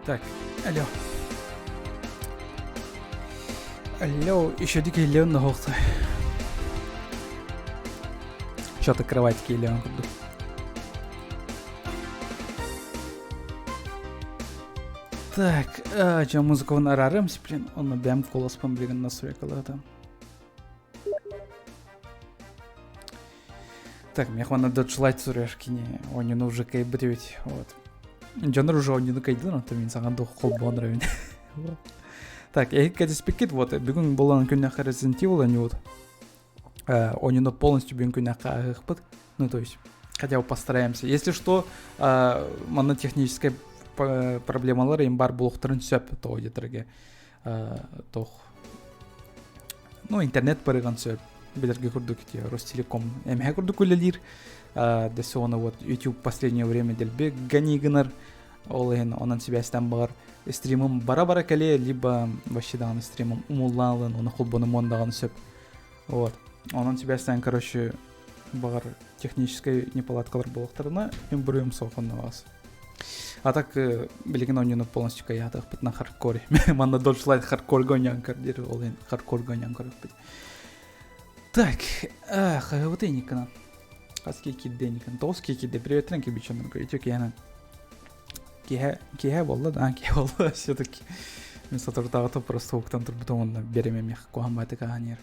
Так, алло. Алло, еще дикий Леон на Что-то кроватьки Леон курдук. Так, чё музыкабын араарым, блин, онно бэм куоласпын билигин настройкалаата. Так, миэхэ манна Dodge Light суруйар кини оонньууну уже кыайбыт эбит. Вот. Дьоннор уже оонньууну кыайдылар, онтон мин саҥа дух холбоон эрэбин. Так, эһик кэтиспиккит, вот, бүгүн буолан күннэххэ Resident Evil оонньуубут. Оонньууну полностью бүгүн күннэххэ ааһыахпыт. Ну, то есть, хотя бы постараемся. Если что, манна техническай проблемалар им бар буолуохтарын сөп тоҕо диэтэргэ тох ну интернет барыган сөп билэргэ курдук ити Ростелеком эмэһэ курдук үлэлиир дэсэ оны вот YouTube последнее время дэлби гони гынар ол иһин онон сибээстэн баҕар стримым бара-бара кэлиэ либо вообще даҕаны стримым умуллаалын оны холбонумуон даҕаны сөп вот онон сибээстээн короче баҕар техническэй неполадкалар буолуохтарына мин буруйум суох онно А так билигин оонньууну полностью кайаатахпыт на хардкоре. Манна Dodge Light хардкорга оонньоон көр диир, ол иһин хардкорга оонньоон көрүөхпүт. Так, хаһыбыт эниккана. Хас киирдэ эниккан? Тоҕус киирдэ. Приветрен кибичоннорго. Ити киһэнэн. Киһэ, киһэ буолла да, киһэ буолла все-таки. Мен соторутааҕыта просто уктан турбутум онно беремемех куһамматык аһанер.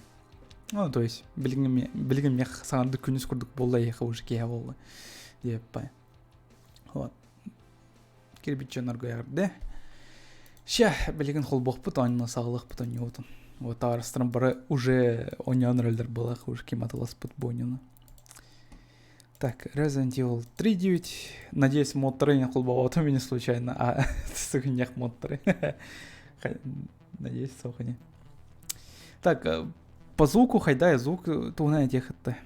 Ну, то есть, билигин билигин мех саҥарды күнүс курдук буолла, ехе уже киһэ буолла. Диэппай. Вот. Кирбит дьоннорго эҕэрдэ. Ща, билигин холбуохпут оонньоон саҕалыахпыт оонньуубутун. Вот таарыстарым бары уже оонньоон эрэллэр буолах уже ким атыласпыт бу оонньууну. Так, Resident Evil 3.9. Надеюсь, модтары не холбоотум не случайно, а сыгынньах модтары. Надеюсь, сохани. Так, по звуку хайдай звук туһунан этиэхэтте.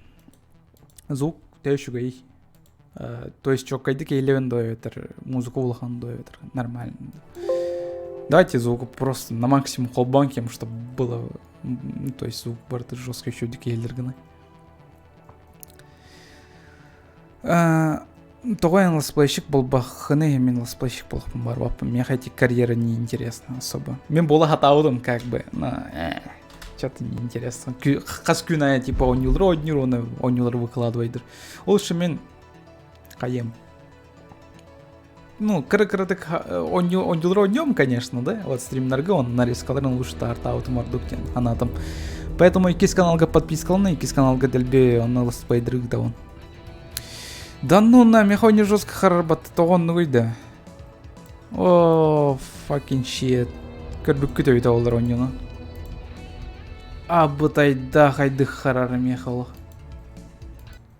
Звук төһө үчүгэй. То есть чоккайдык эйлебен доебетер, музыка улахан доебетер, нормально. Давайте звук просто на максимум холбоон кем, чтобы было, то есть звук барыта жестко еще дикейлер гына. Тоҕо эн летсплейщик буолбаххыный, мин летсплейщик буолуохпун барбаппын. Миэхэ эти карьера не интересна особо. Мин буола хатаабытым как бы, но что-то неинтересно. Хас күн айы типа оонньуулар оонньуур, оны оонньуулары выкладывайдыр. Ол үшін мен қайым. Ну, кыра-кыратык оонньуулар оонньуом, конечно, да? Вот стримнарга он нарезкаларын лучше тартаабытым ордук диэн санаатым. Поэтому иккис каналга подпискалана, иккис каналга дэлби онно летсплейдырык да он. Да ну на, меха не жестко харарбат, тоҕоннугуй да. О, fucking shit. Көрбүккүт өйдө олар оонньууну. Абытайда хайдых харар меха олох.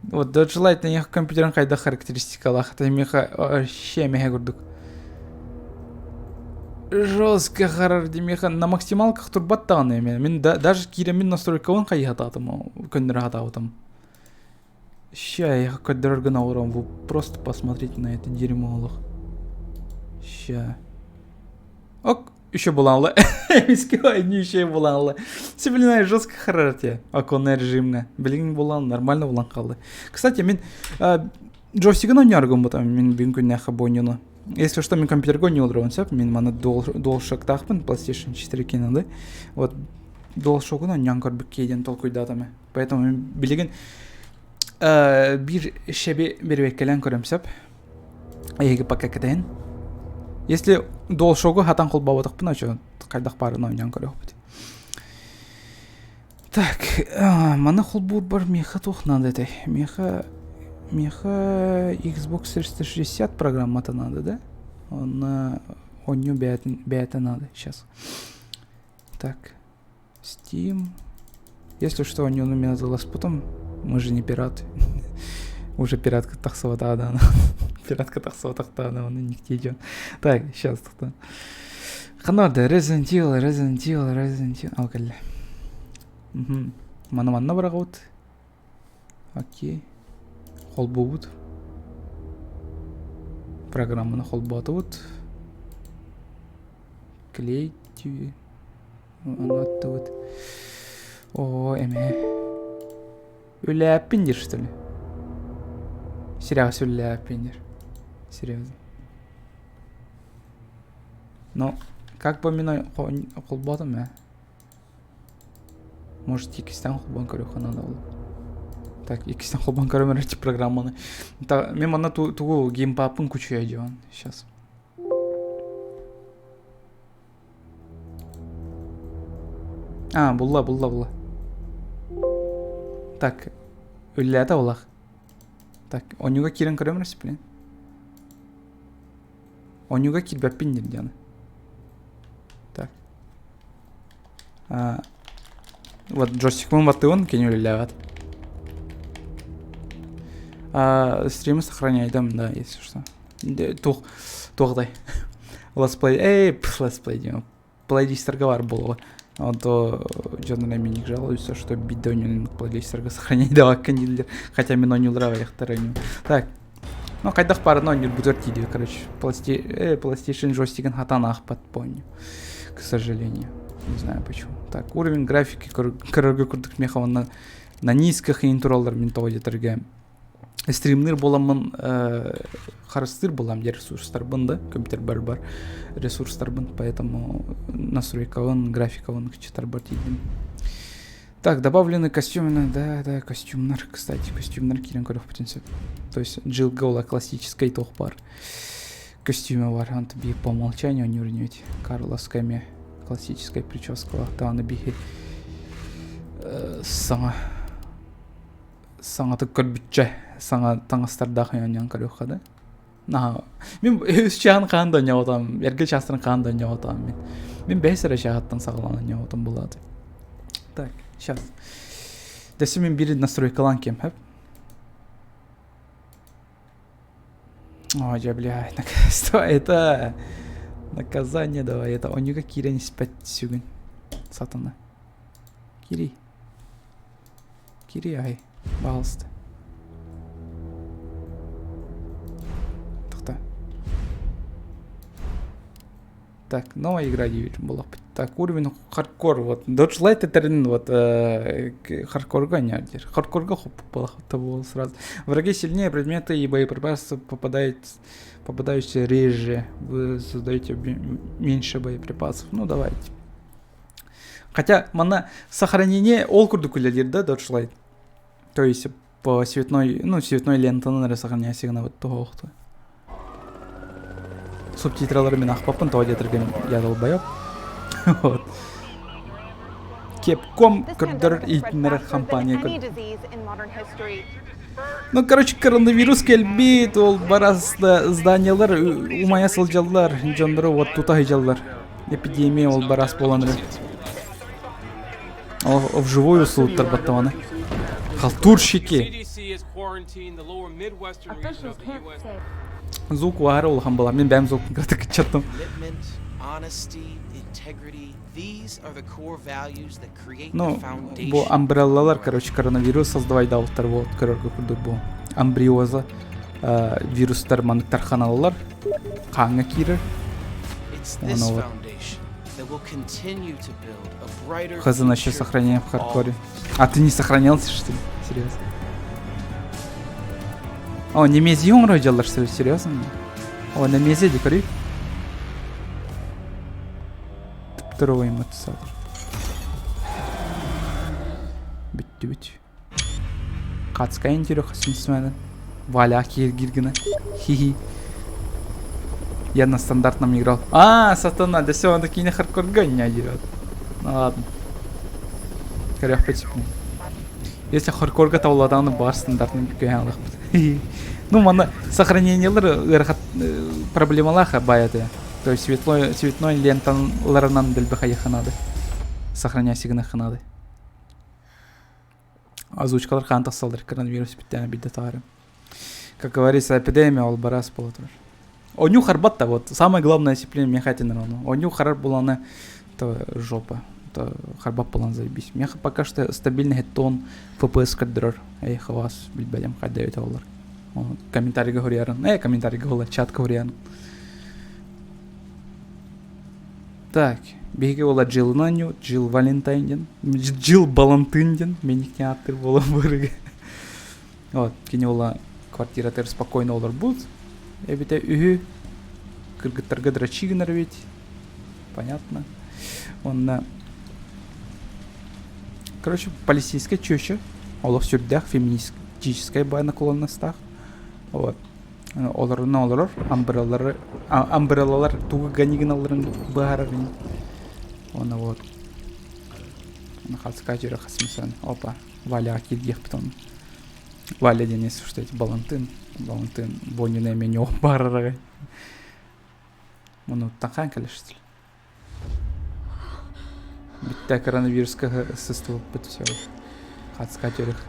Вот Dodge Light меха компьютерин хайдах характеристикалаах, это меха вообще меха курдук. Жестко харар меха на максималках турбат даҕаны мен даже киирэммин настройкабын хайыһатаатым көннөрө хатаабытым. Ща я көрдөрөр гына олорон, вы просто посмотрите на это дерьмо олох. Ща. Ок, еще буланлы. Эмискэ еще буланлы. Сибилинай жестко харарте. Оконный режимҥэ. Билигин булан нормально булан хаалды. Кстати, мин джойстигын оонньооргум бутам мин бүгүн күннээххэ бу Если что, мин компьютерга оонньууларбын сөп. Мин маны DualShock-таахпын, PlayStation 4 киноды. Вот DualShock-ун оонньоон көрбүккэ диэн толкуйдаатым. Поэтому билигин биир шеби бирбеккэлэн көрөм сөп. Эһиги пока кэтэһин. Если DualShock-у хатан холбоботохпун, очо хайдах баарына оонньоон көрүөхпүт. Так, маны холбуурбар миэхэ туох надо этэй? Миэхэ миэхэ Xbox 360 программата надо, да? Онно оонньуу бэйэтин бэйэтэ надо сейчас. Так, Steam. Если что, они у меня залез потом. Мы же не пираты. Уже пиратка тахсыбатаҕа Пиратка тахсыбатахтаҕына оны никте идет. Так, сейчас Ханарда Resident Evil, Resident Evil, Resident Evil. Ал кэллэ. Маны манна быраҕабыт. Окей. Холбуубут. Программаны холбоотубут. Клей Ону аттыбыт. Оо, эмэ. Үлээппин диир, что ли? Сериал үлээппин диир. Серьезно. Но как бы мин холбоотум ээ. Может, иккистээн холбоон көрүөххэ наада буолуо. Так, иккистээн холбоон көрөм эрэ программаны. Мен манна тугу геймпаппын кучуйа дион сейчас. А, булла, булла, булла. Так, үллээтэ булах. Так, онньуга киирэн көрөм эрэ блин. Онньуга киирбэппин диир дианы. Так. А, вот джойстикпын баттыыбын, кини үлэлээбэт. А, стримы сохраняйдым, да, если что. Туох, туохтай. Let's play, эй, let's play диэн. Плейлистерга бар буолуо. Онто дьон миник жалуются, что бидде ойнун плейлистерга сохраняйдабаккын дииллэр. Хотя мин ойнулар аҕыйахтар ойнуу. Так, ну хайдах баарына ойнуурбутугар тиийдибит, короче. PlayStation джойстигын хатан аахпат помню. К сожалению. Не знаю почему. Так, уровень графики көрөргө курдук меха онно на низких интураллар мин тоҕо диэтэргэ стримнир буоламмын харыстыыр буолам диэн ресурстарбын да компьютербар бар ресурстарбын поэтому настройкабын графикабын кыччатарбар тиийдим так добавлены костюмы да да костюмнар кстати костюмнар киирэн көрүөхпүтүн сөп то есть Джилл Гола классическай туох бар костюмэ бар онто биир по умолчанию ойнуур Карлос кэми классическай прическалаах даҕаны биһи саҥа саҥатык көрбүччэ саҥа таҥастардаах оонньоон көрүөххэ да наһаа мин үс чааһын хаан да оонньоотом эргэ чаастарын хаан да оонньоотом мин мин бэһис эрэ чааһыттан саҕалаан оонньоотум булааты так сейчас дэсэ мин биир настройкалаан кем хөп Ой, я, блядь, что это? Наказание давай, это онньуга киирэн испэт сүгүн. Сатана. Кири. Кири ай, пожалуйста. Тохто. Так, новая игра буолуохпут. Так, уровень хардкор, вот. Dodge Light этэрин вот хардкорга не диир. Хардкорга хоп буол сразу. Враги сильнее, предметы и боеприпасы попадают, попадающие реже. Вы создаете меньше боеприпасов. Ну, давайте. Хотя, манна сохранение ол курдук үлэлиир да, Dodge Light. То есть по цветной, ну, цветной лентаны эрэ сохраняйся гынабыт туһуохту. Субтитралары мин аахпаппын, тоҕо диэтэргин я долбоеб. Вот. Кепком көрдөрөр иитиннэрэр компания Ну, короче, коронавирус кэлбит, ол барас зданиялар умайа сылдьаллар, дьоннору вот тута сылдьаллар. Эпидемия ол барас буолан эрэр. Ол вживую сылыттарбаттаҕына. Халтурщики! Звук уһаара улахан буолар. Мин бэйэм звукпун кыратык кыччаттым. Ну, бу амбреллалар, короче, коронавирус создавайдаабыттар вот көрөргө курдук бу амбриоза вирустар маннык тарханаллар хааҥҥа киирэр. Ону вот Хз насчет сохранения в хардкоре. А ты не сохранялся, что ли? Серьезно? О, немези оҥоро что ли? Серьезно? О, немези декори. Второй мотоцикл. Бүттүбүт. Хацкайын жүрөх смена. Валя кииргиргина. Хи-хи. Я на стандартном играл. А, сатана, да все, он такие на хардкор гоня дерет. Ну ладно. Көрөхпүт. Если хардкорга табылладаҕына баар стандартный көһөн ылыахпыт. Ну, манна сохранениелар ыарахан проблемалаах баайата. То есть светлой, цветной ленталарынан дэлби хайыахха наада. Сохраняйся гыныахха наада. Озвучкалар хаан тахсаллар коронавирус бүттээнэ биирдэ таҕары. Как говорится, эпидемия ол барас буола турар. Онньуу харбат да вот самое главное дисциплина миэхэ этинэр ону. Онньуу харар буланы то жопа. То харбат булан заебись. Миэхэ пока что стабильный тон FPS көрдөрөр. Эй, хавас билбэтим хайда өтө олар. Комментарийга хоруйарын. Э, комментарийга була, чатка хоруйарын. Так, биһиги була Джилынан нью, Джилл Валентайн диэн, Джилл Балантын диэн, меникне ааттыр буолан бырыгы. Вот, кини була квартиратыгар спокойно олорбут. Эбитэ үһү, кыргыттарга дрочи гынар эбит. Понятно. Уонна короче, полицейскай чүөчэ олох сүрдээх феминистическай наклонностаах. Вот. Олорун олорор, амбреллары, амбреллалар тугу ганигиналларын быһаарар Уонна вот. Хаска жүрө хасмысан. Опа, Валяға киирдиэхпит оны. Валя диэн что эти Балантын, Балантын Боннина эмиэ баарарагай. Мунуттан хаан кэлэ что ли? Бүттэ коронавируска сыстыбыппыт все. Хацка төрүх.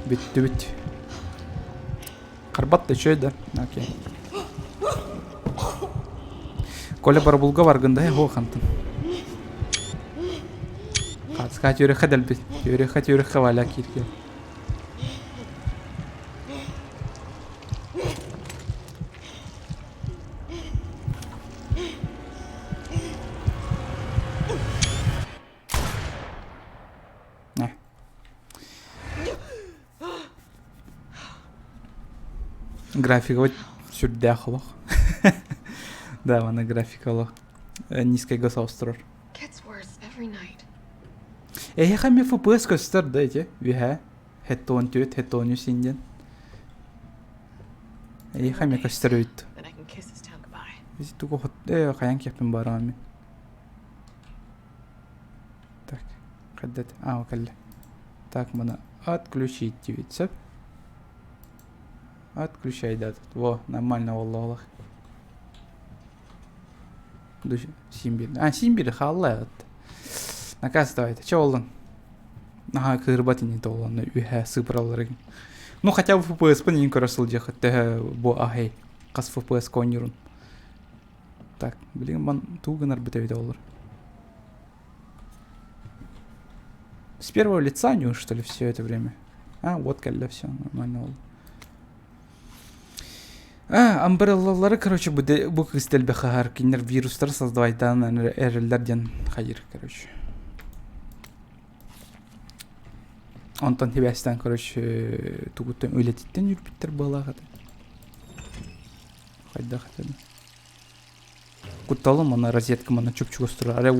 Бүттүбүт. Харбат да үчүгэй да. Окей. Коля барабулга баргын да хо хантын. Хацка төрүхэ дэлбит. Төрүхэ төрүхэ валя киирген. Графиковать сүрдээх олох. Да, манна графика олох. Низкайга соҕустурар. Эһиэхэ эмиэ FPS көстөр да ити үөһэ 74, 73 индиэн. Эһиэхэ эмиэ көстөр эбит. Тугу хайан киэппин барамын мин. Так, хайдат аа кэллэ. Так, маны отключить диэбит сөп. Отключай да тут. Во, нормально буолла Син А, син биир хаалла Наказ давайте. Че боллун? Наһаа кыырбат ини толлонно үһэ сыпыраллар Ну хотя бы FPS-пын иин көрө сылдьыах төһө бу аһай хас FPS коннюрун. Так, билигин ман туу гынарбыт эбит олор. С первого лица не что ли все это время? А, вот кэллэ все, нормально ол. А, амбреллалары, короче, бу, бу кыыс дэлби хаһар, кинилэр вирустары создавайтаан эрэллэр диэн хайыр, короче. Онтон сибээстээн, короче, тугуттан үлэтиттэн үүрбүттэр буолаах этэ. Хайдах этэ Кутталым ана розетка мана чуп-чугас турар. Арай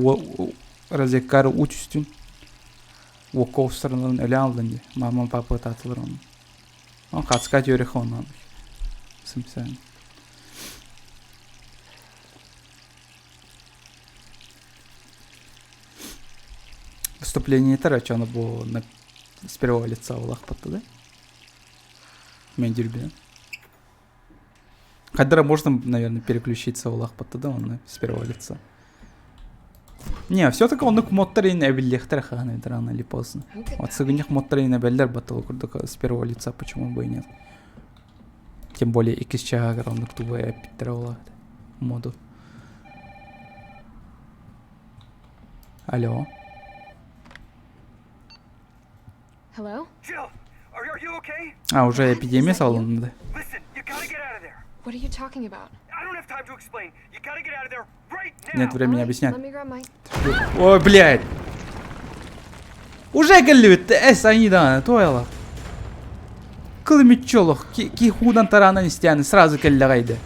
розеткары уу түстүн. Уокка оҕустарынан өлө аллын дии. Мама, папа ытаатылар оны. Он хацка түөрэх онон. Сымсаан. Выступление короче, оно было на... с первого лица улахпатта, да? Мен дүрбүнэн. Хайдара можно, наверное, переключиться улахпатта да, он с первого лица. Не, все-таки оннук модтар ин эбиллиэхтэр хаһан рано или поздно. Вот сыгынньах модтар ин эбэллэр баттал курдук с первого лица почему бы и нет. Тем более иккис чааһыгар оннук тугу эппиттэрэ буолаат моду. Алло. Hello? Jill, are, are you okay? А, уже эпидемия салынды. Listen, you gotta get out of there. What are you talking about? I don't have time to explain. You gotta get out of there right now. Нет времени All right, объяснять. Let me grab my. Ой, блядь. Уже кэллибит, эс айда, туойла. Кылымиччолох, ки худан тараанан истианы сразу кэллэҕэйдэ.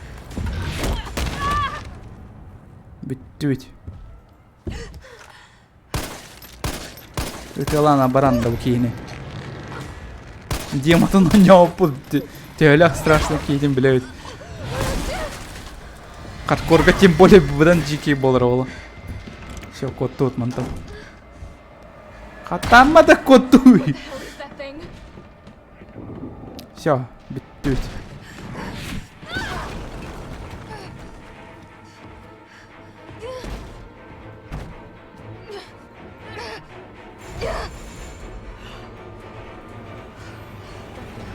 Бүттүбүт. Ытыалаан баран да бу киһини. Демонтун оонньооппут төһөлөөх страшно киһитин билэбит. Хардкорга тем более быдан дьикий буолар оҕоло. Все, куоттубут мантан. Хатамма да куоттуй. What the hell is that thing? Все, бүттүбүт.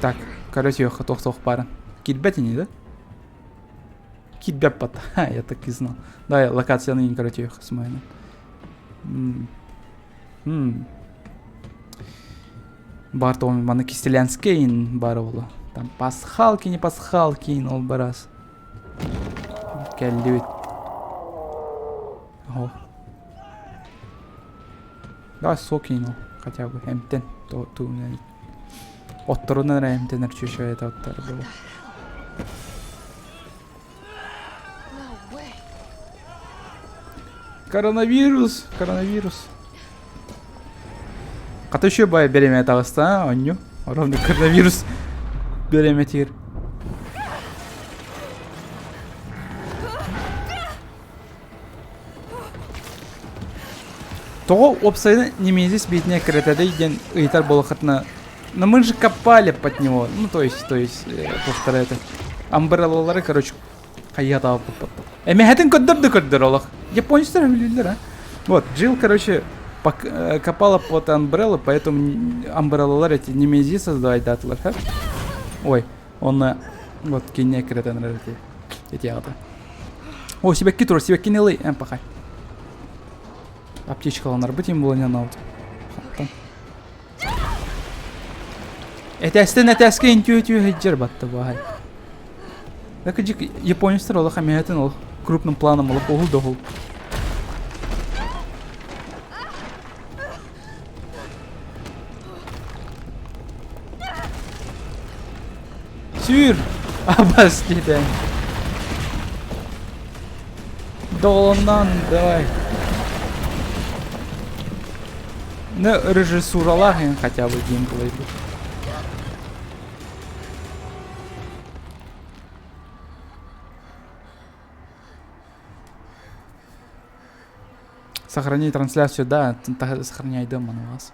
Так, короче, туох баарын. Киирбэт ини, да? Киирбэт бат. Ха, я так и знал. Да, локацияны короче, смайна. Бар тоҕо маны Кистелянскейн баар буолуо. Там пасхалки, не пасхалки, ол барас. Кэллибит. О. Давай сокину хотя бы. Эмтен. Отторунан эрэ эмтэнэр чүчү это оттор буолуо. No way. Коронавирус, коронавирус. Хата еще бай береме таҕыста онньу. Ровно коронавирус береметигэр. Тоҕо уопсайынан Немезис биитинэ кэрэтэдэй диэн ыйытар буоллаххытына, но мы же копали под него, ну то есть, повторяю это, амбреллалары, короче, хайыатаабыппыт. Эмэһэтин көрдөр да көрдөр олох. Японецтар өлүүллэр, а? Вот, Джилл, короче, копала под амбреллы, поэтому амбреллалар эти Немезис создавайдаатылар, Ой, он вот кине кирэтэн эрэр эти аҕата. О, сибэкки тур, сибэккини ылый, эн пахай. Аптечкаланарбыт им было не надо. Этээстэн этээскэ интүө-түө сылдьар батта баай. Дакыдьык японецтар олох эмэһэтин олох крупным планом олох уһул да уһул. Сүүр! Абас диэтэ. Долоннан давай. Ну, режиссуралаах хотя бы геймплей был. Сохрани трансляцию, да, сохраняй дома на вас.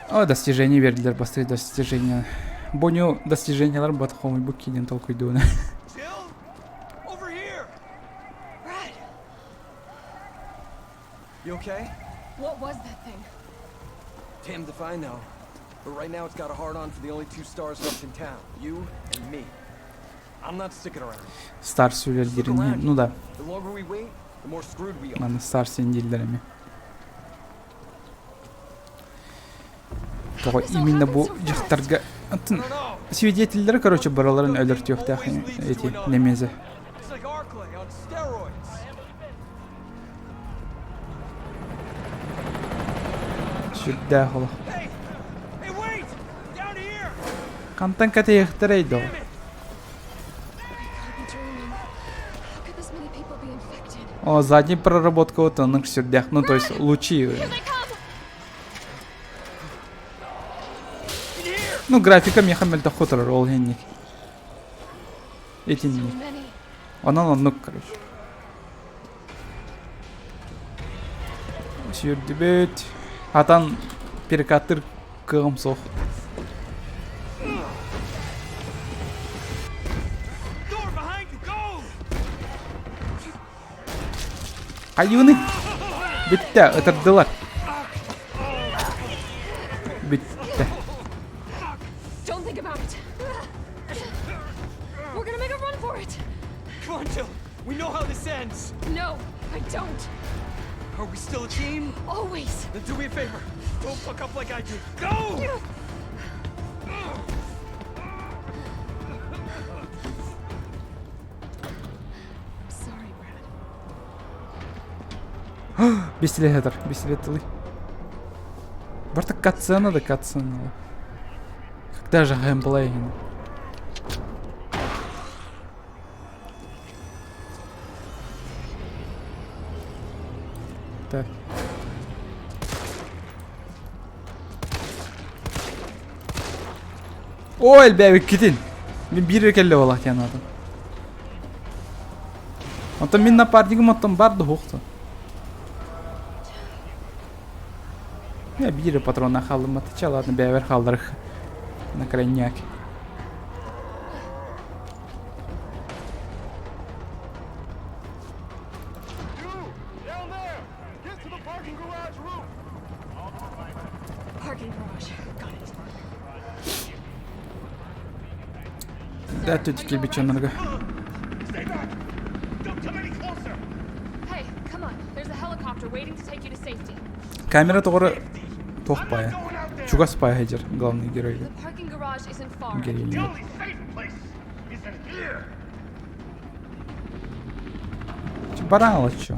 О, достижение бердилер, бастыы достижение. Боню достижениелар бат хомуйбут киинин толкуйдууна. Jill? Over here! Brad, You okay? what was that thing? Damned if I know. But right now it's got a hard on for the only two stars left in town. You and me. I'm not sticking around. Stars үлэлиирин ну да, The longer we wait, the more screwed we are. маны Stars дииллэр эмиэ. Тоҕо именно бу дьахтарга атын I don't know. свидетеллэри короче барыларын өлөртүөхтээх эти немезе. It's like Arclay on steroids. Сүрдээх олох. Hey! Hey, wait! Down here! Хантан кэтэйэхтэрэй доо? Damn it! I gotta be dreaming. How could this many people be infected? О, задний проработка вот оннук сүрдээх. Ну, то есть лучи. Here they come! In here! Ну, графика миэхэ мөлтөх турар ол иһинник. So Итинник. many. Онон оннук, короче. Сүүрдүбүт. Атан перекаттыр кыаҕым суох. Door behind you! Go! Хайыыны? Бүттэ, ытырдылар. Бүттэ. Don't think about it. We're gonna make a run for it. Come on, Jill. We know how this ends. No, I don't. Are we still a team? Always. Then do me a favor. Don't fuck up like I did. Go! I'm sorry, Brad. Бестилет этэр, бестилет тылый. Барта катсцена да катсцена. Когда же геймплей? Так. О, элбээбиккитин! Мин биир кэллэ буолаах диэн аатым. Оттон мин напарнигым оттон бар да суохту. Я биир патрона хааллым чэ ладно бэйэбэр хаалларых на крайняк. You! Down there! Get to the parking garage roof! Parking garage. Got it. Да, тут кирпичанарга. Stay back! Don't come any closer! Hey, come on. There's a helicopter waiting to take you to safety. Камера тоҕо туох I'm not баайа. going out there! Чугас баайа сылдьар главный герой. The parking garage isn't far. The Героиня. only safe place is in here! Баран чё.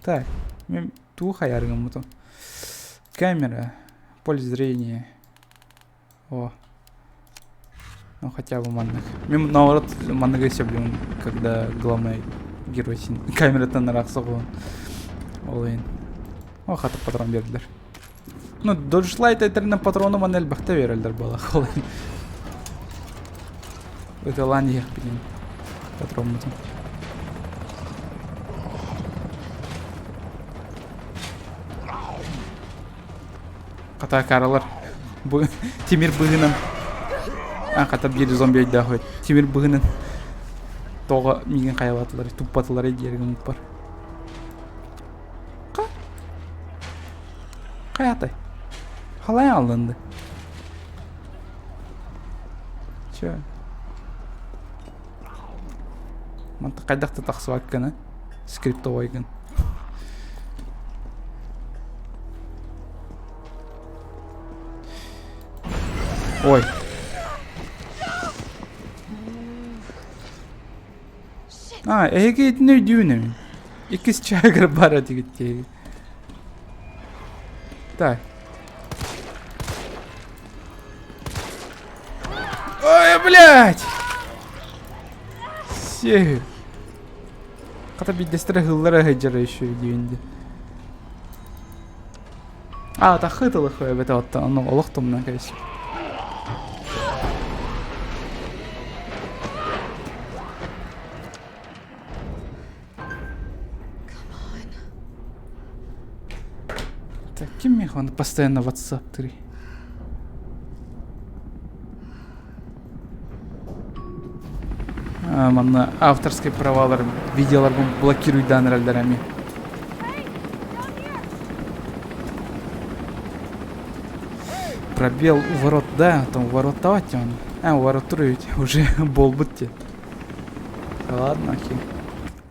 Так, мен тугу хайаргым буту. Камера, поле зрения. О. Ну хотя бы маннык. Мен наоборот манныгы сөбүлүүбүн, когда главный герой син камераттан арахса Ол иһин. О, хатып патрон бердилер. Ну, Dodge этэринэн патрону манна элбэхтэ береллер буолах ол иһин. Ыталаан иһиэхпитин патроммутун. Хата каралар бу тимир быһынан а хата биир зомби өйдөөх эбит. Тимир быһынан тоҕо миигин хайалаатылар, туппатылар диир гыммыппар. Хайатай? Халай алынды. Чё? Манта хайдах да тахсыбаккын, а? Скриптовойгын. Ой. А, эһиги итини өйдүүбүн эми. Иккис чаагыр бар этигит диэги. Так. Ой, блядь! Все. Хата биирдэстэрэ ыһыллара сылдьара еще диэбин А, тахы тылых эбэтэ оттон ону олох тумнан кэбис. Так, ким мех он постоянно WhatsApp 3? Манна авторскай правалар видеоларбын блокируйдаан эрэллэр эми. Пробел у ворот, да, там ворот давать он. А, у ворот ведь уже буолбут те. Ладно, окей.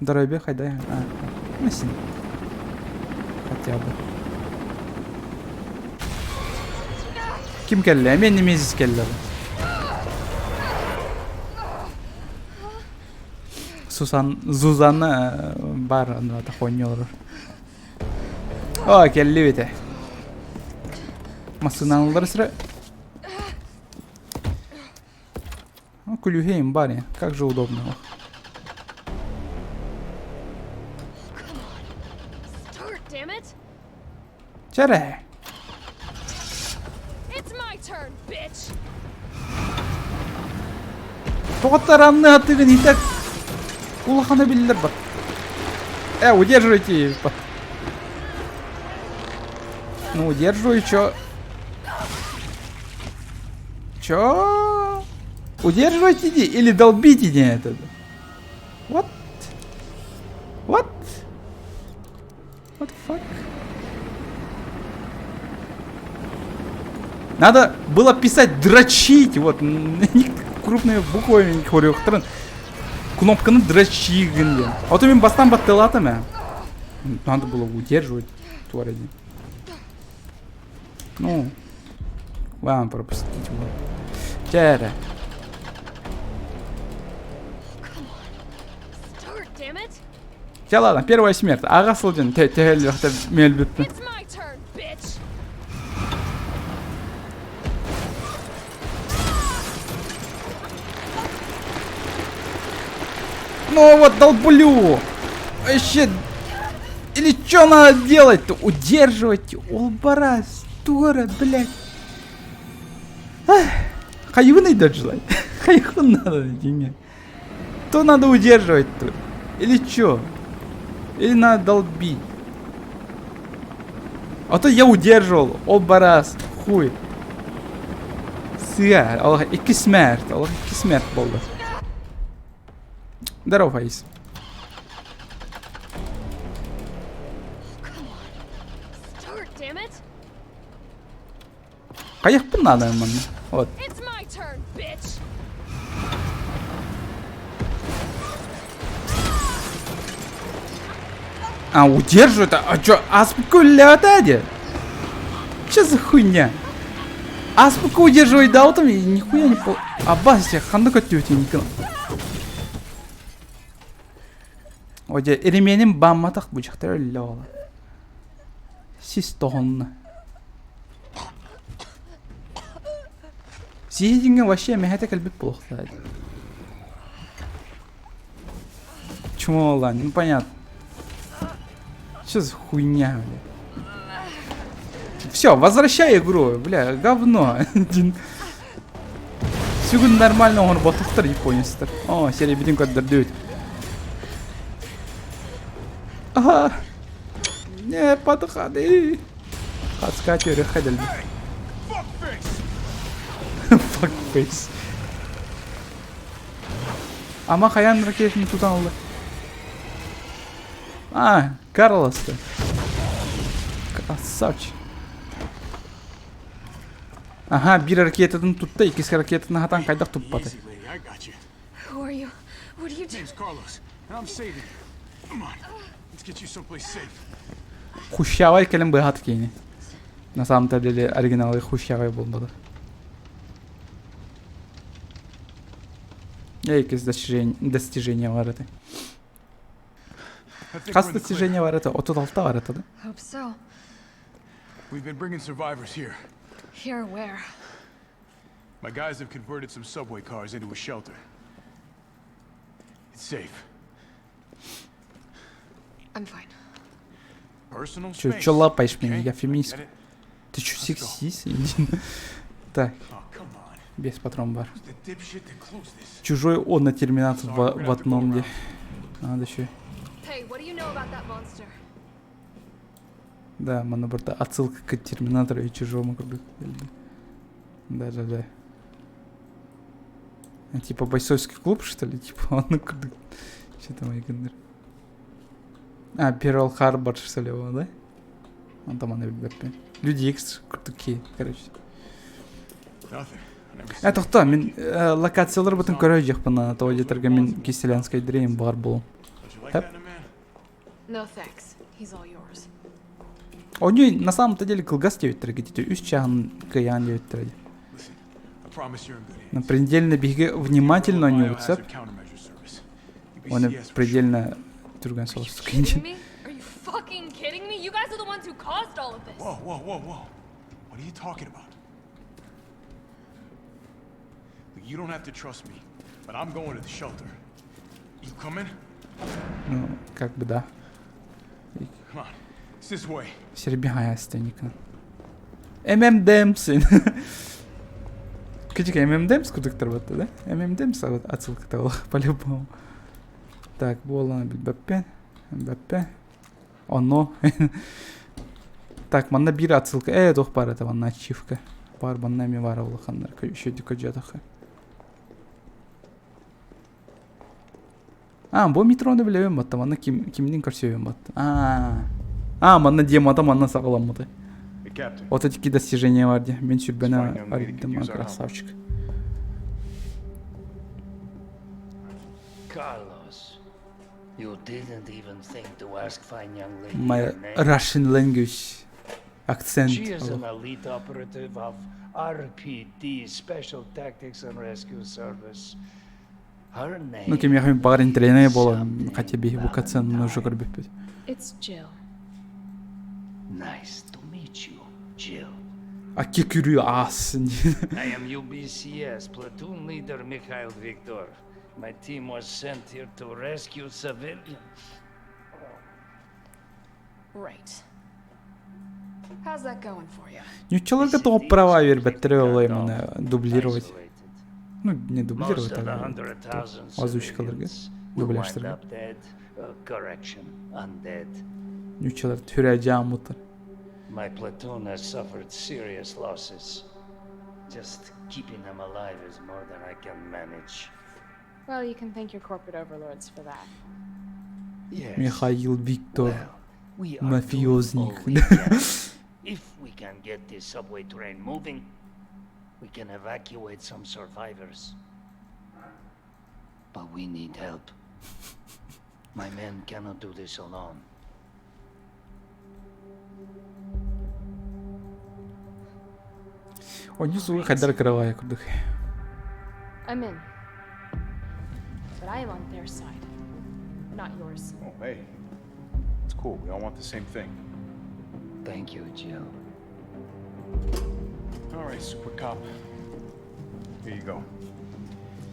Дорогой хайдай. А, ну син. Хотя бы. Ким кэллэ? Эмиэ Немезис кэллэ. Сусан, Зузанна бар, аны тахонньу олорор. О, кэллибит. Массыыналар сыра. Ну, күлүһэ баре. Как же удобно. Start, damn it! Чэрэ. It's my turn, bitch! Тоҕоттор анны атыгын и так улахана биллэр бар. Э, удерживайте. Ну, удерживаю, чё? Чё? Удерживайте или долбите не это? What? What? What the fuck? Надо было писать дрочить, вот, крупными буквами көрүөхтэрин кнопканы дрочигин диэн. А то мин бастан баттылатым ээ. Надо было удерживать тварь один. Ну, вам пропустить вот. Чээрэ. Start, damn it! Чэ ладно, первая смерть. Аҕа сылдьан төһөллөхтө мөлбүппүн. It's my turn, bitch! Ну вот долблю! Вообще, или что надо делать-то? Удерживать Олбарас, Тура, блядь. Хайвын идет желать. Хайвын надо, деньги. То надо удерживать тут. Или чё? Или надо долбить? А то я удерживал. Олбарас, хуй. Сыа, Аллах, икки смерть. Аллах, икки смерть болды. Здорово, Фаис. Come on. Start, damn it! Хайахпын надо манна. Вот. It's my turn, bitch! А, удерживает? А чё, аспекулятаде? Чё за хуйня? Аспека удерживает даутом и нихуя не пол... Аббас, я ханнык өттүбүтүн никын. О, дьэ, ременим баамматах бу дьахтар өллө ола. Сис тоһунна. Сиһи вообще мэһэтэ кэлбит буолуохтаах. Чмо ну понятно. Что за хуйня, бля? Все, возвращай игру, бля, говно. Сүгүн нормально оҥорботохтор японецтар. О, серебрин көрдөрдүбүт. Ага. Не, подходи. Хаска төрөххө дэлби. Fuck face. Ама хайаан ракетаны тутан ылла. А, Карлос-то. Красавчик. Ага, биир ракетатын тутта, иккис ракетаны хатан хайдах туппата. Easy, lady, I got you. Who are you? What are you doing? Name's Carlos, and I'm saving you. Come on, let's get you someplace safe. Хущавай кэлэн быһат киини. На самом-то деле оригиналы хущавай буолбатах. Иккис достижение бар это. I think Хас we're in the clear. достижение бар это? 36 бар это, да? Hope so. We've been bringing survivors here. Here, where? My guys have converted some subway cars into a shelter. It's safe. I'm fine. Personal Чё, space. чё лапаешь меня? okay? Я феминистка. Get it? Ты чё, сексист? Так, Oh, come on. без патрон бар. Who's the dipshit that closed this? Чужой он на Терминатор Sorry, в, we're gonna в have to go одном где. around. Надо еще. Hey, what do you know about that monster? Да, манна отсылка к Терминатору и Чужому как бы. Да-да-да. А, типа бойцовский клуб, что ли? Типа он куда? Что там айгыннар? А, Перл Харбор, что ли, его, да? Он там аны билбэппин. Люди Икс такие, короче. Nothing. I never Это кто? Мин локациялар бутын көрө жакпын ана того жерге мин Киселянскай дрейм бар болом. Don't you like Yep. that in a man? No thanks. He's all yours. Они на самом-то деле кылгас диэбиттэр где-то үс чаһын кыйаан диэбиттэр. Listen, I promise you're in good Но hands. предельно биһиги внимательно Biohazard ойнуубут countermeasure service. Оны UBCS for short. предельно түргэн Are you соҕус kidding me? Are you fucking kidding me? You guys are the ones who caused all of this. Whoa, whoa, whoa, whoa. What are you talking about? Look, you don't have to trust me, but I'm going to the shelter. You coming? Ну, как бы да. Come on. It's this way. Сербия стеника. ММДМС. Кычык ММДМС кудуктар батты, да? ММДМС отсылка того, по-любому. Так, буолана билбэппин. Мбэппе. Оно. Так, манна биир отсылка. Туох бар это манна ачивка. Бар манна эми бар улаханнар. Еще дикожатаха. А, бу метроны билебин батта. Манна ким кимдин көрсөбүн батта. А. А, манна демата манна саҕаламмыты. Hey, Captain. Вот эти достижения бар дии. Мин сүрбэни This fine young lady could арыйдым, use our help. красавчик. Carlos, you didn't even think to ask fine young lady My her name. Russian language accent. She is an elite operative of RPD, Special Tactics and Rescue Service. Her name Ну, кимиэхэ баҕар интэриэһинэй буолан, something хотя бы бу катсценаны уже Valentine. көрбүппүт. It's Jill. Nice to meet you, Jill. Аки күрүү аас. I am UBCS platoon leader Mikhail Viktor. My team was sent here to rescue civilians. Right. How's that going for you? Ньуччаларга The тоҕо city права is биэрбэттэрэ completely олой cut маны off, дублировать. isolated. Ну, не дублировать, Most of the а 100,000 озвучкаларга, civilians will wind дубляжтарга. up dead. Correction, undead. Ньуччалар түрэ жааммыттар. My platoon has suffered serious losses. Just keeping them alive is more than I can manage. Well, you can thank your corporate overlords for that. Yes. Михаил Виктор. Well, we are doing Мафиозник. all we can. If we can get this subway train moving, we can evacuate some survivors. But we need help. My men cannot do this alone. Они сука хайдар кыралая курдук. I'm in. But I am on their side, not yours. Oh, hey. It's cool. We all want the same thing. Thank you, Jill. All right, Super Cop. Here you go.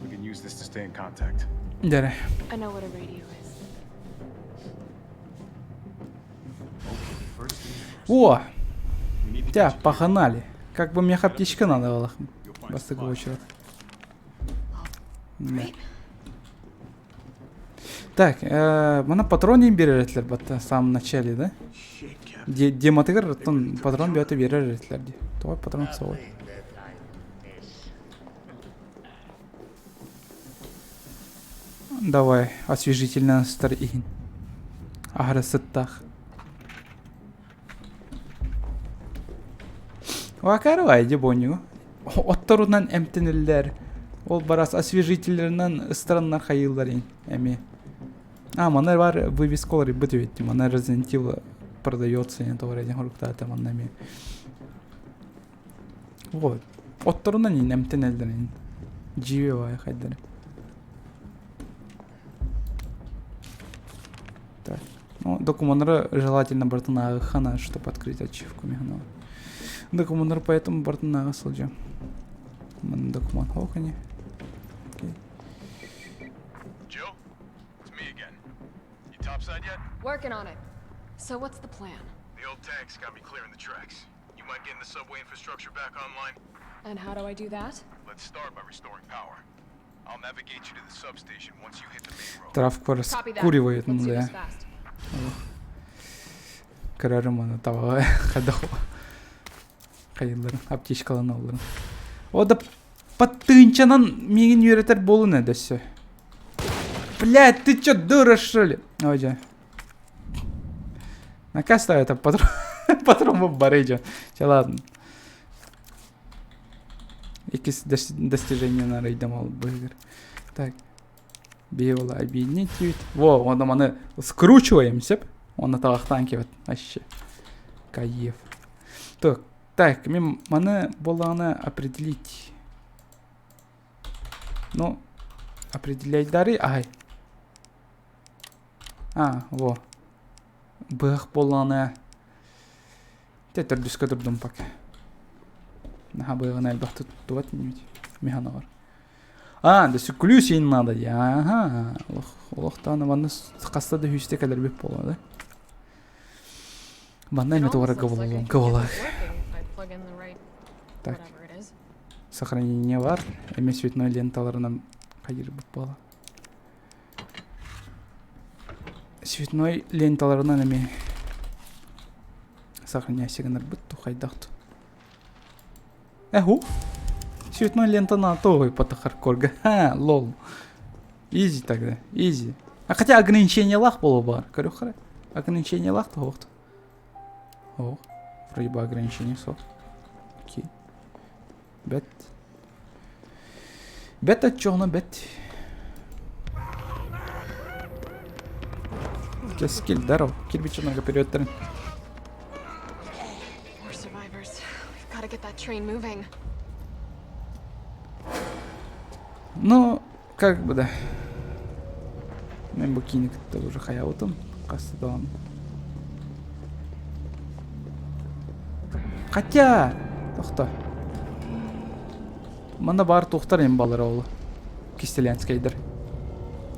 We can use this to stay in contact. Дьэрэ. I know what a radio is. First things first. О! We need to Тя, get you here. погнали. Как бы мне аптечка надо было. You'll find Бастакы supplies. очередь. Да. Так, мана патрон биэрэр этилэр батта в самом начале, да? Shit, Captain. Дематыгар оттон патрон бөтө биэрэр этилэр дии. Тоҕо патрон суоҕуй? Nothing that I miss. Давай, освежительный астар иһин. Аһара сыттаах. Вакарвай ди бонньугу. Отторунан эмтэнэллэр. Ол барас освежительлэринэн ыстараннар хайыыллар ин эмиэ. А, манна бар вывескалар быт эбит. Манна Resident Evil продается, не то вроде хоруктаата манна эмиэ. Вот. Отторунан ин эмтэнэллэр ин. Дьиибэ баайы хайдары. Так. Ну, докуманнары желательно барытын ааҕыахха чтобы открыть ачивку механова. Докуманнары поэтому барытын ааҕа сылдьам. Манна документ суох ини. Окей. Jill, it's me again. You topside yet? Working on it. So what's the plan? The old tanks got me clearing the tracks. You mind getting the subway infrastructure back online? And how do I do that? Let's start by restoring power. I'll navigate you to the substation once you hit the main road. Травку Copy that. раскуривает, Let's do да. this fast. Көрөрүм аны табаҕа хайдах хайыылларын аптечкаланалларын. О да подтыынчанан миигин үөрэтэр буолун ээ өссө. Блядь, ты чё, дура, что ли? Ой, дьэ. Наказ это патрон, патрон бары дьэ. Чэ, ладно. Иккис достижение нарыйдым ол быһыгар. Так. Биһи объединить Во, онно маны скручиваем сөп. Онно табахтаан кебет. Вообще. Кайф. Так, так, мен маны буоллаҕына определить. Ну, определять дары, ай. А, во. Быһах буоллаҕына Те төрдүскэ турдум пока. Наһаа быһаҕын элбэх туттубат инибит. Механоҕор. А, да сүккүлүү надо дии. Ага. Олох, олохтоон манна хаста да сүүстэ кэлэрбит буолла да. Манна It эмэ almost тугара looks like I кыбыллым could get кыбыла. this working if I plug in the right Так, whatever it is. сохранение бар. Эмэ цветной ленталарынан хайырбыт буола. Цветной ленталарынан эмэ сохраняйся гынарбыт тухайдахт. Эху. Цветной лента на то по хардкорга. Ха, лол. Изи тогда, изи. А хотя ограничение лах было бар. Көрөхөрө. Ограничение лах то О, вроде бы ограничение суох. Окей. Бэт. Бэт отчуона бэт. Кэскил, здорово. Кирбичонога переветтэрин. More survivors. We've got to get that train moving. Ну, как бы да. Мен бу киини кытта уже хайаабытым. Хаста даҕаны. Хотя, тохто. Манна баар туохтар имбалара ол. Кистелянскайдар.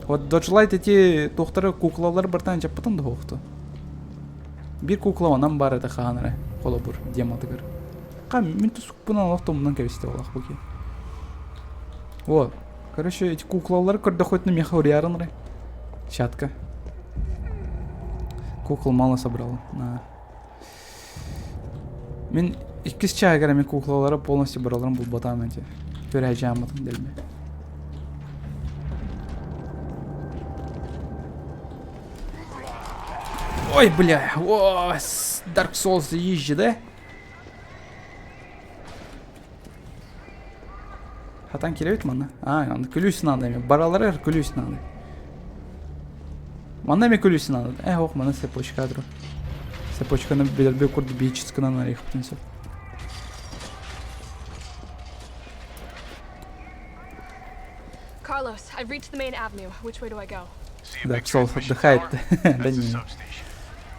Вот Dodge эти туохтары куклалар бартан чаппытын да хоохту. Биир кукла онан баар этэ хаһан эрэ холобур дематыгар. Ха мин тускуппунан олох тумнан кэбистэ олох буки. Вот. Короче, эти куклалар көрдөхөтүнэ миэхэ уруйарын эрэ. Чатка. Кукол мало собрал. На. Мин иккис чааһыгар эмиэ куклалара полностью бараларын булбатаҕым этэ. Көрөөдьааммытым дэлби. Ой, бля, о, Dark Souls езжи, да? Хатан кирэбит манна. А, онно күлүүс наада эми. Бараларыгар күлүүс наада. Манна эми күлүүс наада. Э, ох, манна цепочка турар. Цепочканы билэрби курдук биичискынан арыйыахпытын сөп. Carlos, I've reached the main avenue. Which way do I go? See a Dark big Souls transmission отдыхает. tower? Да That's the не. substation.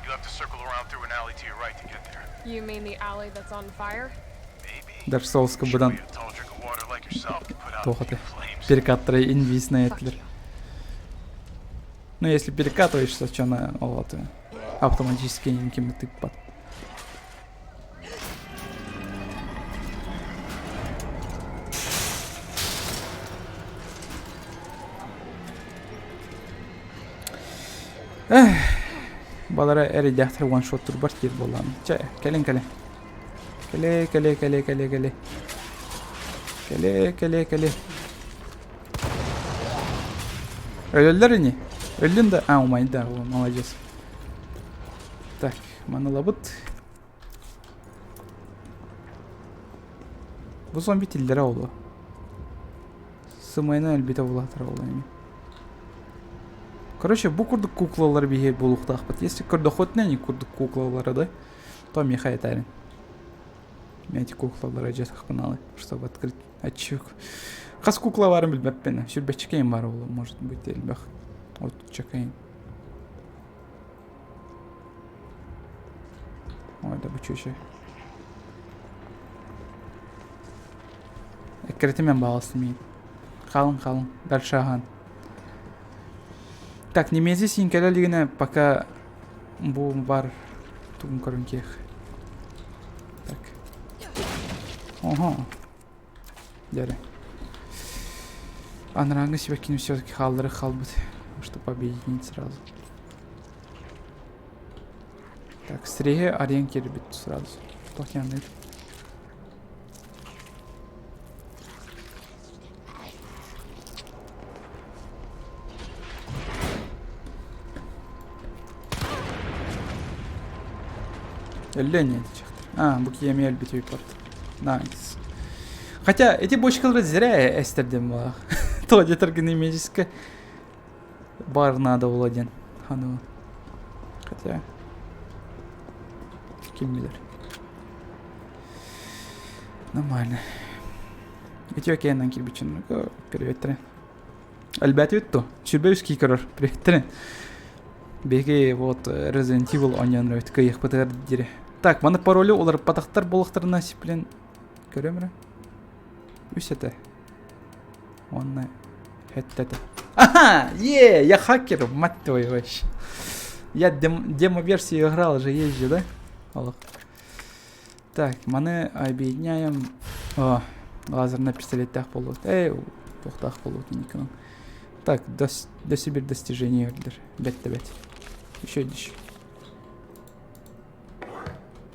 You'll have to circle around through an alley to your right to get there. You mean the alley that's on fire? Maybe. Dark Souls Should быдан be a tall drink of water Туох это? Перекаттары инвизная этилэр. Ну, если перекатываешься, что на вот, автоматически никем тыппат. Эх, балара эрэйдээхтэр one-shot турбар диир буоллаҕым. Чэ, кэлин кэлин. Кэлэ, кэлэ, кэлэ, кэлэ, кэлэ. Кэлэ, кэлэ, кэлэ. Өлөллөр ини. Өллүн да? А, умайда. О, молодец. Так, манылабыт. Бу зомби тиллэрэ олу. Сымайынан өлбүтэ булаатара ол эми. Короче, бу курдук куклалар биһи булуохтаахпыт. Если көрдөххүтүнэ не курдук куклалара да, то миэхэ этээрин. Эти куклалары дьэ чтобы открыть аччык. Хас кукла баарын билбэппин. Сүрбэччикэйин баар буолуо, может быть, элбэх. Отчакайын. Ой, да бу чүчэ. Эккирэтимэн баалыстым Халын, халын. Дальше ахан. Так, Немезис кэлэ илигинэ пока бу бар тугун көрөн киэх. Так. Ого. Дьэрэ. Анарааҥҥы сибэккини все-таки хааллары хаалбыт, чтобы объединить сразу. Так, стреһи арыйан киирбит сразу. Тохяныыр. Өллө не А, бу киэмэ өлбүт report. Nice. Хотя эти бочкалары зря эстердим буолах. То где торгономическое бар надо было диэн ханыгын. Хотя ким билэр. Нормально. Үтүө киэннэн кирбичин Приветтэрин. Өлбөтүбүт ту. Сүрбэ үс кии көрөр. Приветтэрин. Биһиги вот Resident Evil оонньоон эбит кыайыахпытыгар диэри. Так, маны паролю уларыппатахтар буолуохтарына сиплин көрөм эрэ. Үс этэ. Уонна хэттэтэ. Ага! Е, я хакер, мать твою вообще. Я дем демо-версию играл же, есть же, да? Аллах. Так, маны объединяем. О, лазерный пистолеттээх буолуот. Эй, туохтаах буолуот инникинэн. Так, до, до Сибирь достижение өрдер. Бэт да бэт. Еще еще.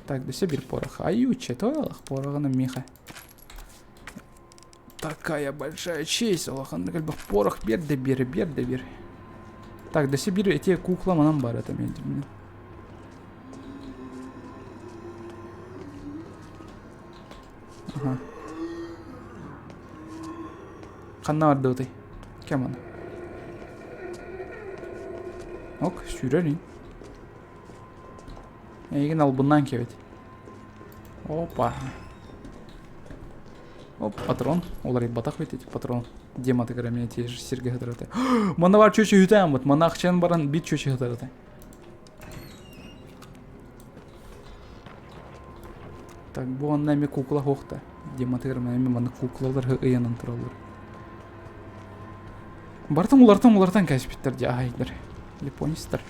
Так, до Сибирь порох. Аютча, тойлах пороҕына миха. Такая большая честь, улахан элбэх порох бер да бер, бер да бер. Так, до Сибири эти кукла манан бар это мен. Ага. Ханна бардыбытый? Кем аны? Ок, сүүрэр Эйигин албыннаан киэбит. Опа. Оп, патрон. Уларыйбатах ведь эти патрон. Дематыгар эмиэ те же сиргэ сытар этэ. Манна бар чүчү үтээн Манна ахчан баран бит чүчү сытар этэ. Так, бу онно эмиэ кукла хуохта. Дематыгар эмиэ манна куклалар ыйанан тураллар. Бартын улартан улартан кэспиттэр дии аһайдар. Японецтар.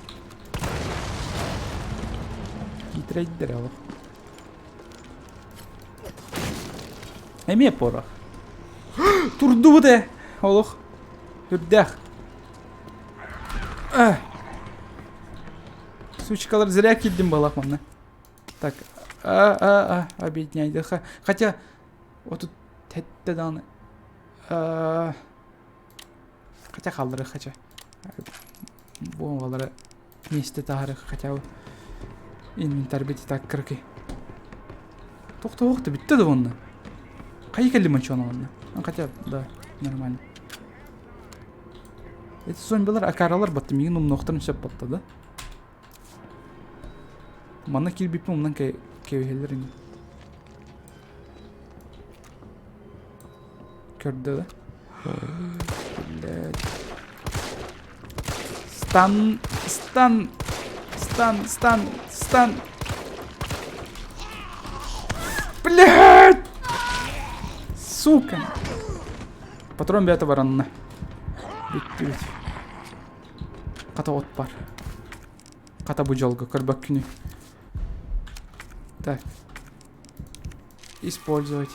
Киитирэйдэр олох. Эмиэ порох. Турдубут ээ! Олох. Үрдээх. Сучкалар зря киирдим балах манна. Так, а, а, а, объединяйдыха. Хотя, вот тут тэттэ даҕаны. Хотя хааллары хотя. Буолалара миэстэ таһары хотя бы инвентарь бити так кыракый. Тохто бүттэ да онно. Хайы кэллим ончон онно. Хотя, да, нормально. Эти зомбилар акаралар батты, миигин умнуохтарын сөп батта, да? Манна киирбиппин умнан кэбиһэллэр ини. Көрдө да? Блядь. Стан, стан, стан, стан, стан. Блядь! Сука! Патрон бэйэтэ баранна. Бүттүбүт. Хата от бар. Хата бу дьолго көрбөккүнүй. Так. Использовать.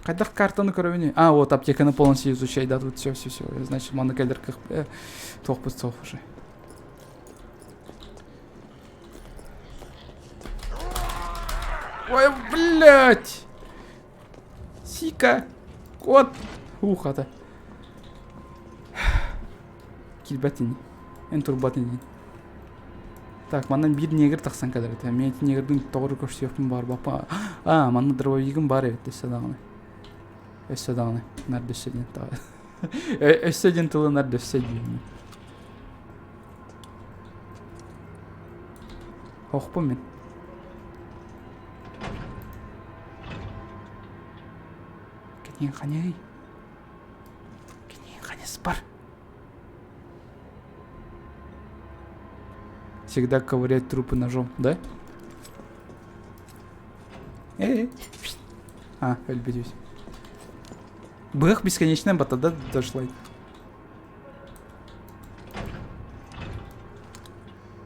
Хайдах картаны көрөбүнүй? А, вот аптеканы полностью изучай, да, тут все, все, все. Значит, манна кэлэр туохпут суох уже. Ой, блядь! Сика! Кот! Ух, ата. Киирбэт ини. Эн турбат ини. Так, манна биир негр тахсан кэлэр этэ. Мен ити негрдин тоҕо көрсүөхпүн баарбаппа. А, манна дробовигым баар эбит өссө даҕаны. Өссө даҕаны. Нар дөссө диэн таа. Өссө диэн тылы нар дөссө диэн. Охпун мин. Кэтиэн ханый? Кэтиэн ханыс бар? Всегда ковырять трупы ножом, да? Э, А, өлбүтүбүт. Быһах бесконечная батада дошла.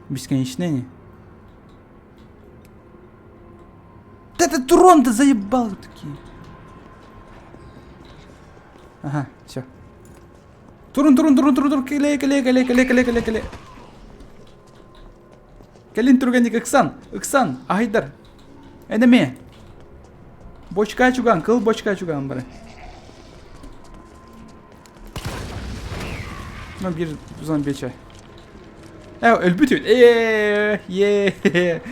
Бесконечная не? Да это трон ты заебал такие. Ага, все. Турун, турун, турун, турун, турун, кэлэ, кэлэ, кэлэ, кэлэ, кэлэ, кэлэ, кэлэ. Кэлин түргэнник ыксан, ыксан, аһайдар. Энеме. Бочка чуган, кыл бочка чуган бары. Ну, биир зомби-чэ. Э, өлбүт үт. Э, е,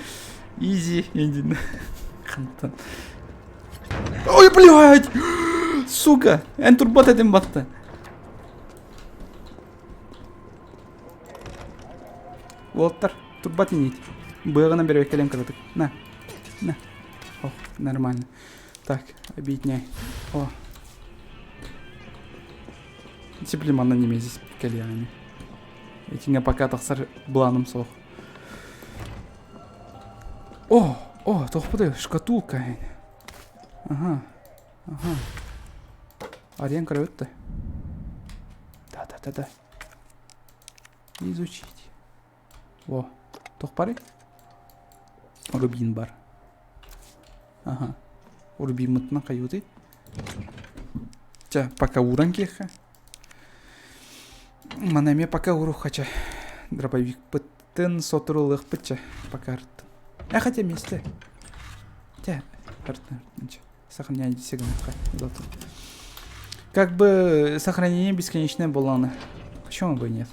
изи, индин. Хантан. Ой, блядь! Сука! Эн турбот этим батты. Уолтар, турбат инит. Быаҕынан бэрбэккэлэн кыратык. На. На. Ох, нормально. Так, объединяй. О. Дисциплина немезис кэлиэҕини. Итингэ пока тахсар планым суох. О, о, туохпутуй, шкатулка. Ага, ага. Арен көрөбүт да. Да-да-да-да. Изучить. О, туох барый? Рубин бар. Ага. Рубиммытынан хайыыбытый? Чэ, пока ууран киэхэ. Маны эмиэ пока урух хача. Дробовикпыттын сотору ылыахпыт чэ, пока арыттын. Э, хотя вместе. Чэ, арыттын, арыттын чэ. Сохраняй гынахха. Как бы сохранение бесконечное было. Почему бы и нет?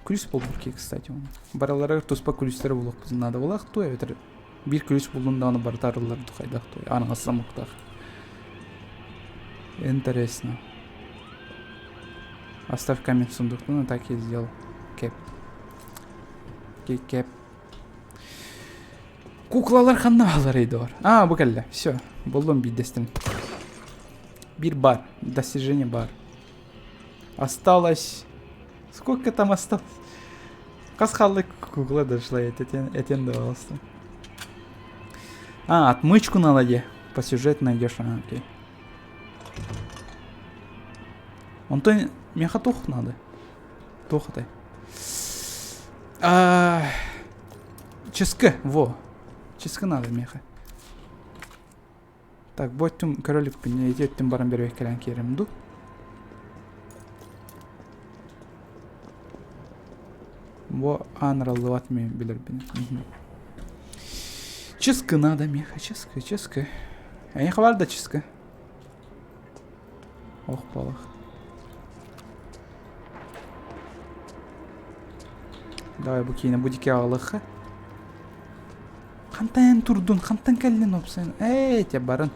Күлүс буолбут кстати он. Бараларыгар туспа күлүстэр булуохпутун наада буолаах туй эбэтэр биир күлүс буллун даҕаны барыта арыллар хайдах туй анаҕас замоктаах. Интересно. Оставь камень в сундук. Ну, так я сделал. Кэп. Кэп. Куклалар ханна баалар бар. А, бу кэллэ. Все. Буллум биирдэстим. Биир бар. Достижение бар. Осталось... Сколько там осталось? Хас хаалла кукла дошла, этен, этен давался. А, отмычку на ладе. По сюжету найдешь. А, окей. Онтон миэхэ туох надо. Туох этэй. А, ческа, во. Ческа надо миэхэ. Так, бу өттүн көрө иликпин, ити өттүн баран бэрбэккэлээн киирэрим дуу? Бу аан арыллыбат мин билэрбин. Чыскы надо миэхэ, чыскы, чыскы. Эйиэхэ баар да чыскы? Ох, балах. Давай бу киинэ бу диэки аҕалыахха. Хантан турдун, хантан кэллин опсайын? Эй, те барын.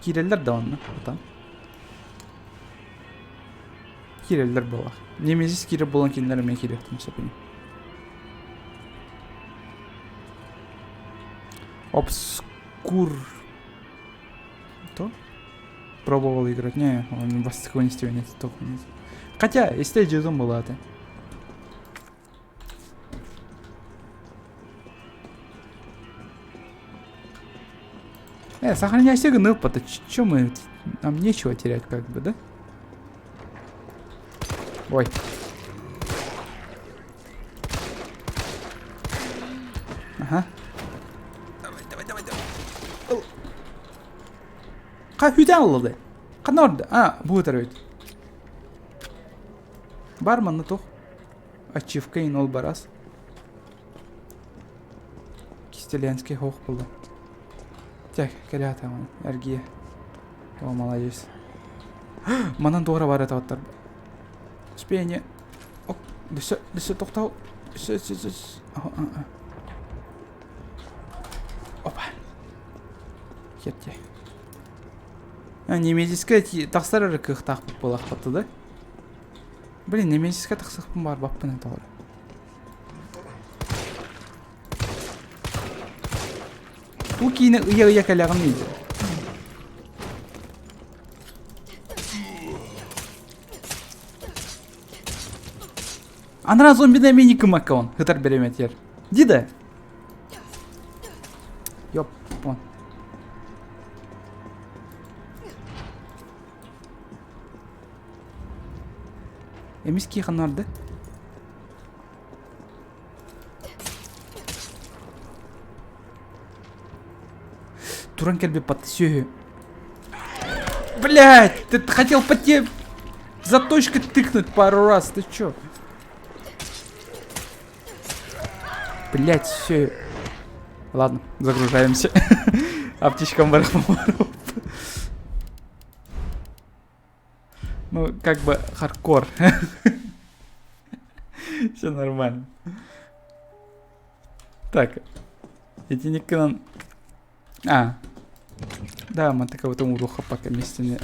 Киирэллэр да онно, отан. Киирэллэр буолар. Немезис киирэр буолан кинилэр эмиэ киириэхтэрин сөп ини. Обскур... То? Пробовал играть. Не, он вас такого не нет, только нет. Хотя, если джезом была это. Сохраняйся гыныппата, чё мы, нам нечего терять как бы, да? Ой. Ага. Давай, давай, давай, давай. Ха, хүтэн ыллады. Ханна орда? А, бу ытар эбит. Бар манна туох? Ачивка ин ол барас. Кистеленский хоох булла. Так, кэлэ атаман. Эргийэ. О, молодец. Манан туора бар этабаттар. Успение. Ок, дөссө, дөссө тохтоо. Өссө, өссө, өссө. Опа. Хетте. Немезиске тахсар эрэ кыахтаахпыт буолахпатты да? Блин, немезиске тахсыахпын баарбаппын это Ту киинэ ыйа-ыйа кэлэҕин иди. Анараа зомбина мини кымакка он хытар береметер. Дида. Ёппон. Эмис кииханнарды. Туран кэлбит пат сүөһү. Блять, ты хотел по те заточкой тыкнуть пару раз, ты чё? Блять, все. Ладно, загружаемся. Аптечкам Ну, как бы хардкор. Все нормально. Так. Итиниккынан... А. Да, мантыка бутун уруха пока местини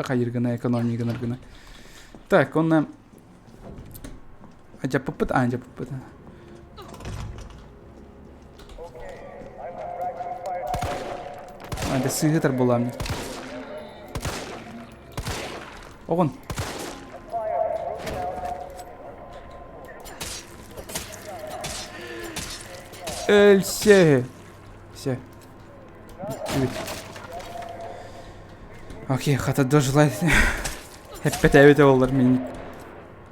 хайыргына экономия гынар Так, он Адьаппыппыт, а, адьаппыппыт. А, да сыһытар буолаамньы. Оҕун. Өлсө. Все. Окей, хата дожила. Эппэтээбит оллар мин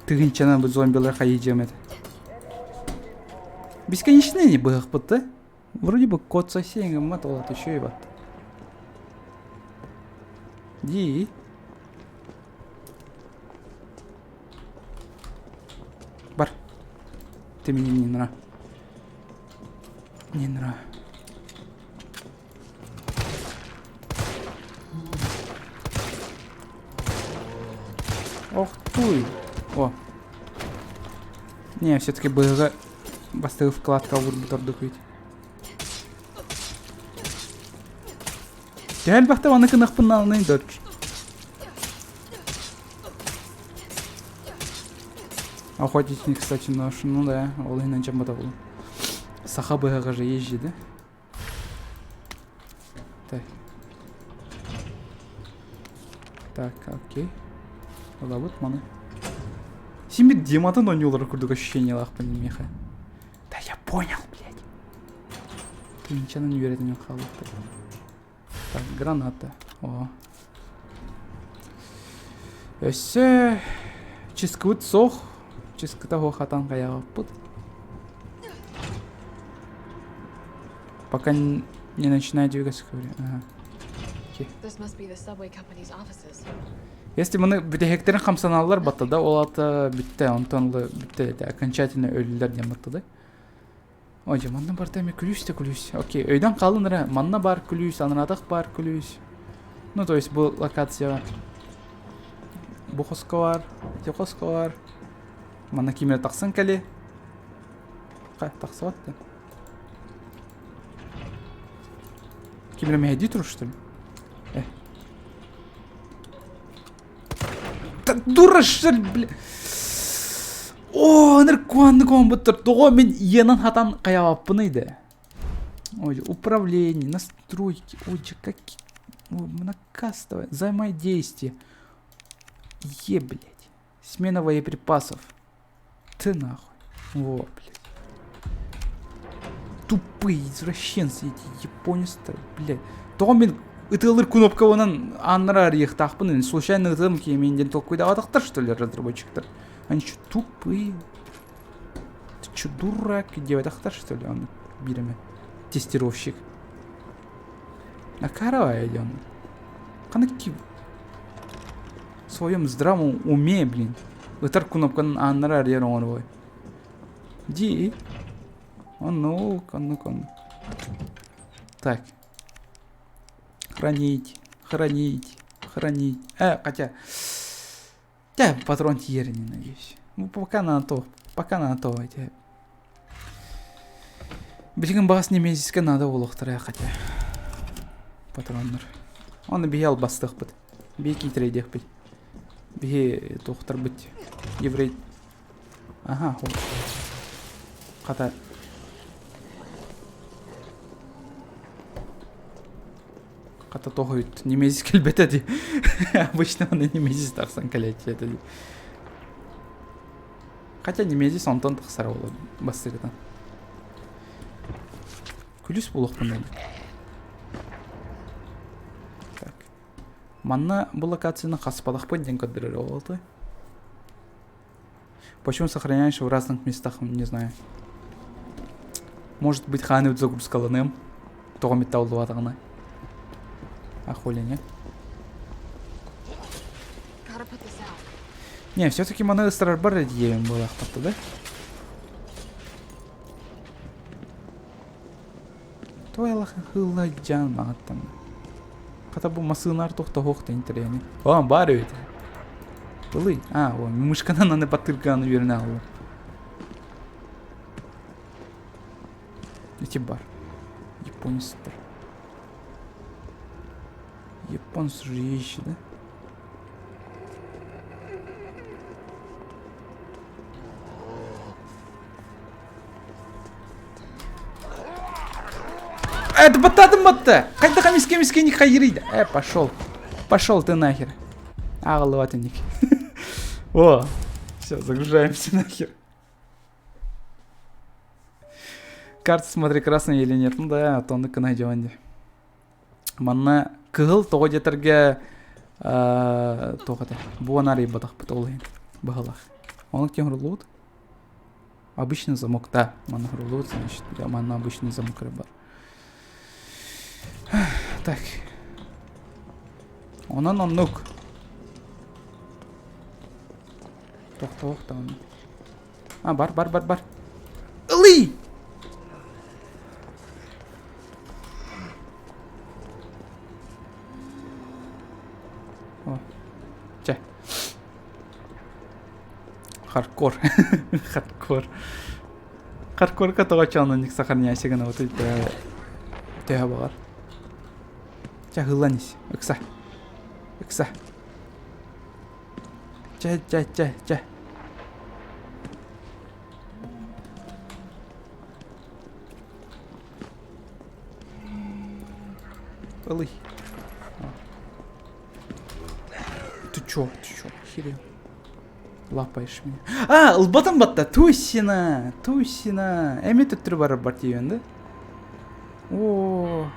тыһыынчанан бу зомбилар хайыдьыам этэ. Бесконечный не быһахпыт да? Вроде бы код совсем гыммат ол еще и бат. Ди. Бар. Ты мне не нра. Не нра. Ох туй! О! Не, все-таки быһыга бастыгы вкладка уурбут ордук ведь. Төһө элбэхтэ аны кынахпын наалынай дочь. Охотничный, кстати, нож. Ну да, ол иһинэн дьон был. Саха быһаҕа же есть да? Так. Так, окей. Ылабыт маны. Син бит Диматын ойнуулар курдук ощущениялаахпын миэхэ. Да я понял, блядь. Тыынчанан үөрэтинэн хаалбыттар. Так, граната. О. Өссө чыскыбыт суох. Чыскыта суох хатан хайаҕаппыт. Пока не начинай двигаться, говорю. Ага. Окей. Если маны бүтэһиктерин хамсаналлар батта да, ол ата бүттэ, онтон бүттэ окончательно өлүлэр диэн батта да. Ой, манна барда эми күлүүс да күлүүс. Окей, өйдөн хаалын эрэ. Манна баар күлүүс, анараатах баар күлүүс. Ну, то есть бу локацияҕа бу хоско баар, ити хоско баар. Манна ким эрэ тахсан кэлиэ. Тахсыбат да. Ким эрэ мэһэйдии турар, что ли? Э. Да дура, что ли, бля? Оо, ынырык куһаҕаннык оҥорбуттар. Тоҕо мин иэнэн хатан хайаабаппыный да? Ой, управление, настройки, ой, какие... Многокастовое, взаимодействие. Е, блядь. Смена боеприпасов. Ты нахуй. Во, блядь. Тупые извращенцы эти японцы, блядь. Тоҕо мин ытыалыр кнопкабынан ааннары арыйыахтаахпын, случайно ытыам киэмин диэн толкуйдаабатахтар, что ли, разработчиктар? Они что, тупые? Ты что, дурак? Диэбэтэхтэр, что ли, он биир эмэ тестировщик. А каравай он. Ханнык в своем здравом уме, блин. Ытар кнопканан ааннары арыйар оҥоруой. Ди. Оннук, оннук, оннук. Так. Хранить, хранить, хранить. Хотя... Да, патрон тиийэр не надеюсь. Ну, пока на то, пока на то эти. Билигин баҕас немезискэ наада буолуохтара хотя. Патроннар. Оны биһи албастыахпыт. Биһи киитэрэйдиэхпит. Биһи туохтарбыт еврей Аха, хата Хата тоһуйт немезис кэлбэтэ дии. Обычно аны немезис тахсан кэлээччи этэ дии. Хотя немезис онтон тахсара буолуо бастыгытан. Күлүс буолуохпун наада. Так. Манна бу локацияны хаспатахпын диэн көрдөрөр буолуо Почему сохраняешь в разных местах, не знаю. Может быть, хааны загрузкаланыам. Тоҕо металлуатаҕына. А хули нет? Не, все-таки маны ыстарарбар идеям буолаахтатта да? Той алахан хылладьан маҕаттан. Хата бу массыынаар тохтоһуох да интэриэһинэй. О, баар эбит. Ылый. А, о, мышканан аны баттыргааны үөрэнэ аҕалла. Ити бар. Японецтар. Японцы же ищет, да? Это баттадым батта! Хайдаха миске миске не хайрыйда. Э, пошел. Пошел ты нахер. Аҕалыбатынник. О, все, загружаемся нахер. Карта смотри, красная или нет. Ну да, а то он найдем. Манна кыһыл тоҕо диэтэргэ туох этэ буон арыйбатахпыт ол иһин быһалаах. Ону ким оҥоруллубут? Обычный замок, да. Манна оҥоруллубут, значит, манна обычный замок эрэ бар. Так. Онон оннук. Тохтоох даҕаны. А, бар, бар, бар, бар. Ылый! О, чэ. Хардкор. Хардкор. Хардкорка тоҕо чоонунник сохраняйся гынабыт төһө баҕар. Чэ, ылан ис. Ыкса. Ыкса. Чэ, чэ, чэ, чэ. Ылый. Ты чё, ты чё, охерел? Лапаешь меня. А, ылбатым батта. Тусина, Тусина. Эми төттөрү барар бар тиийэн да? О,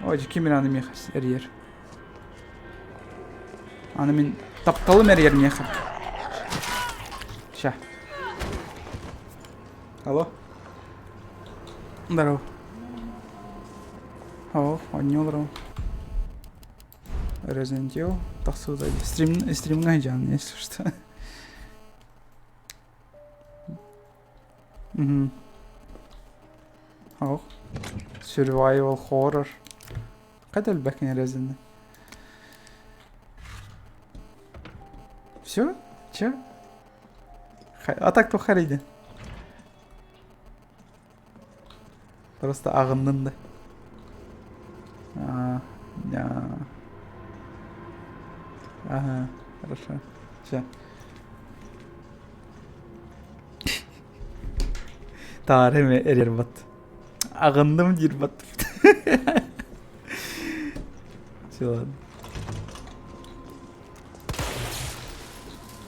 Ой, ким аны миэхэ эрийэр. Аны мин тапталым эрийэр миэхэ. Ща. Алло. Здорово. О, оонньуу олоробун. Resident Evil тахсыбыта стрим стримҥа сылдьаҕын если что. Мгм. Ох. Survival horror. Хайда элбэххин Resident? Все? Че? А так туох эрийдин? Просто аҕыннын да. А, Ага, хорошо. Все. Таары эме эрэр бат. Аҕынным диир бат. Все, ладно.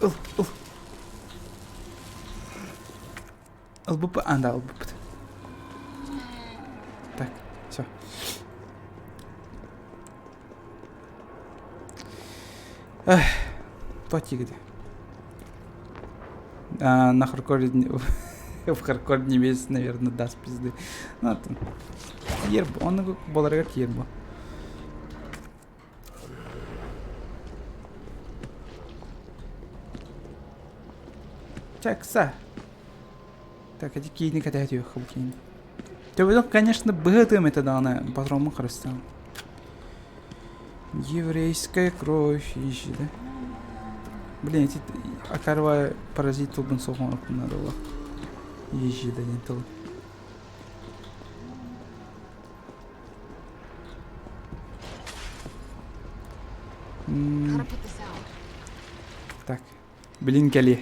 Ыл, ыл. Ылбыппыт, а, да, ылбыппыт. Так, все. Эх, Туох А, на хардкоре в хардкор небес, наверное, даст пизды. Ну, это... Ерб, он боларыгар киербо. Чакса. Так, эти киини кэтэһэтиэх бу киини. Төбөтөх, конечно, быһытым это даҕаны патроммун харыстаан. Еврейская кровь ищи, да? Блин, эти акарва паразит тылбын соҕон надо было. Ищи, да, не тыл. Так, билин кэлиэ.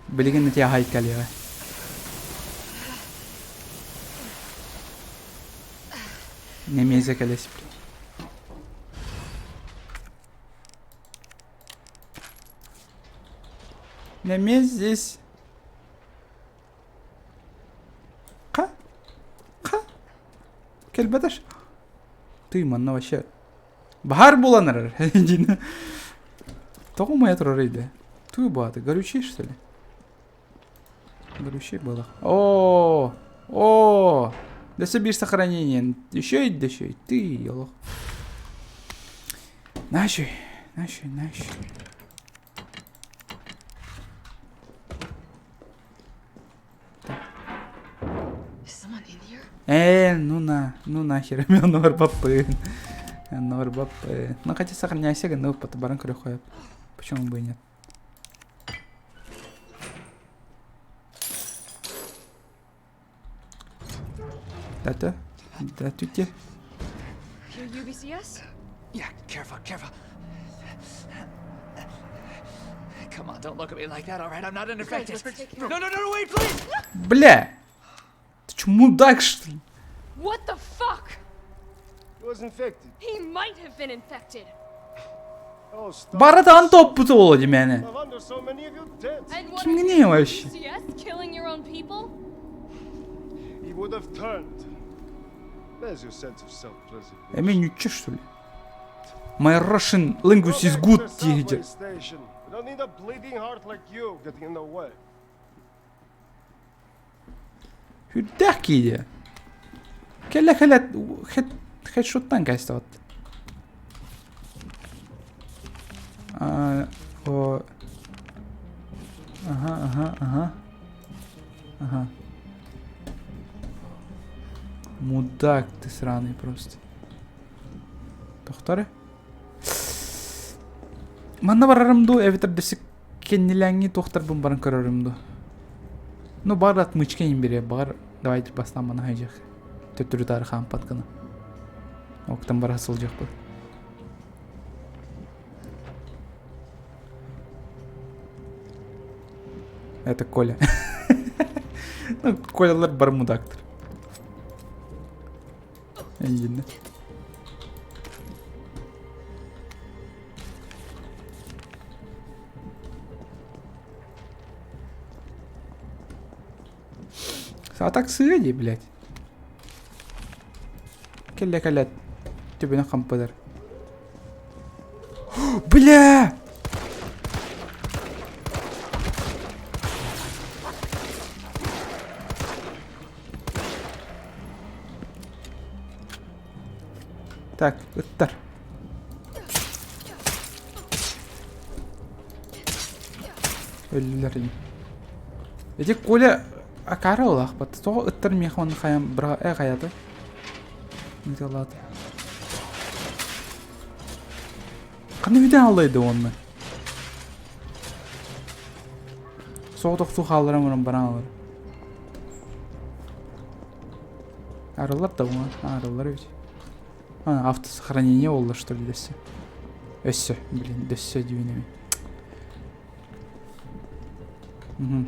Билигин ити аһай кэлиэҕэ. Немезе кэлэс. Немез здесь. Ха? Ха? Кэлбэтэр. Ты манна вообще Баһаар буолан эрэр дьиҥэ. Тоҕо умайа турарый да? Туй бааты, горючий что ли? Горючий было. О, о, да биир сохранение. Еще и да еще и ты, олох. Нащуй, нащуй, нащуй. Ээ, ну на, ну нахер, оннугар баппын. Оннугар баппын. Ну хотя сохраняйся, ну баран көрөхөп. Почему бы и нет? Да-да, да, тете. Your UBCS? Yeah, careful, careful. Come on, don't look at me like that, all right? I'm not an infected. let's take care No, no, no, no, wait, please! Бля! Ты чё, мудак, что ли? What the fuck? He was infected. He might have been infected. Oh, stop. Баратан топпут ола димэни. No wonder so many of you dead. And what Кимҥиний are you, вообще? UBCS? Killing your own people? He would have turned. There's your sense of self-preservation. Эми нючча что ли? My Russian language Go is back good to the subway диэхэ. station. We don't need a bleeding heart like you getting in the way. Сүрдээх киирэ. Кэлэ кэлэ хедшоттан кээстэҕит. А, о Ага, ага, ага. Ага. Мудак ты сраный просто. Тохтор Манна барарым дуу эбэтэр дэсик кэннилээҥҥи туохтарбын баран көрөрүм дуу. Ну баҕар отмычка иһин бириэ, баҕар давайте бастаан маны хайдьах. Төттөрү-таары хаампат гына. Октан бара сылдьыахпыт. Это Коля. Ну, Колялар бар мудактыр. Эйгинне. А так сыа блядь. Кэллэ кэлэ түбүнэ хампыдар. Бля! Так, ыттар. Өллүлэр ини. Ити Коля акаары улаахпат. Тоҕо ыттар миэхэ уонна хайан быраҕа э хайата? Николаата. Ханна бүтэн аллайды уонна? Соҕотохсуу хаалларан баран баран алар. Арыллар да буҥа. Арыллар эбит. А, автосохранение буолла что ли дөссө. Өссө, блин, дөссө дьүһүнэбин. Угу.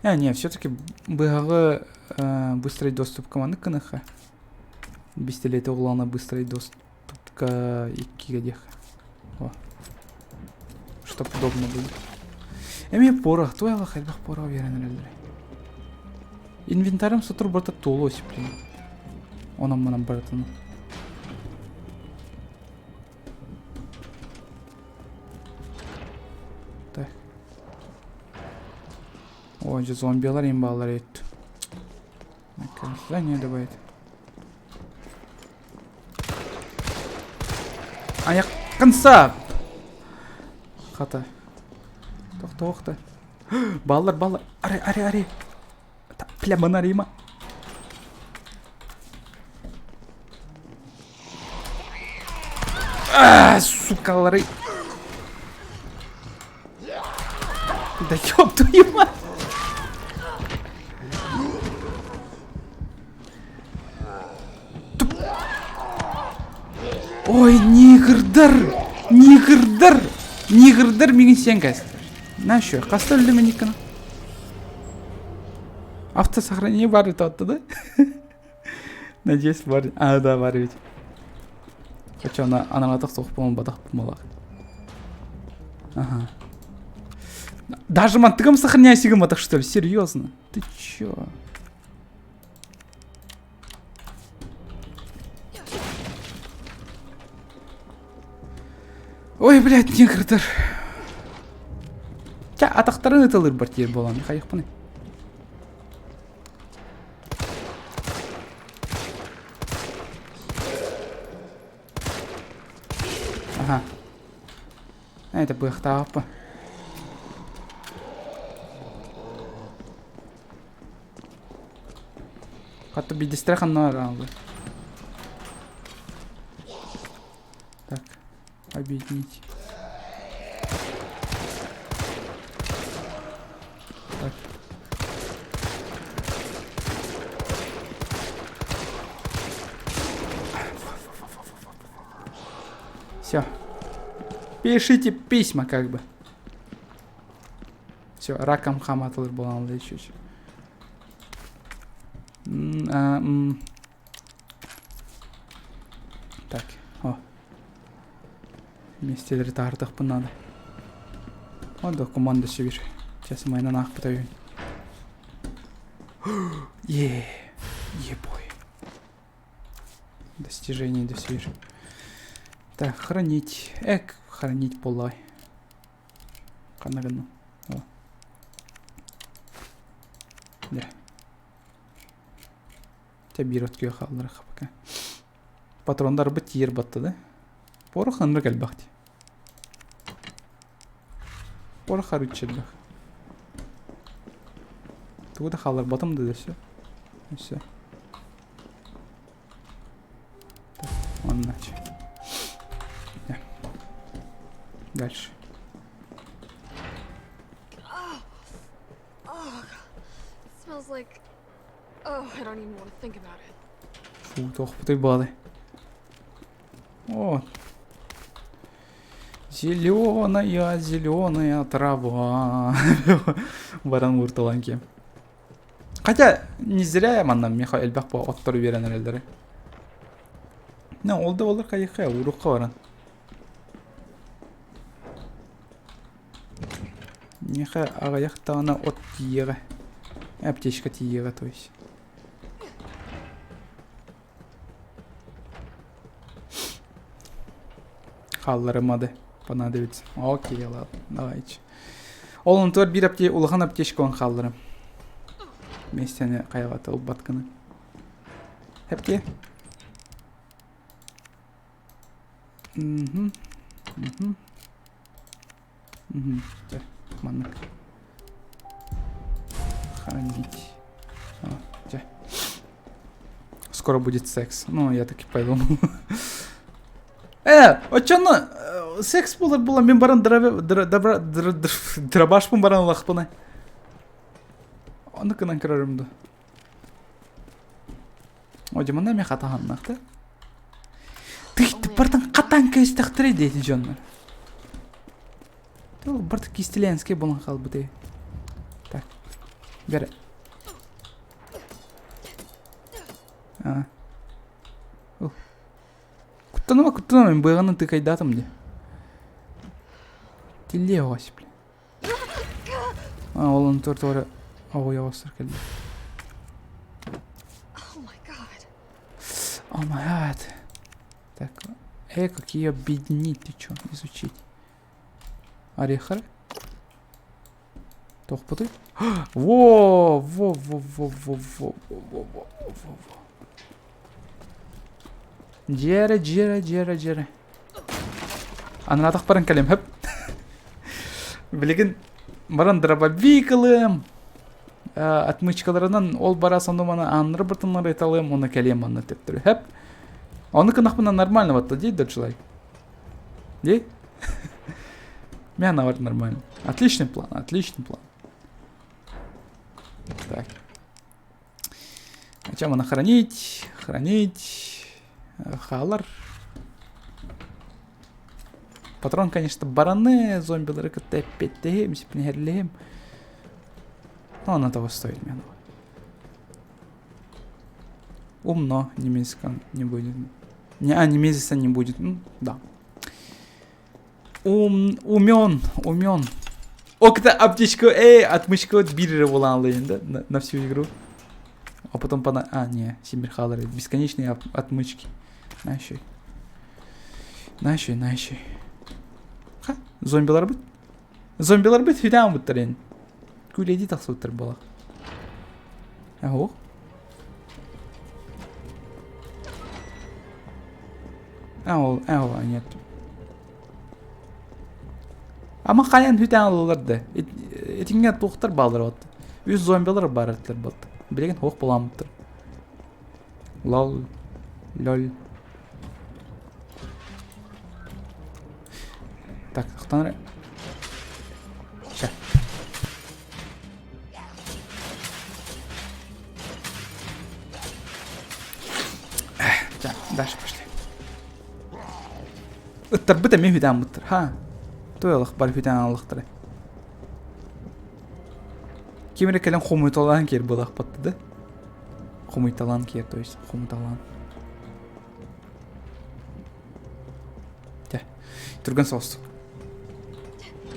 Э, не, все-таки быһаҕы э, быстрый доступ команды кыныха. Бистилети оҕлана быстрый доступка иккигэ диэх. О. Чтоб удобно было. Эмиэ порох, туйала хайдах порох биэрэн эрэллэр. Инвентарым сотору барыта туолуо блин. Онон-манан барытын. Ой, дьэ зомбилар имбалар эт. Наказание добавит. Айаххын сап! Хата. Тохтоохта. Баллар, баллар. Аре, аре, аре. Бля, манарима. А, сукалары. Да ёб твою мать! Ой, нигрдар! Нигрдар! Нигрдар мигин сен кәстер. На еще, хаста өлдү мен Автосохранение бар это оттуда? Надеюсь, бар. А, да, бар ведь. Хочу ана аналатах соқ болмадақ болмалақ. Ага. Даже мантыгам сохраняй сигам так что ли? Серьезно? Ты чё? Ой, блядь, негрдар. Ча, атахтарын ытылыр бар тиер болан. Хайықпын. Ага. Это быхтааппа. Хатта бидистре ханна араалды. Так, объединить. Так. Все. Пишите письма как бы. Все, раком хаматылыр болан чуть. Так, о. Миэстэлэри таһырдахпын наада. О, документ да сүбүр. Сейчас майнан аахпыта үһүн. Е, ебой. Достижение да сүбүр. Так, хранить. Эк, хранить полай. Ханна гынным. О. Дэ. Те биир от күөх хаалларах пока. Патроннарбыт тиийэр батта да? Порох ынырык элбэх дии. Порох арыыччы элбэх. Тугу да хаалларбатым да өссө. Өссө. Так, он иначе. Дальше. Smells like Oh, I don't even want to think about it. Фу, туохпутуй баҕай. О, зеленая, зеленая трава. Баран уурталан киэм. Хотя не зря я манна миэхэ элбэх бу оттору биэрэн эрэллэрэ. Ну, ол да буоллар хайыхха урукка баран. Миэхэ аҕыйах даҕаны от тиийиэҕэ. Аптечка тиийиэҕэ то есть. Хаалларымады понадобится. Окей, ладно, давайте. Ол онтугар биир апте улахан аптечка он хаалларым. Миэстэни хайаҕата ылбат гына. Эптиэ. Мгм. Мгм. Мгм. Дьэ, маннык. Хранить. А, дьэ. Скоро будет секс. Ну, я так и подумал. Э, оччону секс буолар була мин баран дробашпын баран ылахпына. Ону гынан көрөрүм ду. Одьумана эмиэ хатаһаннах да. Тыйты бартан хатаан кэстэхтэрэ диэти дьоннор. Ол барта кистэлээнскэй буолан хаалбытай. Так. Бэрэ. А. Куттаныма, куттаныма, мин быаҕынан тыкайдаатым дии. Тиллиэ оҕос, бля. А, ол онтуор туора оҕуйа оҕустар кэллэ. Oh my god. Oh my god. Так, как ее объединить, ты чё, изучить? Орехары? Туохпутуй? Во, во, во, во, во, во, во, во, во, во, во. Дьиэрэ, дьиэрэ, дьиэрэ, дьиэрэ. Анаатах баран кэлим, хөп. Билигин баран дробовик ылыам. Отмычкаларынан ол бара сонуманы ааннары быртыннары ыталыам, уонна кэлиэм манна төттөрү. Хөп. Ону гынахпына нормально батта дии дочулай. Дии? Меня наоборот нормально. Отличный план, отличный план. Так. Чем она хранить? Хранить. Халар. Патрон, конечно, бараны, зомбилары кытта эппеттеһим, сипнэһэрлиһим. Но она того стоит, мен. Умно, немецком не будет. Не, а, немезиса не будет. Ну, да. Ум, умен, умен. О, кыта аптечка, эй, отмычка биир эрэ буолан алыйын да, на, на всю игру. А потом пона... А, не, Симир Халары. Бесконечные отмычки. Нащой. Нащой, нащой. Ха, зомбилар быт. Зомбилар быт хүтээн буттар Күлэди тахсыбыттар буолах. Аһо. А ол, а ол, нет. Ама хайан хүтээн ылалар да. Этиҥҥэ туохтар бааллар вот. Үс зомбилар бар этилэр бот. Билигин хоох буламмыттар. Лол. Лол. Так, тохтон эрэ. Ща. Так, дальше пошли. Ыттарбыт эмиэ хүтээн Ха. Туйалах бар хүтээн аллахтара. Ким эрэ кэлэн хомуйталаан киэр буолаахпатты да. Хомуйталаан киэр, то есть хомуталаан. Те. Түргэн соҕустук.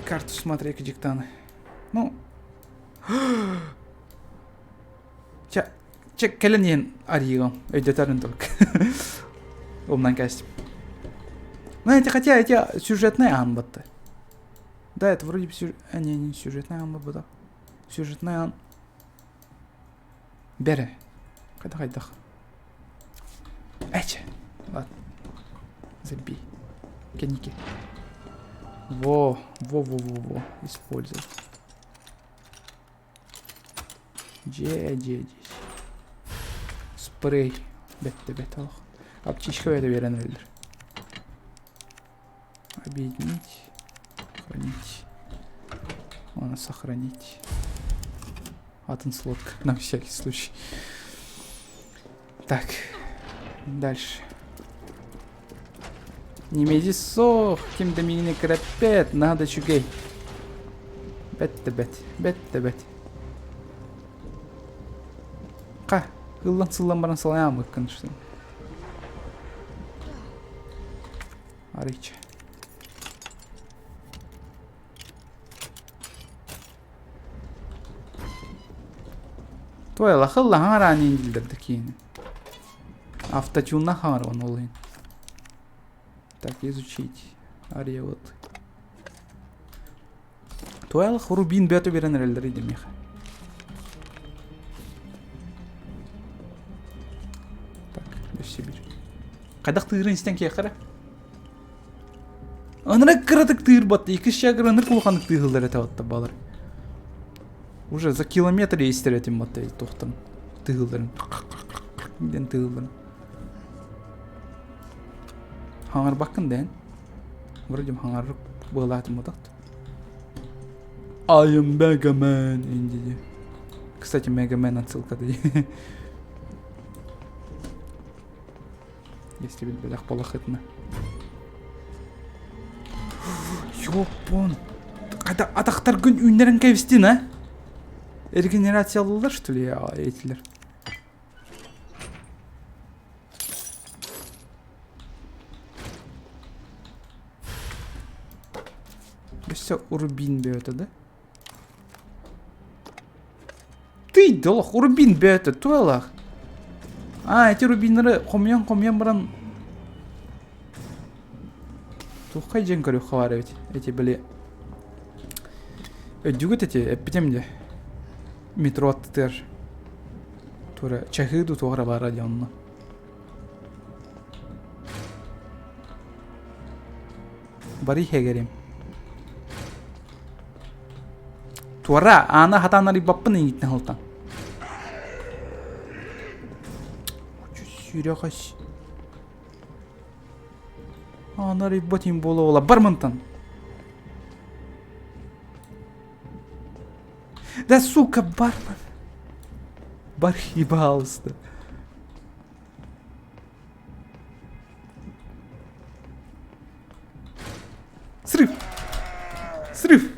Карту смотри, диктаны. Ну. Чэ, чэ, кэлэн иһэн арыйыгым. Өйдөтөрүн только. Умнан кэстим. Ну, эти хотя эти сюжетные аан батты. Да, это вроде бы сюжет... А, не, не сюжетный аан бу Сюжетный аан... Бэрэ. Хайдах хайдах. Эче. Ладно. Забей. Кеники. Во, во, во, во, во. Использовать. Дьэ, дьэ, дьэ. Спрей. Бэтте, бэтте олох. Аптечка это берен өлөр. Объединить. Хранить. Ладно, сохранить. Атын слот, на всякий случай. Так. Дальше. Немези сох, ким да миигини кырэппэт, наһаа да үчүгэй. Бэт да бэт, бэт да бэт. Ха, ыллан сыллан баран салайаамыккын что Арыйча. Туайла хылла хаҥараан дииллэр да киини. Автотюнна хаҥаран ол иһин. Так, изучить. Ария вот. Туайла рубин бөтө берен эрэллэр идемиэхэ. Так, өссө бир. Хайдах тыырын истэн киэхэрэ? Ынырык кыратык тыырбат, икки шагыр ынырык улаханнык тыыһыллар этэ батта балар. Уже за километр истер этим батта тохтан тыыһылларын. Диэн тыыһылларын. Хаҥарбаккын дээн. Вроде хаҥарык быалаатым батахт. I am Mega Man инди. Кстати, Mega Man отсылка дии. Если билбэлэх буолахытына. Ёппон! Қайда атақтар күн үннерін кәбістен, а? Регенерациялылар, что ли, этилер? Өссө Урбин бөтө да? Ты долох, Урбин бөтө, туалах. А, эти рубиннары хомуйан-хомуйан баран Туххай дьэн көрүөххэ баар эбит. Эти были... Өйдүүгүт ити эппитим дии. Метро аттытыгар тура чаһыы дуу туох эрэ баара дии онно. Бары иһэгэрим. Туора, аана хатаан арыйбаппын эйигиттэн ылтан. Сүрэхэс. Аана арыйбат им буола-буола бар мантан. Да сука, бармен. Бар ебался. Срыв! Срыв!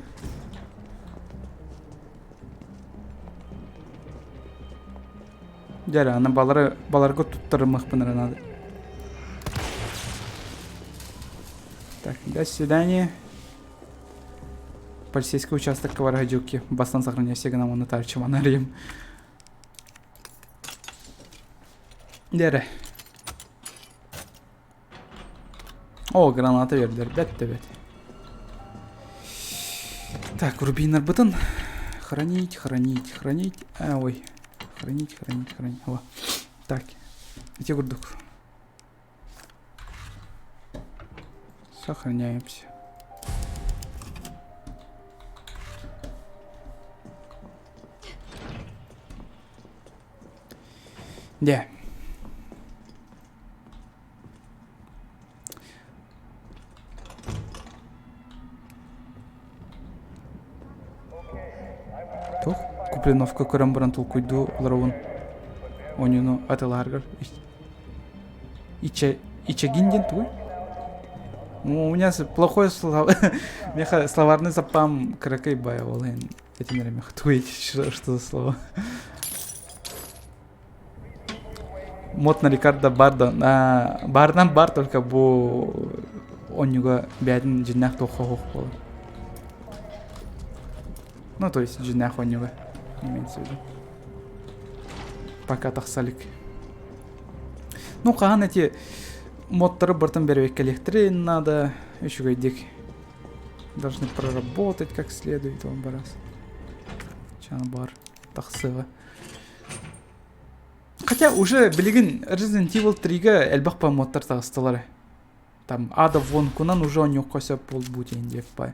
Дьэ аны балары баларга туттарымыахпын эрэ надо. Так, до свидания. Полицейский участокка бара дьукки. Бастан сохраняйся гынан уонна таарчыман арыйым. Дьэ О, граната бердилэр. Бэт да бэт. Так, рубиннарбытын хранить, хранить, хранить. А, ой. Хранить, хранить, хранить. О. Так. Эти курдук. Сохраняемся. Дьэ. Туох Куплиновка көрөн баран толкуйдуу олоробун оонньууну атыылаһаргар Иче Ичегин диэн тугуй? У меня плохое слово меха словарный запам кыракый бай ол иһин этин эрэ меха тугуй что за слово Мод на Рикардо бар да баарынан бар только бу онньуга бэйэтин дьиннээх туохха суох буолар. Ну, то есть дьиннээх онньуга имеется в виду. Пока тахса илик. Ну, хаһан эти модтары бартын бэрэбиэркэлиэхтэрин надо үчүгэйдик. Должны проработать как следует он барас. Чан бар тахсыга. Хотя уже билигин Resident Evil 3-гэ элбэх модтар таҕыстылар. Там Ада Вонкунан уже онньуохха сөп буолбут диэн диэппай.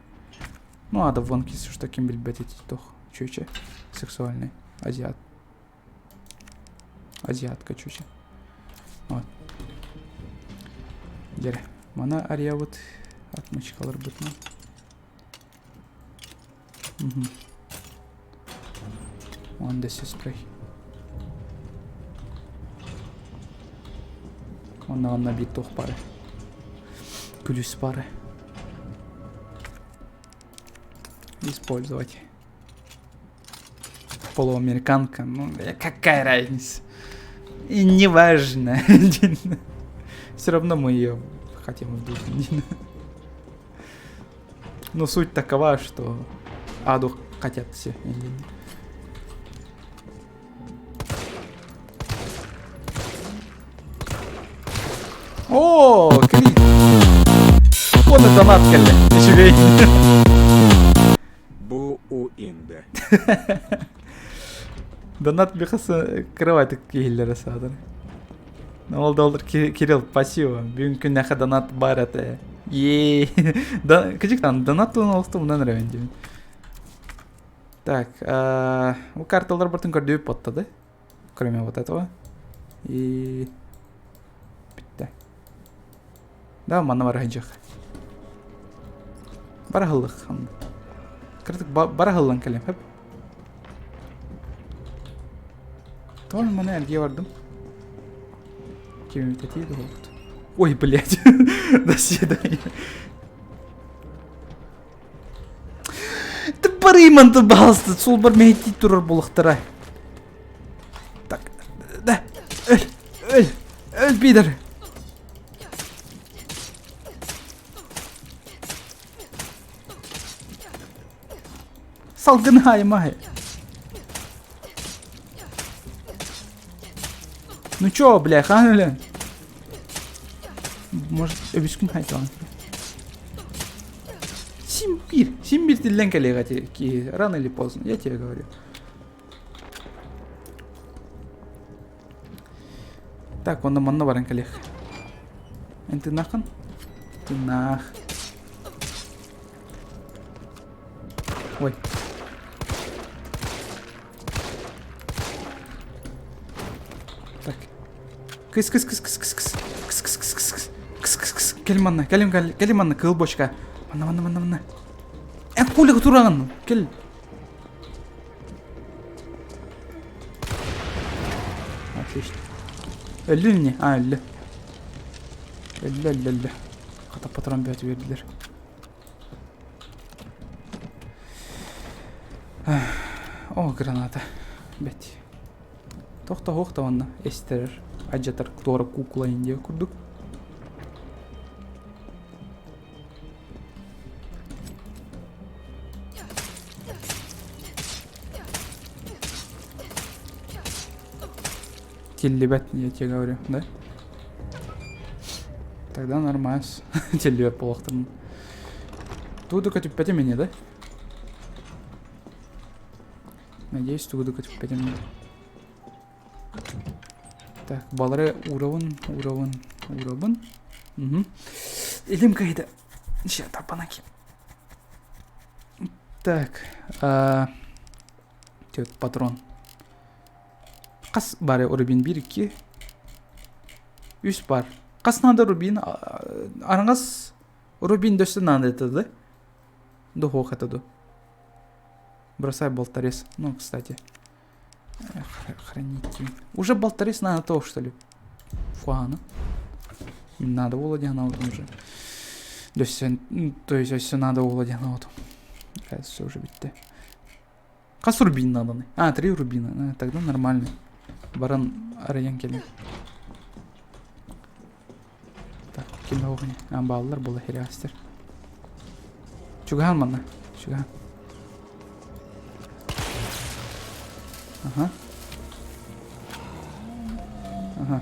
Ну, Ада Вонг если что ким билбэт ити туох чүчэ сексуальный азиат. Азиатка чүчэ. Вот. Дьэрэ. Мана арыйабыт отмычкаларбытынан. Угу. Он да спрей. Онно онно биир туох бары. Күлүс бары. Использовать. Полуамериканка. Ну, какая разница? И неважно. Все равно мы ее хотим вдуть. Но суть такова, что аду хотят все. О, крит! Уонна донат кэллэ. Үчүгэй. Бу у инде. Донат бихасы кровать киһилэрэ саатар. Ол да олор Кирилл, спасибо. Бүгүн күннэхэ донат бар этэ. Е. Кыжык там донат туһунан олохтум мунан эрэ диэн. Так, бу карталар бартын көрдүбүт боттады. Кроме вот этого. И бүттэ. Да, манна бара сылдьыах. Бара сыллых. Кырдык бара сыллан кэлиэм. Хөп. Тоҕо маны эргийэ бардым? Ким этии буолбут. Ой, блядь. До свидания. Ты барыйман ты баалысты сулбар мэһиттии турар буолуохтара. Так, да, өл, өл, өл, пидор. Салгын хааймай. Ну чё, бля, ханули? Может, өбүскүн хайтаҕын? Симбир, Симбир тиллэн кэлиэҕэ киһи, рано или поздно, я тебе говорю. Так, онно манна баран кэлиэх. Эн тыыннааххын? Тыыннаах. Ой. Так. Кыс кыс кыс кыс кыс кыс. Кыс кыс кыс кыс кыс. Кыс кыс кыс. Кэл манна, кэлим кэл, кэлим манна кыл бочка. Манна манна манна манна. Эн пуля тураҕын. Кэл. Отлично. Өллү не? А, өллү. Өллү, өллү, өллү. Хата патрон бөтү бердилер. О, граната. Бэт. Тохто хоох онно эстэрэр адьатар туора кукла индия курдук. Тиллибэт, я тебе говорю, да? Тогда нормально. Тиллибэт буолуохтарын. Тугу да көтүппэтим ини, да? Надеюсь, тугу да көтүппэтим ини. Так, балары уровын, уровын, уровын. Угу. Илим кайда. Сейчас, тапанаки. Так, а, патрон. Хас бары рубин 1, 2, 3 бар. Хас надо рубин? Араңас рубин дөссө надо это, да? Духох это ду. Бросай болторез. Ну, кстати. Храните. Уже болторез надо то, что ли? Фуана. Надо Володя на вот уже. То есть, все надо Володя на вот. Все уже битте. Хас рубин надо. А, три рубина. Тогда нормально. Баран арыйан кэлин. Так, ким оҕуни? А, бааллар була хирястер. Чугаһан манна. Чугаһан. Ага. Ага.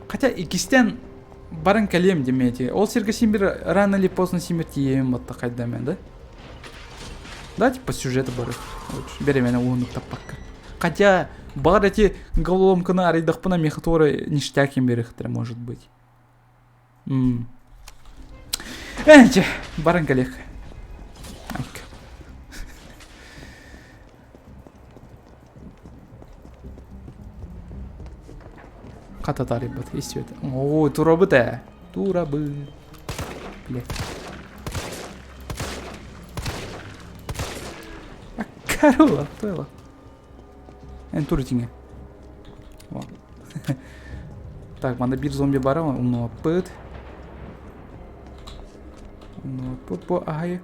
Хотя иккистэн баран кэлиэм диэти. Ол сиргэ син бир рано или поздно син бир тиийэбин батта хайда эмэ да? Давайте по сюжету бары. Лучше. Беремене уһуннук таппакка. Хотя бар эти головоломканы арыйдахпына миэхэ туора ништяк им берехтэрэ может быть. М. Энче, баран кэлиэх. Айка. Хата таарыйбат, истибэт. Оо, турабыт ээ. Турабыт. Блядь. Аккарула, туйла. Эн тур итиҥэ. Так, манна биир зомби бара, умнубаппыт. Умнубаппыт бу аһайы.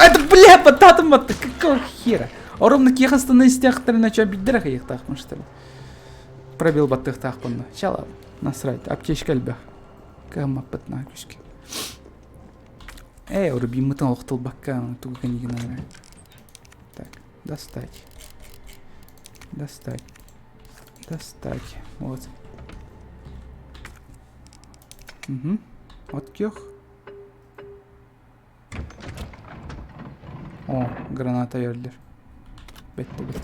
Это, бля, бататым батты, какого хера? Оромно киэхастаны истиэхтэринэ чё биддер ахыйыктаахпын что ли? Пробил баттыахтаахпын Чала, насрать, аптечка элбэх. Кыаммаппыт на күскэ. Эй, рубиммытын олохтулбакка, тугу кэнигин Так, достать. Достать. Достать. Вот. Угу. Вот кех. О, граната өллөр. Бетте бет.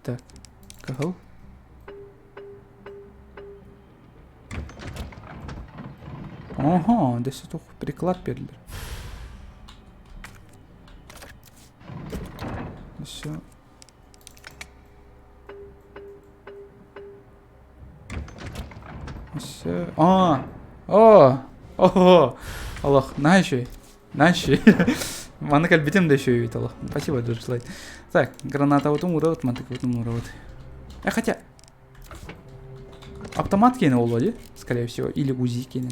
Так, кыһыл. Ага, дөссө тух приклад берилер. Все. Все. А, о, ого, Аллах, на еще, на еще. Маны кэлбитим да еще ведь Аллах. Спасибо, Джордж Лайт. Так, граната вот умура, мантык вот умура вот. А хотя, автомат киэнэ буолуо скорее всего, или УЗИ киэнэ.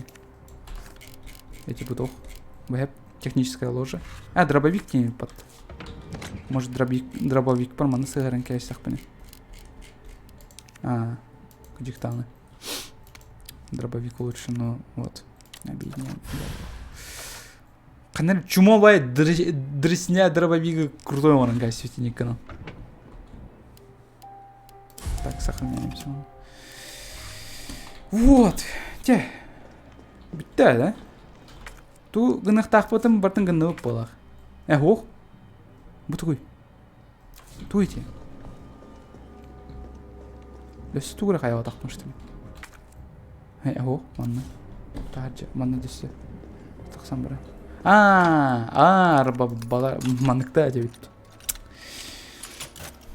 Эти бутох. Бэп, техническая ложа. А, дробовик киэнэ под. Может, дробовик, дробовик парманы сыһарын кээстэхпинэ. А, кудихтаны. Дробовик лучше, но вот. Обиднее. Ханна чумовая дресня дробовига крутой оранга светильник Так, сохраняемся. Вот, чэ, бүттэ да? Ту гыныахтаахпытын бартын гынныбыт буолар. Э, ох, бу тугуй? Тугуй ити? Өссө тугу эрэ хайаабатахпын что ли? Э, ох, манна. Таһырдьа, манна дөссө. Тахсан баран. Аа, аа, арба, манныкта дебит.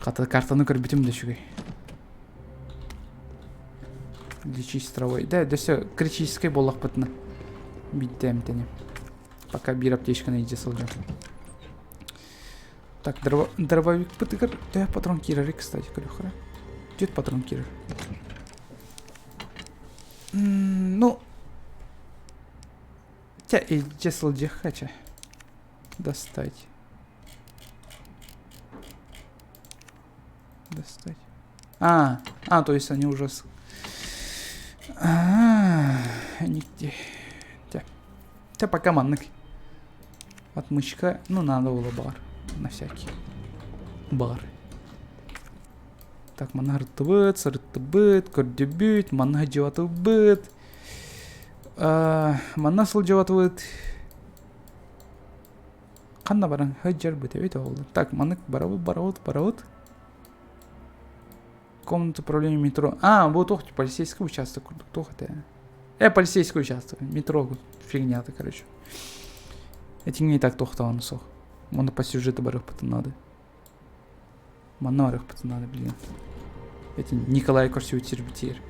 Хата картаны көрбүтүм да үчүгэй. Лечись травой. Да, дөссө критическэй буоллахпытына биирдэ эмтэниэм. Пока биир аптечканы илдьэ сылдьам. Так, дробовикпытыгар төһө патрон киирэрий, кстати, көрүөххэ. Түөрт патрон киирэр. Ну, чэ, илдьэ сылдьыахха чэ. Достать. Достать. А, а, то есть они уже... С... А, нигде. Те. Те пока маннык. Отмычка, ну, надо было бар. На всякий. Бар. Так, манна ырыттыбыт, сырыттыбыт, көрдүбүт, манна дьыбатыбыт. Манна сылдьыбатыбыт. Ханна баран сылдьарбыт эбит ол. Так, маннык барабыт, барабыт, барабыт. Комната управления метро. А, бу туох полицейский участок курдук туох этэ. Э, полицейский участок. Метро фигня-то, короче. Этиҥҥэ и так туохтаҕын суох. Оны по сюжету барыахпытын надо. Манна барыахпытын надо, блин. Эти Николай көрсүбүт сирбитигэр.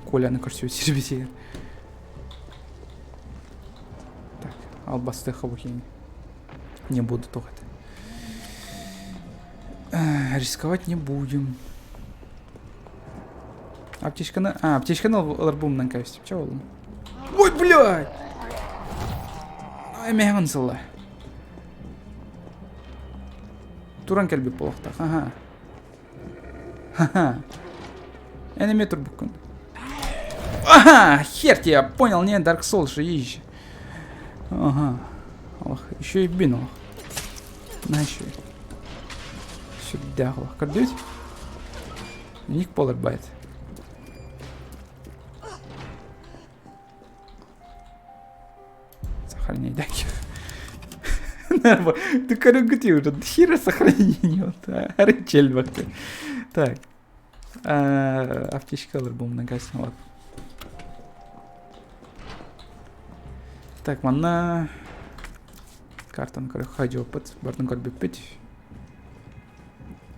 Коляны көрсүбүт сирбитигэр. Так, албастыха бу киһини. Не буду туох это. Рисковать не будем. Аптечканы... А, аптечканы ылар кэбистим. Чэ буоллум. Ой, блядь! Эмэһэҕин сылла. Туран кэлбит буолуохтаах. Аха. Ха-ха. Эн эмиэ турбуккун. Ага, хер тебя, понял, не, Dark Souls же ищ. Ага. Ох, еще и бин, ох. На еще. Сюда, ох. Көрдүт? Ник Поларбайт. Сохраняй, Ты көрөнгүт уже хера сохранение Арычель Так. Аптечкалар бу многоснова. Так, манна картаны көрө хадьоппут, бардын көрбүппүт.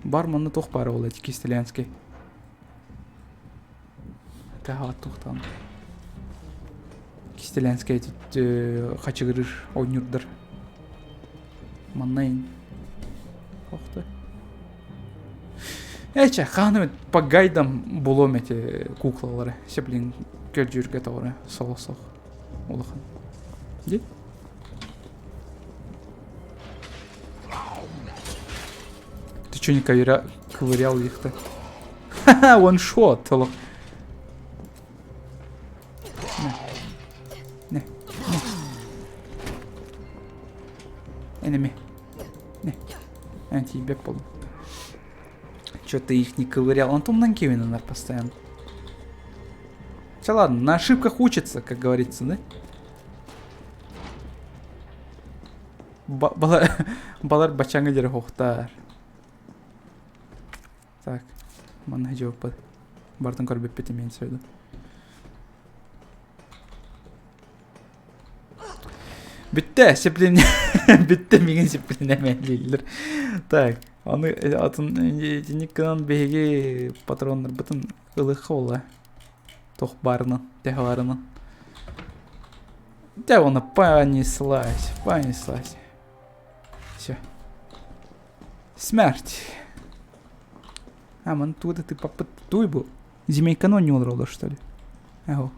Бар манна туох баара ол эти Кистелянский. Таһаҕат туохтаан Кистэлээнскэй хачыгырыыр оонньуурдар манна охто Эчэ, хаһан по гайдам булуом эти куклалары. Все, блин, көрдүүргэ тоҕо соло суох улахан. Ди? Ты что не ковырял, ковырял их-то? Ха-ха, one-shot. Не. Не. Не. Enemy. Не. Антибек был. Че ты их не ковырял? Антон Нанкевин, наверное, постоянно. Все, ладно, на ошибках учатся, как говорится, да? Балар бачаңа дери хохтар. Так, манна жауаппат. Бартын көрбөппүт имеется в виду. Бүттэ, сеплин бүттэ мигин сеплинеме дииллэр. Так, аны атын итинник гынан биһиги патроннарбытын ылыахха буолла. Туох баарынан, төһө баарынан. Дьэ уонна понеслась, понеслась. Все. Смерть. А, ман тугу да тыппаппыт туй бу. Зимейканы оонньуу олороллор что ли? Ау.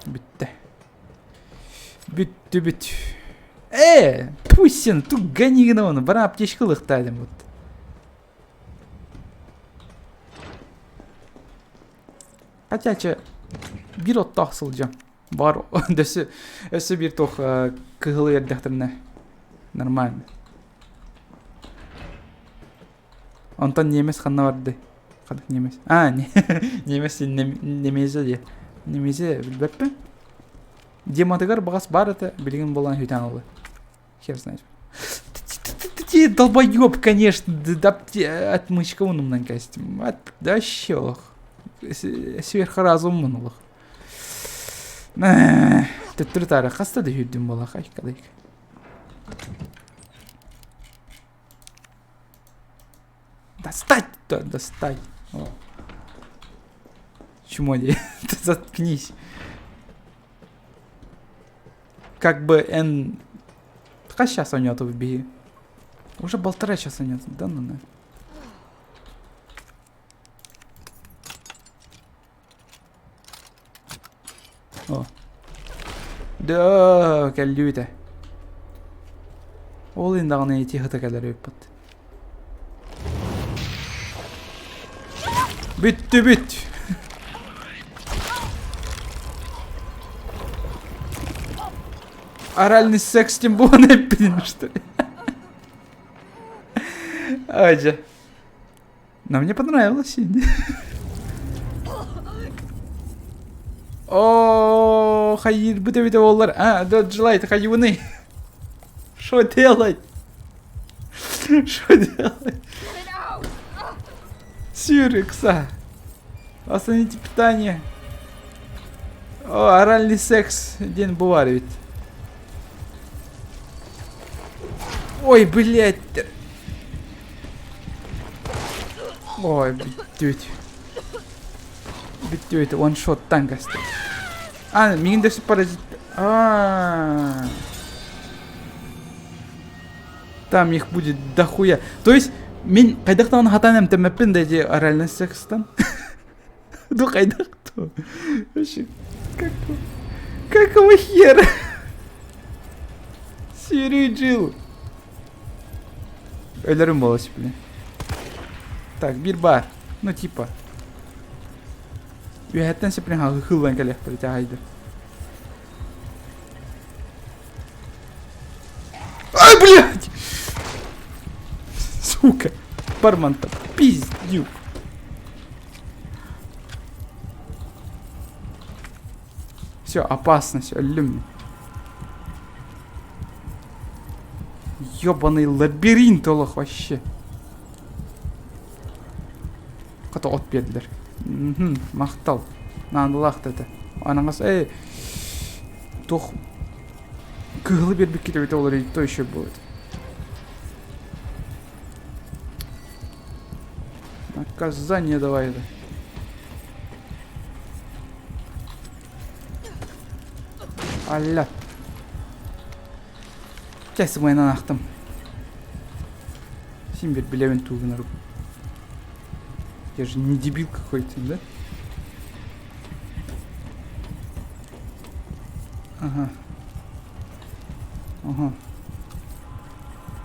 Бүттэ. Бүттү бүт. Э, пусть сен тук гони гына бара аптечка ылыхтаадым вот. Хотя чэ биир оттоох сылдьам. Бар өссө өссө биир туох кыһылы эрдэхтэринэ нормально. Онтон немец ханна барды? Ханнык немец? А, немец немезе дии. Немезе билбэппин. Дематыгар баҕас баар этэ, билигин буолан хүтэн ылла. Хер знает. Ты долбоеб, конечно, да, отмычка унумнан костюм. Да вообще олох. Сверхразуммун олох. Төттөрү таары хаста да хүрдүм буолах айкадайк. Достать! Да, достать. О. Чмо ли? Ты заткнись. Как бы Н... Хас сейчас онньоото биһи? Уже полтора часа нет, да ну на. О. Да, кэллибит Ол иһин даҕаны ити хата кэлэр эбиппит. Бүттүбүт. Оральный секс тем более эппитин, что ли? Ай, дьэ. Но мне понравилось. О, хайыырбыт эбитэ буоллар. А, да, желает хайыыны. Что делать? Что делать? Сюрикса. Остановите питание. О, оральный секс диэн бу баар эбит. Ой, блядь. Ой, бүттүбүт. Бүттүбүт, one-shot-тан кастым. А, миигин да паразит. А, Там их будет дохуя. То есть, мин хайдах даҕаны хатаан эмтэммэппин да ити оральный секстан. Ну хайдах то. Вообще, как... Какого хера? Сири Джилл. Өлөрүм буола блин. Так, биир баар. Ну типа. Үөһэттэн сиприн хыллан кэлиэхтэрэ тяхайдыр. Ай, блядь! Сука! Барманта, пиздюк! Все, опасность, өллүм. Ёбаный лабиринт олох вообще. Хата от биэрдилэр. Мхм, махтал. Наадалаах да этэ. Анаҥас ээ туох кыһылы биэрбиккит эбитэ ол эрэ то еще будет. Наказание давай это. Алла. Чэ, сымыйанан ахтым. Син бир билэбин тугунарым. Я же не дебил какой-то, да? Ага. Ага.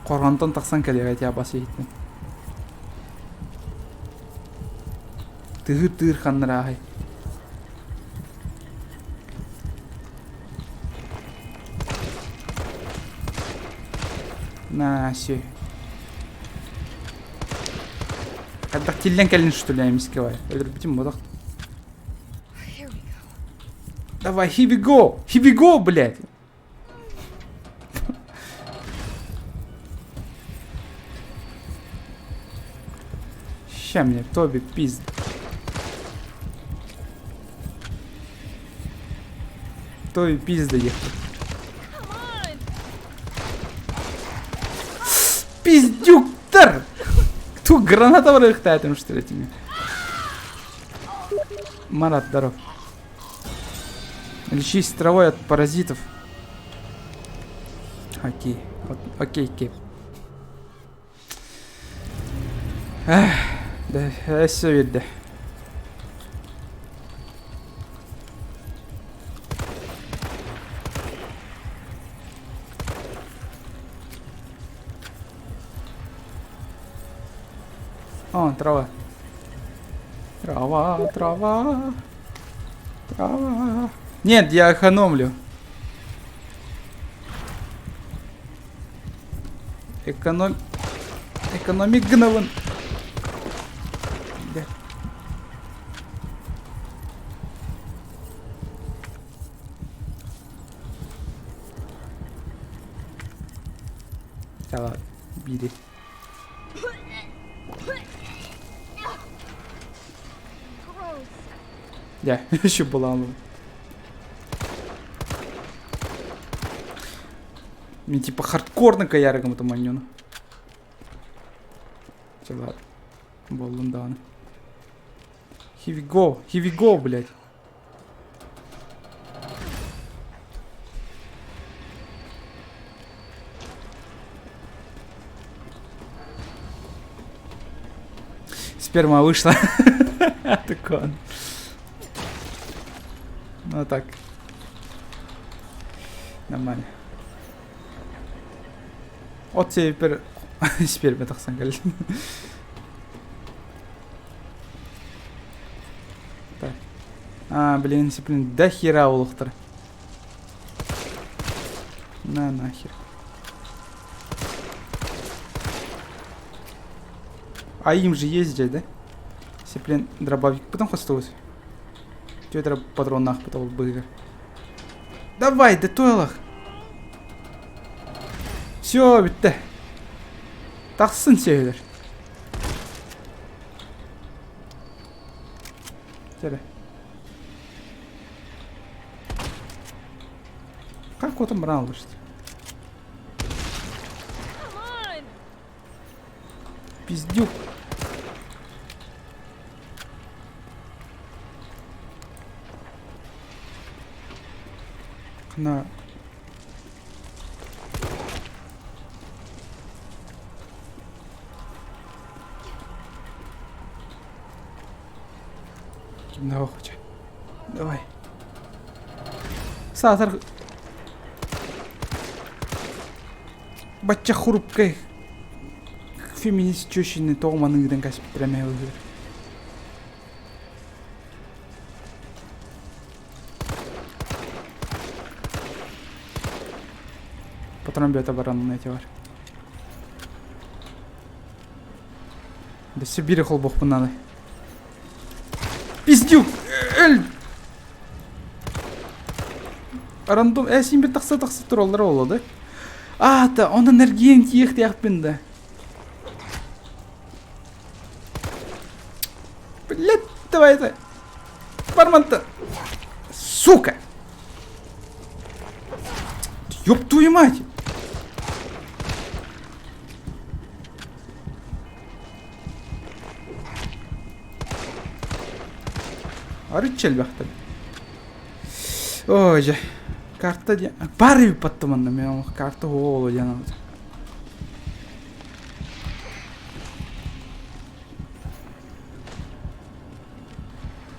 Қорғантан тахсан кэлиэҕэ ити абас иһиттэн. Тыһыр-тыыр ханнарааһай. На, все. Хайдах тиллэн кэлин что ли эмискэ бай. Өлөрбүтүм бодох. Давай, here we go! Here we go, блядь! Ща мне Тоби пизд. Тоби пизда ехать. Пиздюктар! Кто граната вырыхтает что ли этими? Марат, здоров. Лечись травой от паразитов. Окей. Окей, окей. Эх, да, өссө биэрдэ. О, трава. Трава, трава. Трава. Нет, я экономлю. Эконом... Экономик гынабын. Чала биири. Дьэ, үчү булаалым. Мен типа хардкорно каярыгым манньону. Чала боллум даҕаны. Here we go, here we go, блядь. Сперма вышла. Такой. Ну так. Нормально. От теперь сперма тахсан кэллим. Так. А, блин, блин, до хера улуктар. На нахер. А им же ездить, да? Сиплен дробовик. Потом хостовый. Тетра патрон нах потом быгер. Давай, да тойлах. Все, бітті. Тахсын сөйлер. Чэрэ. Как куотан баран олорсут? Пиздюк. На. Кимнээҕи хоча. Давай. Саатар бачча хрупкай феминист чөшини тоҕо маныгыдан каспиттара мэһэлыыр. Патрон бөтө баран эти бар. Да Сибири холбохпун надо. Пиздюк! Өл! Рандом... Э, син бир тахса тахса тураллар оло да? А, та, онон эргиэн тиэх-тиэхпин да. Блядь, давай это. Барманта. Сука! Ёб твою мать! Арычча элбэхтэр. Ой, дьэ. Карта диэн... Баар эбит баттаманна мен карта оҕоло диэн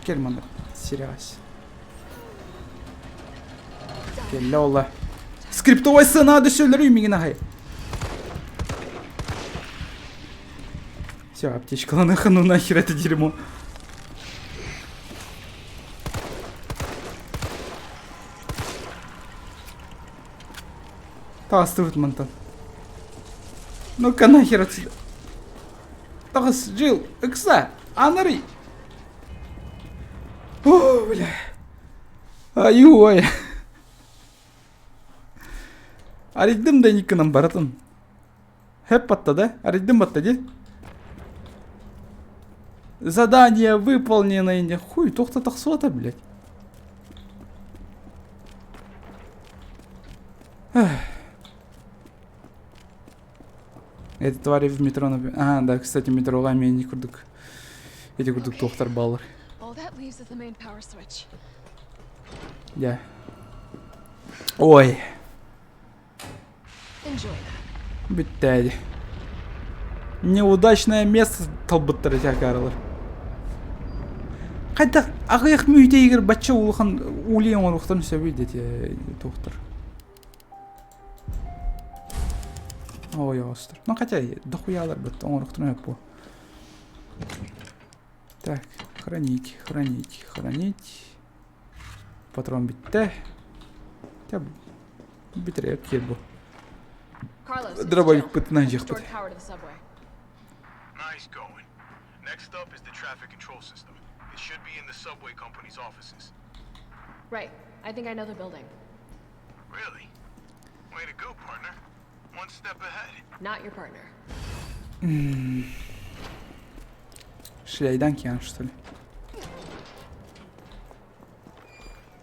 Кел манна сирэҕэс. Кэллэ ола. Скриптовай сцена дөссөлөрү мигин аһай. Все, аптечкаланыха, ну нахер это дерьмо. Таастыбыт мантан. Ну-ка нахер отсюда. Таҕыс, Джилл, ыкса, анарый. О, бля. Ай-ой. Арыйдым да никынан баратын. Хэп батта да? Арыйдым батта ди. Задание выполнено. Не хуй, тохта тахсуата, блядь. Эти твари в метро... А, да, кстати, метроға мен не курдук. Эти курдук тохтар баллар. Yeah. Ой. Бүттээди. Неудачное место талбыттар эти акаарылар. Хайдах аҕыйах мүһүтэ бачча улахан уулиен оҥоруохтарын сөбүй дети туохтар. Ой, остр. Ну хотя дохуялар бит оҥоруохтарын өп Так, хранить, хранить, хранить. Патрон бүттэ. Бүтэрэ киэр бу. Дробовик пытынан жиэхпит. Nice going. Next up is the traffic control system. It should be in the subway company's offices. Right. I think I know the building. Really? Way to go, partner. One step ahead. Not your partner. Шляйдан киан, что ли?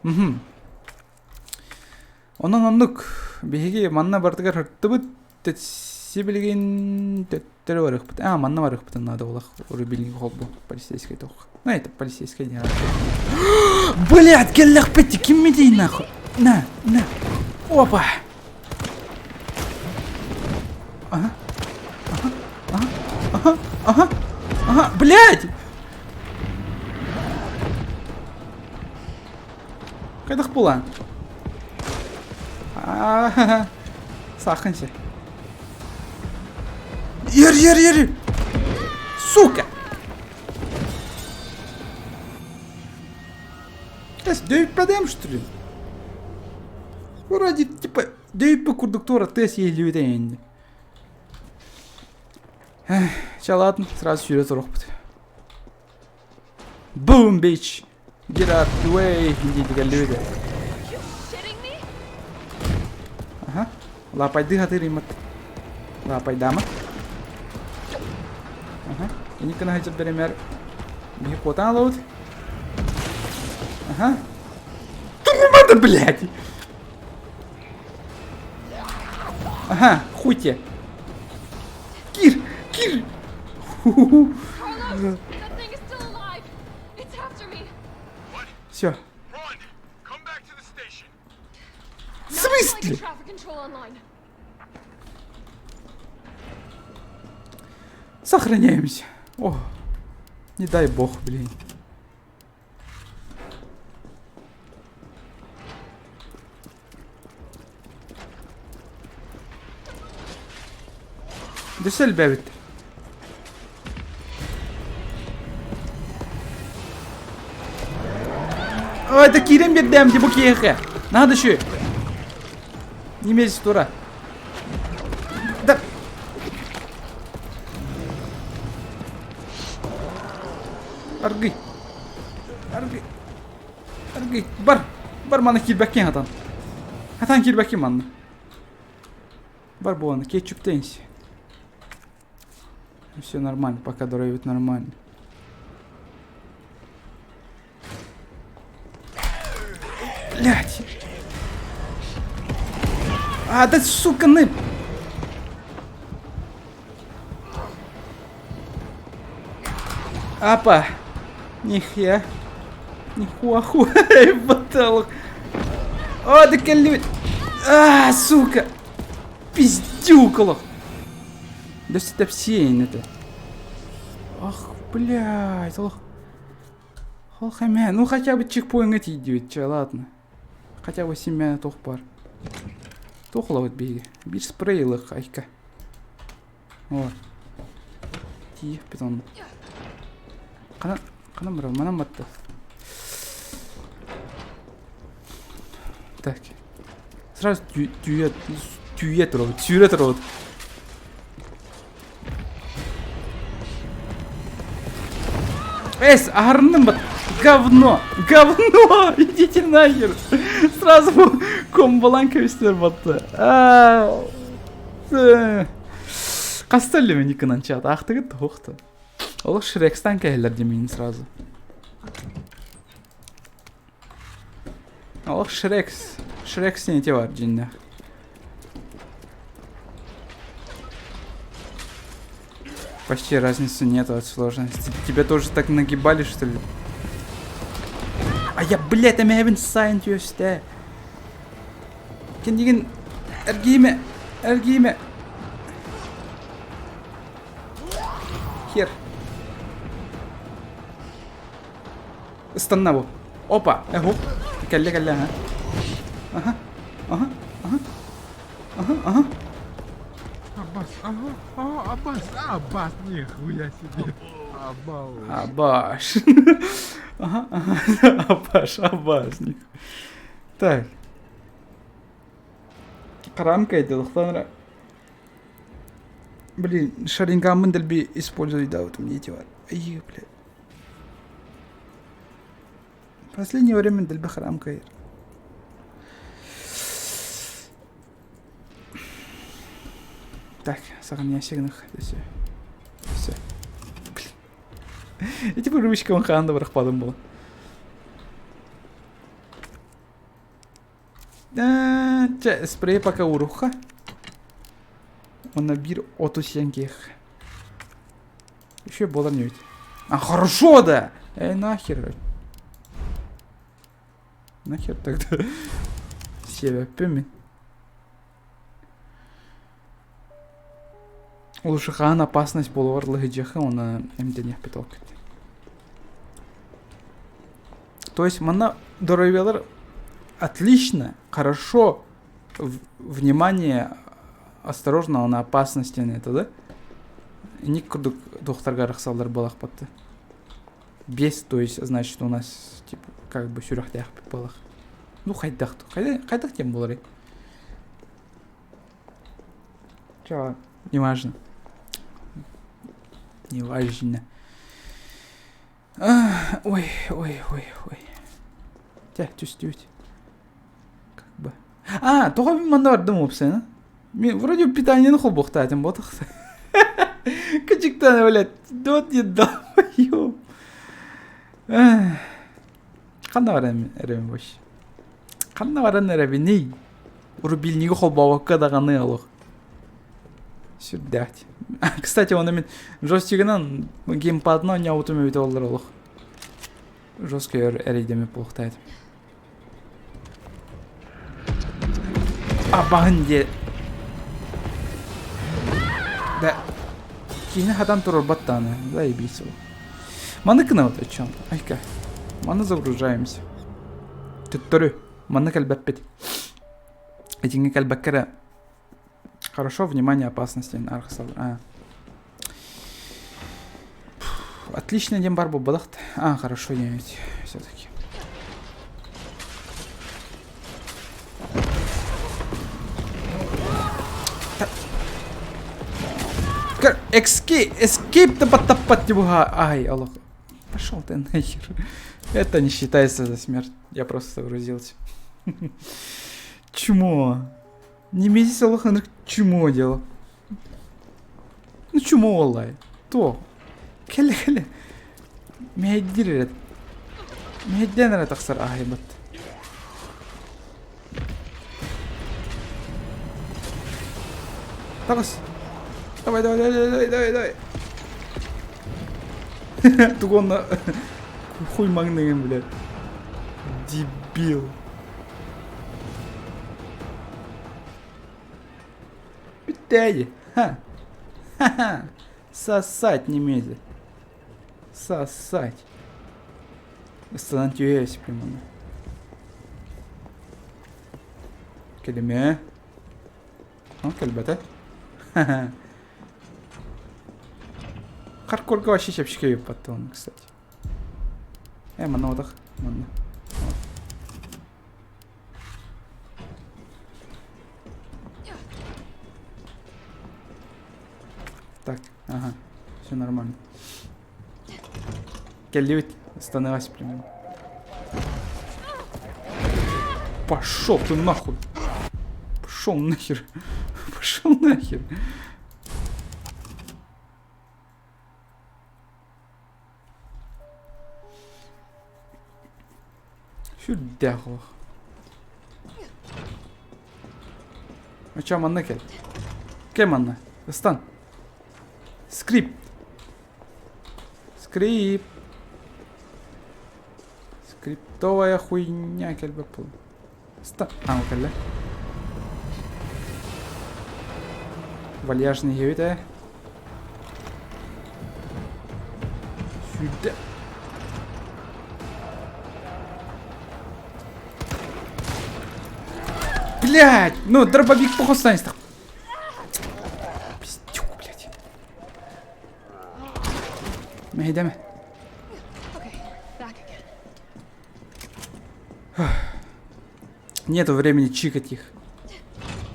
Угу. Онон оннук биһиги манна бардыгар һырттыбыт сибилигин төттөрү барыахпыт. А, манна барыахпытын наада буолах рубильник холбу полицейский туох. Ну, это полицейский не Блядь, кэллэхпит киммитий нахуй. На, на. Опа. Ага. Ага. Ага. Ага. Ага. Ага. Блядь! Хайдах булан? Сахын се. Ер, ер, ер! Сука! Эс, дөйппэдэм, что ли? Вроде, типа, дөйппэ курдук туора тыас иһиллибитэ инни. Чэ, ладно, сразу сүүрэ туруохпут. Boom, bitch! Get out the way! Дии кэллибит. Аха. Лапайды хатырыймат. Лапайдама. Аха. Иниккана хачыр беремер. Биһи куотан алабыт. Аха. Турмады, блядь! Ага, хуй тебе. Кир, Кир! Все. В смысле? Сохраняемся. О, не дай бог, блин. Дөссө элбээбит. Ой, это киирэн биэрдэм дии бу киһиэхэ. Надо еще. Немезис тура. Да. Аргый. Аргый. Аргый. Бар. Бар маны киирбэккин хатан. Хатан киирбэккин манна. Бар буолан кетчуптейнси. Все нормально, пока дроид нормально. Блять. А, да сука, ны. Апа. Нихуя. Нихуаху. Баталок. О, да кэллибит. А, сука. Пиздюк олох. Да все это. Ах, блядь, олох. Ох, эмэ, ну хотя бы чекпоинтҥа тиийдибит, чэ, ладно. Хотя бы симмээнэ туох баар. Туох ылабыт биһиги? Биир спрей ылыах айка. Вот. Тиийиэхпит онно. Ханан, ханан барабын, манан батта. Так. Сразу түүйэ, түүйэ турабыт, сүүрэ турабыт. Эс, аһарынным бат. Говно! Говно! Идите нахер! Сразу комбалаан кэбистилэр батта. Хаста өллүм Никонан чат. Аахтыгыт туһуохта. Олох Шрекстан кэһэллэр димиин сразу. Олох Шрекс. Шрекс не те бар дьиннээх. Почти разницы нет от сложности. Тебя тоже так нагибали, что ли? А я, блядь, эмэһэбин сайын түөстэ. Кэннигин эргиимэ, эргиимэ. Хер. Ыстанна бу. Опа, эһу. Кэллэ кэллэ аха. Аха. Аха. Аха. Аха. Аха. Аббас, ага, ага, Аббас, Аббас, нихуя себе. Аббас. Абаш. Ага, ага. Абаш, Абаш. Так. Хараам кайдылыктан Блин, шарингаммын дэлби использовать да, вот мне эти Ай, блядь. Последнее время дэлби хараам кайыр. Так, сохраняйся гынах. Все. Все. Блин. Эти ручкам хаан да бырахпадым була. Чэ, спрей пока уруха. Онно биир оту сиэн киэх. Еще буолар не ведь. А, хорошо да! Эй, нахер. Нахер тогда. Сиэбэппин мин. Лучше хаан опасность буолуор лыһыдьыха оны эмтэниэхпит ол кэт. То есть манна здоровьялар отлично, хорошо, внимание, осторожно, на опасности это, да? Ник курдук духтарга арахсаллар буолахпатты. Без, то есть, значит, у нас, типа, как бы сүрэхтээх буолах. Ну, хайдах, хайдах тем буоларый? Чё, неважно. Неважно. Ой, ой, ой, ой. Тя, түстүбүт. Как бы. А, тоҕо мин манна бардым уопсайна? Мен вроде питаниены холбуохтаатым ботах. Кычыктана, блядь, вот не долбоёб. Ханна баран эрэбин вообще? Ханна баран эрэбиний? Рубильниги холбообокко даҕаны олох. Сүрдээх. Кстати, оны мин джойстигынан геймпадынан оонньообутум эбитэ буоллар олох. Жестко эрэйдэммит буолуохтаах этим. Абаһын диэ. Да. Киһини хатан турарбат даҕаны. Заебись ол. Маны гынабыт о чем? Айка. Маны загружаемся. Төттөрү. Манна кэлбэппит. Итинҥэ кэлбэккэ эрэ Хорошо, внимание, опасности. А. Отлично, диэн бар буолбатах. А, хорошо, диэн ведь все-таки. Escape, escape да подтопать его. Ай, Аллах. Пошел ты нахер. Это не считается за смерть. Я просто загрузился. Чмо. Немезис улаханнык чмо дело. Ну чмо олай. То. Кэлэ кэлэ. Мэһэйдиир эрэ. Мэһэйдээн эрэ тахсар аһайбат. Таҕыс. Давай, давай, давай, давай, давай, давай. Тугу онно хуй маҥныгын, блядь. Дебил. Бүттээйи. Ха. Ха-ха. Сосать немедленно. Сосать. Ыстанан түһэ прямо. Кэлимэ. О, кэлбэтэ. Ха-ха. Хардкорга вообще чэпчэки потом, кстати. Э, манна отах. Манна. Так, ага, все нормально. Кэллибит, остановась примерно. Пошел ты нахуй! Пошел нахер! Пошел нахер! Сүрдээх олох. Очо манна кэл. Кэл манна. Ыстан. Скрип. Скрип. Скриптовая хуйня кэлбэт буолла. Ыстан. А, ол кэллэ. Вальяжный иһэбит ээ. Сүүрдэ. Блять! Ну, дробовик похуй Пиздюк, блядь. Мэйдэме. Okay, back again. Нету времени чикать их.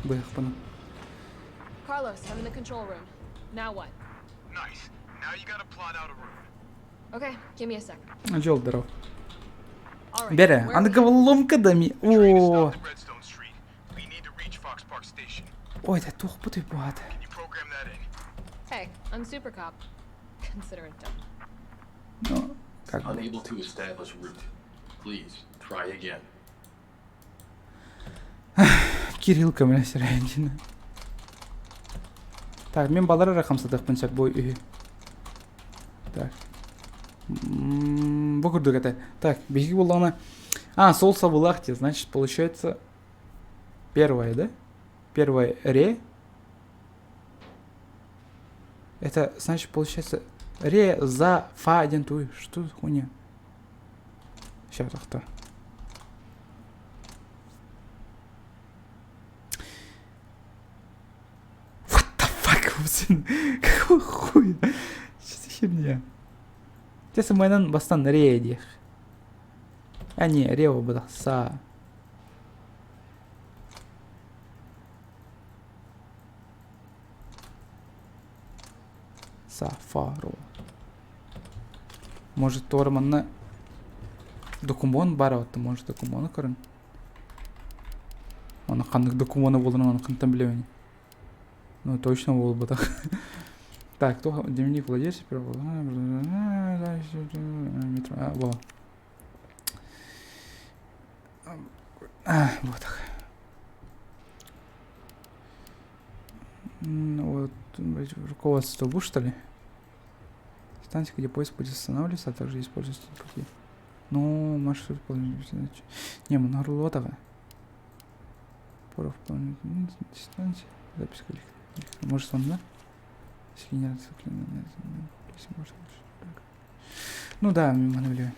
Быхпана. Carlos, I'm in the control room. Now what? Nice. Now you gotta plot out a route. Okay, give me a sec. Дьол здоров. All right. Бэрэ, where are аны we headed? головоломка да ми. The train is О, stopped at Redstone Street. We need to reach Fox Park Station. ой, да туох бутуй буһаата. Can you program? Program that in. Hey, I'm Super Cop. Consider it done. Ну, как бы. Unable to establish route. Please try again. Кирилл көмөлөс Так, мин балар эрэ хамсатыахпын сөп бу үһү. Так. Бу курдук этэ. Так, биһиги буоллаҕына... А, сол сабылаах те, значит, получается первое, да? Первое ре. Это, значит, получается ре за фа один туй. Что за хуйня? Сейчас, кто? What the fuck? Какого хуя? Что за херня? Те сымайнан бастан ре диэх. А не, рео была са. Са, фа, ро. Может, торманна документ баар оттон может докумуону көрөн. Аны ханнык докумуона буоларын аны хантан билэбин. Ну, точно буолбатах. Так, кто дневник владельца первого метро. А, во. А, вот так. Вот, руководство будешь, что ли? Станция, где поезд будет останавливаться, а также использовать пути. Ну, маршрут Не, Монголотова. Дистанция. Запись Может, он, да? Ну да, мимо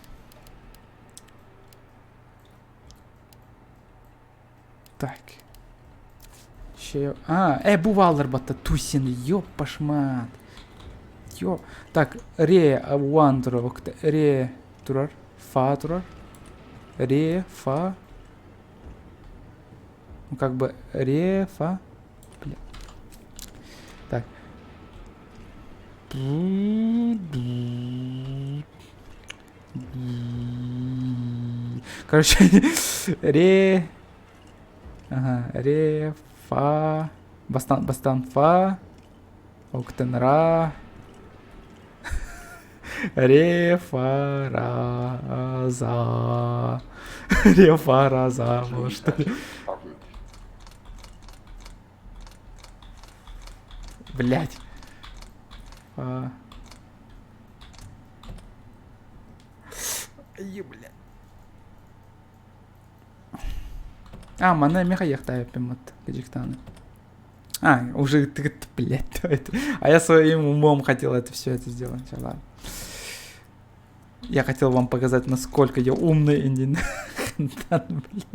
Так. Ще... А, бу бааллар батта тусин, ёпашмат. Ё. Так, ре, one турар, ре турар, фа турар, ре, фа. Ну как бы ре, фа. Бля. Так. Короче, ре... Ага, ре, фа... Бастан, бастан, фа. Октен, ра. Ре, фа, ра, за. Ре, фа, ра, за. Что ли? Блять. Фа. Ай, бля. А, манна эмиэ хайыахтаайаппын кыдьыктааны. А, уже ты, блядь, это. А я своим умом хотел это все это сделать. Все, ладно. Я хотел вам показать, насколько я умный индин. блядь.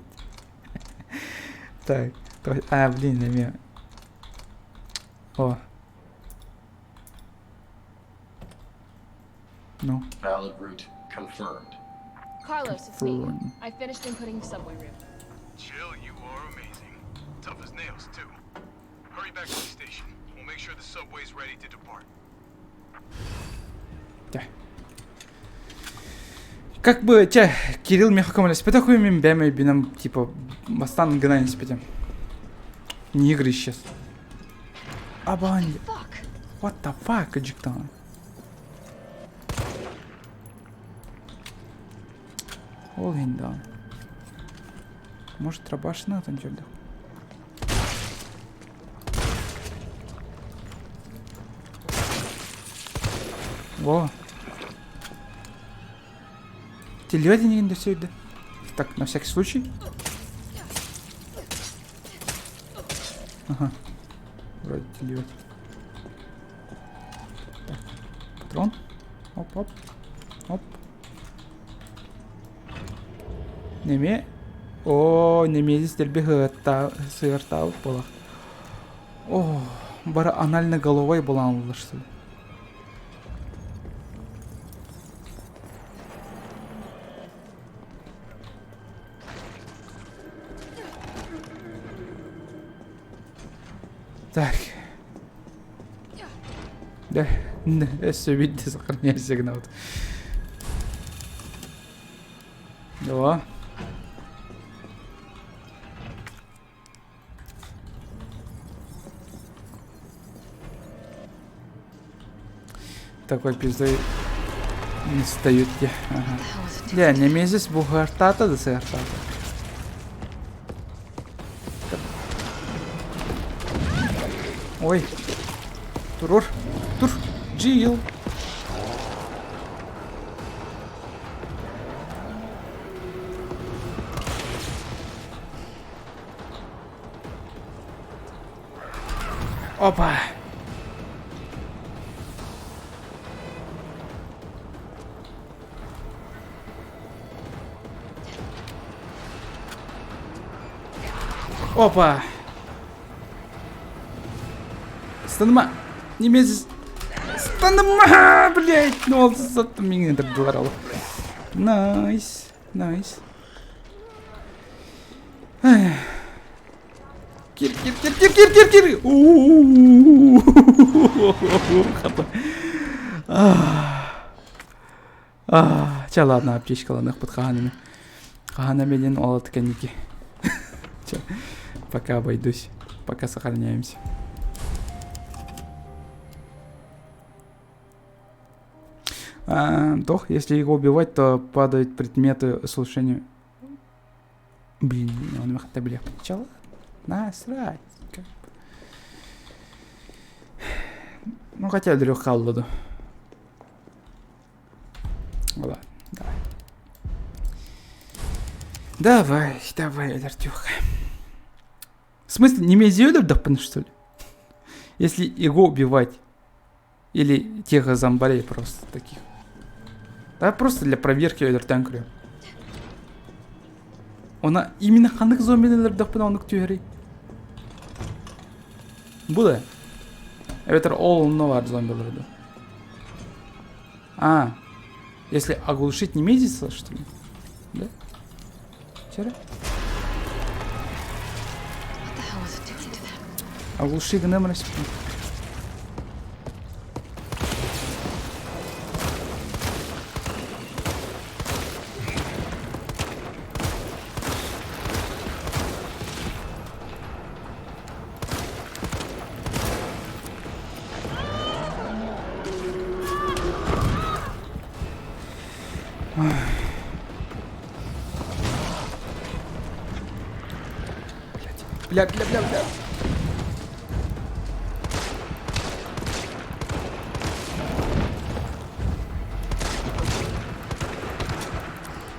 Так, а, блин, эмиэ. О. Ну. Valid route confirmed. Carlos, it's me. I finished inputting the subway route. Jill, you are amazing. Tough as nails, too. Hurry back to the station. We'll make sure the subway's ready to depart. Как бы, те, Кирилл миэхэ көмөлөспөтөх мин бэйэм өйбүнэн типа бастаан гынан испитим. Не игры исчез. Абань. What the fuck, кыдьыктаҕына. Ол иһин даҕаны. Может, рабашына атын көрдөх. Во. Телевидение инигин Так, на всякий случай. Ага. Вроде телевидение. Так, патрон. Оп, оп. Оп. Неме. О, немезис дэлби сыартаабыт буолар. О, бары анально головой буолан ыллар что ли. Так. Да, өссө биирдэ сохраняйся гынабыт. О. Такой пиздой не встают те. Ага. Дьэ, Немезис буһартаата да сыһартаата. Ой. Турур. Тур. Джилл. Опа! Опа! Станыма! Немезис! Станыма! Блять! Ну ол саттым миңин ырдылар ол. Найс! Найс. Кир, кир, кир, кир, кир, кир, кир! Хата. Чэ, ладно, аптечкаланыахпыт хаһан эмэ. Хаһан эмэ диэн ол кэнники. Чэ, пока обойдусь. Пока сохраняемся. А, тох, если его убивать, то падают предметы слушания. Блин, он хатта билиэх Чала, насрать. Ну, хотя өлөрүөх хаалла ду. Ладно, давай. Давай, давай, Артюха. В смысле, не өлөрдөхпүн, что ли? Если его убивать. Или тех зомбарей просто таких. Да, просто для проверки өлөртөн көрүөм. Она именно ханнык зомбини өлөрдөхпүнэ оннук түһэрий? Бу да? Эбэтэр ол онно баар зомбилар да? А, если оглушить не месяца, что ли? Да? Вчера? Оглуши гынамын Бля, бля, бля, бля.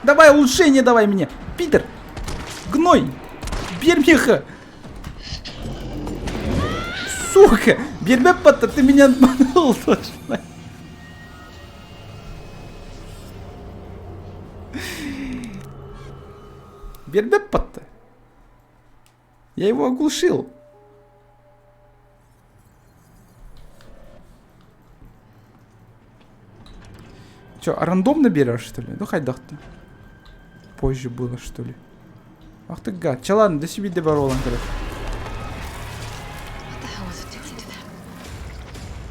Давай улучшение давай мне. Питер, гной, Бермиха. Сука, Бермеппа, ты меня обманул тоже. Бермеппа-то. Я его оглушил. Че, рандомно берешь, что ли? Ну, хайдах ты. Позже было, что ли? Ах ты гад. Че, ладно, до себе доборолан, короче.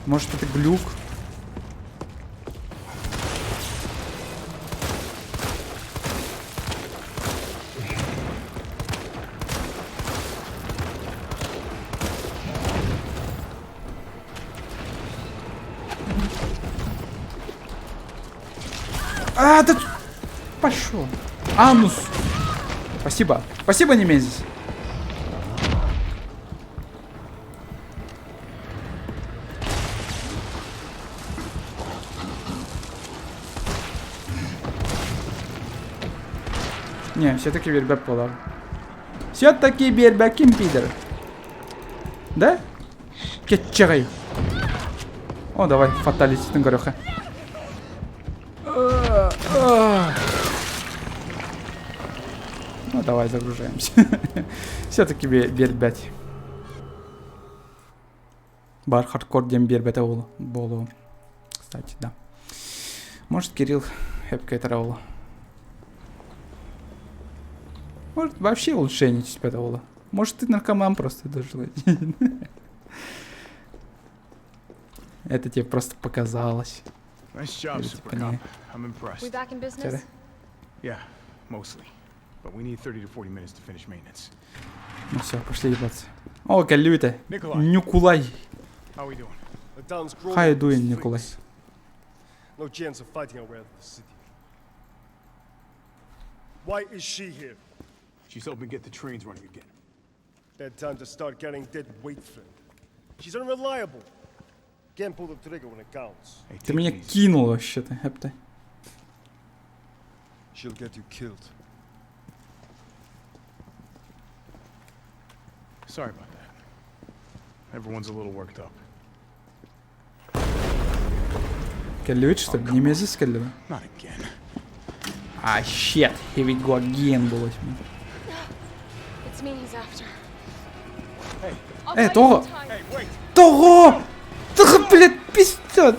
Может, это глюк? А, да пошел. Анус. Спасибо. Спасибо, Немезис. Не, все-таки биэрбэт буолар. Все-таки биэрбэккин пидор. Да? Кетчегай. О, давай, фаталититын көрүөххэ. Ну, давай загружаемся. Все-таки биэрбэт. Бар хардкор диэн биэрбэтэ буолуо. Кстати, да. Может, Кирилл хэпкэ этэрэ Может, вообще улучшение түспэтэ буолуо. Может, ты наркоман просто даже. Это тебе просто показалось. Nice job, Или типа Super не. Cop. I'm impressed. We back in business? Yeah, mostly. But we need 30 to 40 minutes to finish maintenance. Ну все, пошли ебаться. О, кэллибит. Nikolai. Ньукулай. How we doing? The town's crawling How you with doing, Nikolai? freaks. No chance of fighting our way out of the city. Why is she here? She's helping get the trains running again. Bad time to start carrying dead weight, friend. She's unreliable. Can't pull the trigger when it counts. Hey, Ты take меня it easy. кинул вообще-то, эпта. She'll get you killed. Sorry about that. Everyone's a little worked up. Кэллибит, что ли? Немезис кэллиби? Not again. А, shit, here we go again, блядь. It's me he's after. Hey. I'll Э, buy you Того! some time. Того! Того, блядь, пиздец!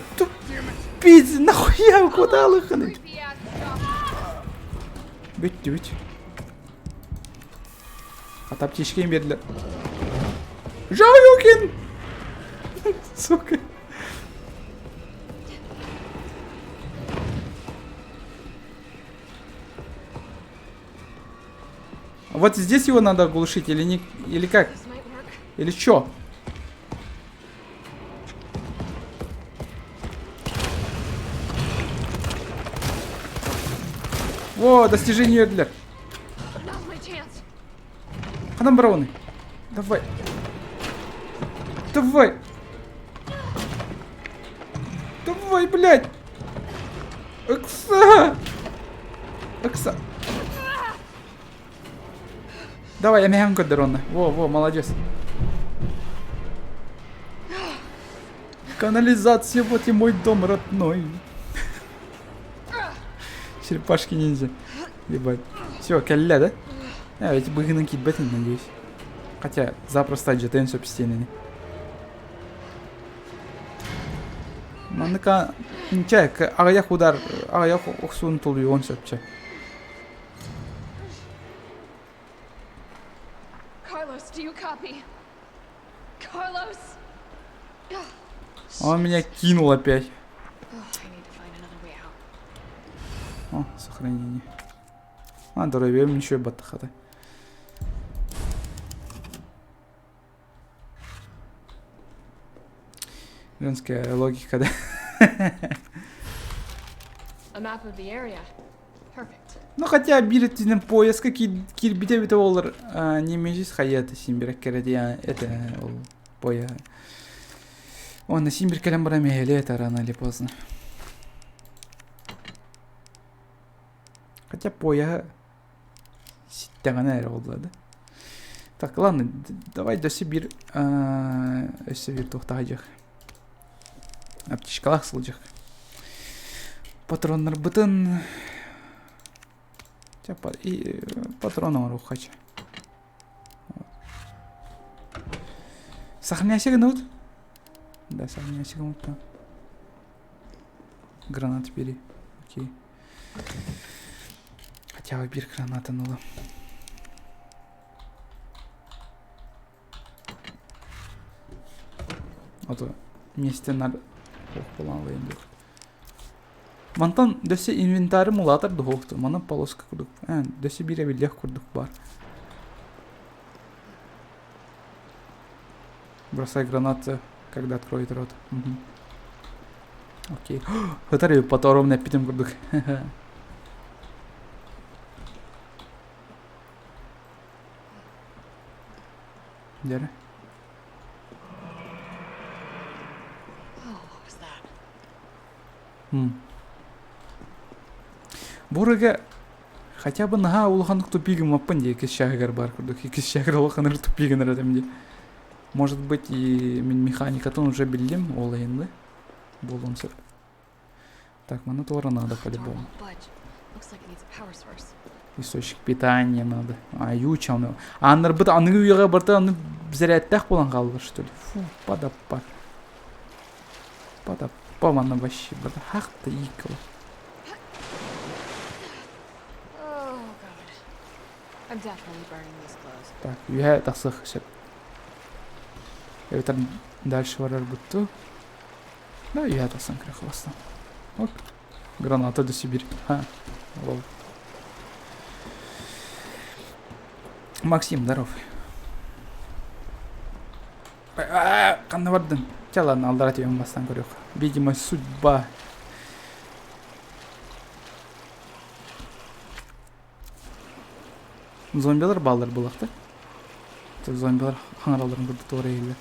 Пиздец, нахуя вы куда лыханы? Creepy ass doctor. Бүттү, бүт. Хата аптечканы бердилэр. Жаюкин! Сука. Вот здесь его надо оглушить или не, или как? This might work. Или чё? Во, достижение для. Now's my chance. Ханан барабаны. Давай. Давай. Давай, блядь. Экса. Экса. Давай, я мягко Дрона. Во, во, молодец. Канализация, вот и мой дом родной. Черепашки ниндзя. Ебать. Все, кэллэ, да? А, ведь быгынан киирбэтин, надеюсь. Хотя, запросто алдьатыан сөп стенени. Манныка, чэ, аҕыйах удар, аҕыйах охсуун тулуйуон сөп чэ. Carlos, do you copy? Carlos! Он меня кинул опять. Oh, I need to find another way out. О, сохранение. А, дорообо, ничего баттахата. Женская логика, да? A map of the area. Perfect. Ну хотя биир өттүнэн поездка киирбитэ эбитэ буоллар немезис хайата син бирек кэрэ это ол поя. Онно син бир кэлэн баран мэһэлиэ это рано или поздно. Хотя пояһа ситтэҕинэ эрэ буолла да. Так, ладно, давай өссө биир өссө биир туохтаах Аптечкалаах сылдьах. Патроннарбытын и патрон оҥоруохха Сохраняйся гынабыт? Да, сохраняйся гынабыт. Гранаты бери. Окей. Хотя бы биир гранатаны ыла. Ото миэстэ нар ох буолан ылыйан диэх. Мантан дөссө инвентарым улаатар дуһуохту. Манан полоска курдук. Э, дөссө биир эбиллиэх курдук баар. Бросай гранаты, когда откроет рот. Угу. Окей. Ытар патором эппитим курдук. Дьэ. Oh, what was that? Бурыга хотя бы наһаа улаханнык тупик гыммаппын дии иккис чааһыгар баар курдук. Иккис чааһыгар улаханнык тупик гынар этим дии. Может быть и мин механикатын уже биллим ол иһин буолуон сөп. Так, маны туора надо по-любому. Источник питания надо. А, ючаны. Ааннарбыт аныгы үйэҕэ барыта аны зарядтаах буолан хааллар, что ли? Фу, падаппа. Падаппа манна вообще. Бата хахта икла. Oh god. I'm definitely burning these clothes. Так, үөһэ тахсыах сөп. Эбэтэр дальше барар бутту. Да, үөһэ тахсан кыра хвостан. Вот. Граната до Сибирь. Ха. Лол. Максим, здоров. Ханна бардын? Чэ, ладно, аллара түһэн бастаан көрүөх. Видимо, судьба. Зомбилар бааллар буолуохта. Зомбилар хаҥаралларын курдук туора иһиллэр.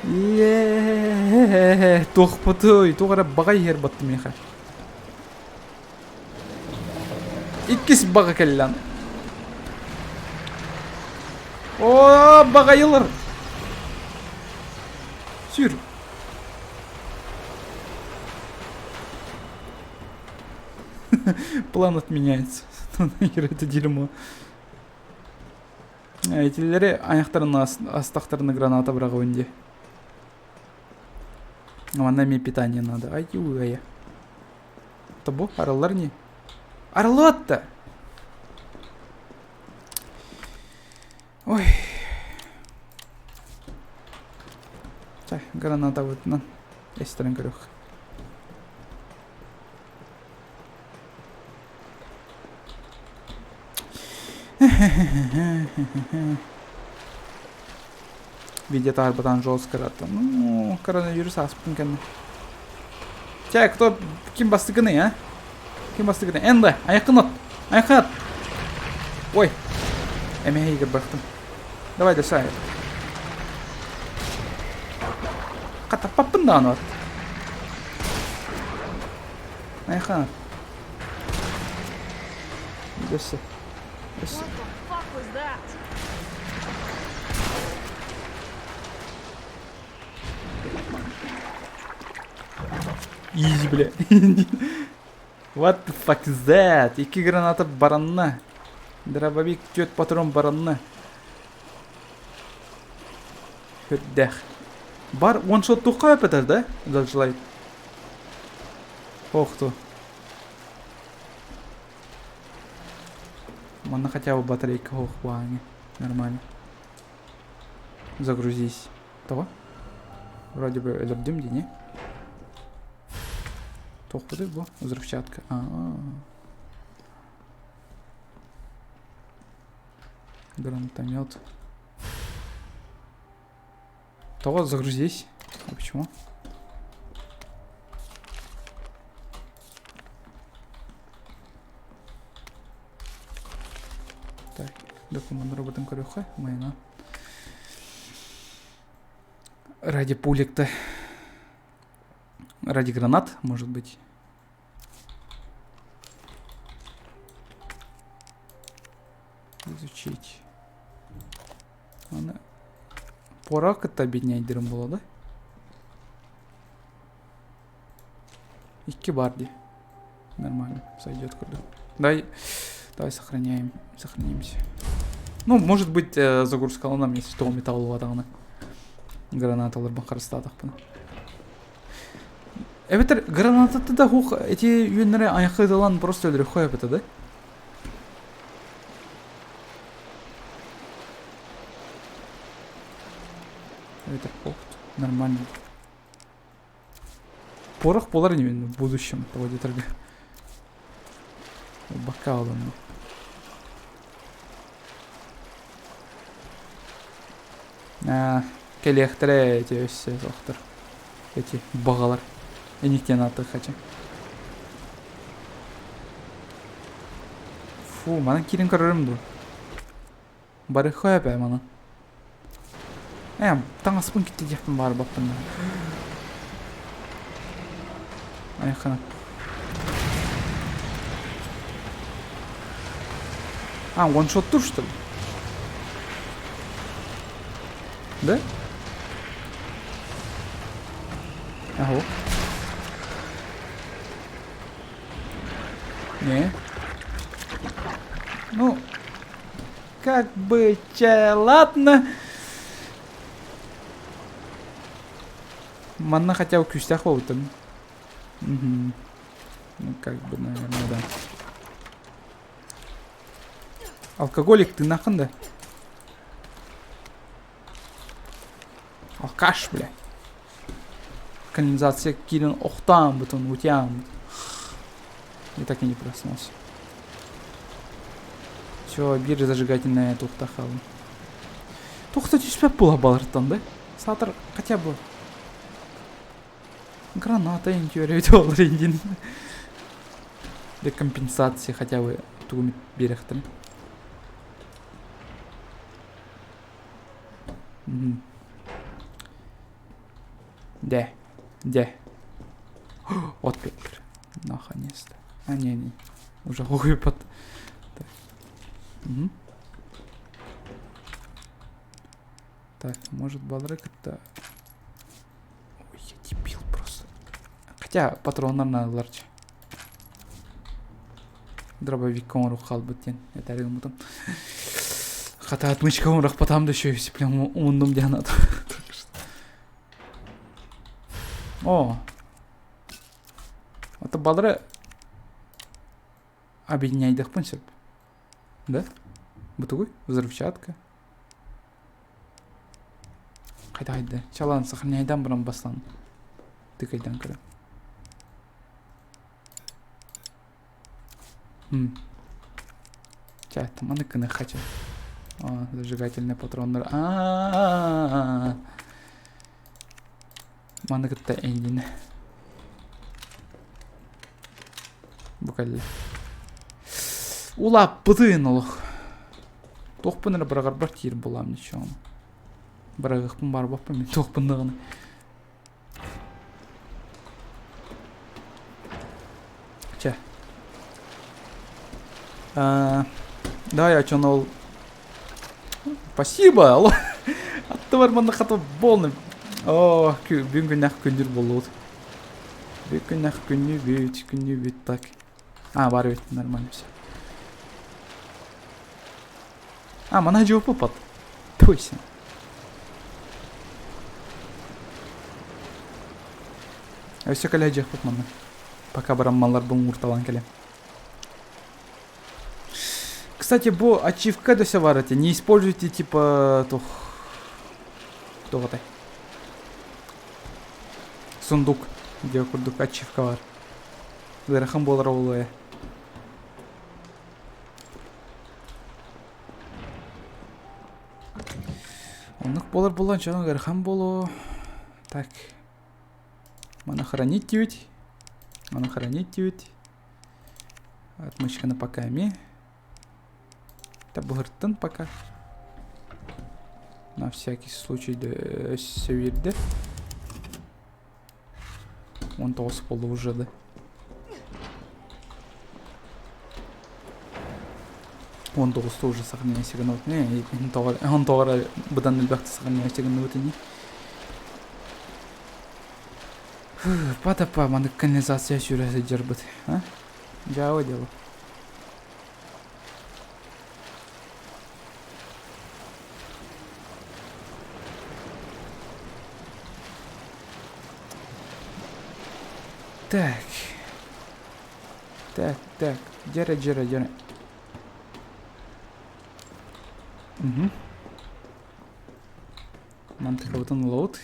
Ээ, туохпутуй, туох эрэ баҕа иһэр батты миэхэ. Иккис баҕа кэллэн. О, баҕайылар! Сүр. План отменяется. Нахер это дерьмо. Этилери аяқтарын астақтарына граната быраҕабын дии. Манна эмиэ питание надо. Ай, угая. Тобу, арыллар не? Арыллыбат Ой. Чэ, гранатабытынан эстэрин көрүөх. Видео таарбатан жестко Ну, коронавирус ааспытын кэннэ. Чэ, кто ким бастыкыный, а? Ким бастыкыный? Энда, айаххын от! Айаххын от! Ой, эмэһэ игр бырахтым. Давай, досай. Хатаппаппын даҕаны от. Айаххын от. Өссө. Өссө. What the fuck was that? Easy, бля. What the fuck is that? Икки граната баранна. Дробовик түөрт патрон баранна. Үрдэх. Бар one-shot туохха өпөтөр да? Дальжылай. Ох ту. Манна хотя бы батарейка ох бааҥы. Нормально. Загрузись. Того? Вроде бы өлөрдүм дии, не? Туохпутуй бу? Взрывчатка. А-а-а. Гранатомет. Того загрузись. А почему? Так, документ роботом көрүөххэ, майна. Ради пулек-то. Ради гранат, может быть. Изучить. Аны пора кытта объединять буолла да? Икки бар дии. Нормально, сойдет курдук. Дай, давай сохраняем, сохранимся. Ну, может быть, э, загрузкаланам, если что, металл даҕаны. Гранаталарбын харыстаатахпына. Эбэтэр гранататы да хух эти үөннэри айхыдылан просто өлөрөххө эбэтэ да? Это похт. Нормально. Порох буолар ини в будущем того диэтэргэ. Бакка ылынна. Аа, кэлиэхтэрэ эти өссө суохтар. Эти баҕалар. Эниктен аты хача. Фу, манан киирэн көрөрүм дуу? Барыхха эбээ манан. Ээ, таҥаспын киттэ диэхпин баҕарбаппын да. Айхана. А, one-shot что ли? Да? Ага. Не. Ну, как бы, че, ладно. Манна хотя бы күүстээх буолбутум. Угу. Ну, как бы, наверное, да. Алкоголик ты нахын да? Алкаш, бля. Канализация киирэн охтаан бутун, утяан Я так и не проснулся. Все, биир зажигательная туохтахалым. Туохта түспэт буола балартан да? Саатар хотя бы граната интүөрүбүт олор индин. Для компенсации хотя бы тугу биэрэхтэрин. Дэ. Дэ. От петр. Наконец-то. А, не, не. Уже выпад. Так. Угу. Так, может балрык это... Ой, я дебил просто. Хотя патроннар наадалар Дробовик оҥорук хаалбыт диэн этээри гыммытым. Хата отмычка оҥорохпотам да еще прям умуннум диэн О! Это балары объединяйдахпын сөп. Да? Бутугуй? Взрывчатка. Хайда хайда. Чалан сохраняйдан баран бастан. Тыкайдан көрө. Чэ, маны кыныхха чэ. О, зажигательный патроннар. А-а-а. Маны кытта эйгини. Бу кэллэ. Улааппытын олох. Туохпун эрэ быраҕарбар тиийэр буолаам ничего. Быраҕыахпын барбаппын мин туохпун даҕаны. Чэ. А, да, я чон ол Спасибо. Алло. Аттыбар манна хата полный. О, бүгүн күннэх күндүр болуут. Бүгүн күннэх күннү бүт, күннү бүт так. А, бар бит, нормально все. А, мана жопу пат. Тойся. Өссө кэлэ дьиэхпит манна. Пока бараммаларбын уурталаан кэлэм. Кстати, бу ачивка дөсө бар эти. Не используйте типа тух туох этэй? Сундук диэ курдук ачивка бар. Ыарахан буолара буолуо ээ. Оннук буолар буолан дьон ыарахан буолуо. Так. Маны хранить диэбит. Маны хранить диэбит. Отмычканы пока эми. Табыһыртын пока. На всякий случай өссө биэрдэ. 19 буолла уже да. 19 уже сохраняйся гынабыт. Не, 19 быдан элбэхти сохраняйся гынабыт ини. Па-да-па, маннык канализация сүүрэ сылдьарбыт. А? Дьаабы дело. Так. Так, так. Дьэрэ, дьэрэ, дьэрэ. Угу. Мантыкабытын ылабыт.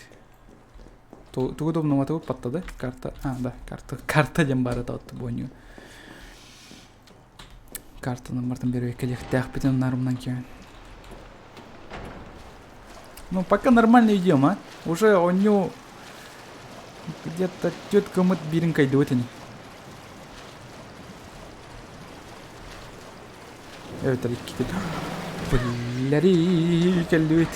Тугу да умнубатыбыт баттады. Карта. А, да, карта. Карта диэн баара таатты буонньу. Картаны бартын бербекке диэхтээхпитин нарымнан киэн. Ну, пока нормально идем, а? Уже онню где-то тетка мыт бирин кайдыбыт ини. Эбэтэр иккитин. Биллэри кэллибит.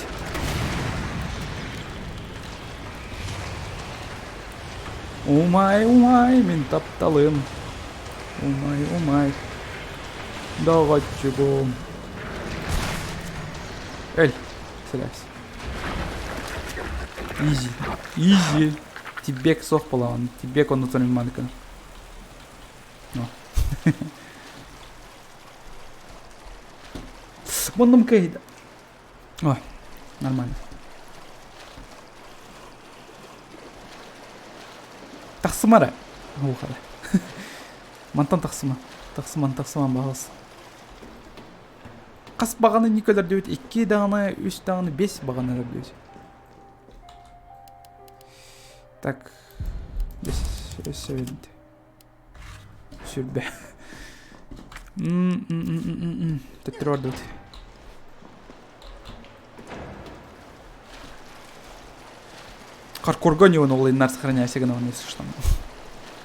Умай, умай, мин тапталым. Умай, умай. Доҕоччугум. Эй, сэлээс. Изи. Изи. Тибек суох буолаҕын. Тибек оннутун маныкын. Муннум кыйда. Ой, нормально. Тахсыма эрэ. Уухара. Мантан тахсыма. Тахсыман, тахсыман баҕас. Хас баҕаны не көлөрдүбүт? Икки даҕаны, үс даҕаны, бес баҕаны өлөрдүбүт. Так. Өссө Сүрбэ. Төттөрү бардыбыт. Хардкорга не ол иннар сохраняйся гына если что.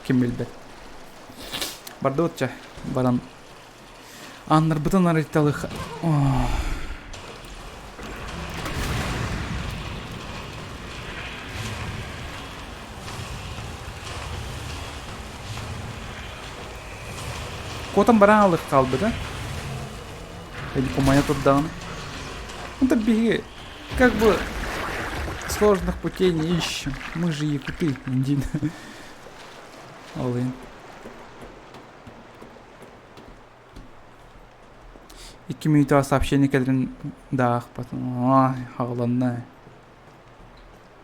Ким билбэт. Бардыбыт чэ. Баран ааннарбытын арыйталых. Куотан баран алых хаалбыта. Или кумайа турдаҕына. Ну так биһиги как бы сложных путей не ищем. Мы же якуты, индин. Ол иһин. Икки мүнүүтэҕэ сообщение кэлэрин да аахпатым. Ой, хаҕыланна.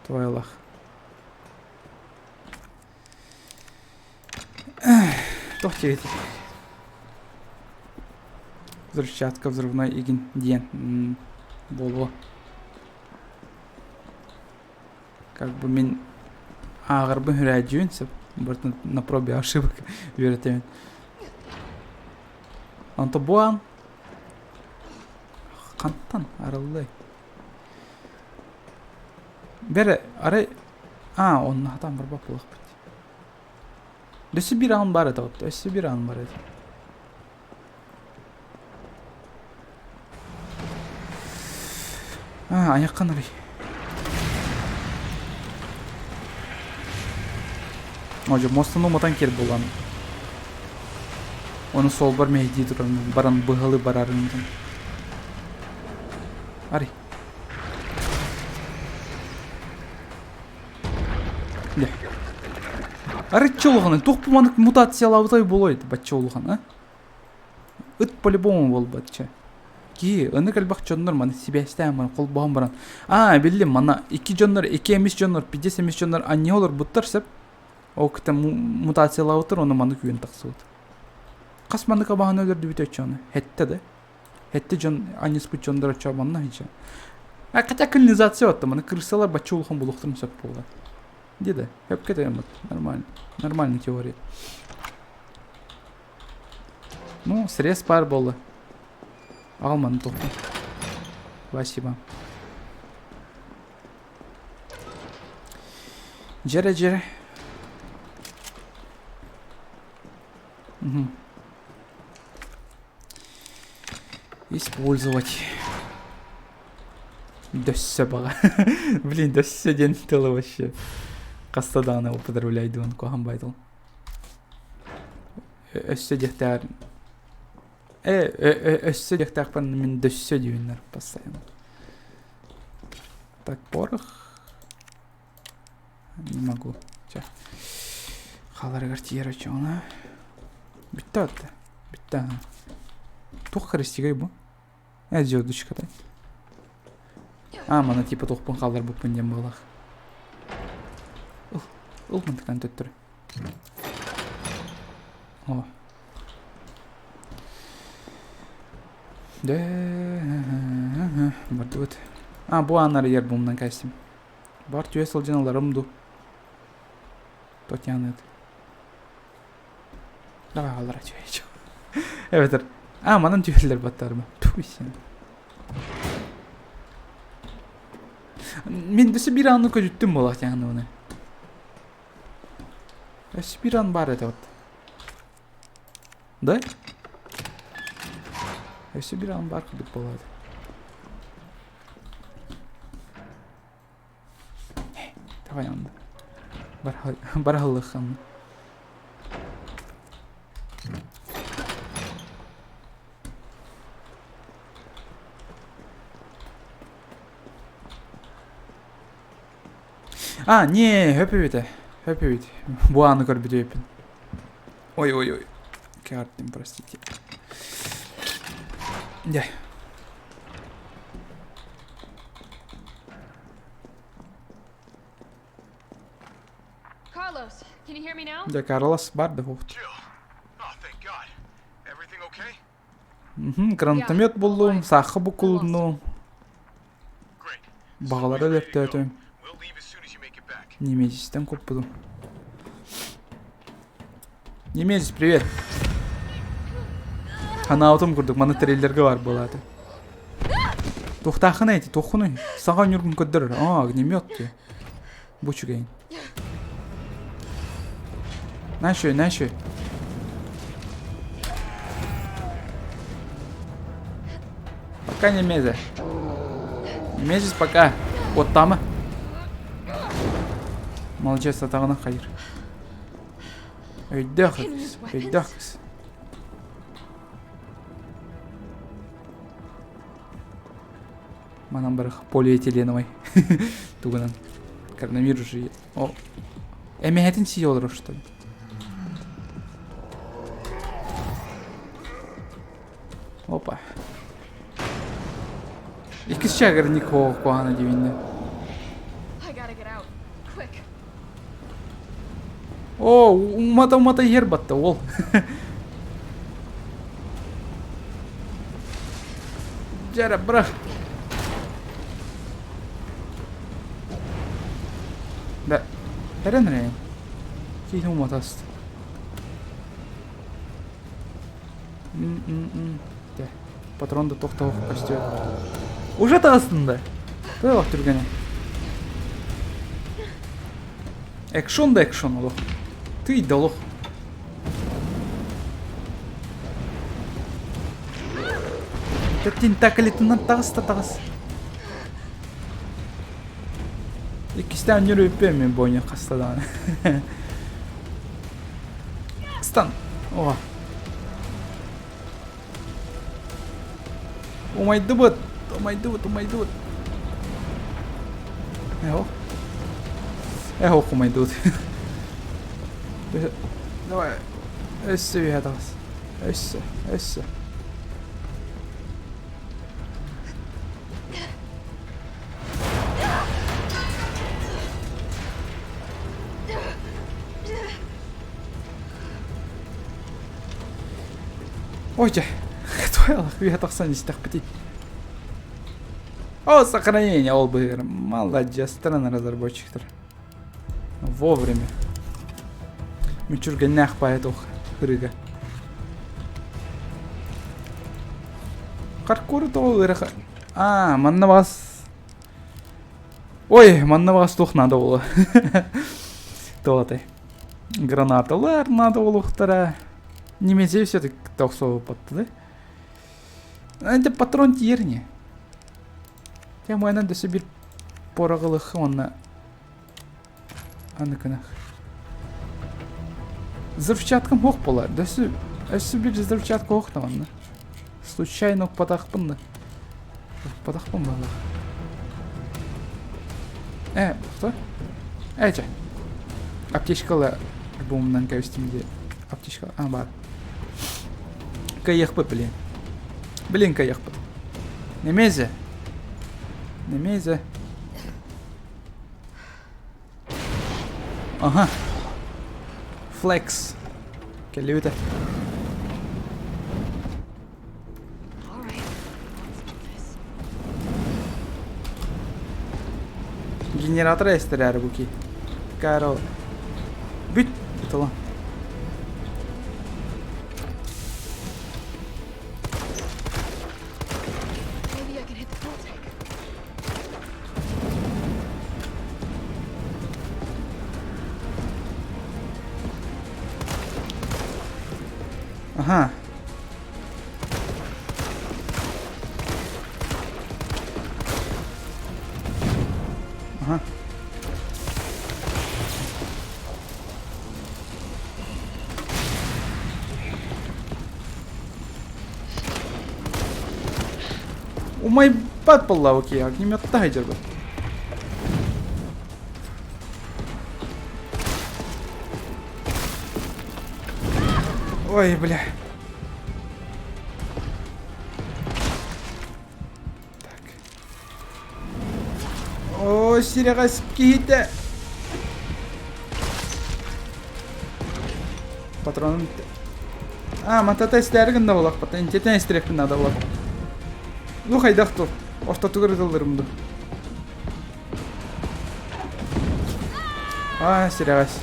Твоялах. Туох диэбитий? Взрывчатка взрывной игин диэн буолуо. Как бы мин ааҕарбын үрээдьүүн сөп. Барытын на пробе ошибок үөрэтэбин. Онто буан хантан арыллай. Бэрэ арай аа онно хатан барбат буолуохпут. Өссө биир аан бар этэ өссө биир аан бар этэ. Аа, айаххан арый. Ожо мостаны уматан кир булан. Оны солбар мэһдии туран баран быһалы барарын. Арый. Дьэ. Арыччы улахан, туох бу маннык мутациялаабытай буолуой бачча улахан, а? Ыт по-любому буолбат чэ. Киһи, ыннык элбэх дьоннор маны сибээстээн баран, холбоһон баран. Аа, биллим, манна икки дьоннор, икки эмис дьоннор, пиздец эмис дьоннор анньыһа олорбуттар сөп. Ол кытта мутациялаабыттар, онно маннык үөн тахсыбыт. Хас маннык абаһаны өлөрдүбүт оччону? Хэттэ да? Хэттэ дьон анньыспыт дьоннор оччо манна хичэ. А хотя колонизация отто, маны крысалар бачча улахан булуохтарын сөп буолар. Диде, хөпкө тойоммут. Нормально. Нормальная теория. Ну, срез пар болды. Алманы тоқты. Спасибо. Жере жере. Угу. Использовать. Дөссө баҕа. Блин, дөссө диэн тылы вообще. Хаста даҕаны употребляйдыбын куһаҕан байтал. Өссө диэхтээр э өссө диэхтээхпин мин дөссө диибиннэр постоянно. Так, порох. Не могу. Чэ. Хааларыгар тиийэр оччоҕуна. Бүттэ атта. Бүттэ. Туох красивый бу? Э, звездочката. А, мана типа туохпун хаалларбыппын диэн буолах. Ыл, ыл мантыкан төттөрү. О. Дэ, бардыбыт. А, бу аан арыйар бумнан кэстим. Бар түө сылдьан ыларым ду. Татьяна Давай аллара түһээччи. Эбэтэр а манан түһэллэр баттарма. Туй сен. Мин өссө биир ааны көтүттүм буолаах яны оны. Өссө биир аан бар этэ вот. Да? Өссө биир аан бар курдук буолаат. Давай онно. Бараһыллыаххын. А, не, хөп эбит хөп эбит. Бу ааны көрбүт эбиппин. Ой-ой-ой. Картым, простите. Дьэ. Carlos, can you hear me now? Дьэ, Карлос бар да буолбут. Jill. Oh, thank God. Everything okay? Мгм, гранатомет буллум, саахха букулуннум. Great. Баҕалары Subway's ready to go. өлөртөөтүм. We'll leave as soon as you make it back. Немезистэн куппутум. Немезис, привет. Ханаабытым курдук, маны трейлерге бар буолааты. Туохтааххын эти, туоххунуй? Саҥа ньургун көрдөрөр. Аа, огнемет дии. Бу үчүгэйин. Наша, наша. Пока не мезе. Месяц пока. Вот там. Молодец, атаҕына хайыр. Өйдөөх кыз, өйдөөх кыз. Манан барах полиэтиленовай. Тугунан. Коронавирус же. О. Эмэһэтин сии олорор что ли? Опа. Иккис чагырник куһаҕана диэбиннэ. О, умата-умата иһэр батта уол. Дьэрэ, бырах. Да, эрэн эрэн. Киһи уматаст. М-м-м. Патрон да тохтоох көстүө. Уже таҕыстын да? Туох түргэнэ. Экшон да экшон олох. Тый да олох. Тентаклитынан таҕыс да таҕыс. Иккистээн нүрүппүөм мин бойня хаста даҕаны. Стан. О. Умайдыбыт. Умайдыбыт, умайдыбыт. Эхо. Эхо умайдыбыт. Давай. Өссө үһэ таҕыс. Өссө, өссө. Ой дьэ, үөһэ тахсан истэхпитий. О, сохранение ол быһыгар. Молодец, страна разработчиктар. Вовремя. Мүчүргэннээх баайа туох ырыга. Паркуру тоҕо ыарахан. Аа, манна баҕас Ой, манна баҕас туох наада буолуо. Туох Гранаталар наада буолуохтара. Немецей все-таки тохсуоппаттылы. Это патрон тиер не. Тем айынан дөсө бир пораҕылых уонна аныкынах. Взрывчаткам ох буолар. Дөсө өссө бир взрывчатка ох да манна. Случайно укпатахпын да. Укпатахпын буоллах. Э, что? Э, чэ. Аптечкала альбомунан кэбистим дии. Аптечка, а, баар. Кыайыахпыт, блин. Блин, кыайыахпыт. Немезе. Немезе. Ага. Флекс. Кэллибитэ. Генератор эстэрээр буки. Карл. Бүт. Тыла. Ага. Ага. Умайбат буолла окей, огнеметта сылдьарбыт. Ой, бля. Так. О, сирэҕэс киһитэ. Патронум А, матата истээри гынна буолахпыт. Интетен истириэхпин наада буолар. Ну хайдах тур. Ортотугар ытылларым ду. А, сирэҕэс.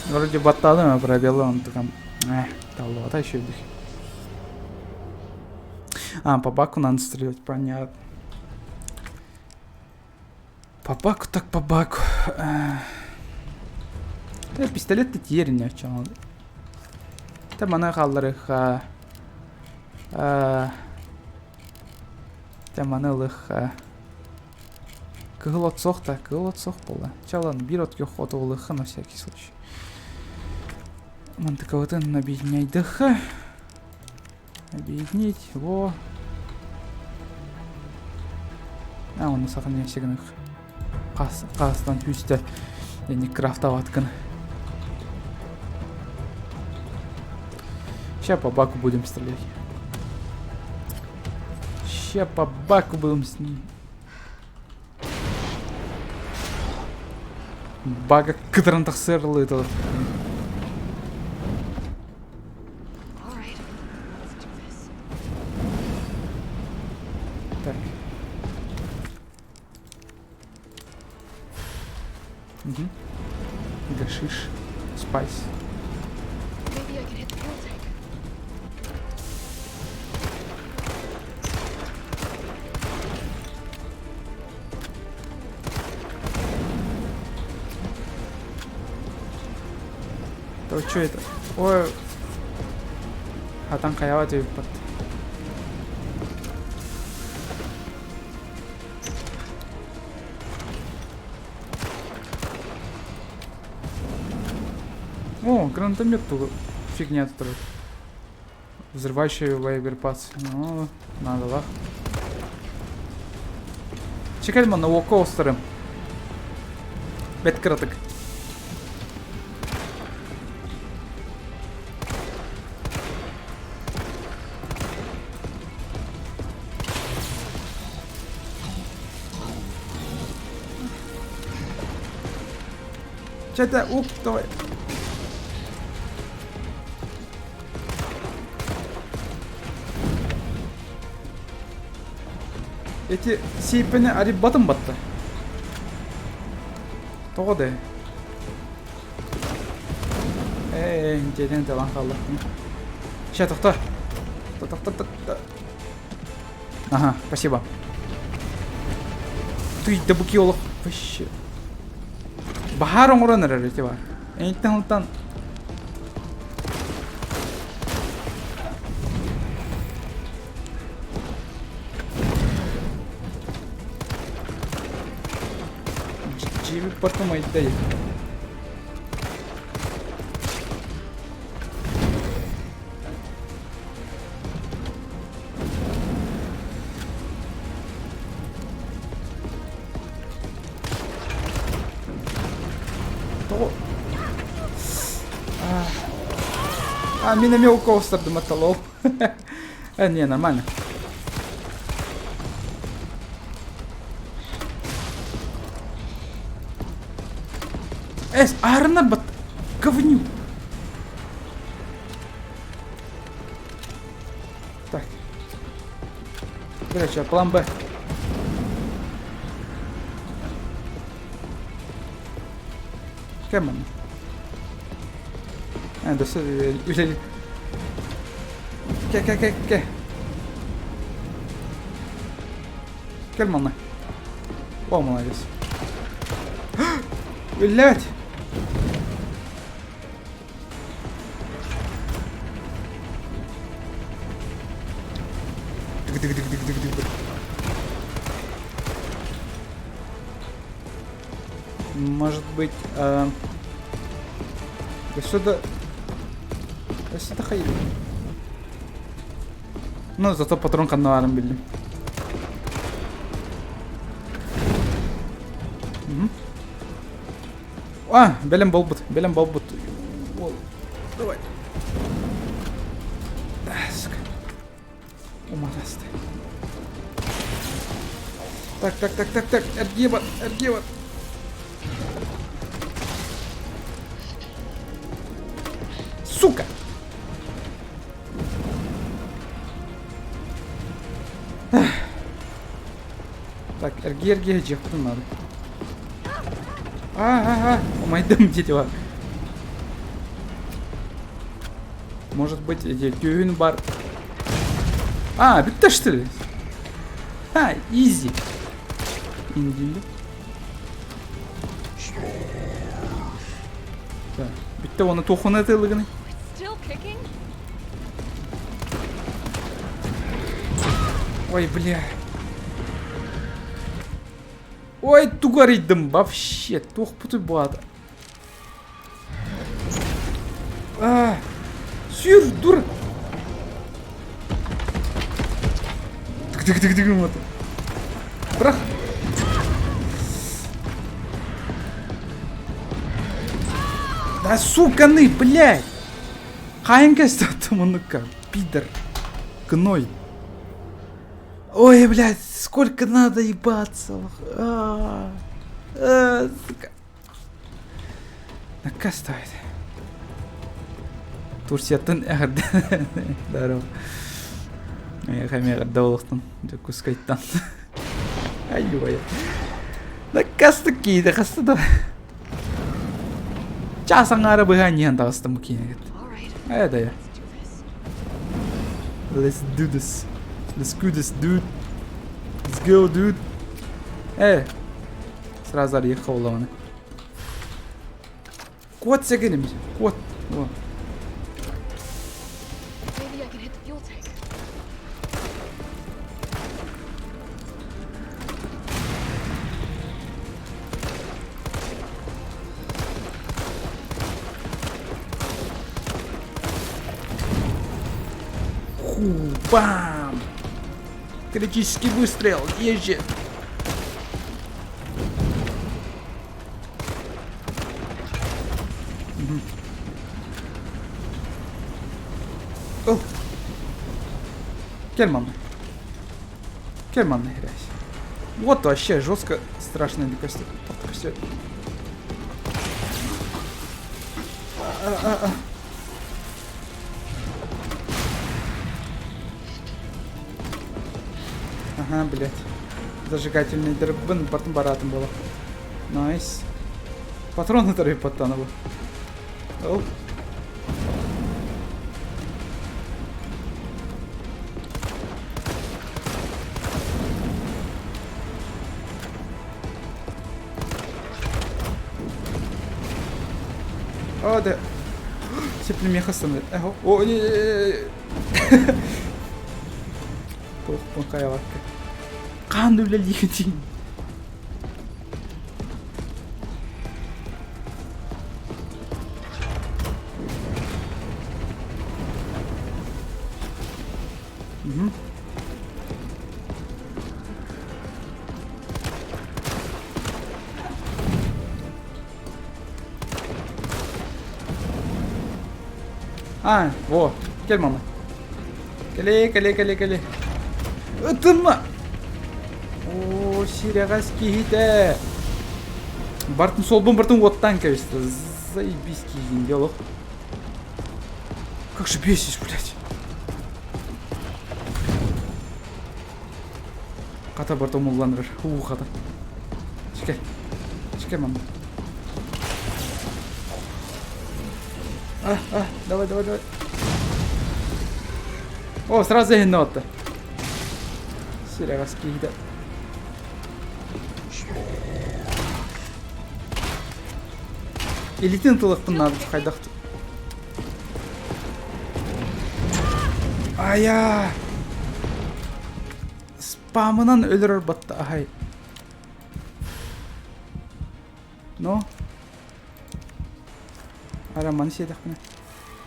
Вроде баттаадым, пробелы он такам. Эх, таллыбата еще дых. А, по баку надо стрелять, понятно. По баку так по баку. Да, пистолет-то тиэринэ оччоҕо. Та мана хаалларыха. Чэ маны ылыахха. Кыһыл от суох да, кыһыл от суох буолла. Чэ ылан биир от күөх оту ылыахха на всякий случай. Мантыкабытын объединяйдыхха. Объединить, во. А, оны сохраняйся гынах. Қастан хүсті. Яғни крафтоваткын. Сейчас по баку будем стрелять. Ща по баку будем с ним. Бага кытыран тахсырлы это. Так. Угу. Гашиш. Спайс. То что это? Ой. Хатан хайаба түбүппат. О, гранатомет тут фигня тут. Взрывающий боеприпас. Ну, надо да. Чекай, манна уокка оҕустарым. Бэт кыратык. Чэ, ук, давай. Эти сииппэни ариббатым батта. Тоҕо да? Эй, дьиэтин талан хааллахпын. Ща, тохто. Тохто, тохто. Ага, спасибо. Ты да буки олох вообще. Баһаар оҥорон эрэр ити бар. Эйиттэн ылтан Дьиэбит потом айдай. Тоҕо? А, мин эмиэ уколстардым атталол. Э, не, нормально. Эс, аарына бат... Говнюк. Так. Короче, план Б. Кэмэн. Э, да үлэ... Кэ, кэ, кэ, кэ. Кэл манна. О, молодец. Блять! Может быть, э... Да сюда... Да сюда хайы. Ну, зато патрон ханна биллим. А, бэлэм буолбут, бэлэм буолбут. Давай. Сука. Умараста. Так, так, так, так, так. Эргиба, эргиба. Сука! Так, эргий, эргий, дьиэхпитин надо. А, а, а, умайдым дерево. Может быть, эти тюн бар. А, бүттэ что ли? А, изи. Индили. Так, бүттэ оны тухуна тылыгыны. Ой, бля. Ой, тугу арыйдым вообще, туохпутуй бу аата? А, сүр, дур! Тык-тык-тык-тык вот. Бырах! Да суканы, блядь! Хаһан кэстэ муннукка, пидор, гной. Ой, блядь, сколько надо ебаться. А, а, сука. Накастывает. Турцияттан эҕэрдэ. Здорово. Эйиэхэ эмиэ эҕэрдэ буолуохтун. Дьокуускайтан. Ай-ой. Накастык киһитэ хаста да. Чаас аҥаара быһа анньыһан таҕыстым бу киинэгэ. Э, да я. Let's do this. Let's do this, dude. Let's go, dude. Э, сразу арыйыахха буоллаҕына. Куот сэгиним. Куот. О. Maybe I can hit the fuel tank. Ху, бам! Критический выстрел, езжи! Ыл. Кэл манна. Кэл манна грязь. Вот вообще жестко страшно мне кажется. Все. А -а -а. Ага, блядь. Зажигательный дырбын бартын баратын было. Найс. Патроны тарыппаттанабы. Ол. О, да. Сеплемеха станет. О, не. Туох хайалакка. Хаан үлэлиигин Угу. А, во, кэл мама. Кэлээ, кэлээ, кэлээ, кэлээ. Ытыма! Оо, сирэҕэс киһитэ. Бартын солбун бартын уоттаан кэбистэ. Заебись киһигин дии олох. Как же бесишь, блядь. Хата барта умулланырар. Уу, хата. Чикэ. Чикэ, мама. А, а, давай, давай, давай. О, сразу иһиннэ Сирэҕэс киһитэ. Илитин тылыкпын наада хайдах Ая! Спамынан өлөрөр батта аһай. Ну? Ара маны сиэтэхпинэ.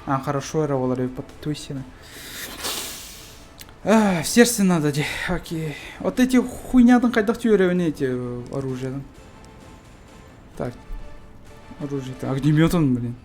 А, хорошо эрэ буолар эбит туйсина. В сердце надо де. Окей. Вот эти хуйнядан хайдах түөрэбин эти оружиедан. Так. Оружие-то. Огнеметом, блин.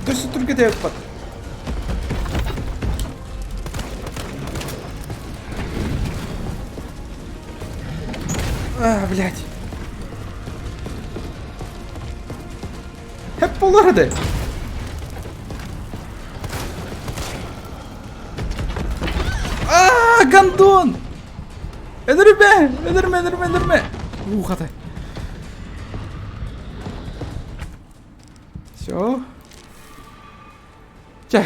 Өссө түргэтээппат. А, блядь. Hep болар еді. А, гондон! Өлөрүмэ! Өлөрүмэ, өлөрүмэ, өлөрүмэ! Уу, хата. Все. Чэ.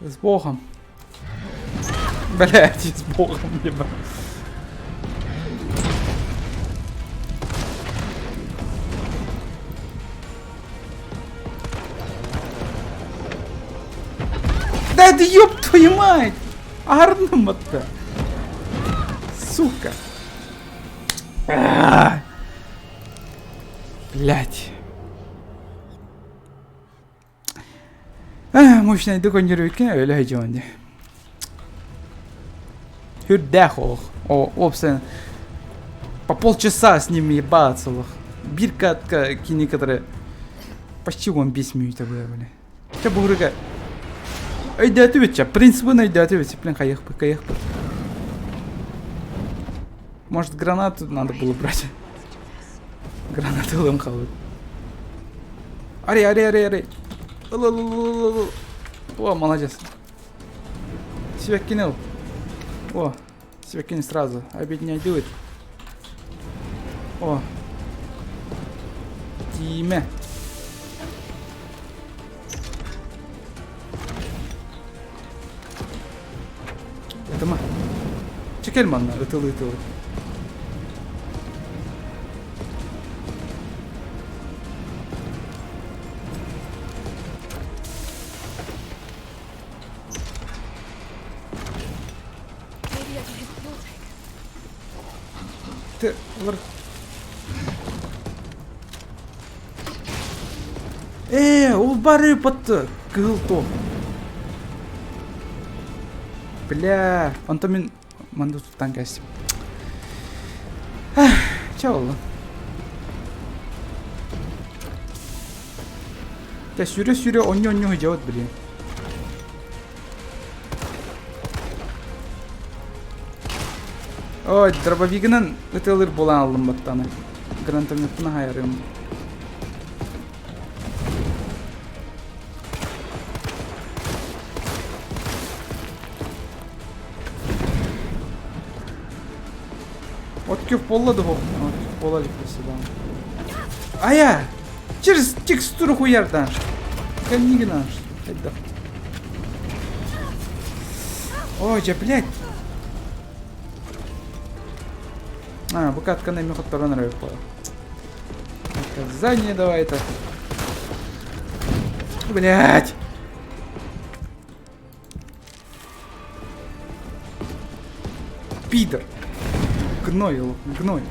С богом. Блять, с богом, ебать. Да это ёб твою мать! Арнамата! Сука! Блять. Мощнайдык өнөрүккэ өлө сылдьабын дии. Сүрдээх олох. О, уопсайынан по полчаса с ними ебаться олох. Биир катка кини кытары почти 15 мүнүүтэ были. Чэ буһуруга өйдөөтүбүт чэ, принцибын өйдөөтүбүт, блин, хайыахпыт, хайыахпыт. Может, гранату надо было брать? Гранату ылан хаалбыт. Ари, ари, ари, ари. Ыл, ыл, ыл, ыл, ыл. О, молодец. Сибэккини ыл. О, сибэккини сразу. Объединяй О. Тиимэ. Ытыма. Чекел манна, ытылы-ытылы. Ты, Ээ, ол бары ыппатты. Кыһыл туох. Бля, онтон мин манды туттан кэстим. Чэ буолла. Тэ сүрэ-сүрэ онньу-онньу сылдьабыт блин. Ой, дробовигынан ытыалыыр буолан аллым баттаны. Гранатометпын аһайарым. От күх буолла да От күх буола илик спасибо. Ая! Через текстуру хуярдан. Кэннигин хайдах. Ой, дьэ, блядь. А, бу катканы эми хотторон эрэ буолла. Наказание давай это. Блядь! Пидор! Гной, гной.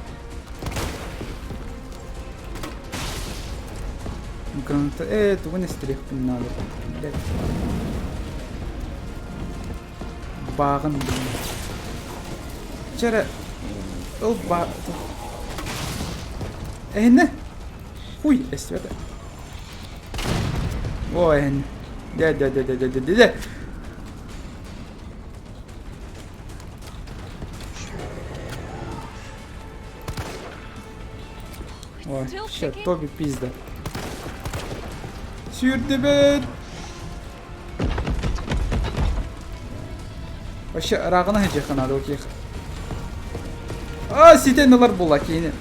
Граната. Тугун эстириэхпин надо. Блядь. Бааҕын блин. Чэрэ ыл ба Эһинне. Хуй эстибэтэ. О, эһинне. Дэ дэ дэ дэ дэ дэ дэ. Ой, ща Тоби пизда. Сүүрдүбүт! Вообще ырааҕына сылдьыахха наада ол киһи. А, ситэн ылар буолла киһини.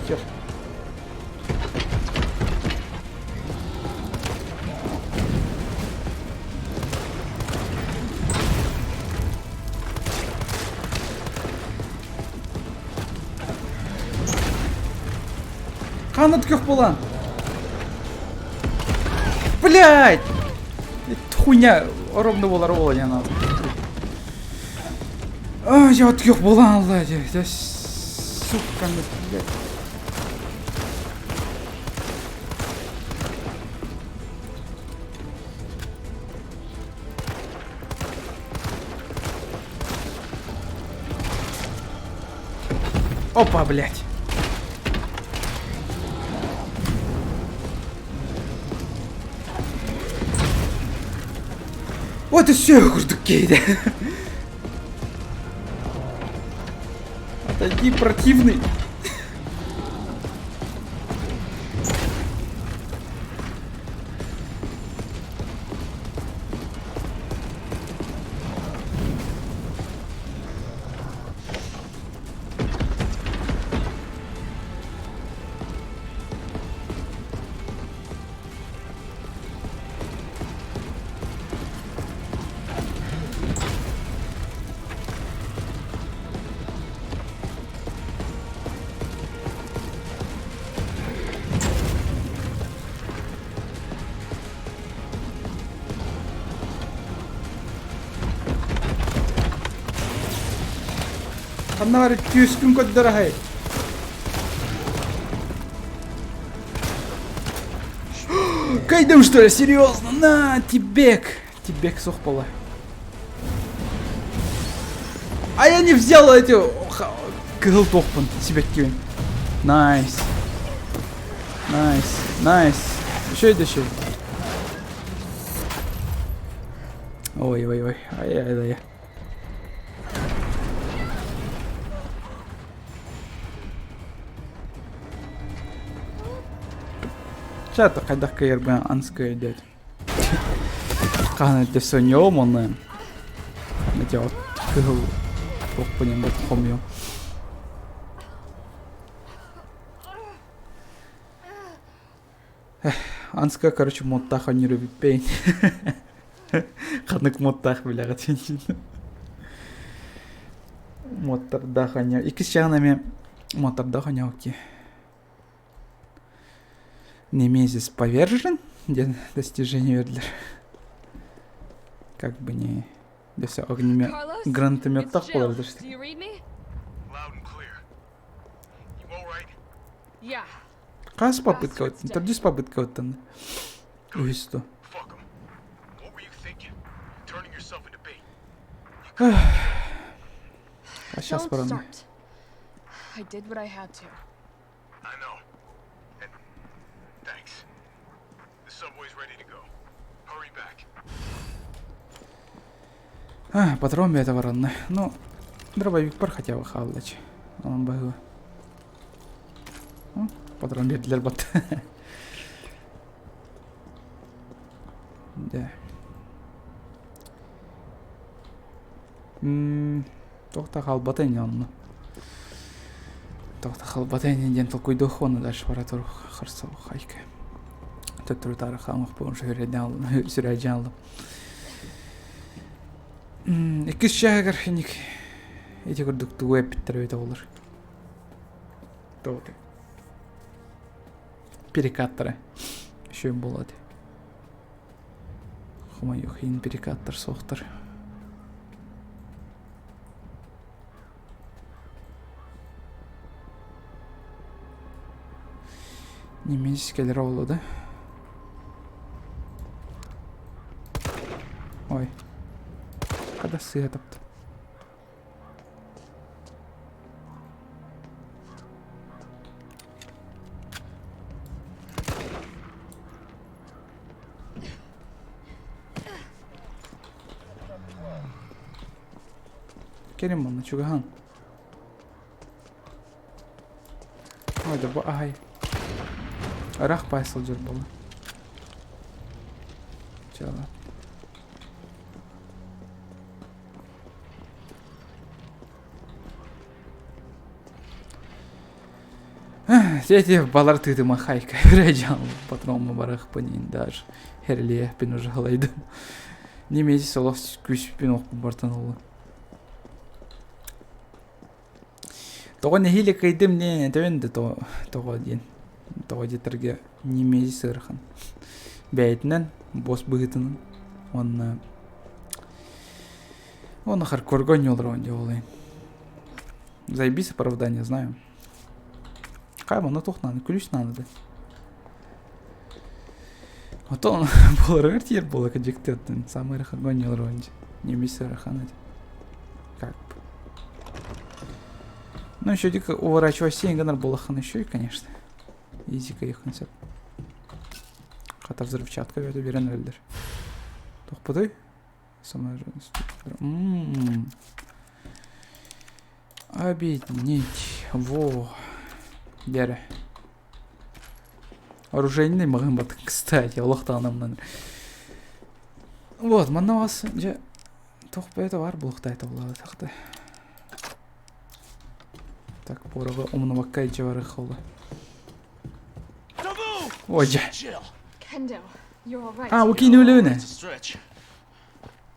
Все. Ханна көх буолан? Блядь! Хуйня ровно буолар буола диэн Ай, я көх буолан алла дии. Сука, блядь. Опа, блядь. Вот и все, курдук кейде. Отойди, противный. Ханна бар түөскүн көрдөр аһай. Кайдым что ли? Серьезно? На, тибек. Тибек суох буолла. А я не взял эти кыһыл туохпун сибэккибин. Найс. Найс. Найс. Еще еще. Ой, ой, ой. Ай, ай, ай. Чата хайдах кыайарбын анска өйдөөт. Хаһан эрдэ сонньуом онно эти вот кыһыл туохпун бат хомуйуом. Анска, короче, модтаах өннөрө бүппэйин. Ханнык модтаах билэҕит Модтардаах анньа. Иккис чаҕын эмиэ модтардаах анньа окей. Немезис повержен диэн достижение бердилэр. Как бы не десе огнемет гранатометтах болар Хас попытка төрдүс попытка оттон үһүс ту. А сейчас баран. I did what I had to. I know. And thanks. The subway's ready to go. Hurry back. А, патрон бэйэтэ баранна. Ну, дробовик бар хотя бы хааллач. Онон баһыга. Патрон биэрдилэр бат. Да. Туох да хаалбата ини онно. Туох да хаалбата ини диэн толкуйдуох уонна дальше бара туруох харсалых айка. Төттөрү таары хаамыахпын сүрээдьэн аллым. Иккис чааһыгар инник ити курдук тугу эппиттэр эбитэ буолар. Тоҕо перекаттара үчүгэй буолуо этэ. Хомойуох иһин перекаттар суохтар. Немец кэлэрэ буолуо да? Ой. Хата сыыһа таптым. Кэлин манна чугаһаан. Ой, да бу аһай. Ыраах баай сылдьар буолла. Чала. Эти балар тыытыма хайка үрэ патронма барахпын даже херлиэхпин уже халайдым. Немец олох күүспүн охпун бартан олу. Тоҕо нэһиилэ кыайдым диэн этэбин да тоҕо диэн тоҕо диэтэргэ немец ыарахан. Бэйэтинэн босс быһыытынан уонна уонна хардкорга оонньуулар оонньуулай. Заебись оправдание, знаю. Хай, манна туох наада, күлүүс наада да. А то буоларыгар тиийэр буола дьикти оттон самый ыарахан оонньуулар оонньуу. Немец ыарахан этэ. Как бы. Ну, еще дико уворачивайся гынар буолаххын еще и, конечно. Изика ехын сөп. Хата взрывчатка бөтө берен эрэллэр. Тохпутой? М-м-м. Объединить. Во. Дere. Оружейный маҕын бат, кстати, олохтаанамнан. Вот, манна вас дьэ туох бэйэтэ баар буолуохтаах буолла тахта. Так, пороҕу умнубакка илдьэ барыах буолла. Ой, дьэ. Kendo, you're all right. А, укини өлөөнө. It's a stretch.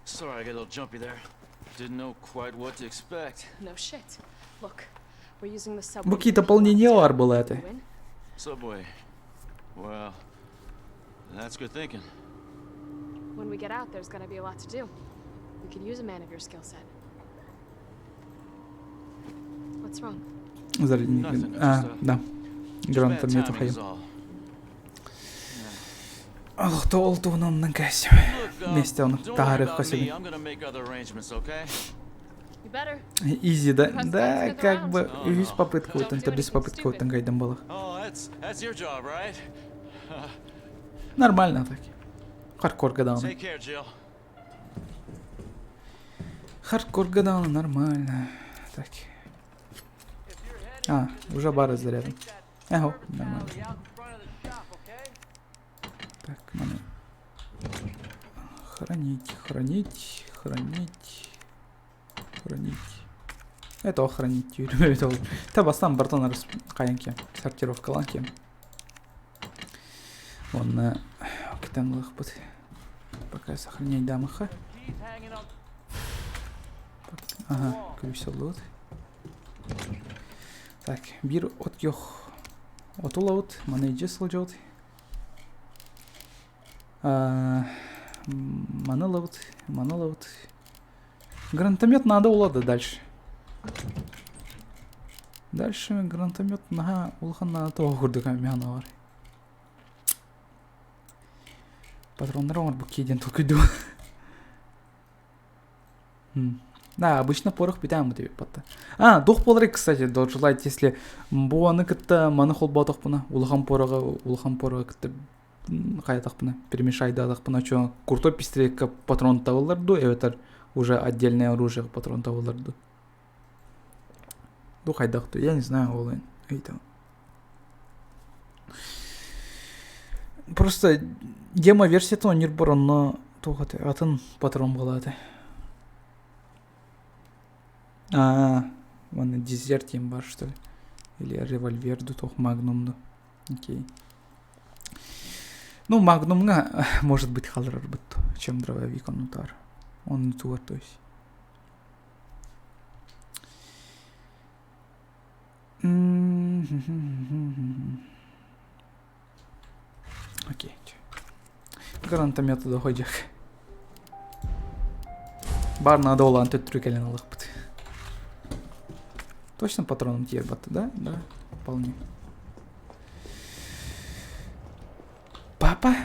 Sorry, I got a little jumpy there. Didn't know quite what to expect. No shit. Look, we're using the subway. Бу дополнение бар была это. You in? Subway. Well, that's good thinking. When we get out, there's gonna be a lot to do. We could use a man of your skill set. What's wrong? А, да. Гранатомет хайым. Олохто ол туһунан оннун кээсим. Миэстэ ону таһаарыахха сөбүн. Изи, да? Да, как бы үһүс попытка оттон төрдүс попытка оттон кайдан балах. Нормально так. Хардкорга даҕаны. Хардкорга даҕаны нормально. Так. А, уже бары зарядом. Эхо, нормально. Так, маны хранить, хранить, хранить, хранить. Это хранить ол. Та бастан бартон хайанки сортировкалан кем. Онна китен лыхпыт. Пока сохранять дамыха. Ага, ключ лут. Так, бир от көх отулабыт, маны ижи сылдьабыт. Маны ылабыт, маны ылабыт. Гранатомет надо улады дальше. Дальше гранатомет наһаа улахан наада тоҕо курдук миэхэ бар. Патроннар оҥорбут диэн толкуйдуу. Да, обычно порох бүтэн бут эбит А, дух буолар, кстати, дожелать, если буаны кытта маны холботохпуна, улахан пороҕа, улахан пороҕа кытта хайатахпына, перемешайдаатахпына, чё, крутой пистолетка патрон табыллар ду, эбэтэр уже отдельное оружие патрон табыллар ду. Ду хайдах ду, я не знаю, ол ыйтам. Просто демо-версията онньур бар онно туох атын патрон буолааты. А, вон дезерт им бар, что ли? Или револьвер ду туох магнум ду. Окей. Ну, магнумҥа может быть халырарбыт, чем дробовик оннутаар. Оннутугар, то есть. Окей. Гранатомету доходжак. Бар надо олан төттүрү кэлэн ылыахпыт. Точно патроном тиэрбатты, да? Да, вполне. Папа?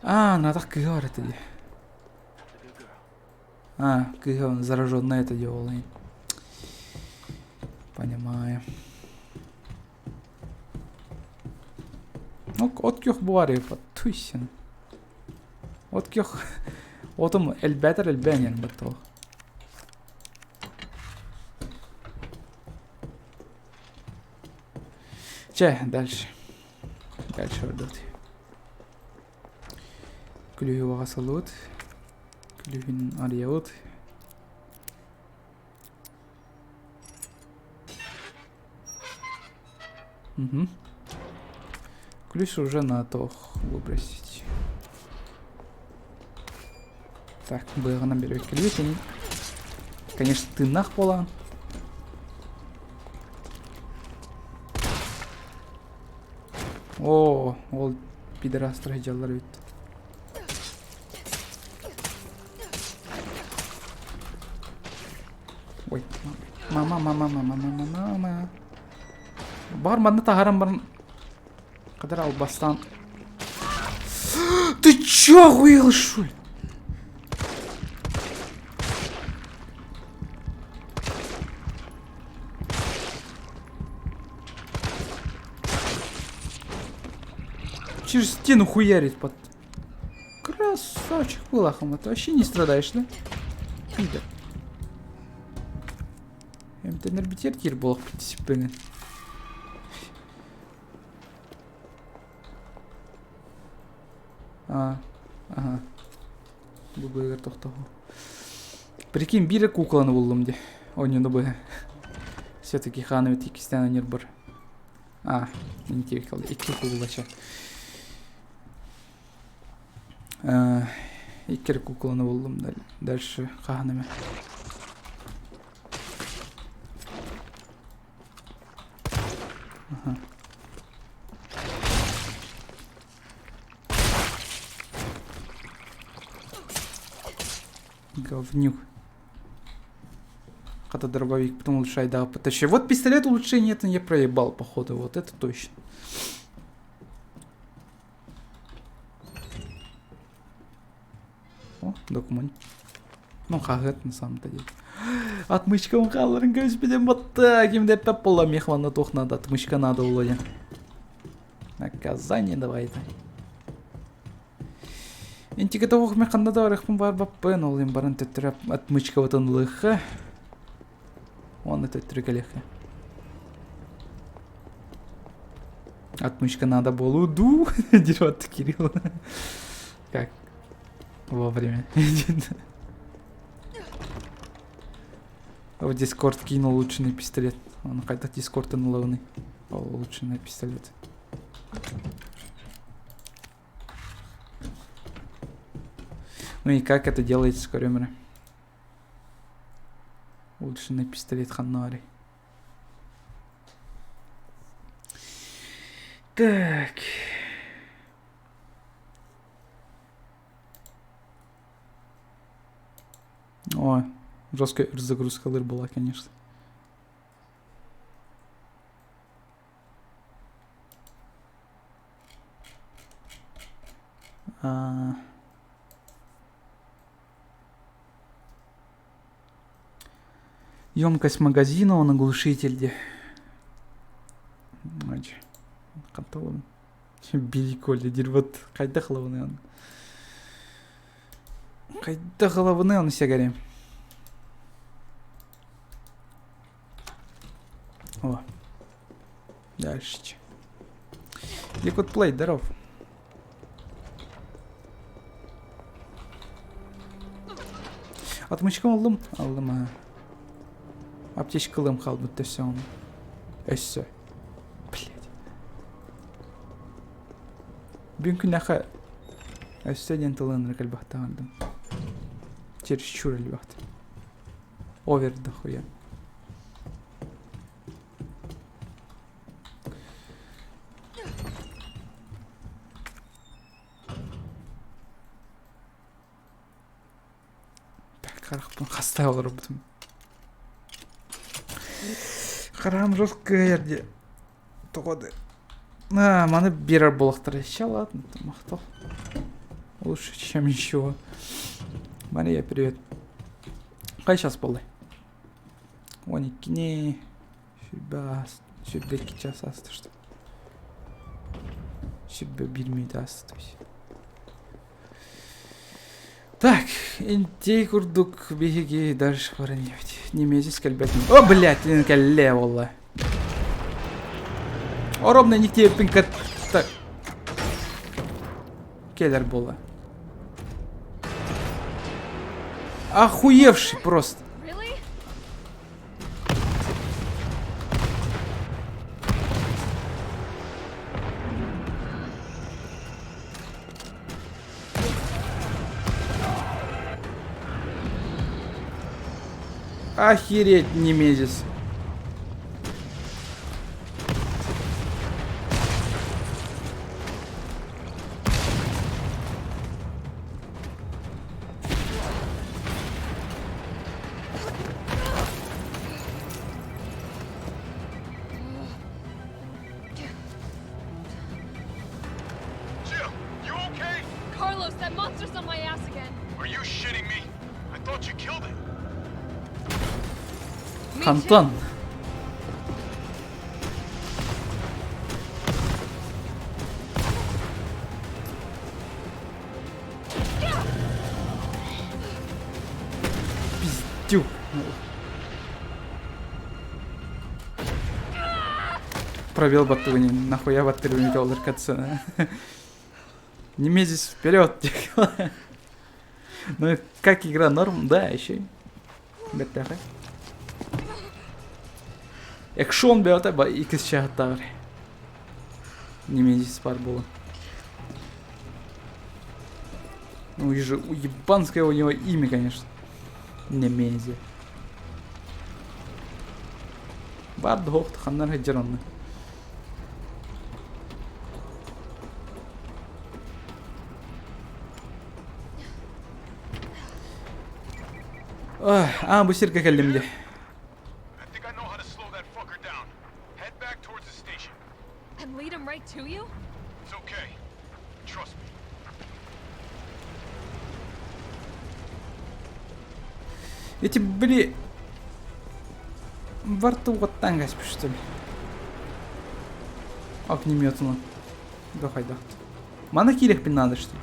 А, надо кыһа бар этэ дии. А, кыһа зараженная это делала. Понимаю. Ну, от күөх буар туйсин. От күөх отум элбэтер элбээнен баттал. Че, дальше. Дальше ордот. Күлүһү уаҕа Күлүһүн арыйабыт. Угу. Ключ уже на тох выбросить. Так, быйҕынан бербит кэлбит. Конечно, тыыннаах буолан. О, ол пидорастар дьаллар эбит. Ой, мама, мама, мама, мама, мама. Бар манна таһаран баран Кадар албастан. Ты чё охуел, что ли? Через стену хуярит под... Красавчик был, Ахмад. Ты вообще не страдаешь, да? Пидор. Эмтэнэр киир буолах дисциплина. А, ага. Бу быыгар тохтоһу. Прикинь, биир кукланы буллум де. Оонньууну быһа. Все-таки ханы иккистээн аньыр бар. А, икки куклача. Икки кукланы буллум дальше хаһан эмэ. Ага. Говнюк. Хата дробовик потом улучшай, да, потащи. Вот пистолет улучшение это я проебал, походу, вот это точно. О, документ. Ну, хаһыат на самом-то деле. Отмычка хаалларын көспүтүм батта. Ким деп буолла мехманна туох надо, отмычка надо буолла Наказание давайте. Интиге тоҕох мен ханна да барыахпын баарбаппын, ол иһин баран төттөрү отмычкабытын ылыахха. Уонна төттөрү кэлиэххэ. Отмычка надо буолуу дуу, диир Кирилл. Как вовремя. В Дискорд кинул улучшенный пистолет. Он хайдах Дискордтан ылабыный. Улучшенный пистолет. Ну и как это делается, көрөмөрө. Улучшенный пистолет ханнари. Так. Ой, жесткая загрузка была, конечно. А... Емкость магазина, он оглушитель де. Биликоли дирбат хайдах ылабыный Хайдах ылабыный оны сигаре. О. Дальше. Liquid Play, здоров. Отмычка ыллым. Ыллым, а. Аптечка ылым хаалбыт все он. Өссө. Блять. Бүгүн күннэхэ өссө диэн тылын кэлбэхтаҕардым. Чересчур элбэхт. Овер дохуя. Так, харахпын хаста олорбутум. Харам жесткая де. Тоҕо А, маны биэрэр буолахтара. Ща ладно, махтал. Лучше, чем ничего. Мария, привет. Хай сейчас буоллай? Он иккини сүүрбэ сүүрбэ икки час ааста что сүүрбэ биир мүнүүтэ ааста то есть. Так, интей курдук биһиги дальше баран иһэбит. Немезис кэлбэтин. О, блядь, кэллэ буолла. Оромно никтиэппин кытта кэлэр буолла. Охуевший просто. Really? Охереть, Немезис. Jill, you okay? Carlos, that monster's on my ass again. Are you shitting me? I thought you killed it. Me too. Хантан. Пиздюк. Пробел баттыгыни, нахуя баттырбын доллар катсана. Немезис вперед. Ну как игра норм, да, еще. Бэртээхэй. Экшон бөҕөтө ба иккис чааһыттааҕар. Немезис баар буолан. Ну и же уебанское у него имя, конечно. Немези. Баар да ханнар сылдьар онно. А, бу сиргэ кэллим дии. Trust me. Эти били во рту вот что ли? Огнеметно. Да хайда. Мана киириэхпин надо что ли?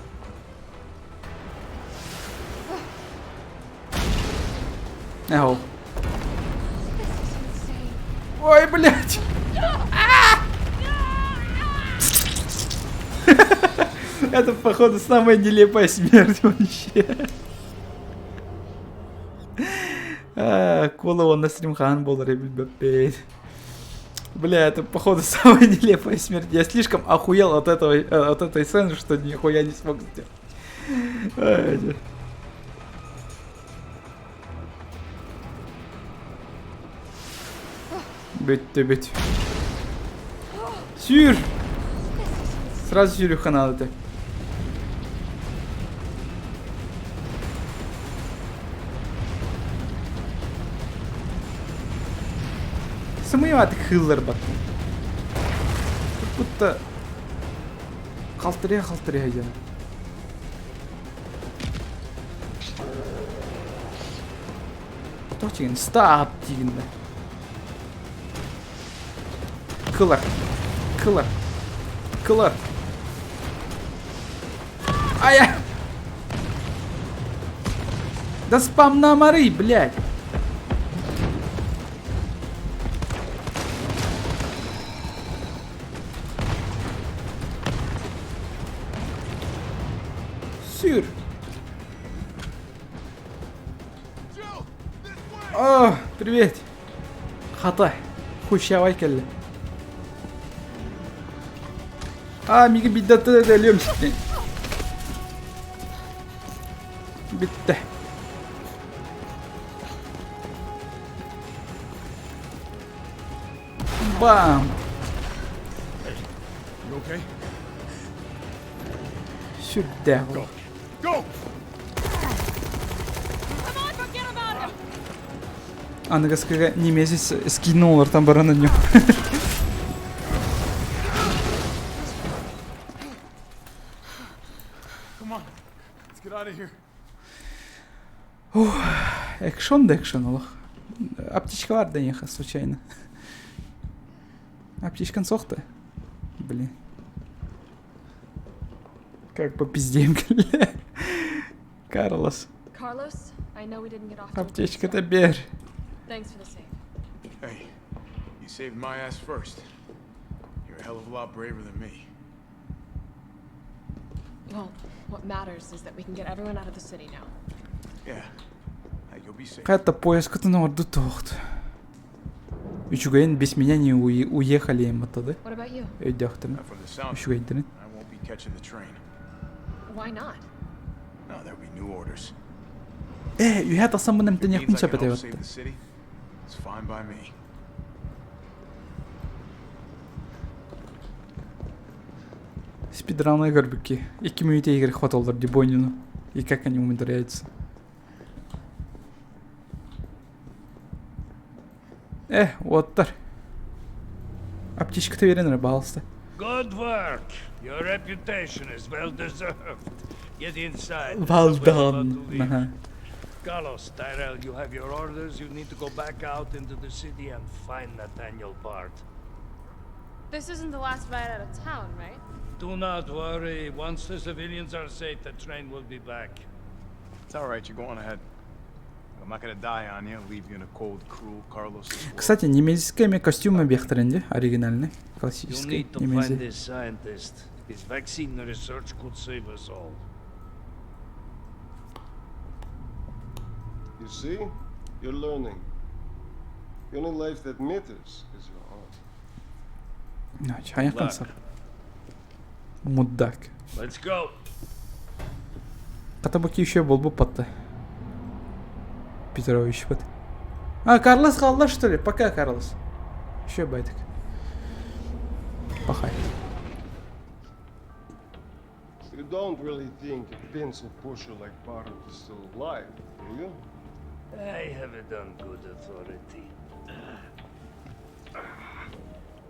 Эл. Ой, блядь! Это, походу, самая нелепая смерть вообще. Кола он на стрим хан был, ребят. Бля, это, походу, самая нелепая смерть. Я слишком охуел от этого, от этой сцены, что нихуя не смог сделать. Бүттэ бүт. Сүүр! Сразу сүүрүөххэ наада этэ. Сымыйа кыыллар баттым. Как будто халтырыйа-халтырыйа диэн. Туох диигин? Stop диигин да. Кылар. Кылар. Кылар. Ая! Да спам на моры, блядь! Сыр. О, привет. Хата. Хущавай кэллэ. А, миги биддаты да өлүөм ситтин. Бүттэ. Бам! You okay? Сүрдээх. Go. Go! Come on, forget about him! Аныгыскыга Немезис скинулар там баран на нем. Come on. Let's get out of here. Экшон да экшен олох. Аптечка бар да неха случайно. Аптечкан сохты. Блин. Как по пизде Карлос. Carlos, I know we didn't get off to a great Аптечка-то start. бер. Thanks for the save. Hey, you saved my ass first. You're a hell of a lot braver than me. Well, what matters is that we can get everyone out of the city now. Yeah. Hey, you'll be safe. Какая-то поиск орду тоғыт. Үчүгэйин без меня не уехали им это, да? What about you? Өйдөөхтөрүн. From the sound of it, Үчүгэйдэрин. I won't be catching the train. Why not? No, there'll be new orders. Э, үһэ тахсан If it эмтениэхпин means I сөп can этэ help save батта. the city, it's fine by me. Спидраны көрбүкки. Икки мүнүүтэ игры хваталлар Дебонину. И как они умудряются. Э, уоттар. Аптечка биэрэн эрэ, баалыста. Good work. Your reputation is well deserved. Get inside. Well We're about done. to leave. Ага. Carlos, Tyrell, you have your orders. You need to go back out into the city and find Nathaniel Bard. This isn't the last ride out of town, right? Do not worry. Once the civilians are safe, the train will be back. It's all right. You go on ahead. I'm not gonna die on you, leave you in a cold, cruel Carlos world. Кстати, немезискими костюмы бехтеринди, оригинальный, You классический need to find немези. this scientist. His vaccine research could save us all. You see? You're learning. The only life that matters is your own. Чайхан сар. Мудак. Let's go. Катабаки еще был бы потта. Петрович вот. А, Карлос хаалла, что ли? Пока, Карлос. Еще байтик. Пахай. You don't really think a pencil pusher like Barrett is still alive, do you? I have it on good authority.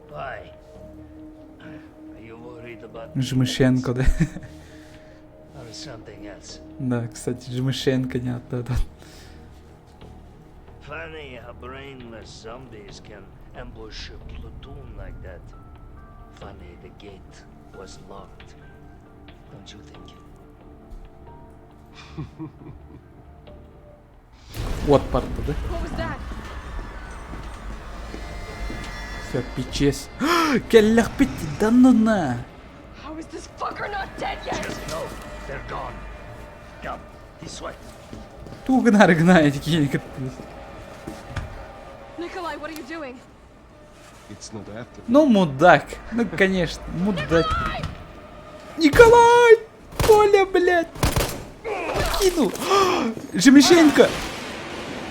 Why? Are you worried? Worried about Жмышенко, да? Or something else. Да, кстати, Жмышенко не оттуда. Funny how brainless zombies can ambush a platoon like that. Funny the gate was locked. Don't you think? Вот парта, да? What was that? Все, пичес. Кэллэхпит, да ну на! How is this fucker not dead yet? Just no, they're gone. Come, this way. Тугу гынары гына эти Nikolai, what are you doing? It's not after. Ну, мудак. Ну, конечно, мудак. Николай! Коля, блядь! Кинул! Жемешенко!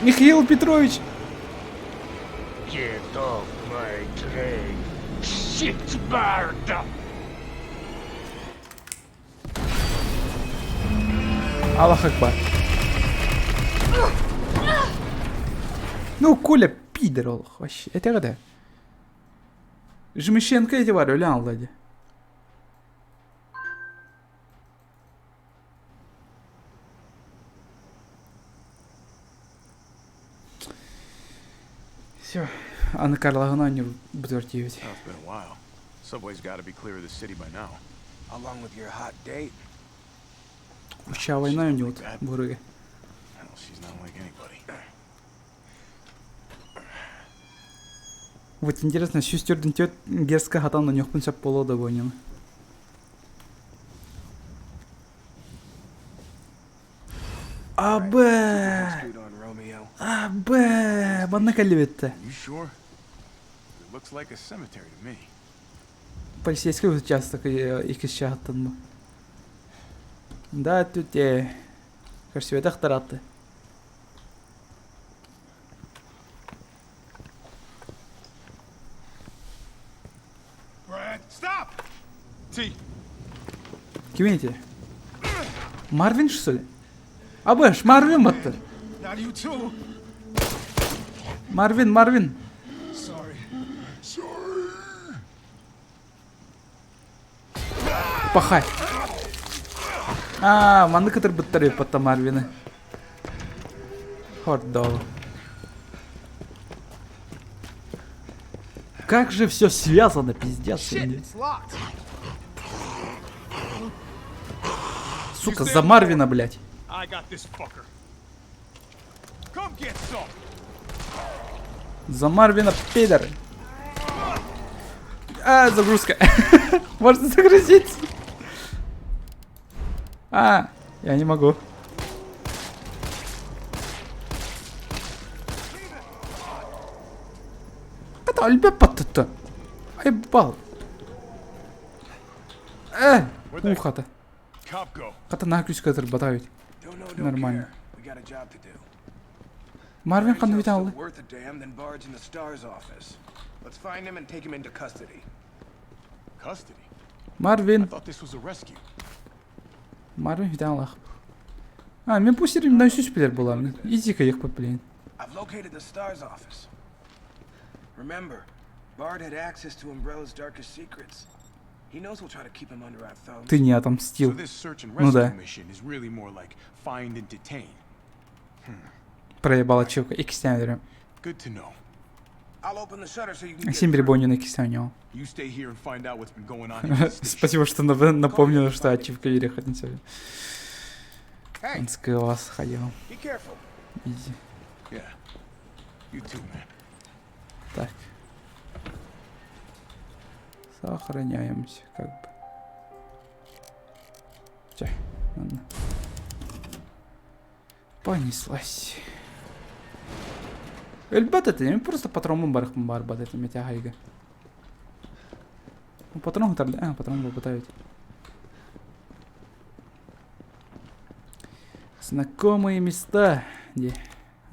Михаил Петрович! Get off my train, shitbird! Аллах Акбар. Ну, Коля пидор олох вообще. Это когда? Жмышенко эти бар, өлі алды. Все. Анна Карловна не бутвертивить. Oh, it's been a while. Subway's got to be clear of the city by now. Along with your hot date. Уча война у него бурыга. Hell, she's not like anybody. Вот интересно, сүүстөрдүн тет герска хатан нөхпүн сөп боло да бойнун. Абэ! Screwed on Romeo. Абэ! Манна кэллибитте. You sure? It looks like a cemetery to me. Полицейский участок икис чаһаттан бу. Да, түте. Көрсүбэтэх таратты. Brad, stop! T, Ким эти? Марвин что ли? Абэш, Марвин баттыр. not you too. Марвин, Марвин. Sorry. Sorry. Пахай. А, манны кытыр быттар потта Марвины. Хордол. Как же все связано, пиздец. Сука, за Марвина, блядь. I got this fucker. Come get some. За Марвина, пидоры. А, загрузка. Можно загрузить. А, я не могу. Это альбе паттыта. Айбал. Ухата. Cop go. Хата на күскә батавить. Don't know, don't Нормально. care. We got a job to do. Марвин Yourself ханны still алды. worth a damn than Bard's in the STARS office. Let's find him and take him into custody. Custody. I Марвин. thought this was a rescue. Марвин бүтән алах. А, мен бу сериям сүз билер булам. Изи кайык блин. I've located the STARS office. Remember, Bard had access to Umbrella's darkest secrets. He knows we'll try to keep him under our thumbs. Ты не So отомстил. this search and Ну rescue да. mission is really more like find and detain. Проебала чувка. Икстен берем. Good to know. I'll open the shutter so you can get Син бери through. бойню на кистен You stay here and find out what's been going on here at the station. Спасибо, что напомнила, что ачивка переходит на сегодня. Hey, Он с вас ходил. be careful. Изи. Yeah. You too, man. Так. Сохраняемся, как бы. Чё, ладно. Понеслась. Элбэт это, мен просто патронмун барықпын бар бат это мете хайга. Ну, Патрон хатар, а, патрон был бытавить. Знакомые места. Где?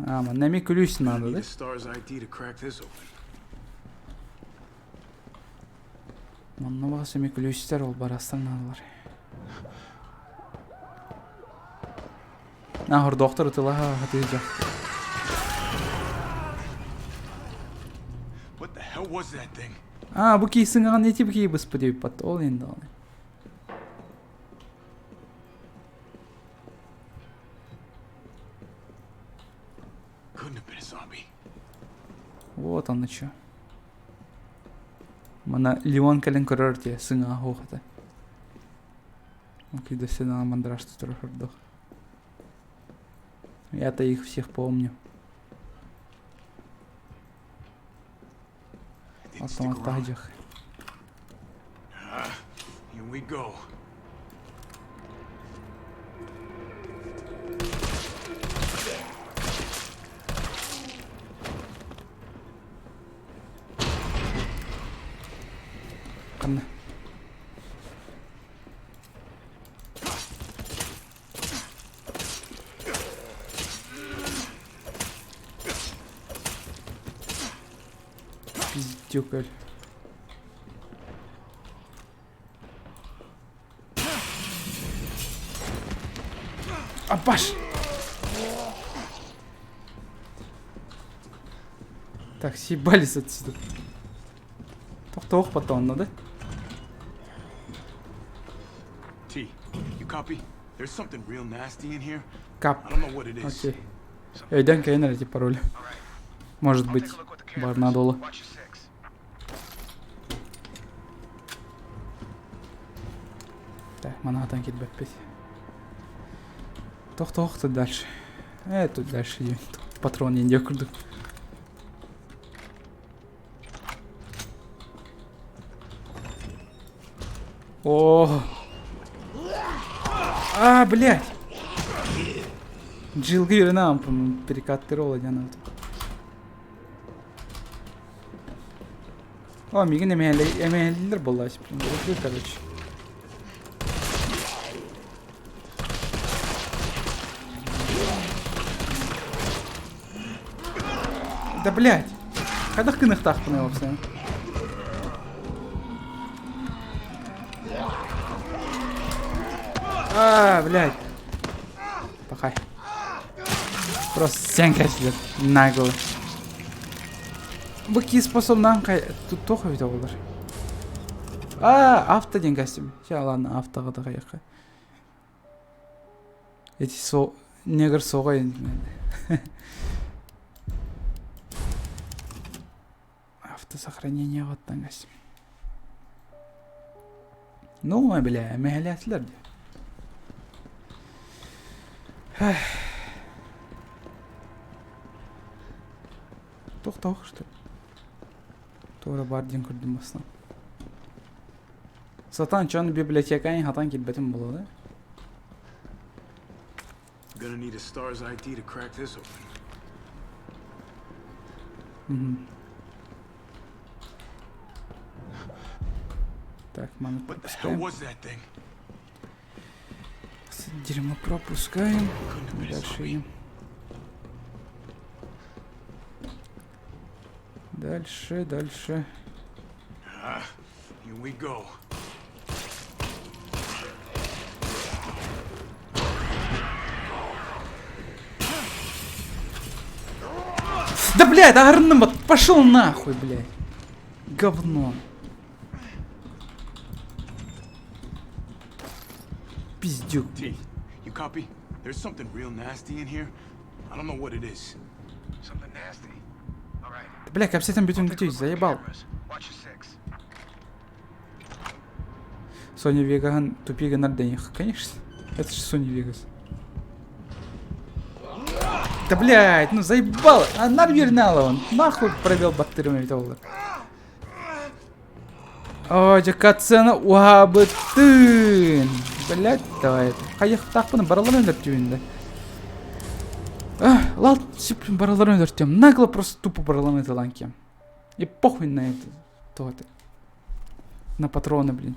А, нами ключ надо, Need да? a star's ID to crack this open. Манна бағасы ключтер ол барастан надалар. Нахор доктор тылаха хатыжа. What the hell was that thing? А, бу кийсиңган эти бу кий быспы деп бат. Ол енді ол. Вот он еще. Мана Леон кэлэн көрөр дии сыҥааһы уохата. Күйдөсүн мандраж турар Я-то их всех помню. Автоматтаах. Here we go. Ханна? Пиздюкаль. Апаш! Так, съебались отсюда. Тохтоох потом, да? T, you copy? There's something real nasty in here. Кап. I don't know what it is. Окей. Өйдөн кэлин эти пароль. Может быть, бар надолу. Так, манатан кирбэппит. Тохтоох тут дальше. Тут дальше идем. Патрон не курдук. О! А, блядь! Джилл нам, по-моему, перекаттырол диэн О, мигин эмээлилер боллаас, блин, короче. Да блядь! Хайдах кыныхтаахпын вообще? А, блядь. Пахай. Просто стенка сидит нагло. Бу кии способнан тут тоха ведь олар. А, авто день костюм. Сейчас, ладно, автоға да қаяққа. Эти со... Негр соға енді. Автосохранение оттан костюм. Ну, бля, мәһәләсләр ди. Тохтох, что ли? Тура бар дин көрдүм басынан. Сатан чон библиотеканы хатан килбетим болады. Gonna need a star's ID to crack this open. Угу. Так, маны What the hell пропускаем. was that thing? Дерьмо пропускаем. Дальше идем. Дальше, дальше. Ah, here we go. Да, блядь, арным, пошел нахуй, блядь. Говно. Пиздюк. T, you copy? There's something real nasty in here. I don't know what it is. Something nasty. All right. Да, бля, капсетом битвен күтүй, заебал. Watch your six. Соня Веган тупига на денег. Конечно. Это же Соня Вегас. Да блядь, ну заебал. А нарвернала он. Нахуй провел бактериями ведь Ой, катсцена уабытын. Блядь, давай это. Хайых тақпын бараларын өлөртүбүн да. Лал, сип бараларын өлөртүм. Нагло просто тупо бараларын это. И похуй на это. То это. На патроны, блин.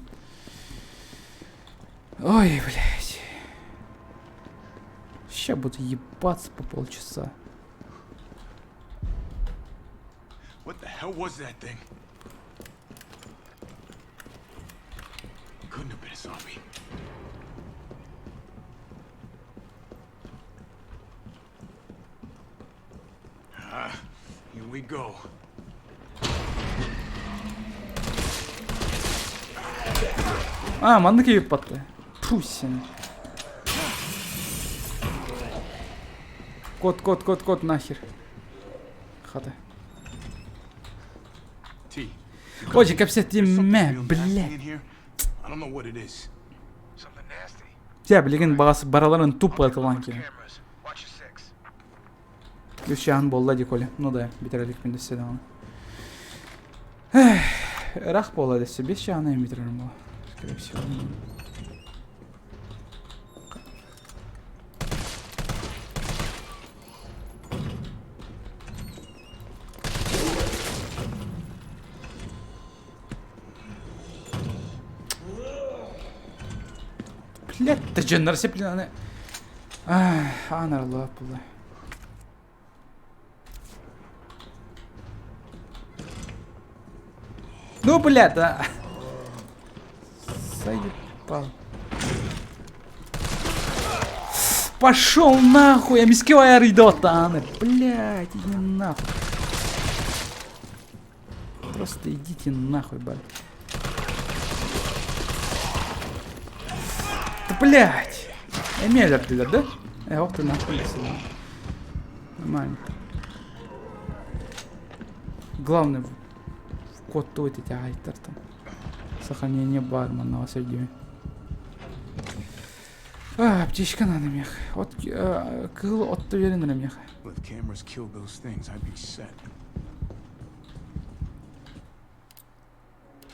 Ой, блядь. Ща буду ебаться по полчаса. What the hell was that thing? Couldn't have been a zombie. Ah, here we go. А, маннык кийип батты. Пусть. Кот, кот, кот, кот, нахер. Хата. Ой, кэпсэтимэ, блядь. Дьэ, билигин баҕас бараларын тупо ытылан киирэн. Үс чааһын буолла дии, Коля. Ну да, бүтэр иликпин дэссе даҕаны. Ыраах буолла дэссе, 5 чааһынан бүтэрэрим буолла. Скорее всего. Блядь, да дьоннор сеплинаны. Аан арыллыбат буолла. Ну, блядь, да. Заебал. Пошел нахуй, я мискивая рыдотаны. Блядь, иди нахуй. Просто идите нахуй, блядь. Да блядь! Эмиэ өлөрдүлэр да? Э, ох ты нахуй сюда. Нормально. Главное, в код вот эти айтар там. Сохранение бармана среди. А, аптечка надо мех. От, кыл отто верен мех. If cameras killed those things, I'd be set.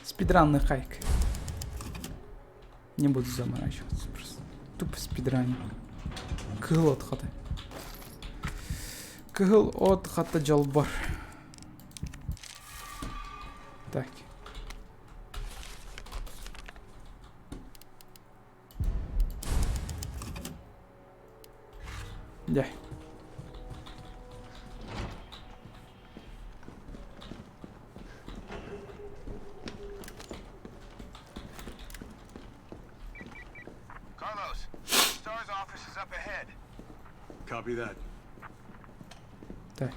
Спидранный хайк. Не буду заморачиваться просто. Тупо спидраним. Кыһыл от хата. Кыһыл от хата дьолбор. Так. Дьэ. Carlos, Star's office is up ahead. Copy that. Так.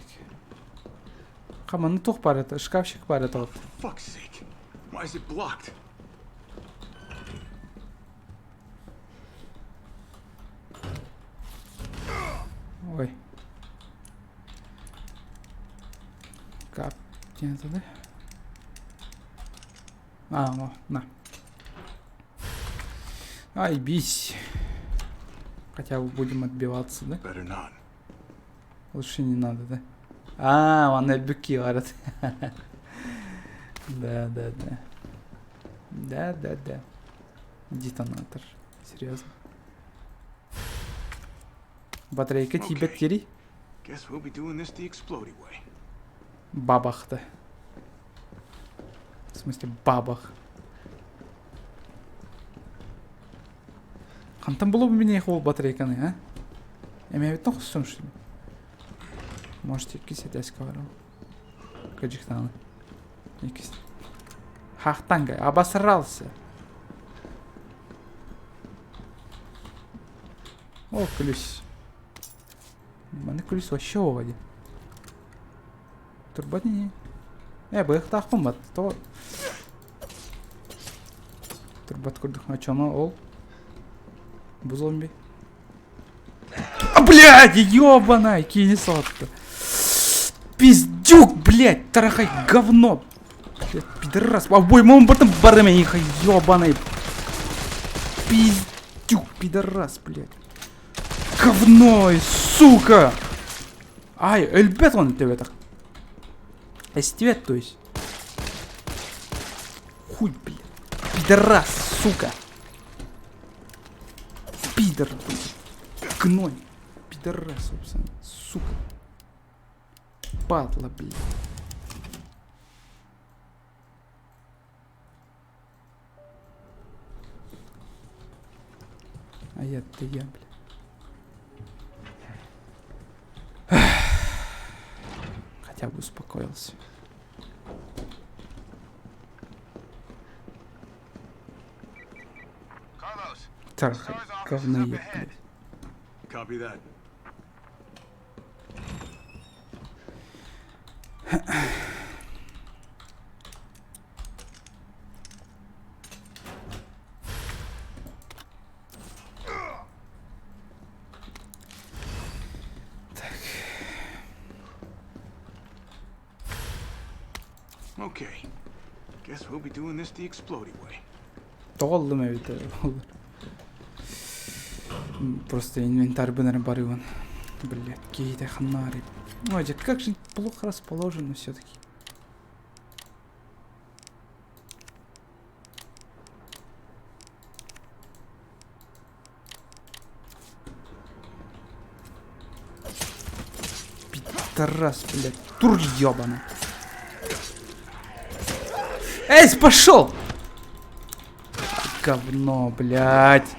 Хаманы туох баар этэ? Шкафчик баар этэ вот. Fuck's sake. Why is it blocked? Ой. Кап. да? А, о, на. Ай, бись. Хотя бы будем отбиваться, да? Лучше не надо, да? А, он быки варят. Да, да, да. Да, да, да. Детонатор. Серьезно. Батарейка тиийбэт дири. Guess we'll be doing this the explodey way. Бабах-то. В смысле бабах. Хантан булуп меня ол батарейканы, а? Эмээбиттэн хостон что ли? Может, иккис этээскэ барам. Кыдьыктааны. Иккис. Хахтанга, обосрался. О, күлүс. Маны күлүс вообще оҕо дии. Турбат ини. Э, быһыктаахпын бат. То Турбат курдук очоно ол. Бу зомби. А, блядь, ёбаная, кини сотка. Пиздюк, блядь, тарахай, говно. Блядь, пидорас. Обоймом потом барами их, ёбаный. Пиздюк, пидорас, блядь. Говно, сука! Ай, өлбөт он төбөтөх. Эстибэт, то есть. Хуй, блядь. Пидорас, сука. Пидор, блядь. Гной. Пидорас, собственно. Сука. Падла, блядь. А я-то я, блядь. Хотя бы успокоился. Так, говноед, блядь. Copy that. Так. Okay. Guess we'll be doing this the explodey way. Тоҕо ыллым эбит ол. Просто инвентарьбын эрэ барыыбын. Блядь, киһитэ ханнаарый. Ой, дьэ, как же плохо расположено все-таки. Пидорас, блядь, тур ебаный. Эй, пошел! Говно, блядь.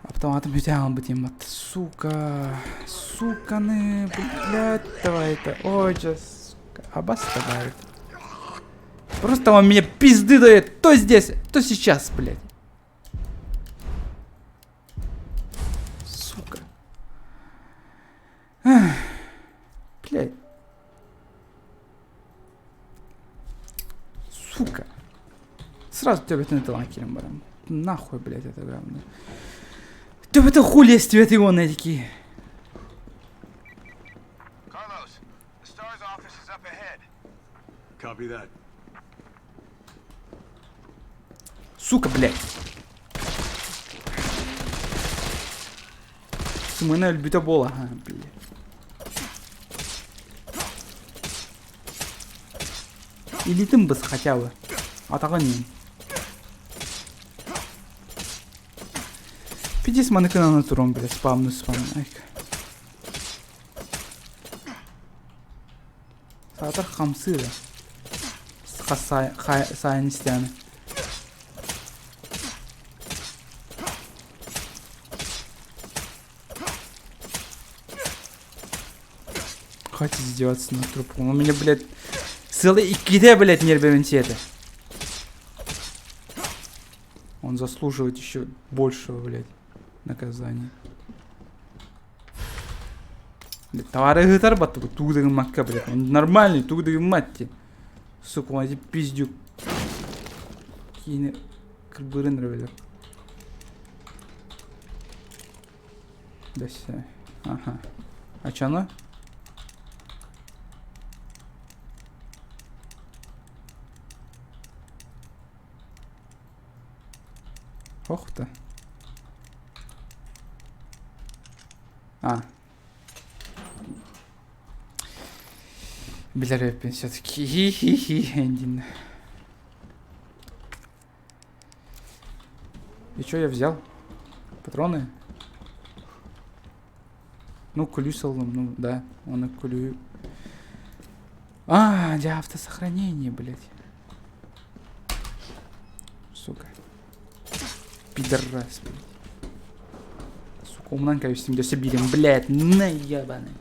Автоматом бүтэ бутим сука. Суканы, блядь, давай это. Ой, сейчас, сука, обоставай. Просто он мне пизды дает то здесь, то сейчас, блядь. Сука. Эх, блядь. Сука. Сразу төбөтүн тылан киирэн баран. Нахуй, блядь, это говно. Төбөтө хули эстибэт уонна такие. Carlos, the STARS office is up ahead. Copy that. Сука, блядь. Сымына өлбүтэ буола, блядь. Илиитин быс хотя бы. Атаҕын иин. Пидис маныкынан туран, блядь, спамны спамны. Айка. Саатар хамсыыр хас сайын истэҕинэ Хватит издеваться над трупом. Он меня, блядь, целый иккитэ, блядь, нервами это. Он заслуживает еще большего, блядь, наказания. Табаарыһытар баттыбыт тугу да гыммакка, блядь. Он нормальный, тугу да гыммат ти. Сука, он эти пиздюк. Киини кырбырын эрэ Дэссе. Ага. А чё оно? Ох ты. А. Билэр эбиппин все-таки. Хи-хи-хи, И что я взял? Патроны? Ну, күлүүс ыллым, ну да, он күлүү. А, дьэ автосохранение, блядь. Сука. Пидорас, блядь. Сука, умнан кэбистим дөссө биирин, блядь, на ебаный.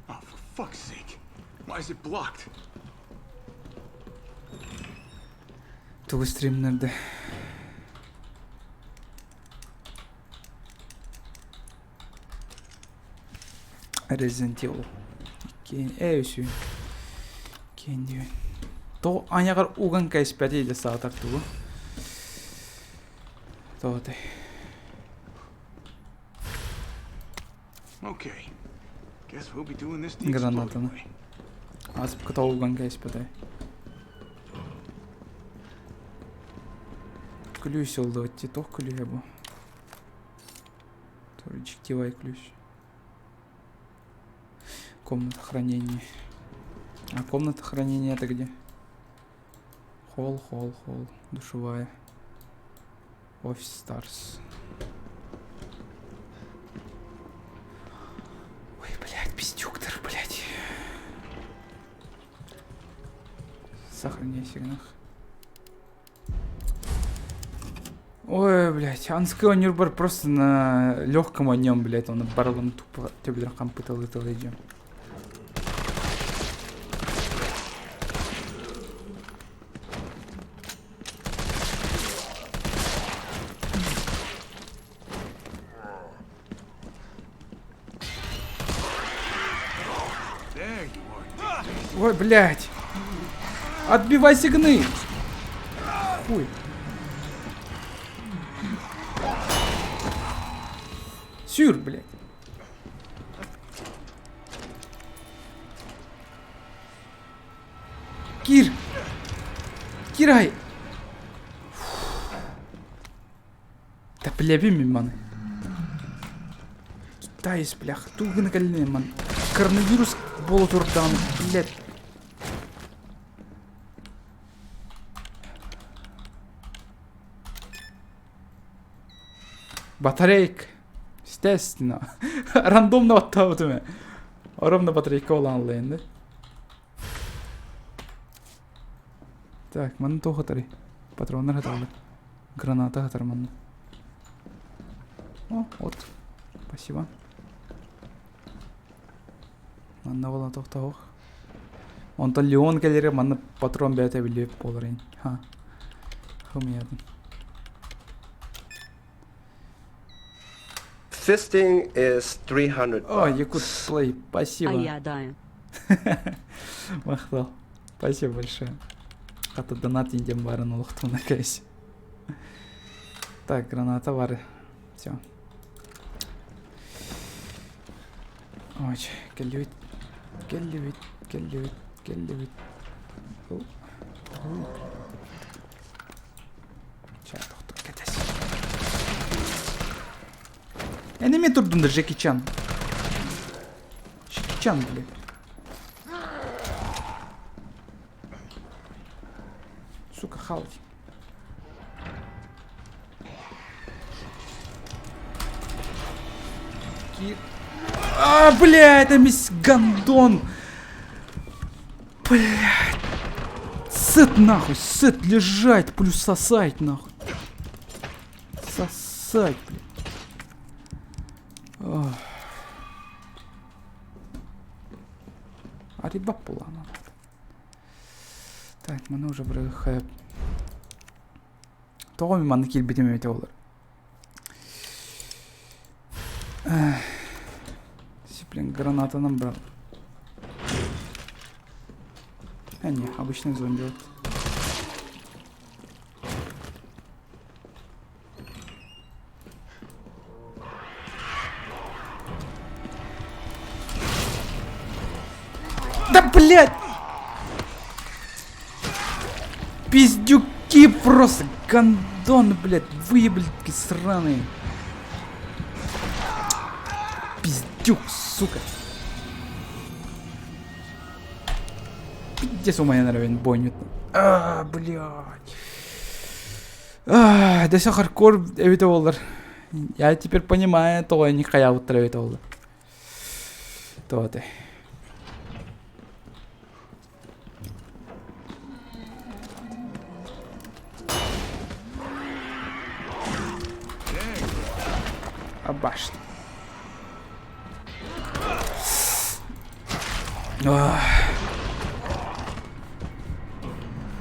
Oh, for fuck's sake. Why is it blocked? Тугу стримнерде. Resident Evil. Иккиэн ээ үсүн. Иккиэн диэн. Тоҕо айаҕар уган кэспэти да саатар тугу. Тоҕо Okay. Guess we'll be doing this the Гранатаны. exploding way. Ааспыкка уган кээспэтэй. Ключ ыллыбыт дии, туох күлүүһэ бу? Тоже дьиктивай ключ. Комната хранения. А комната хранения это где? Холл, холл, холл. Душевая. Офис Старс. Ой, блядь, пиздюктор, блядь. Сохраняй сигнах. Ой, блядь, Анского Нюрбар просто на легком о нем, блядь, он барлом тупо төбелер хампыталы идем. Ой, блядь. Отбивай сигны. Хуй. Сюр, блядь. Кир! Кир ай! Да билэбин мин маны. Китаец, блях, тугу гына кэллин ман. Коронавирус буола турдаҕын, блядь. Батарейка. Естественно. Рандомно баттаабытым ээ. Ровно батарейка буолан ылла да. Так, манна туох хатарый? Патроннар хаталлар. Граната хатар манна. О, вот. Спасибо. Манна буолан тохтоох. Онтон Леон кэлэрэ манна патрон бэйэтэ билиэп буолар ин. Ха. Хымыйатын. Fisting is 300 О, Якут Плей, спасибо. А я да. Махтал. Спасибо большое. Хата донат индем барын олохтуна кэс. Так, граната бар. Все. Ой, кэллибит. Кэллибит, кэллибит, кэллибит. Чэ, тохтоо, кэтэс. Энеми турдун да Джеки Чан. Джеки Чан, блин. Сука, халти. Ки... А, бля, это мисс Гандон. Блядь. Сыт нахуй, сыт лежать, плюс сосать нахуй. Сосать, блядь. Ох. Ариба пулана. Так, маны уже бырахып. Тоҕо мин манна киирбитим эбитэ буолар. Блин, гранатанан брал. А не, обычный зомби вот. Да блять! Пиздюки просто! Гондон, блядь, выеблики сраные. Пиздюк, сука. Пиздец у меня, наверное, бойнют. А, блядь. А, да хардкор эбитэ буоллар. Я теперь понимаю, тоҕо не хайаабыттар эбитэ буолла. Тоҕо Абашт.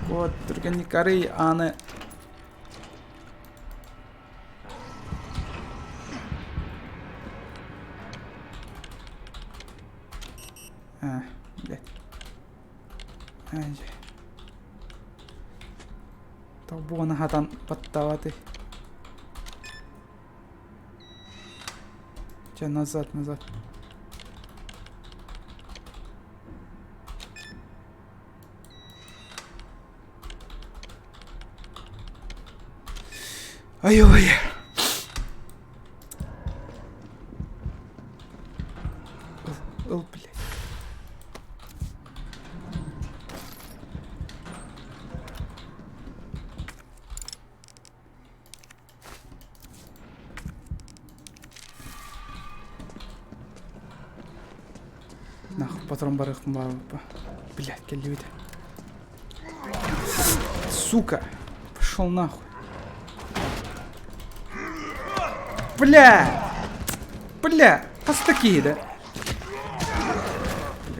Вот, түргэнник арый ааны А, блядь. Ай. Тобуона хатан баттаабатый. Чэ, назад, назад. Ай-ой. Ыл, блядь. Нахуй патрон барыахпын баарбыппа. Блядь, кэллибит. Сука! Пошел нахуй. Бля! Бля! Хас да? Бля,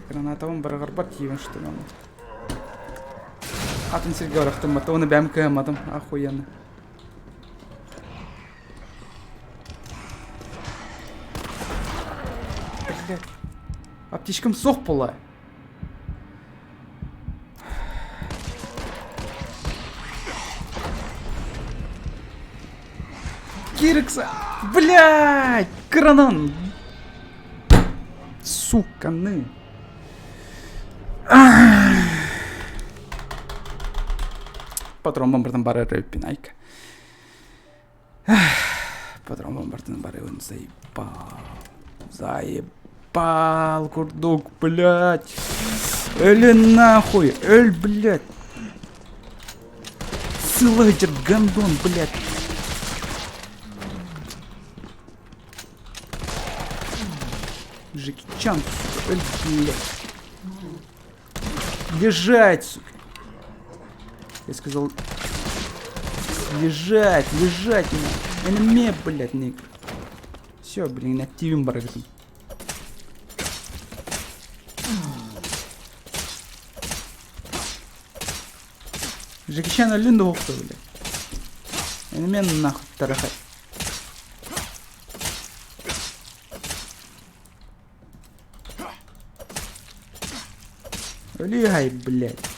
гранатабын барагарбар тиийбин что ли Атын сиргэ барахтыммат, уонна бэйэм кыһамматым, охуенно. Блядь. Аптечкам суох буолла. Кирикса! Блядь! Кранан! Сука, ны! Патрон бартан барар эбиппин айка. Патрон бартан барыбын заебал. Заебал курдук, блядь. Өлүн нахуй, өл, блядь. Сылайдер, гандон, блядь. Джеки Чан, сука, өл, блядь. Лежать, сука. Я сказал, лежать, лежать меня. Энеме, блядь, ник. Все, блин, активим барагытым. Джеки Чан өлүн да охто, блядь. Энеме нахуй тарахай. Өлүй, блядь.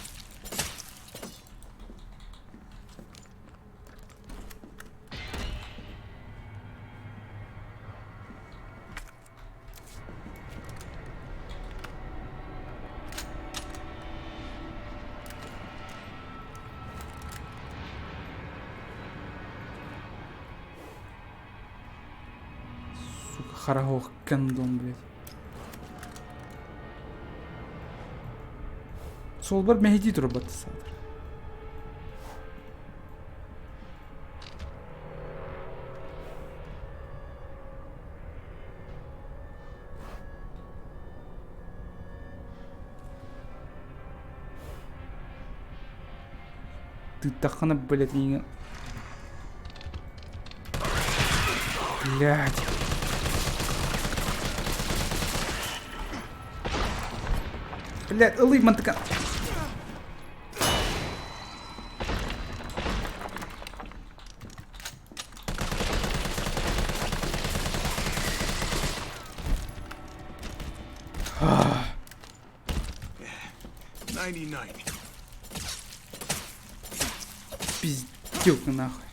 Сука, харагох кондом, блядь. Суолбар мэһэйдии турбат саатар. Тыыттаххына, блядь, миигин Блядь. Блядь, ылый мантыка. Пиздюк нахуй.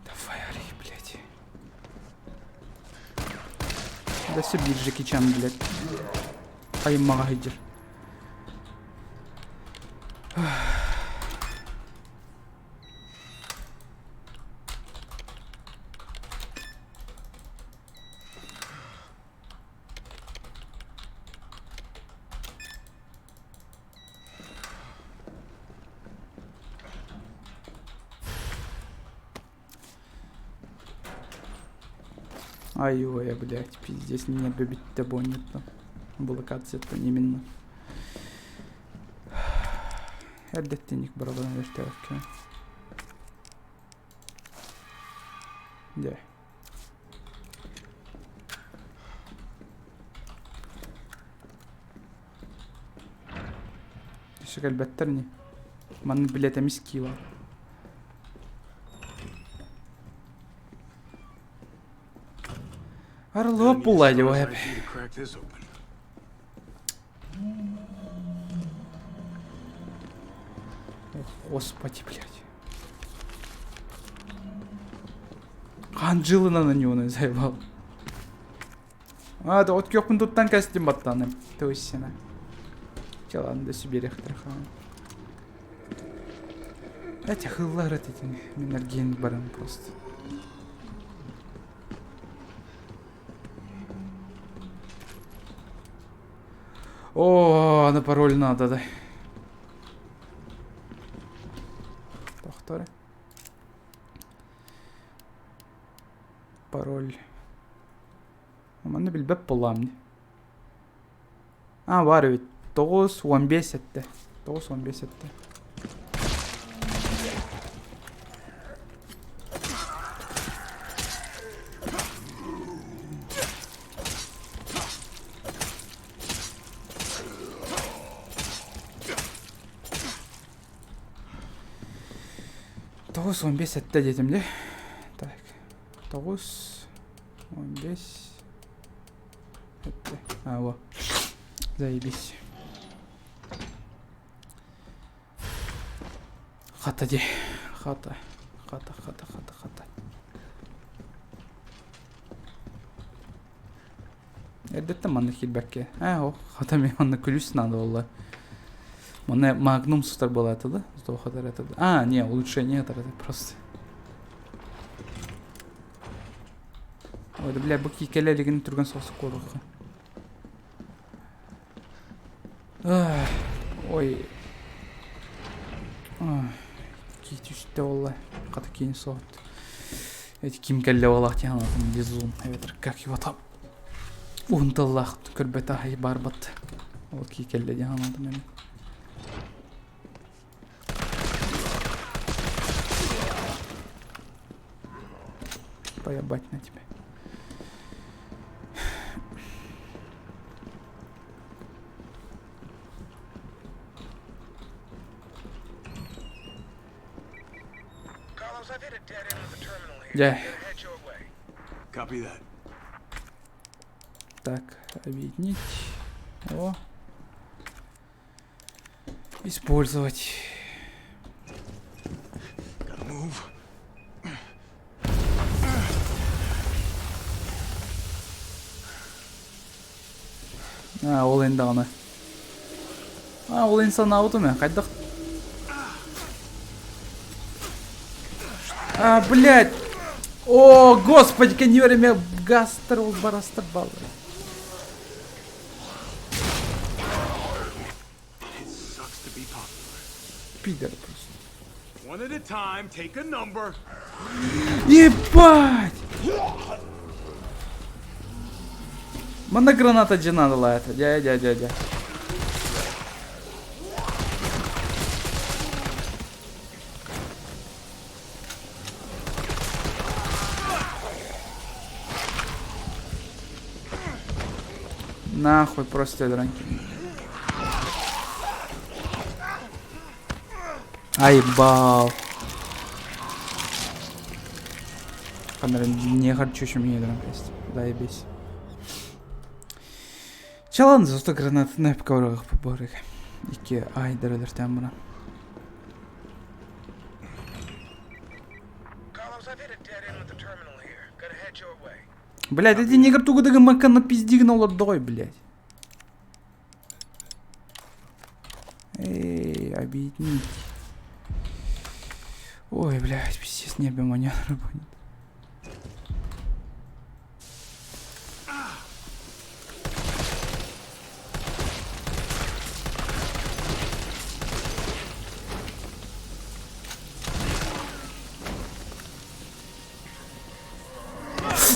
Давай, ори, блядь. Да все бир Джеки Чан, блядь. Аймаға сылдьар. Ай-ой, блядь, пиздец, не бит боннетта. Блокация-то именно. Эрдэттэн барабан өртөөккө. Дьэ. Өссө кэлбэттэр ини. Манна билет эмис киила. Арылыап булла дип ID to crack this open. Господи, блядь. Анжелина на него заебал. А, да от көхпүн туттан кэстим баттаным. Төссена. Чалан да сүберехтер хаан. Эти хыллар этин минерген барым просто. О, на пароль надо, да. Тохтор. Пароль. Манна билбэт буоллаҕым дии. А, баар эбит. 9 15 этте. 9 15 этте. 9 15 этте диэтим дии. Так. 9 15 этте. А, во. Заебись. Хата дии. Хата. Хата, хата, хата, хата. Эрдэттэн манна киирбэккэ. Ээ, о, хата мен манна күлүс надо буолла. Манна магнум сытар буолаата да? Сдохатар это да. А, не, улучшение это просто. Ой, да бля, бу киикэлэ илигин түргэн соҕус куоруохха. Ой. Кии түстэ буолла. Хата киин соҕут. Эти ким кэллэ буоллах дии санаатым Лизун эбэтэр как его там уһун тыллаах көрбөтө аһай барбат. Ол кии кэллэ дии санаатым эми. Поебать на тебя. Дьэ. Copy that. Так, объединить. О. Использовать. Gotta move. А, ол енді аны. А, ол енді санаабытым ээ, хайдах? А, блядь! О, господи, кэнниверимэ гастар ол барастар баллар. It sucks to be popular. Пидор просто. One at a time, take a number. Ебать! Манна граната дьэ наадалаата. Дьэ, дьэ, дьэ, дьэ. Нахуй просто өлөрөн Айбал. Камера не хочу еще мне өлөрөн Заебись. Чалан зато гранаты поговорах поборых. Ики ай дөрөлөртөн муран. Блядь, эти негр тугу дыгын маккана пиздигин олордоҕой, блядь. Эй, объединить. Ой, блядь, пиздец, небе маня работает.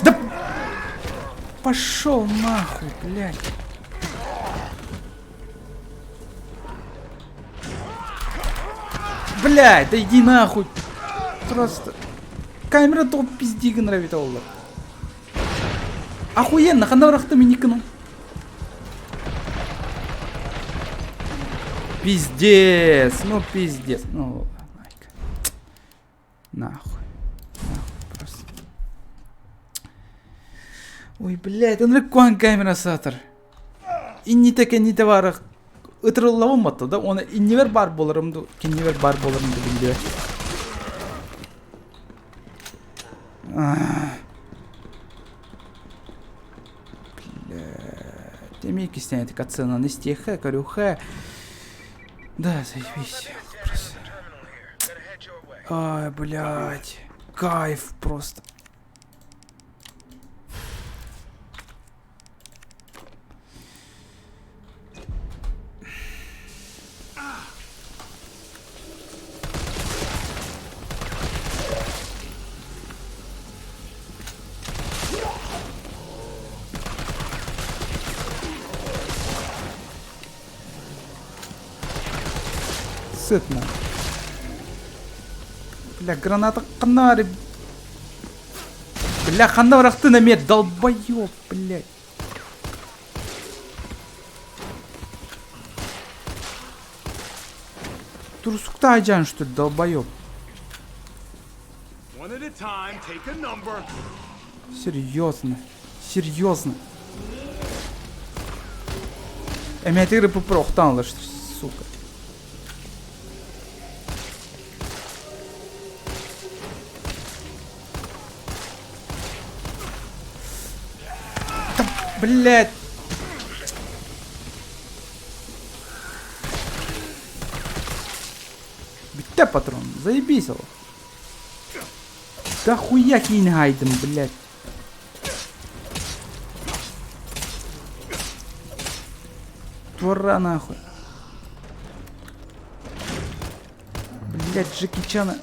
Да пошел нахуй, блядь. Блядь, да иди нахуй. Просто. Камера топ пизди нравится олар. Охуенно, ханна бырахтым инникину. Пиздец, ну пиздец. Ну, ладно, Нахуй. Нахуй просто. Ой, блядь, ынырык куһаҕан камера саатар. Иннитэ кэннитэ баара ытырыллабын батта да, оны иннибэр баар буоларым ду, кэннибэр баар буоларым ду биллибэт. Блядь, эмиэ кистээн катсценаны истиэххэ, көрүөххэ. Да, заебись. Просто. Ай, блядь. Кайф просто. Сытно. Бля, граната ханна Бля, ханна бырахтын эмиэ, долбоёб, блядь. Турсукта айдьаан, что ли, долбоёб? One at a time, take a number. Серьезно. Серьезно. Эмиэтигэр попрохтан ылар, сука. Да, блядь. патрон. Заебись ол. Да хуя киин хайдым, блядь. Тура нахуй. Блядь, Джеки Чана.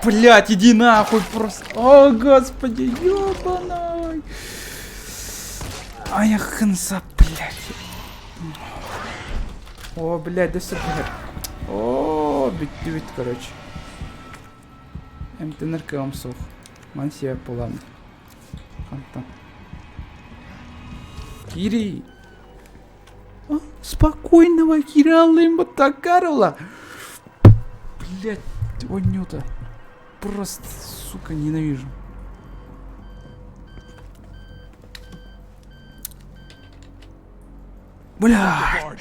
Блядь, иди нахуй просто. О, господи, ёбаный. Ай, хнса, блядь. О, блядь, да все, блядь. О, бүттүбүт, короче. Эмтэнэр кыаҕым суох. Маны сиэп буолан. Хантан. Кири. Спокойного Кираллым Карла. Блять, Онюта. Просто, сука, ненавижу. Бля!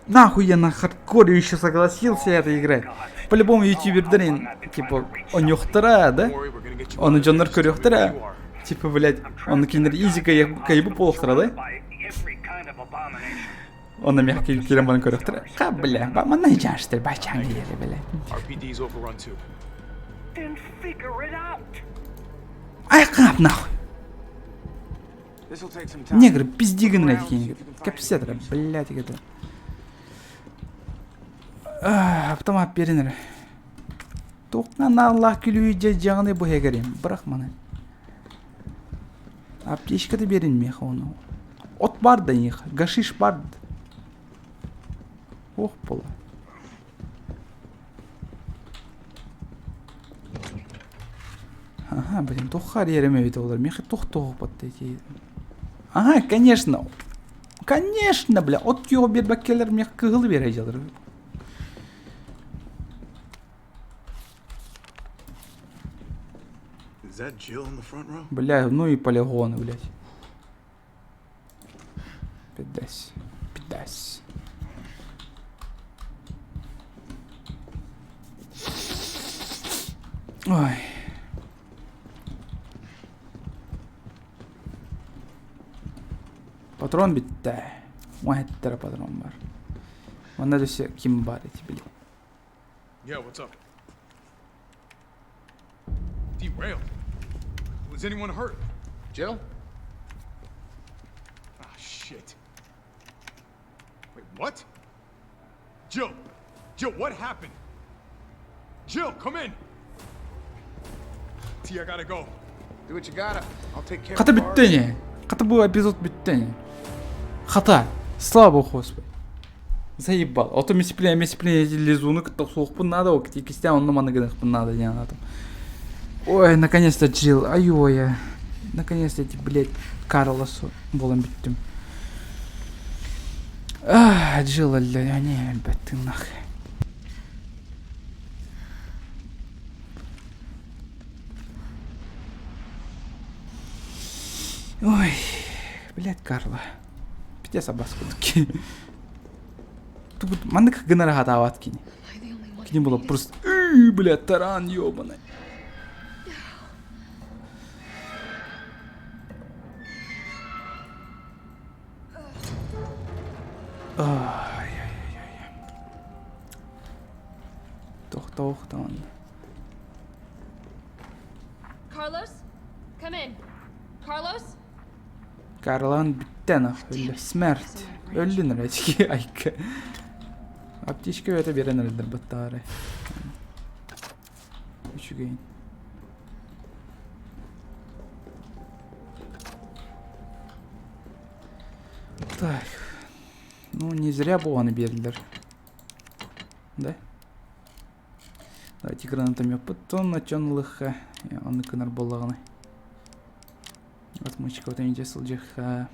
Нахуй я на хардкоре еще согласился это играть. По-любому ютубердерин, типа, онюхтара, да? Оны дьоннор көрүөхтэрэ. Типа, блядь, он кинилэр изи кайбы буолуохтара, да? Онно мягкий киирэн баран көрүөхтэрэ. Ха, бля, манна дьаштыр, бачаҥ диэри, бля. Айкап нахуй. Негр, пизди гыннар киһини. Кэпсэтэрэ, блядь, это. Автомат берин эрэ. Туохха Аллах күлүү дьаҕаны бу һэгэрим. Бырах маны. Аптечка да берин миэхэ ону. От бар да их, гашиш бар. Ох, була. Ага, блин, туохха эрэ эбит олор. Миэхэ туох туох эти. Ага, конечно. Конечно, бля, от күөҕү биэрбэккэлэр миэхэ кыһылы биэрэ дьалар. Is that Jill in the front row? Бля, ну и полигоны, блядь. Пидась. Пидась. Ой. Патрон бүттэ. Уон патрон бар. Манна өссө ким бар эти, били. Yeah, what's up? Derailed. Was anyone hurt? Jill? Ah, shit. Wait, what? Jill! Jill, what happened? Jill, come in! T, I gotta go. Do what you gotta. I'll take care Хата of Bard. бүттэ ини. Хата бу эпизод бүттэ ини. Хата. Слава богу, Господи. Заебал. А то месипле лизуну кытта суохпун надо, ол кистен онно маны гыныхпын надо диэн атым. Ой, наконец-то Джилл. Ай-ой. Наконец-то эти, блядь, Карлосу буолан бүттүм. Ах, Джилл, бля, не, блядь, ты нахуй. Ой, блядь, Карла. Пиздец абас кудуки. Тут маннык гынара хатаабат кини. Кини было просто, блядь, таран ёбаный. Ай-яй-яй-яй. Тохтоохтон. Carlos? Come in. Carlos? Карлан бүттэ нахуй. Өллө. Смерть. Өллүн эрэ айка. Аптечка это берен эрэллэр баттаары. Үчүгэйин. Так. Ну, не зря буаны биэрдилэр. Да? Давайте гранатомет потон лыха. Оннук гынар буоллаҕына. Отмычка вот они сылдьыха.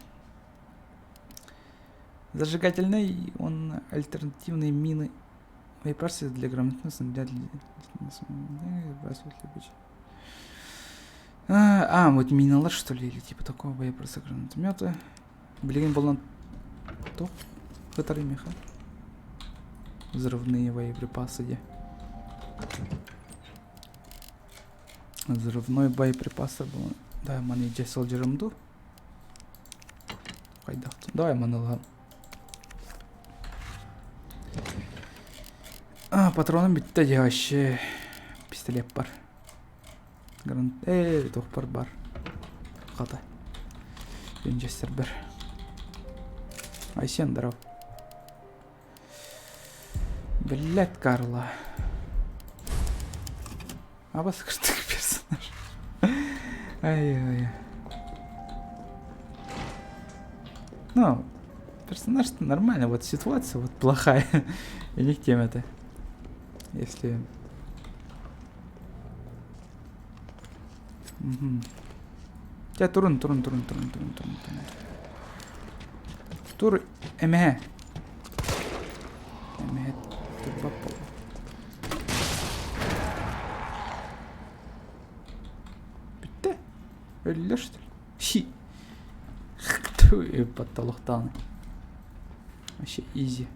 Зажигательный, он альтернативные мины. Боеприпасы для грамотного снабжения А, вот миналар, что ли, или типа такого боеприпаса гранатомета. Блин, был то который меха. Взрывные боеприпасы где? Взрывной боеприпасы был. Да, маны дьэ сылдьарым дуу. Хайдах. Давай маны ылам. А, патроным бүттэ дии вообще. Пистолет бар. Грант... Э, туохпар бар. Хата. Винчестербер. Айсен, здоров. Блять, Карла. Абас кыртык персонаж. Ай-ай. Ну, персонаж-то нормально, вот ситуация вот плохая. И не к теме это. Если... Угу. Тебя турун, турун, турун, турун, турун, турун, турун. Тур эмэһэ. Эмэһэ турбап буолла. Бүттэ. Өллө что ли? Хи. Потолоктааны. Вообще изи.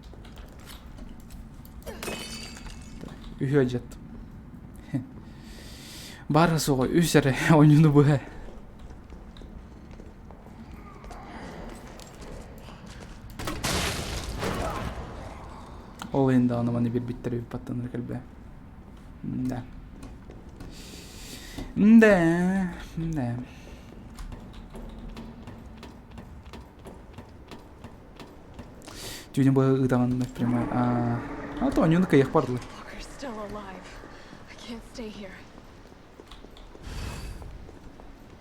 Үһү адьат. Бары суоҕа үс эрэ оонньууну быһа. Ол иһин даҕаны маны биэрбиттэр эбит баттанар кэлбэ. Да. Да, да. Түүнү быһа ыытаҕын прямо. А, а то оонньууну кыайыах бардылар.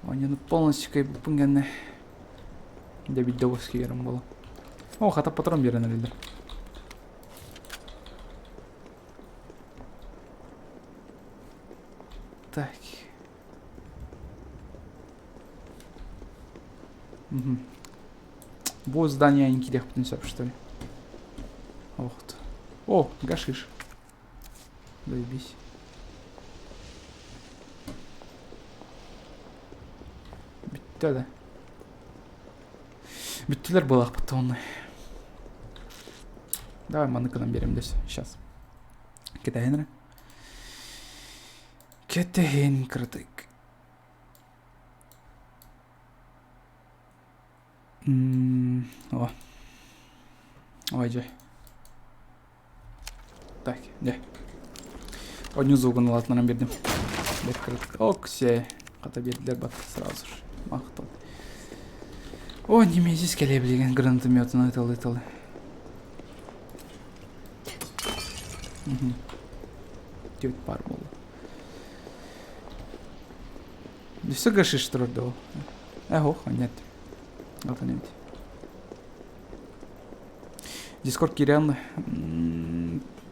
Оонньууну полностью кыайбыппын кэннэ дьэ биирдэ оҕус киирэрим буолуо. О, хата патрон биэрэн эрэллэр. Так. Угу. Бу здание киириэхпитин сөп, что ли? Ох ты. О, гашиш. Заебись. Бүттэ да. Бүттүлэр буолаахпыт онно. Давай маныкынан берем десе. Сейчас. Кэтэһин эрэ. Кэтэһин кырдык. О. Ой, дьэ. Так, дьэ. Одню звугун улаатыннаран биэрдим. Бэрт кырдык. Оксе. Хата биэрдилэр бат сразу же. Махтал. О, немезис кэлэ билигин гранатометынан ыталы-ыталы. Түөрт паар буолла. Өссө гашиш турар да ол. Э, ох, нет. Атын эбит. Дискорд кириэн.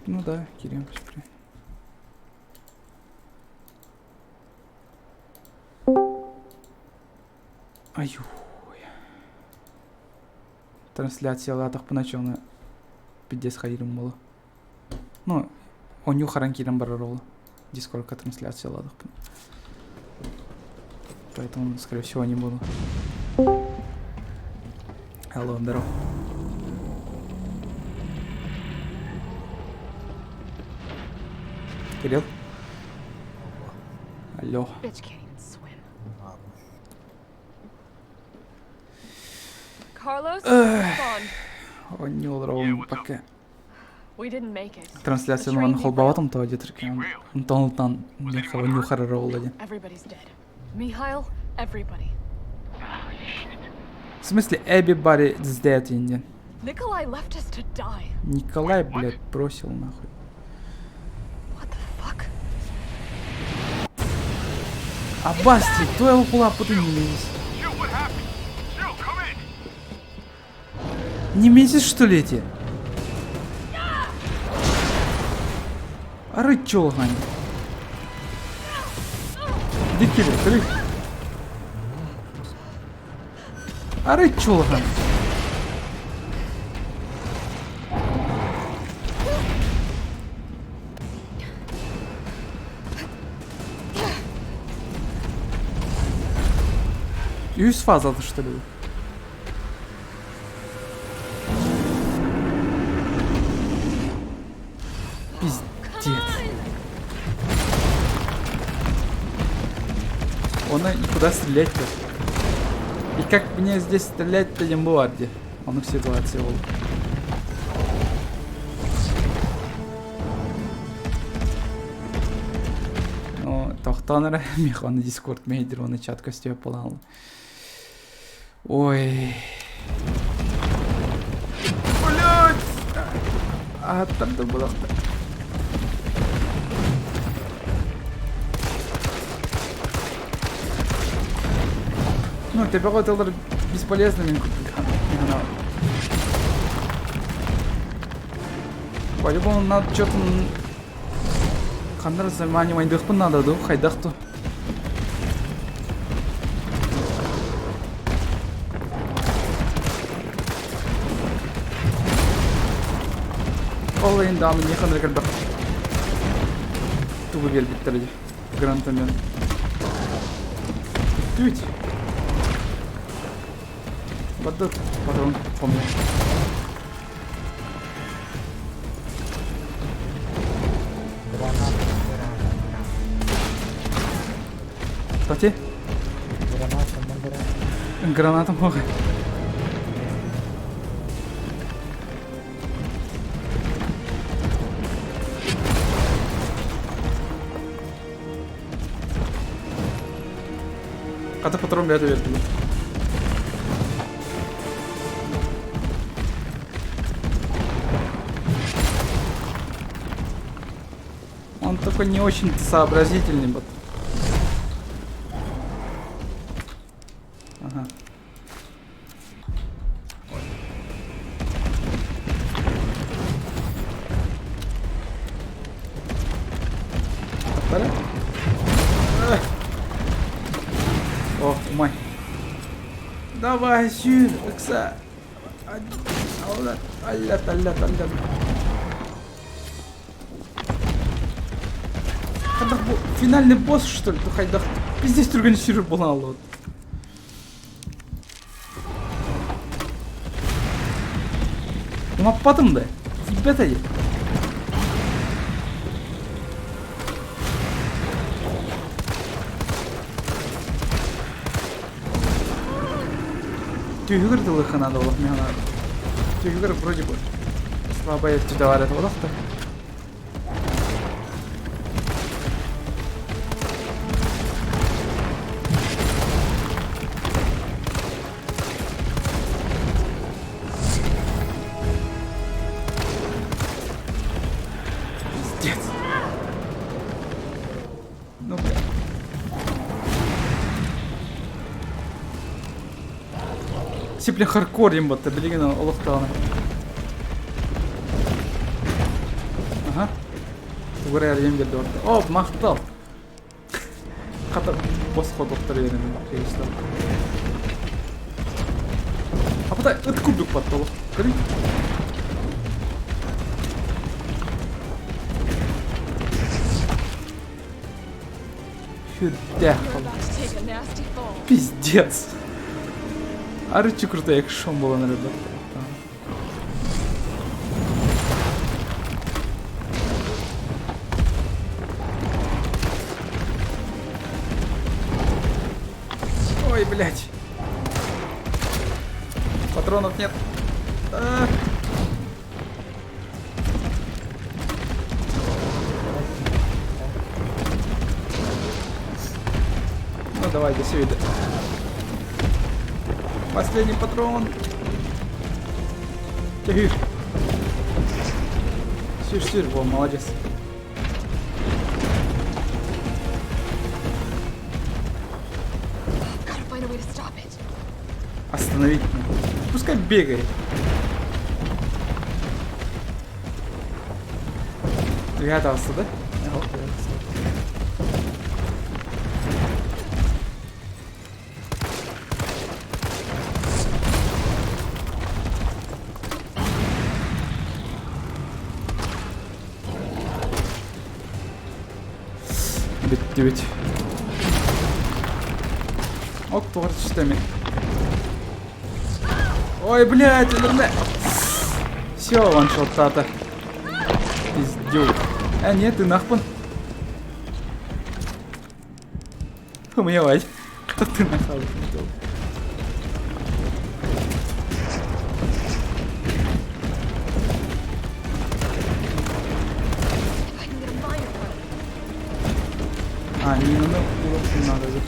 Ну да, кириэн. Аюй. Трансляциялаатахпына чону пиздец хайырым буолуо. Ну, оонньуу харан киирэн барар ол Дискордка трансляциялаатахпына. Поэтому, скорее всего, не буду. Алло, здорово. Кирилл? Алло. Bitch can't even swim. Carlos, gone. Оонньуу олоробун пока. We didn't make it. Трансляцияны манна холбоотум тоҕо диэтэр онтон ылтан оонньуу харара буолла диэн. Everybody's dead. Mikhail, everybody. В смысле everybody is dead диэн. Nikolai left us to die. Николай, блядь, бросил нахуй. What the fuck? Абасти, твоя кулаппытын немезис. Jill, what happened? Jill, come in! Немезис, что ли, эти? Арыт чолҕан. Дикили, крых. Арыт чолҕан. Үс фазалды что ли? Пиздец. Он и куда стрелять-то? И как мне здесь стрелять-то не было где? Он в ситуации был. Тохтоон эрэ, миэхэ аны Дискорд мэһэйдир уонна чат көстүө буолан. Ой. Блядь! Ааттар да булахта. Ну, төбөҕө ытыллар бесполезно мин По-любому надо что-то ханна заманивайдыахпын наада дуу, хайдах дуу? Ол иһин даҕаны миэхэ ынырык элбэх тугу биэрбиттэрэ дии гранатомет. Бүттүбүт. Бардыт, патрон хомуйа. Кстати? Граната мог. Хата патрон бэйэтэ биэрдилэр. Он такой не очень сообразительный вот. Ага. О, умай. Давай, сүүр, ыкса. Аллат, аллат, аллат, аллат. Хайдах бу финальный босс, что ли? Хайдах пиздец түргэн сүүрэр буолан аллот. Умаппатым да. Тиийбэт айы. Түһүгэр дылы надо было мне надо. Түһүгэр вроде бы слабая өттү бар это олох да. Пиздец. Ну-ка. Сипле хардкор им батта билигин олохтоҕуна. Аха. Тугу эрэ эрийэн биэрдэ барда. О, махтал. Хата босхо доктор үөрэнэн кыйыстар. Апата ыт курдук батта олох. Көрүҥ. Сүрдээх Пиздец. Арыччы крутой экшон буолан эрэр Ой, блядь. Патронов нет. А -а -а. Ну давай, до свидания. Последний патрон. Тихо. Сир, сир, во, молодец. Остановить меня. Пускай бегает. Түһэ таҕыста да? Бүттүбүт. Ок, тоҕо түстэ Ой, блядь, өлөрмө. Все, ваншоттаата. Пиздюк. А, нет, ты нахпын. Умевай. Кто ты нахал? А, минаны уруохпун наада эбит.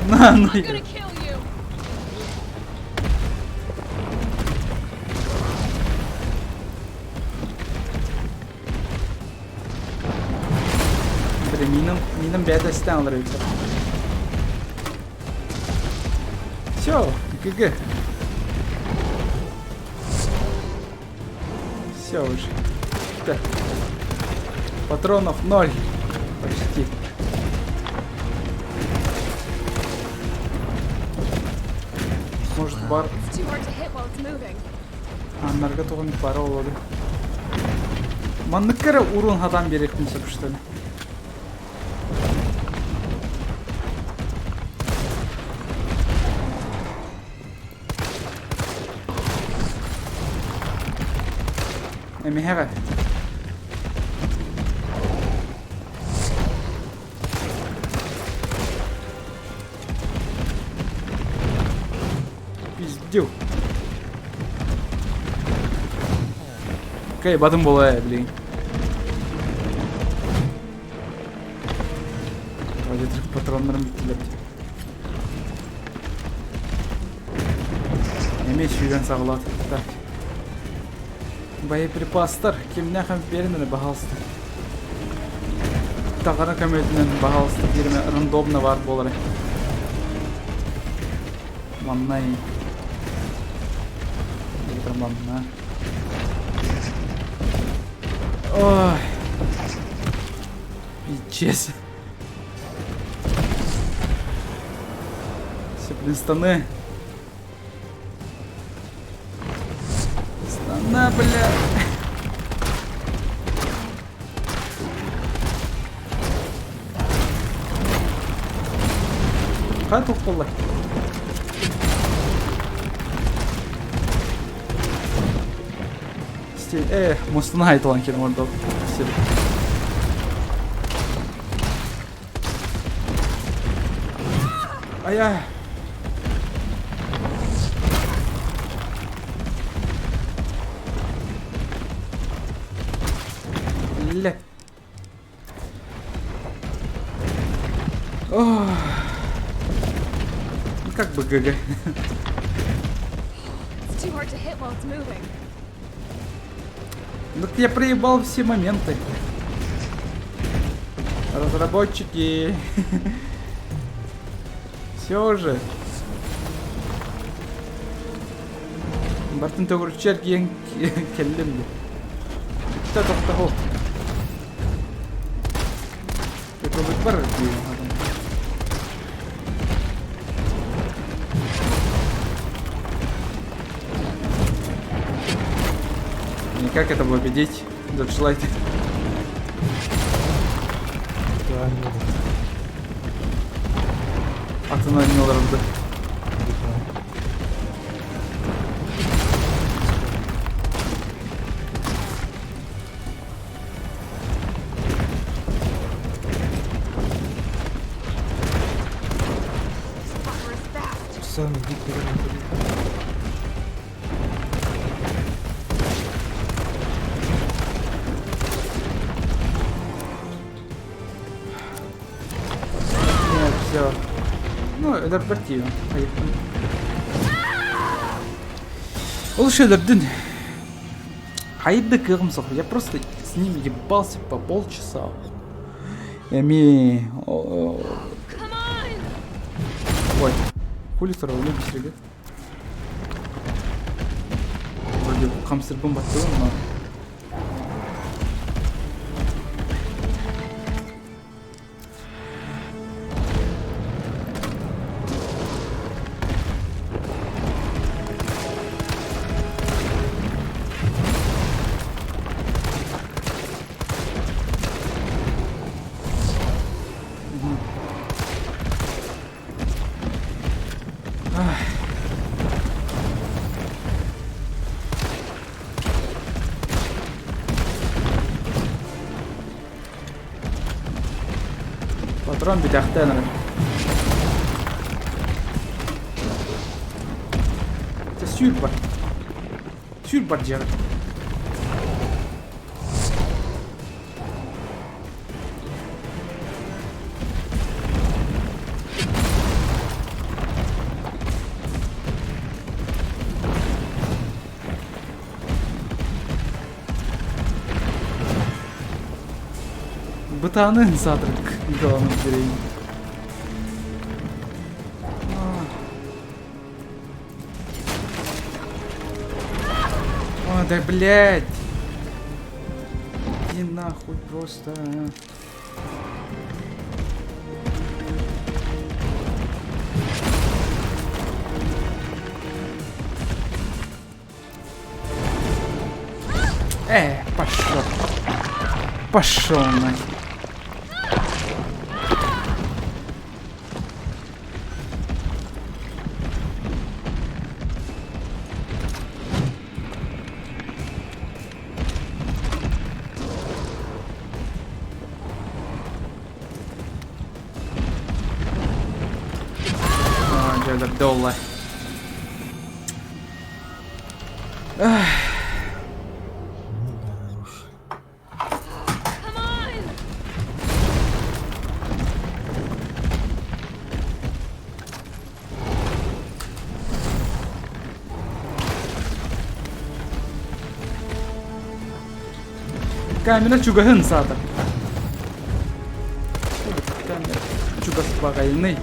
На, ну I'm gonna kill you. Блин, мином, мином бэйэтэ эстэн алар эбит. Все, ГГ. Все уже. Так. Патронов ноль. Почти. Может бар... It's too hard to hit while it's moving. Аннарга тоҕон бара олору. Маннык эрэ урун хатан биэриэхпин сөп что ли? Эмиһэҕэ. Пиздю. Окей, батын буолуо блин. Вроде патроннарым бүттүлэр. Эмиэ сүүрэн саҕалаат. Так. Боеприпастар кимнээх эмит биэрин эрэ баһаалыста. Таҕара көмөтүнэн баһаалыста биэримэ рандомно баар буолара. Манна манна. Ой. Пиздец. Все, блин, станы. Стана, бля. Хай тохтоллар. Стиль, мустана айтылан келем орда. Стиль. Ая. Бля. Ох. Ну как бы ГГ. It's too hard to hit while it's moving. Ну я проебал все моменты. Разработчики. Все же. Бартын төгүрүччү эргийэн кэллим дии. Бүттэ тохтоһу. Бар И как это победить? Доджилайт. Атын ойнолорду. Нет, все. Ну, өлөрбөр тиийэн. Ол еще өлөрдүн. Хайда кыаҕым суох. Я просто с ним ебался по полчаса. Эми... Ой, хули соролу бисерге. Вроде хамсырбын баттыбын, но... Патрон бүтэхтээн эрэр. Сүүр бар. Сүүр бар дьиэҕэр. Бытаанын саатырык галаны дирейин. О, да блядь! Иди нахуй просто. Э, пошел. Пошел нахер. Доллар. Камера чугаһын саатар. Камера чугас баҕайыный.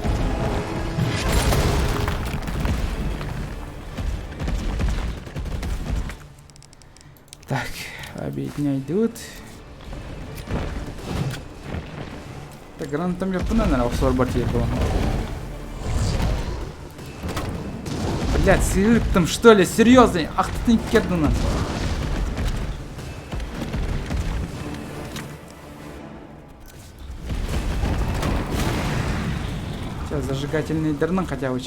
Так, объединяйдыбыт. Так, гранатам жаппынан ара охсор бар тиер буолан. Блядь, сыыттым, что ли? Серьезно? Ахтытын кердынан. Сейчас зажигательный дырнын хотя бы.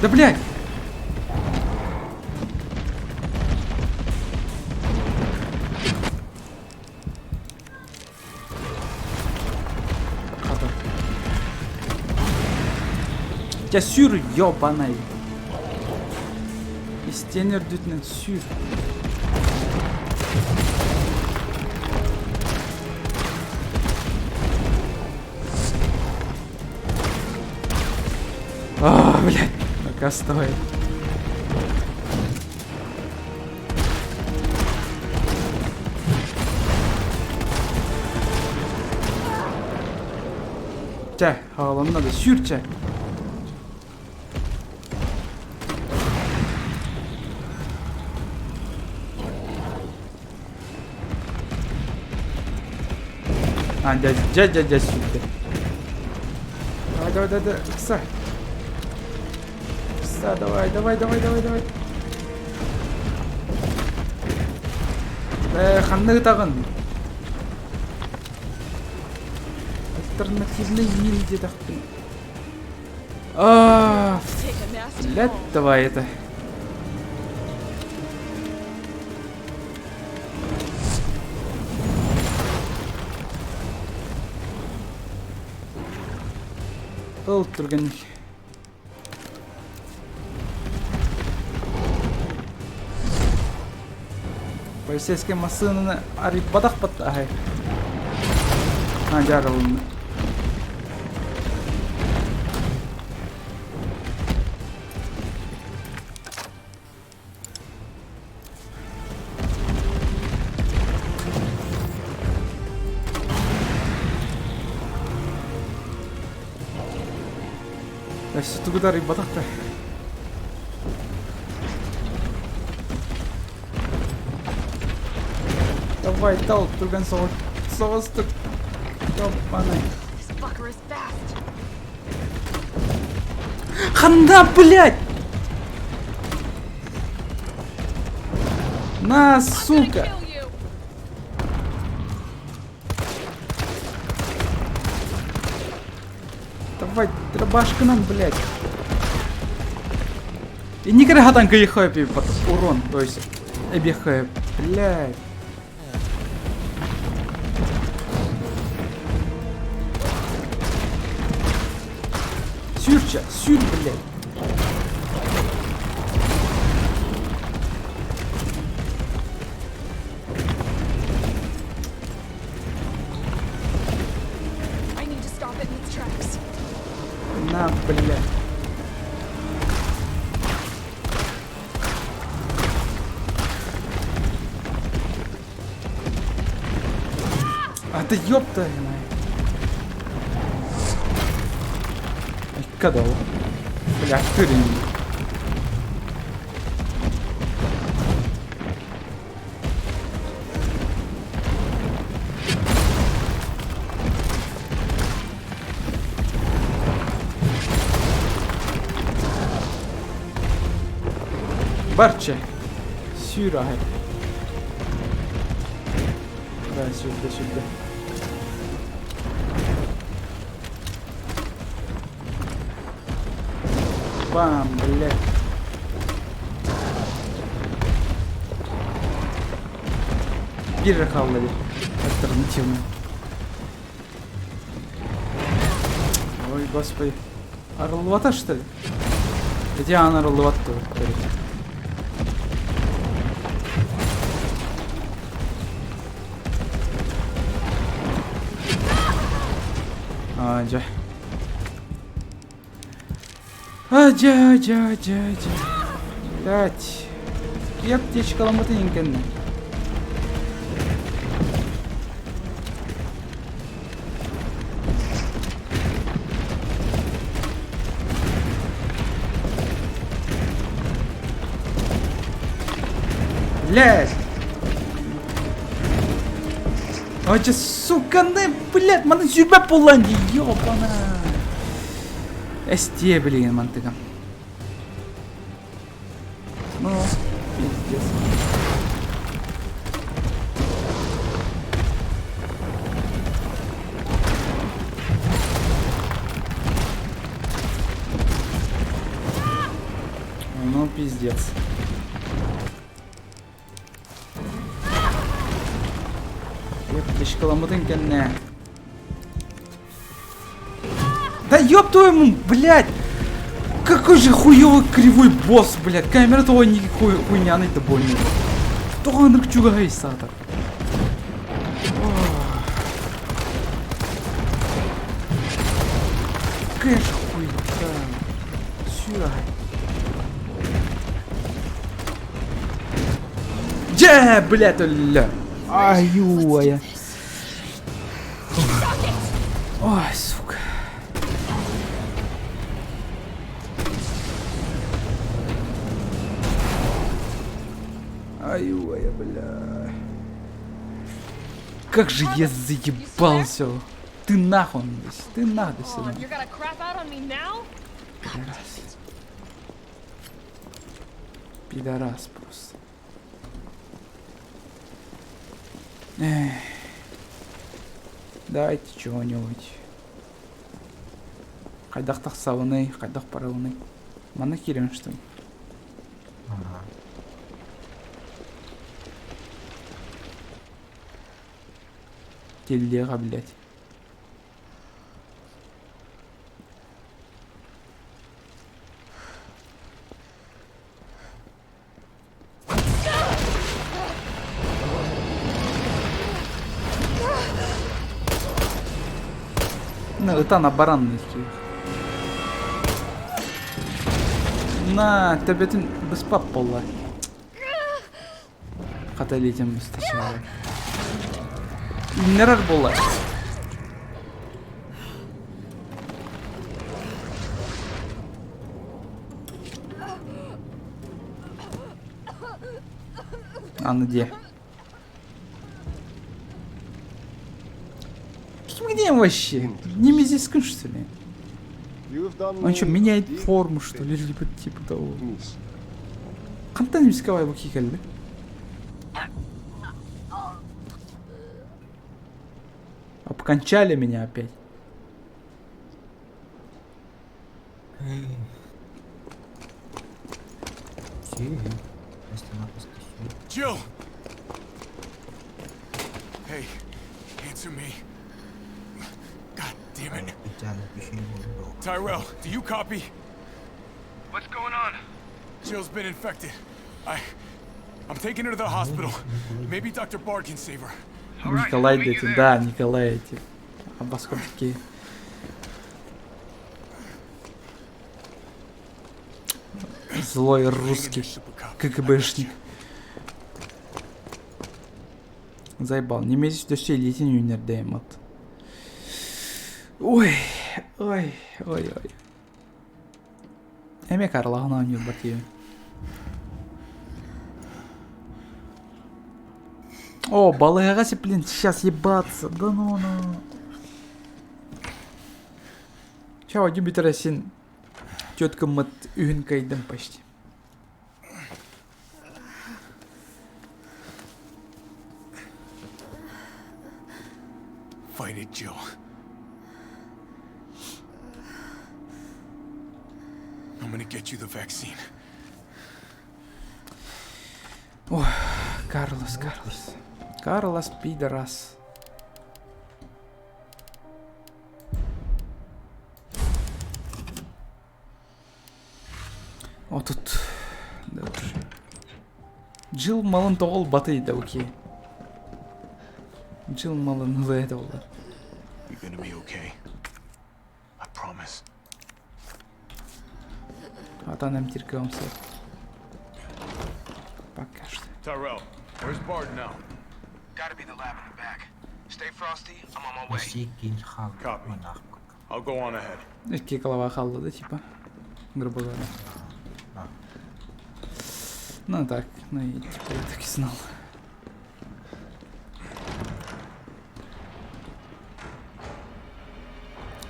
Да блядь! Хата. Дьэ сүр ёбаный. Истиэн үрдүтүнэн сүр. А, блядь. Пока стой. Чэ, хааланна да сүр чэ. А, дядя, дядя, дядя, сюда. Давай, давай, давай, давай, ыкса. Ыкса, давай, давай, давай, давай, давай. Э, ханныгы тагын. Альтернативный мир диэтэхпин. А, блядь, давай это. Ыл түргэнник. Полицейская массыынаны арыйбатах баттаһай. А, дьаарылынна. Өссө тугу да арыйбатах да. Давай, тал, түргэн соҕус соҕустук. Ёбаный. This fucker is fast. Ханна, блядь! На, сука! Kill you. Давай, дробашканан, блядь. И не хатан кыйхай под урон, то есть эбихэ, блядь. Сүүрчэ, сүүр, блядь. I need to stop it in its tracks. На, блядь. А ты ёпта, Когда? Бля, түрін. Барча. Сүүр аһай. Да, сюда, сюда. Бам, блядь. Биир хаалла дии. Альтернативный. Ой, господи. Арыллыбата, что ли? Эти аан арыллыбат дуо? Аа, дьэ. А, дьэ, дьэ, дьэ, дьэ. Блять. Аптечкаламмытын иҥкэннэ. Блять! Ой, сука, не, блядь, маны сүүрбэт буоллаҕын дии, ёбана. Эстиэ билигин мантыгам. Ну, пиздец. Ну, пиздец. Аптечкаламмытын кэннэ. Да ёб твою, блядь! Какой же хуёвый кривой босс, блядь! Камера того не хуй, хуйняный да больно. Тоҕо ынырык чугаһый саатар. Какая же хуйта. Сюда. Дьэ, блядь, өллө. Ай-ой. Ой, сука. Ай-ой, бля. Как же я заебался. Ты нахуй здесь, ты надо сюда. Пидорас. Пидорас просто. Эх. Давайте чего-нибудь. Хайдах тахсабыный, хайдах барабыный. Манна киирэн что ли? Ага. Телега, блядь. Ну, ытан баран На, төбөтүн быспап буолла. Хата илиитин быста Үүннэрэр буолла. Аны где? Где вообще? Немезискин, что ли? Он что, меняет форму, что ли, либо типа того? Хантан эмискэ бу кэллэ? Обкончали меня опять. Jill! Hey, answer me. God Damn it. Tyrell, do you copy? What's going on? Jill's been infected. I... I'm taking her to the hospital. Maybe Dr. Bard can save her. Николай дети, да, Николай эти. Абаском такие. Злой русский КГБшник. Заебал. Немезис дөссө илиитин үүнэрдэйм от. Ой, ой, ой, ой. Эмиэ Карлаһын оонньуурбат диэбин. О, балыыһаҕа блин, сейчас ебаться. Да ну ну. Чэ, одьу бүтэрэ син теткаммыт үһүн кыайдым почти. Fight it, Jill. I'm gonna get you the vaccine. Ой, Карлос, Карлос. Карлос, пидорас. 30. Дьыл малын тоҕо ылбатый да окей. Дьыл малын ылыа этэ буоллар. You're gonna be okay. I promise. Атан эмтиир кыаҕым суох. Пока что. Tyrell, where's Bard now? Gotta be the lab in the back. Stay frosty, I'm on my way. Copy. I'll go on ahead. Икки голова хаалла да типа, грубо говоря. Ну так, ну и типа я так и знал.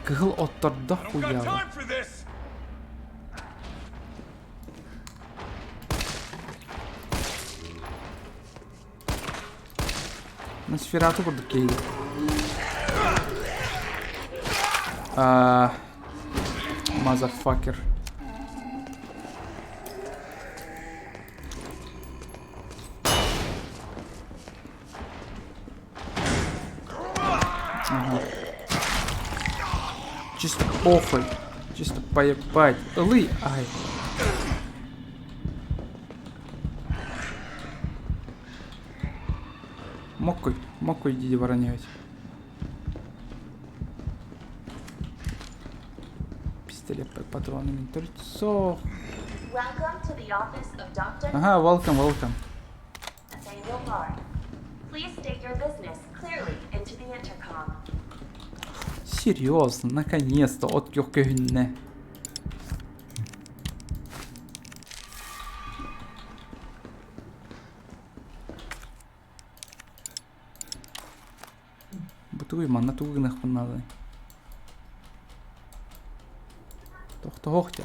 Кыһыл оттордо хуяла. Носферату курдук киһи. Мазафакер. Ага. Чисто похуй. Чисто поебать. Ылый, ай. Моккой, моккой дии баран иһэбит. Пистолет патронами торцох. Welcome to the office of Dr. Ага, welcome, welcome. Nathaniel Bard. Please state your business clearly into the intercom. Серьезно, наконец-то от көһүннэ. Бу тугуй манна тугу гыныахпын наадый? Тохтоһуох дьэ.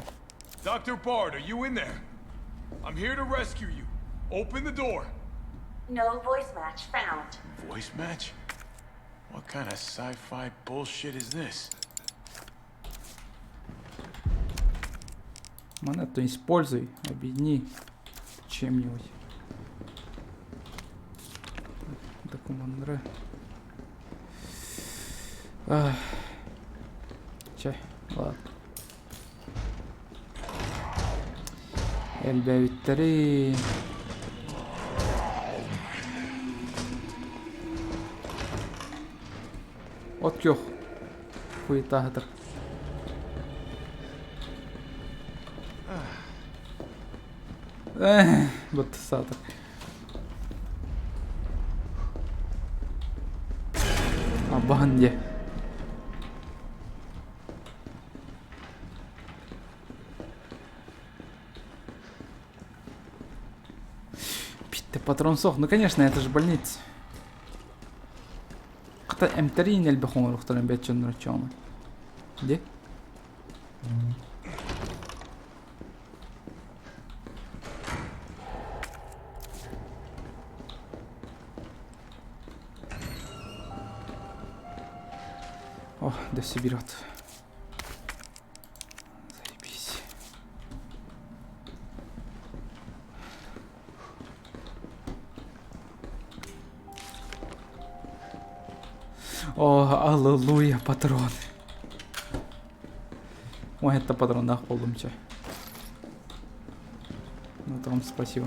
Dr. Bard, are you in there? I'm here to rescue you. Open the door. No voice match found. Voice match? What kind of sci-fi bullshit is this? Монету используй, объедини чем-нибудь. Докумандры. Чэ, ладно. Элбээбиттэри. От күөх хуетаһытыр. Бут саатар. Абаһын диэ. Питте патрон суох. Ну конечно, это же больница. Хата эмтэриин элбэх оҥоруохтарын бэт дьоннор оччоҕуна. Дии? О, дөссө берет. Заебись. О, аллилуйя, патроны. Ой, это патронах буоллум чэ. Ну там спасибо.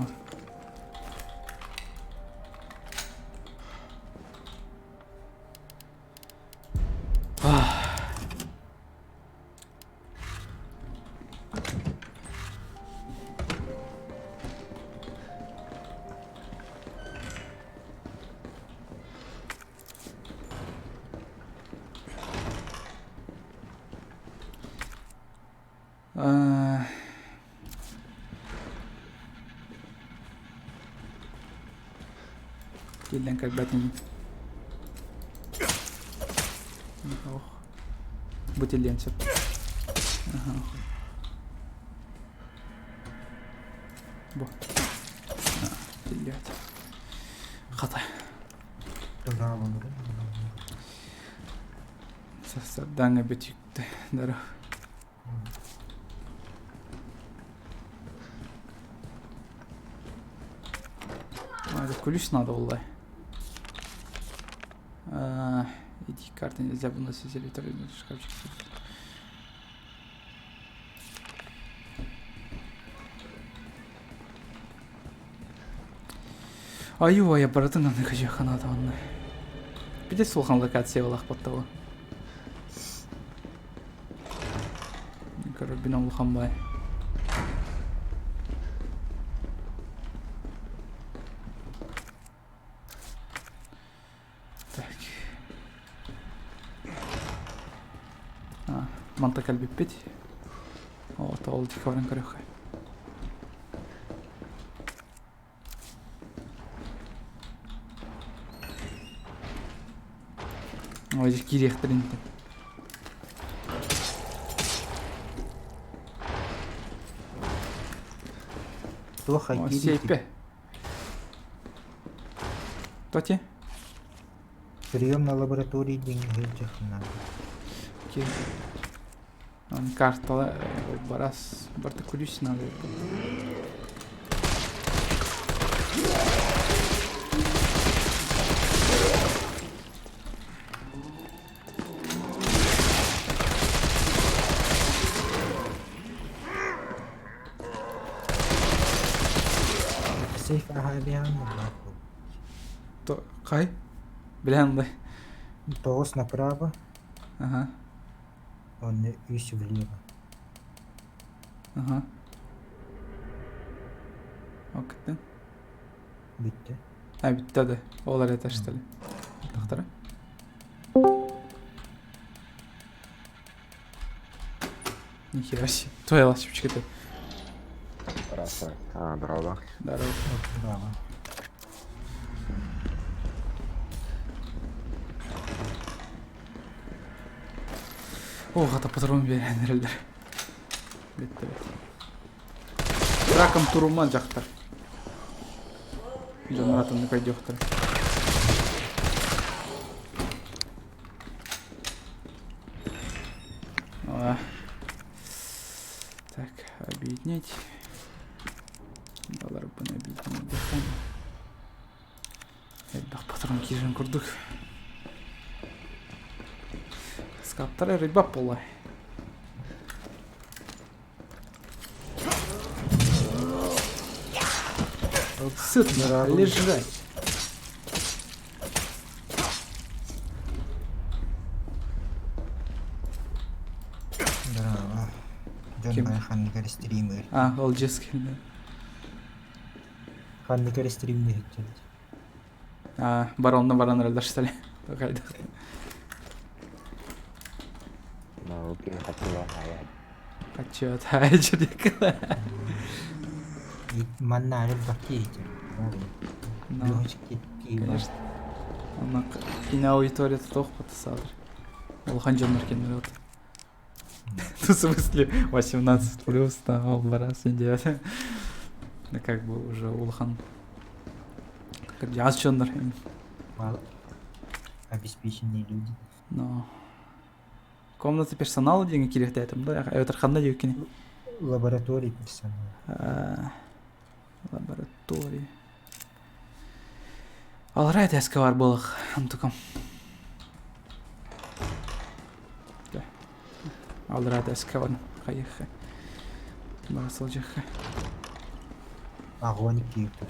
Киллэн кэлбэт ини. Ох. Бу тиллиэн сөп. Аха. Бу. Тиллиэт. Хата. Сардаҥа бүтүктэ. Здорово. А, это ключ надо было. А, иди карты нельзя выносить электронный шкафчик. Айуу, я барытын аны көжөкхана онно. Бите сулхан локация олах боттого. Карабин улахан бай. Так. А, манта кэлбиппит. О, ол дикорын көрөххө. Ой, кириэхтэрин Туох Сейпе. Тоти? Прием на лаборатории деньги наада. Окей. Он картала барас барта ключ надо. Сейф аһаабиһан То кай? Билэн да. Тоҕус направо. Ага. Онно үс влево. Ага. Окей. Бүттэ. А бүттэ да. Ол эрэ таштали. Тахтара. Нихера себе. Твоя ласточка ты. А, здорово. Здорово. Браво. О, хата патрон берен эрэллэр. Бетте бет. Раком туруман жақтар. Дьоннор атыннык өйдүөхтэрэ. А. Так, объединить. Баларбын объединить дыхание. Элбэх патрон киирэн курдук. Скаптара рыба буолла. Сытно лежать. Браво. Дьон Ким? бары ханныгар стример. А, ол дьиэс кэллэ. Ханныгар стримнер иһиттилэр. А, баронна баран эрэллэр что ли? Хайдах. Науки хотела хаять. Хаччы таайчы Манна арып бакки Ну, конечно. Онно кини аудиторията туох саатар. Улахан дьоннор кеннер вот. В смысле 18 плюс, там, ол барас индия. Ну, как бы уже улахан. Аз дьоннор. Мало обеспеченные люди. Но комната персонала диэн кириэхтээтим да, эбэтэр ханна диэбиккини? Лаборатории персонала. Лаборатория. Алрайт эскавар буолах онтукам. Алрайт эскавар. Хайыхха. Бара сылдьыахха. Огонь киирдэ.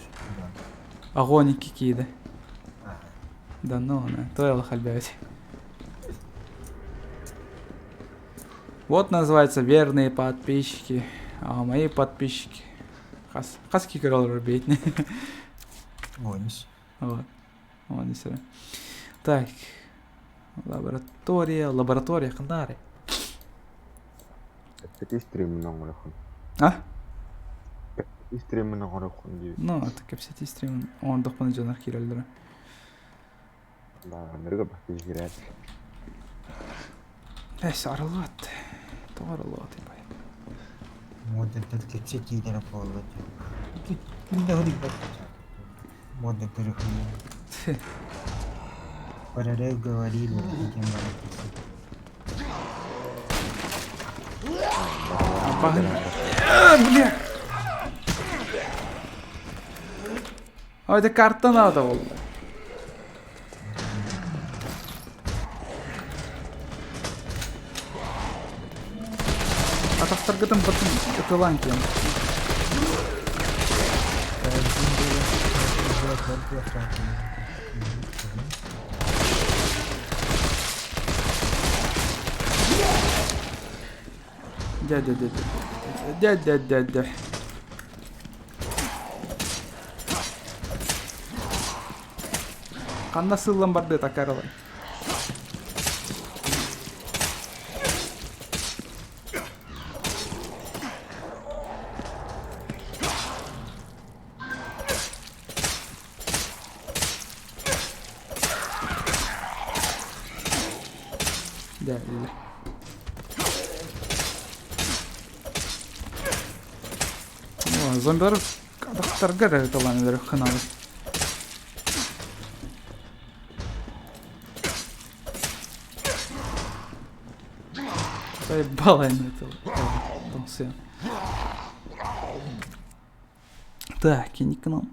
Огонь киирдэ. Да ну, то халбять. Вот называется верные подписчики. А мои подписчики. Хас, хас кикеролор бейтне. Онис. Вот. Онис. Так. Лаборатория, лаборатория ханнаары? Кэпсэтии стримин оҥоруоххун. А? Кэпсэтии стримин оҥоруоххун диибин. Ну, это кэпсэтии стримин оҥордохпуна дьоннор киирэллэрэ. Да, нырга бахты киирээт. Эс, арыллыбат. Тоҕо арыллыбатый бай? Модердер кэпсэтиилэрэ буолла дии. Ким да хырыйбат. Модердер Параллель говорили, диэн баран Бля! А это карта надо было. Атахтаргытын батын ытылаан киэн. Дэ дэ дэ дэ дэ дэ дэ Ханна сыыллан барды такарылай. Дэ Зомбилар атахтарга эрэ ыталаан өлөр хынаабыт. Заебало это. Тоҥсуйан. Так, инниккынан.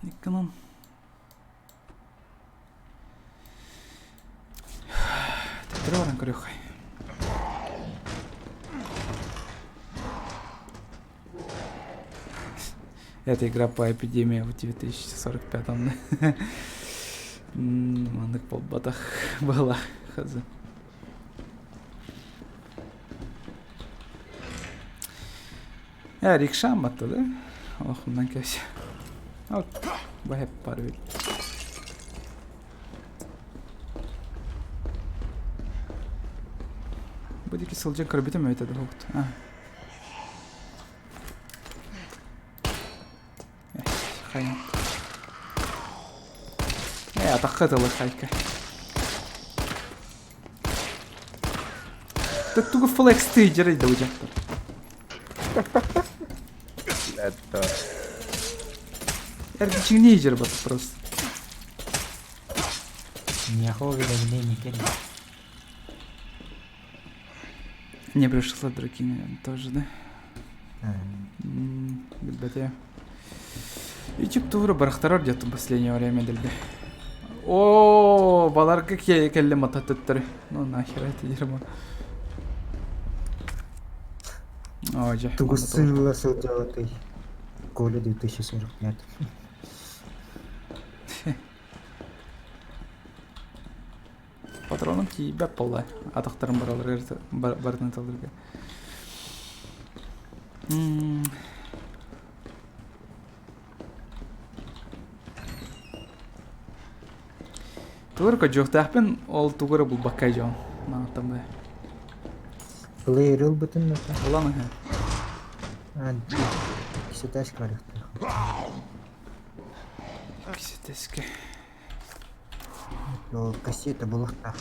Инниккынан. Төттөрү баран көрүөххэй. Это игра по эпидемии в 2045-м. Маннык буолбатах была. Хз. Э, рикшам батта да? Охуннан кэс. Вот, бу бар бит. Бу диэки сылдьан көрбүтүм эбитэ да уһукт. Хайа. Э, атахха тылы хайка. Так тугу флекс ты дьэрэй да дьахтар. Это... Эргичиҥнии дьэр бат просто. Миэхэ уведомление кэллэ. Не пришло другие, наверное, тоже, да? Билбэтэ. YouTube тууру барахтарар где-то в последнее время дэлби. О, баларга кэллим ататтыттары. Ну нахер это дерьмо. О, дьэ. Тугу сыыла сылдьабытый? Коля 2045. Патроным тиийбэт буолла. Атахтарым бараларыгар барытын ыталларга. Тугу көрдьүөхтээхпин, ол тугу эрэ булбакка дьон. Мааттан бай. Плеер ылбытын да. Ылан аһа. Кисетаска барыахтаах. Кисетаска. Ол кассета булуохтаах.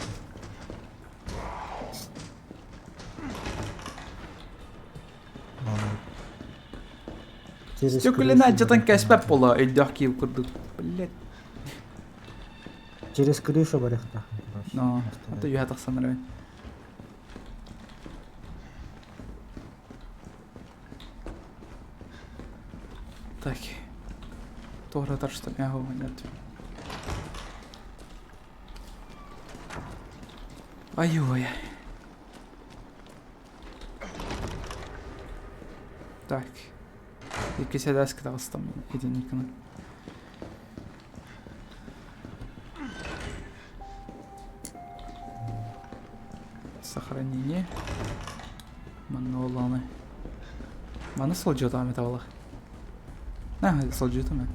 Стеклина алдьатан кэспэт буола өйдөөх киһи курдук. Блядь. Через крышу барыахтаах. Но, а то үөһэ тахсан эрэбин. Так. Туоратар что ли? Ага, нет. Ай-ой. Так. Иккис этээскэ таҕыстым итинник гынан. Сохранение. Манна буоллаҕына. Маны сылдьыатаҕым этэ буоллах. А, сылдьыатым ээ.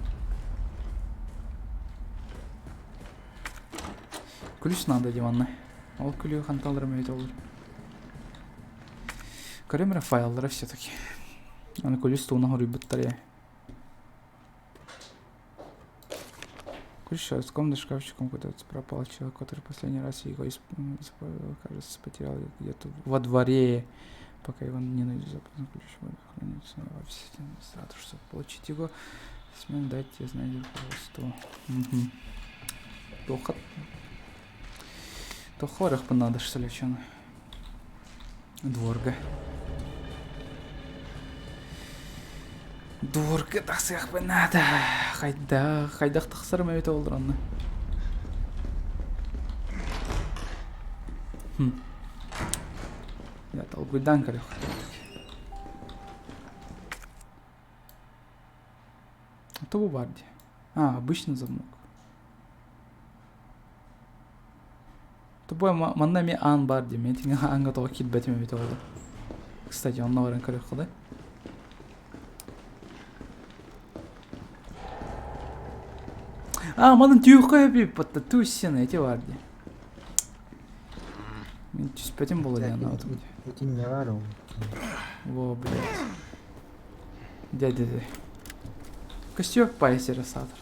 Ключ надо диванна. Ол күлүү ханталарым эбит олор. Көрөм эрэ файллара все-таки. Аны күлүс тугуна хоруйбуттар я. Ключ с комнаты шкафчиком куда-то пропал человек, который последний раз его, исп... кажется, потерял где-то во дворе. Пока его не найду, запасной ключ будет храниться в офисе администратора, чтобы получить его. Смен дайте знать руководству. Угу. Туохха Туохха барыахпын наада что ли, чё Дворга. Дворга тахсыахпын наада. Хайдах, хайдах тахсарым эбитэ буоллар онно. Хм. Я толкуйдаан көрүөх. А то бу баар дии. А, обычный замок. Тупой манна эмиэ аан баар дии. Мен итингэ ааҥҥа тоҕо киирбэтим эбитэ буолла. Кстати, онно баран көрүөххэ да. А, манан түүххэ эбиппатта туссена эти баар дии. Мин түспэтим буолла диэн анаабытым дии. Итин не баар ол. Во, блядь. Дядя, дядя. Костер пайсера сатор.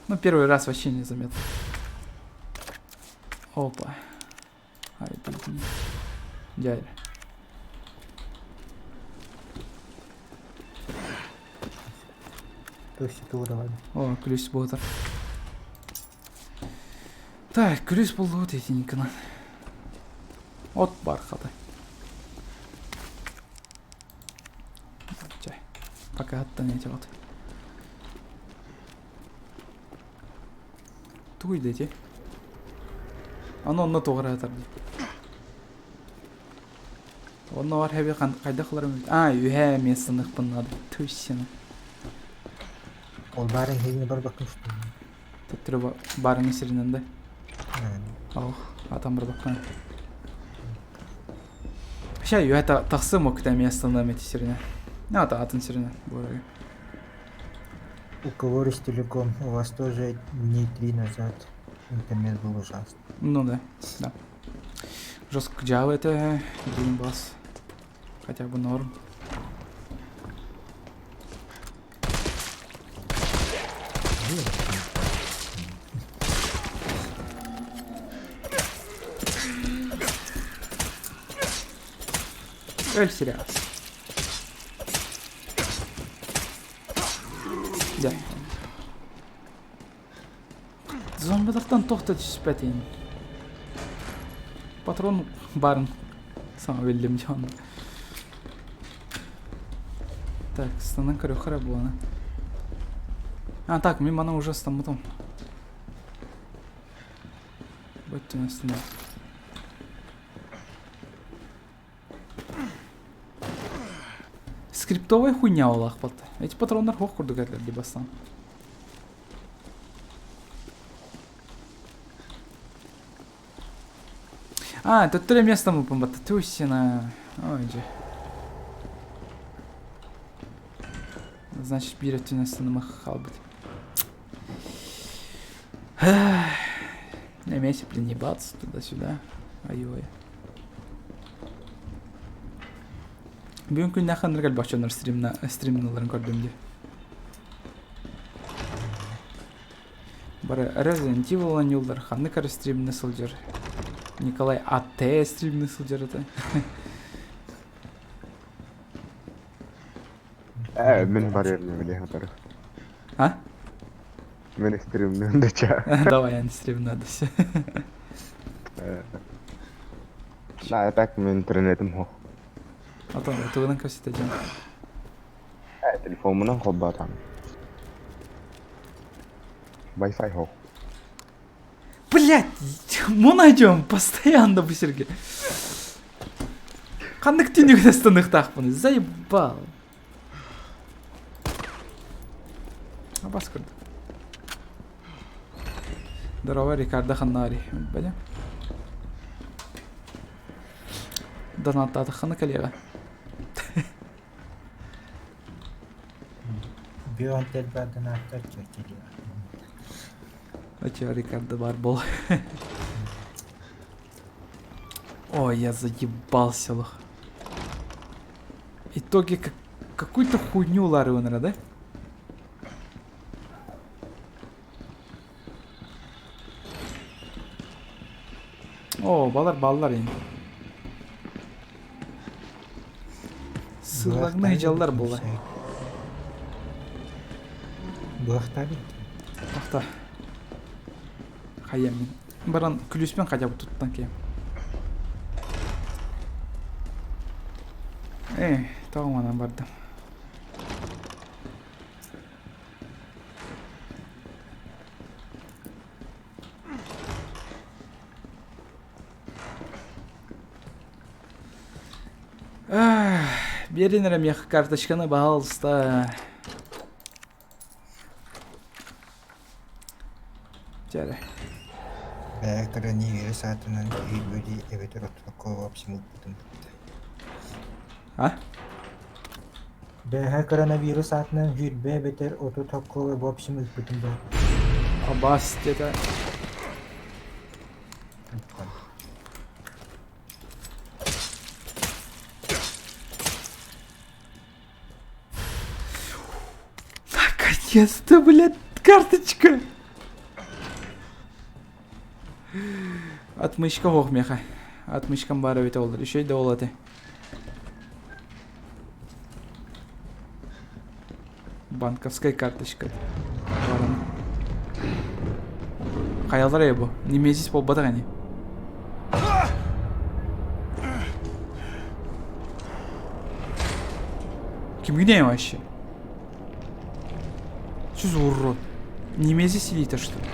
Ну, первый раз вообще незаметно. Опа. Ай, блин. Дядя. О, ключ буолар. Так, ключ буллубут итинникынан. От бар хата. Чэ, пока аттан эти вот. Тугуй да ити? Аны онно туох эрэ атар дии. Онно бар хэби хайдах ыларым А, үһээ эмиэ сыныхпын наада. Туйсина. Ол баарын иһигин барбаккын что ли? Төттөрү баарыҥ сиринэн да. Ох, атам барбаккын. Ща үһэ тахсым окта эмиэ станам эти сиринэ. Ата атын сиринэ буорага. У кого Ростелеком, у вас тоже дней три назад интернет был ужасный. Ну да, да. Жестко Java это Game Pass. Хотя бы норм. Эль сериал. Дьэ. Зомбалартан туох да түспэтин. Патрон баарын саҥа биллим дьон. Так, станан көрүөххэ эрэ буолана. А, так, мин маны уже ыстаммытым. Бөттүн астына. Скриптовая хуйня улаахпат. Эти патроннар хуох курдук этилэр дии бастаан. А, төттөрү место мыппын батта. Туйсина. Ой, дьэ. Значит, биир өттүнэн станыма хаалбыт. Эмиэ блин, ебаться туда-сюда. Ай-ой. Бүгүн күннээх ханнык элбэх дьоннор стримна стримналарын көрдүм дии. Бары Resident Evil оонньууллар, ханнык эрэ стримнэ сылдьар. Николай АТ стримнэ сылдьар этэ. Ээ, мин барыарны билиһэ утары. А? Мин стримныын да чаа. Давай, эн стримна да все. Да, так мин интернетим хох. Отон тугунан көрсүтэ дьон. Ээ, телефоммунан холбоотом. Wi-Fi хох. Блять, мы найдем постоянно бу сиргэ. Ханнык түнүгүн станыхтаахпын, заебал. Абас курдук. Здорово, Рикардо Ханнари. Билбэтим. Донаттаатаххына кэлиэҕэ. Бион элбэх донаттар чэрчилиэҕэ. Очо Рикардо бар бол. Ой, я заебался лох. Итоге как какую-то хуйню уларыанара, да? О, балар баллар ин. Сыллагны дьаллар була. Быахтаабыт. Ахта. Хайа мин. Баран күлүспүн хотя бы туттан киэм. Э, тоҕо манан бардым. Биэрин эрэ миэхэ карточканы баһаалыста. Чэ эрэ. Бэйэ коронавирус аатынан киһи эбэтэр отокко вовсе ыыппытым бытта. А? Бэйэ коронавирус аатынан сүүрбэ эбэтэр 30 окко вовсе ыыппытым буолбут. Абас диэтэ. Наконец-то, блядь, карточка! Отмычка ох меха. Отмычкам баар эбитэ олор. Үчүгэй да ол этэ. Банковская карточка. Баран. Хайалар бу? Немезис буолбатах ини. Кимгине вообще? Что за урод? Немезис сидит, что ли?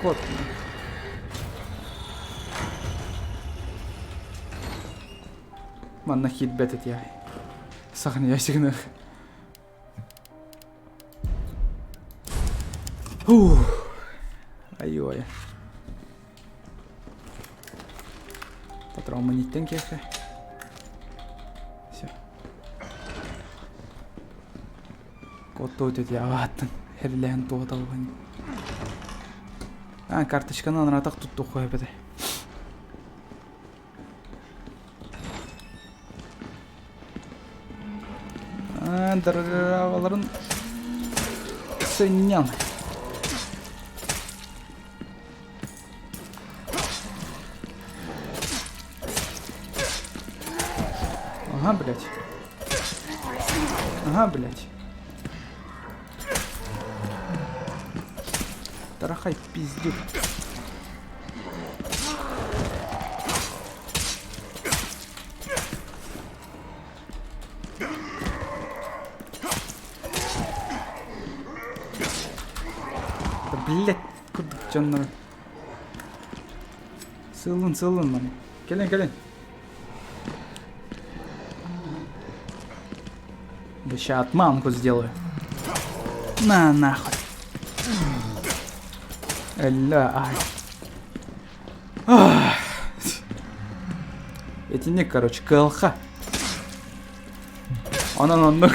Кот. Манна киирбэт этиэ. Саханы ясигнах. Ух. Айой. Патрон ниттен киэхэ. Все. Куоттуу тетя аҕааттан эрилэһэн туоталбын. А, карточканы анаратах туттуохха эбэтэ. Дараларын сынньан. Ага, блядь. Ага, блядь. Тарахай пиздюк. Да, блядь, курдук дьоннору. Сылын, сылын маны. Кэлин, кэлин. Да ща отманку сделаю. На, нахуй. Ля, ай. Ах. Итинник, короче, КЛХ. Онон оннук.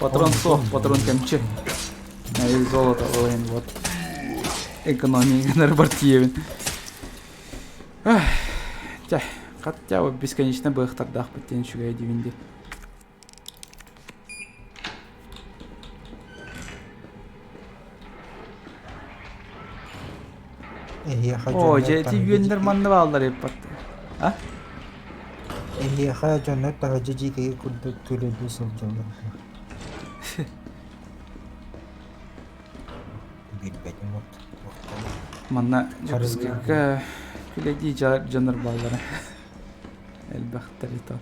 Патрон суох, патрон кэмчи. И золото ылайын вот. Экономия гынар бар тиийэбин. Чэ, хотя бы бесконечно быахтардаахпыт диэн үчүгэй диибин дии. Эһиэхэ Оо, дьоннор дьэ ити таһырдьа үөннэр манна бааллар эбиппат. А? Эһиэхэ дьоннор таһырдьа дьиикэйи курдук күлүлүү сылдьаллар дуо? Билбэтим от Манна Дьокуускайга күлэйдии дьоннор бааллара. Элбэхтэр и то.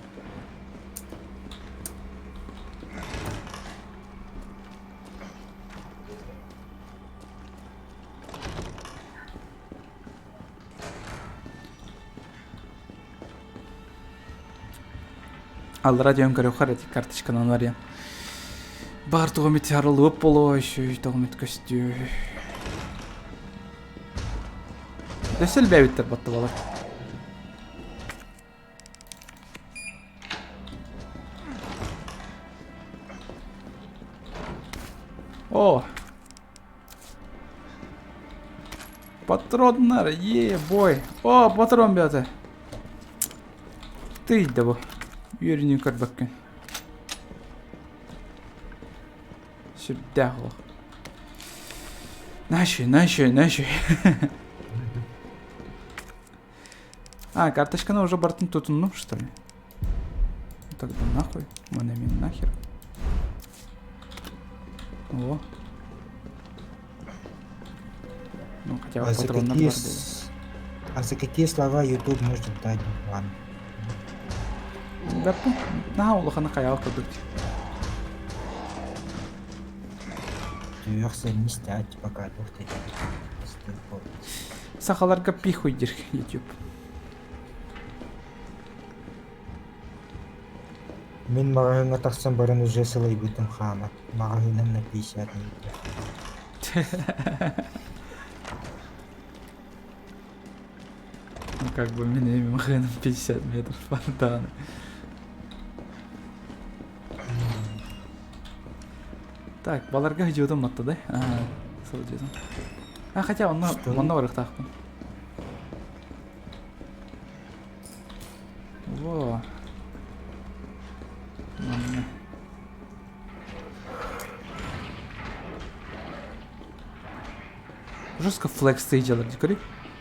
Аллара диэн көрүөххэ эрэ карточканан барыам. Баар тугум ити арыллыбыт буолуо, үчүгэй тугум ит көстүө. Өссө элбээбиттэр баттыбалар. О! Патроннар, е, бой. О, патрон бята. Ты да бу. Үөрүнүү көрбөккүн. Сүрдээх олох. Наще, наще, наще. А, карточканы уже бартын тутуннум, что ли? Тогда нахуй. Мана мин нахер. О. Ну, хотя бы А за патронов какие, бар было. с- а за какие слова YouTube может дать бан? Баппын. Наһаа улахана хайаҕа курдук. Түһүөх сэннистаат пока туох да Сахаларга пихуй диир YouTube. Мин маҕаһыыҥҥа тахсан баран уже сылайбытым хаама, маҕаһыыным на 50 метров. Ну как бы мин эми маҕаһыыным 50 метров фонтана. Так, баларга сылдьыбытым матта да? Сылдьыбытым. А, хотя онно, онно барыахтаахпын. Во. Манна. Жестко флекс делали, көрүй.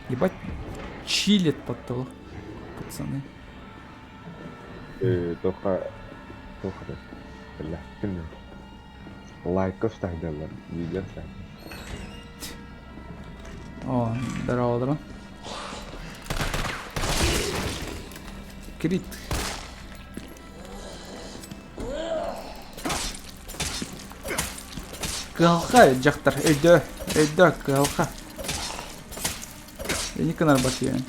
Ебать, чилит под пацаны. Туохха туох эрэ Лайка вставлялар, видео вставлял. О, здорово, здорово. Крит. Кыһалҕа дьахтар өйдөө, өйдөө кыһалҕа. Эни кынар батыйан.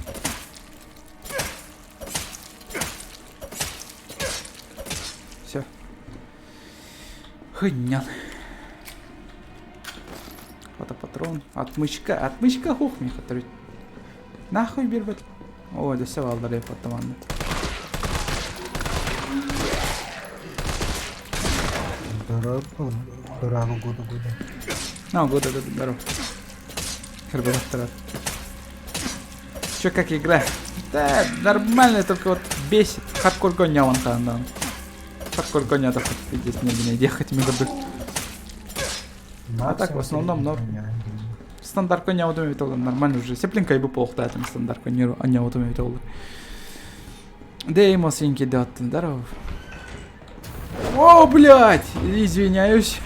Все. Хынян. Фотопатрон. Отмычка. Отмычка хух миэхэ төрүт. Нахуй биэрбэт. О, дьэ бааллар эппаттаманна. Здорово, браво, года, года. Ну, года, года, здорово. Карбонаттар. Чё, как игра? Да, нормально, только вот бесит. Хардкор коня он там. Хардкор коня так пиздец не ехать мы А так в основном норм. Стандарт коня нормально уже. Сеплинка и бы полухтаатым стандарт коня аняутум Деймос инки дат. Здоров. О, блядь! Извиняюсь.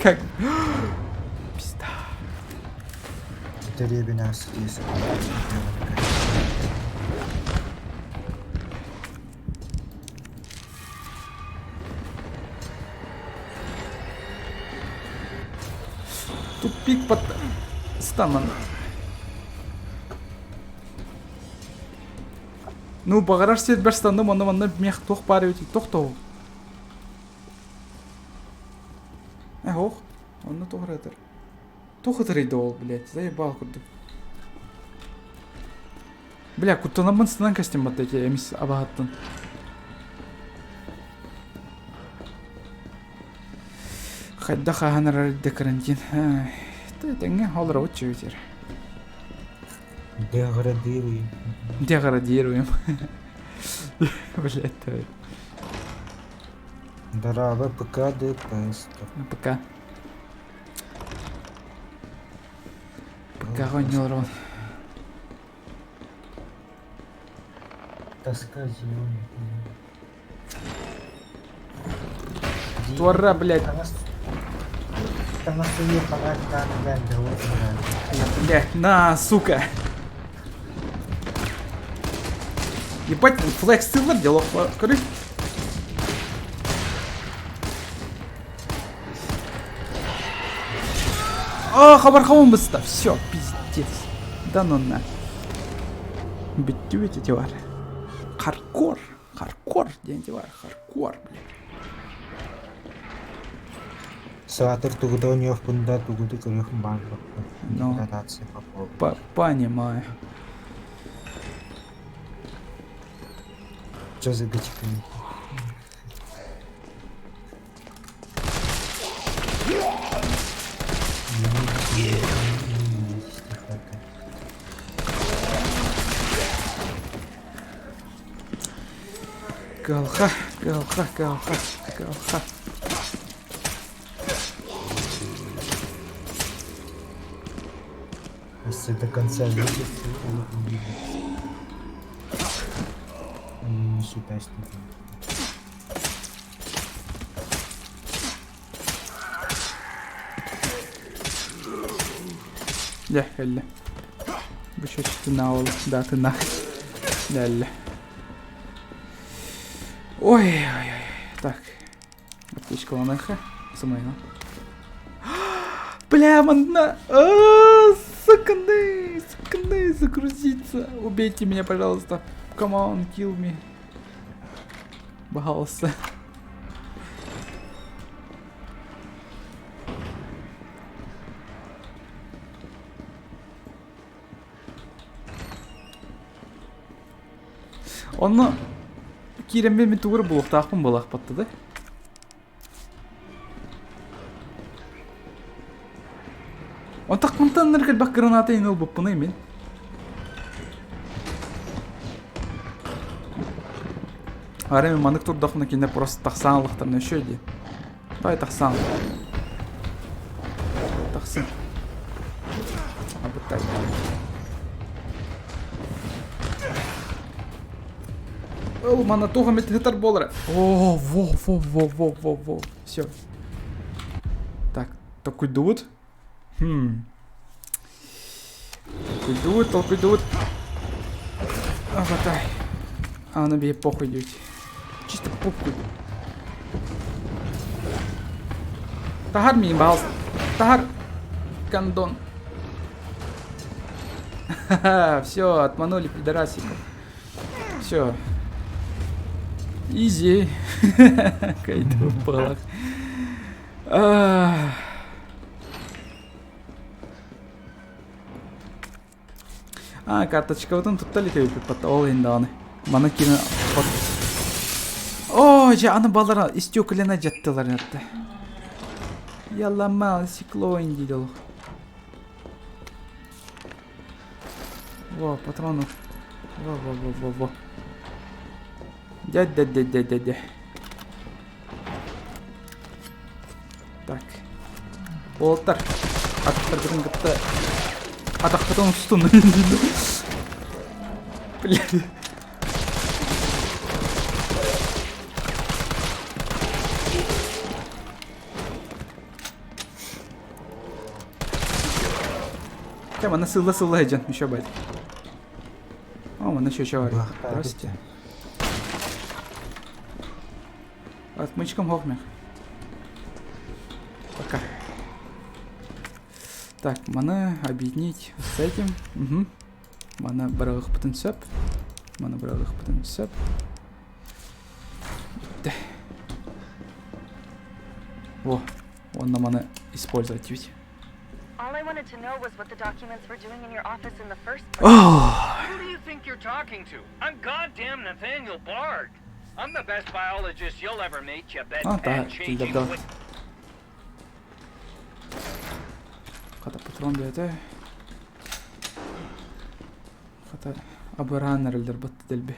Как? Пизда. Дэриэбинэ здесь. Тупик под станом. Ну, баҕарар сирбэр станным, онно манна миэх туох баар эбитий? Тохтоо. Э, ох, онно туох ытыр? Туох ытырыйда ол, блядь, заебал курдук. Бля, куттанаммын сынан костюм эти эмис абаһаттан. Хайда хаһан де карантин. Тэҥҥэ олоробут чүбүтэр. Деградируем. Деградируем. Блядь, давай. Здорово, ПК, ДПС. ПК. ПК гонёр. Тоска зеленая. Туара, блядь. Там на столе фонарь, там, блядь, Блядь, на, сука. Ебать, флекс сыллар дело көрүй. А, хабар быста. Все, пиздец. Да ну на. Бүттүбүт ити бар. Хардкор. Хардкор диэн ити бар. Хардкор, блядь. Саатар тугу да оонньуохпун да тугу да көрүөхпүн баҕарбаппын. Ну. Деградация по полной. Понимаю. Чё за гачка? Кыһалҕа, кыһалҕа, кыһалҕа, кыһалҕа. Если до конца выйдет, то он увидит. Не считай, что это. Дьэ, кэллэ. Бу чөччүтүн ол да тына. Дэллэ. Ой, ой, ой. Так. Аптечкаланыха. Сымайна. Бля, манна. Сыкны, сыкны, загрузиться. Убейте меня, пожалуйста. Come on, kill me. Пожалуйста. Онно киирэммин мин тугу эрэ булуохтаахпын буолаахпатта да. Онтон хантан ынырык элбэх граната иһин ылбыппыный мин? Арай мин маннык турдахпына кинилэр просто тахсаан ыллахтарына өссө дии. Давай тахсаан. Тахсын. Абытай. Ол манна туох эмит ыһытар буолара. О, во, во, во, во, во, во. Все. Так, толкуйдуубут. Хм. Толкуйдуубут, толкуйдуубут. Абатай. Аны бие похуй диэбит. Чисто похуй. Таһар миин баҕас. Таһар. Кондон. Все, отманули пидорасиков. Все. Изи. Кайду балах. А, карточкабытын тутта илик эбиппит ол иһин даҕаны. Маны киирэн О, дьэ, аны балара истеклена дьаттылар это. Я ломал стекло дии олох. Во, патронов. Во, во, во, во, во. Дядь, дядь, дядь, дядь, дядь. Так. Уолаттар. Атахтаргытын кытта атахпытын устун. Блядь. Чэ, манна сылла-сылла сылдьан, еще бать. О, манна еще еще бар. Здрасте. Отмычкам хохмех. Пока. Так, маны объединить с этим. Угу. Маны быраҕыахпытын сөп. Маны быраҕыахпытын сөп. Бүттэ. Во, онно маны использовать ведь. All I wanted to know was what the documents were doing in your office in the first place. Oh. Who do you think you're talking to? I'm goddamn Nathaniel Bard. I'm the best biologist you'll ever meet, you А, bedpan да, changing да. wit- Хата патрон диэтэ. Хата абыраан эрэллэр батты дэлби.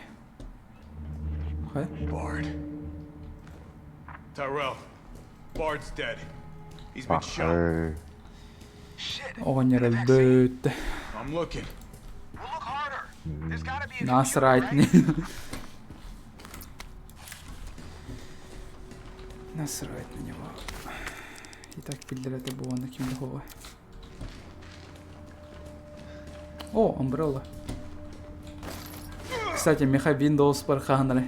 Хай. Bard. Tyrell. Bard's dead. He's been shot. Пахай. Оҕонньор өлбүт. I'm looking. Насрать. Насрать на него. И так биллэр этэ буолна ким да суоҕа. О, Umbrella. Кстати, миэхэ Windows бар хаһан эрэ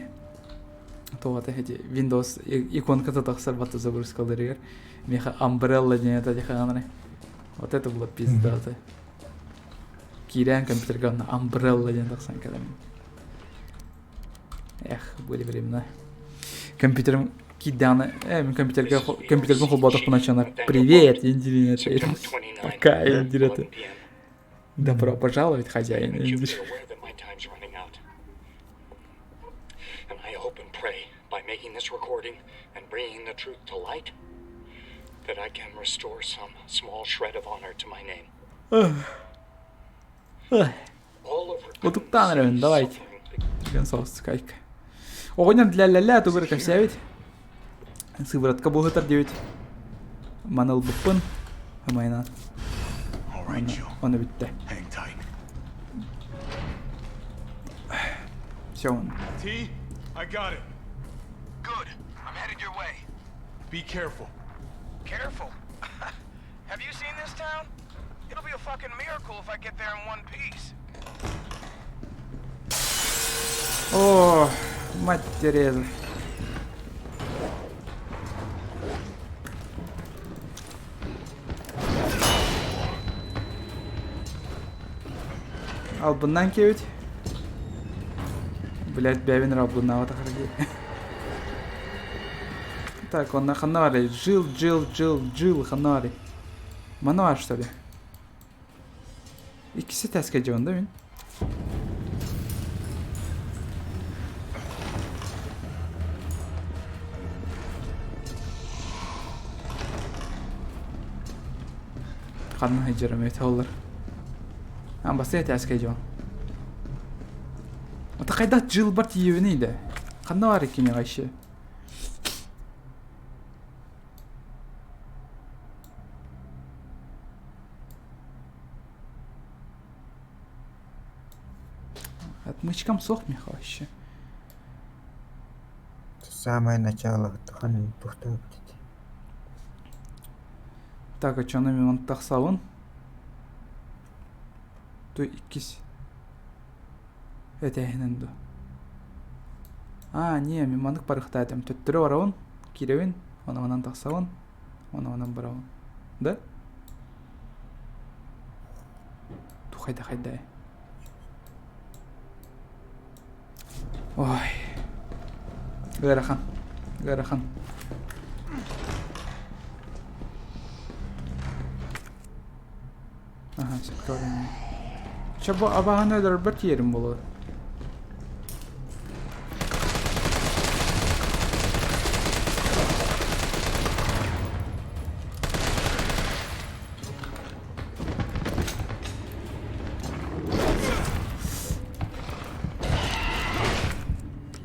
туох эти Windows иконката тахсар батта загрузкаларыгар миэхэ Umbrella диэн это хаһан эрэ. Вот это было пиздато. Киирэн компьютерга онно Umbrella диэн тахсан кэлэн. Эх, были времена. Компьютерым киирдэҕинэ, э, мин компьютерга компьютербын холбоотохпуна чана привет, индирин Пока, индир Добро пожаловать, хозяин. And I hope and pray by making this recording and bringing the truth to light that I can restore some small shred of honor to my name. Утуктаан эрэбин, давайте. Түргэн соҕус кайка. Оҕонньор для-ля-ля тугу кэпсээбит. Сыворотка буоһутар диэбит. Маны ылбыппын. Ымайынан. Оны бүттэ. Все он. T, I got it. Good. I'm headed your way. Be careful. Careful? Have you seen this town? It'll be a fucking miracle if I get there in one piece. О, мать Тереза. Албыннан киэбит. Блять, бэйэбин эрэ албыннаабатах эрэ Так, онно ханна барый? Жил, жил, жил, жил, ханна барый? Манна бар, что ли? Иккиси тэскэ дьон да мин? Ханна сылдьарым эбит оллар. А бастыа тээскэ дьон. Ата хайдах дьылбар тиийэбиний да? Ханна баар кини вообще? Отмычкам суох миэхэ вообще. Самое начало хан тухтаабыт Так, оччону мин тахсабын. Ту иккис. Этээһинэн дуо? Аа, не, мин маннык барыхтаатым. Төттөрү барабын, киирэбин, онон тахсабын, онон барабын. Да? Тухайда хайдай. Ой. Ыарахан. Ыарахан. Аха, секторин. Чэ бу абаһаны өлөрбөр тиийэрим буолуо.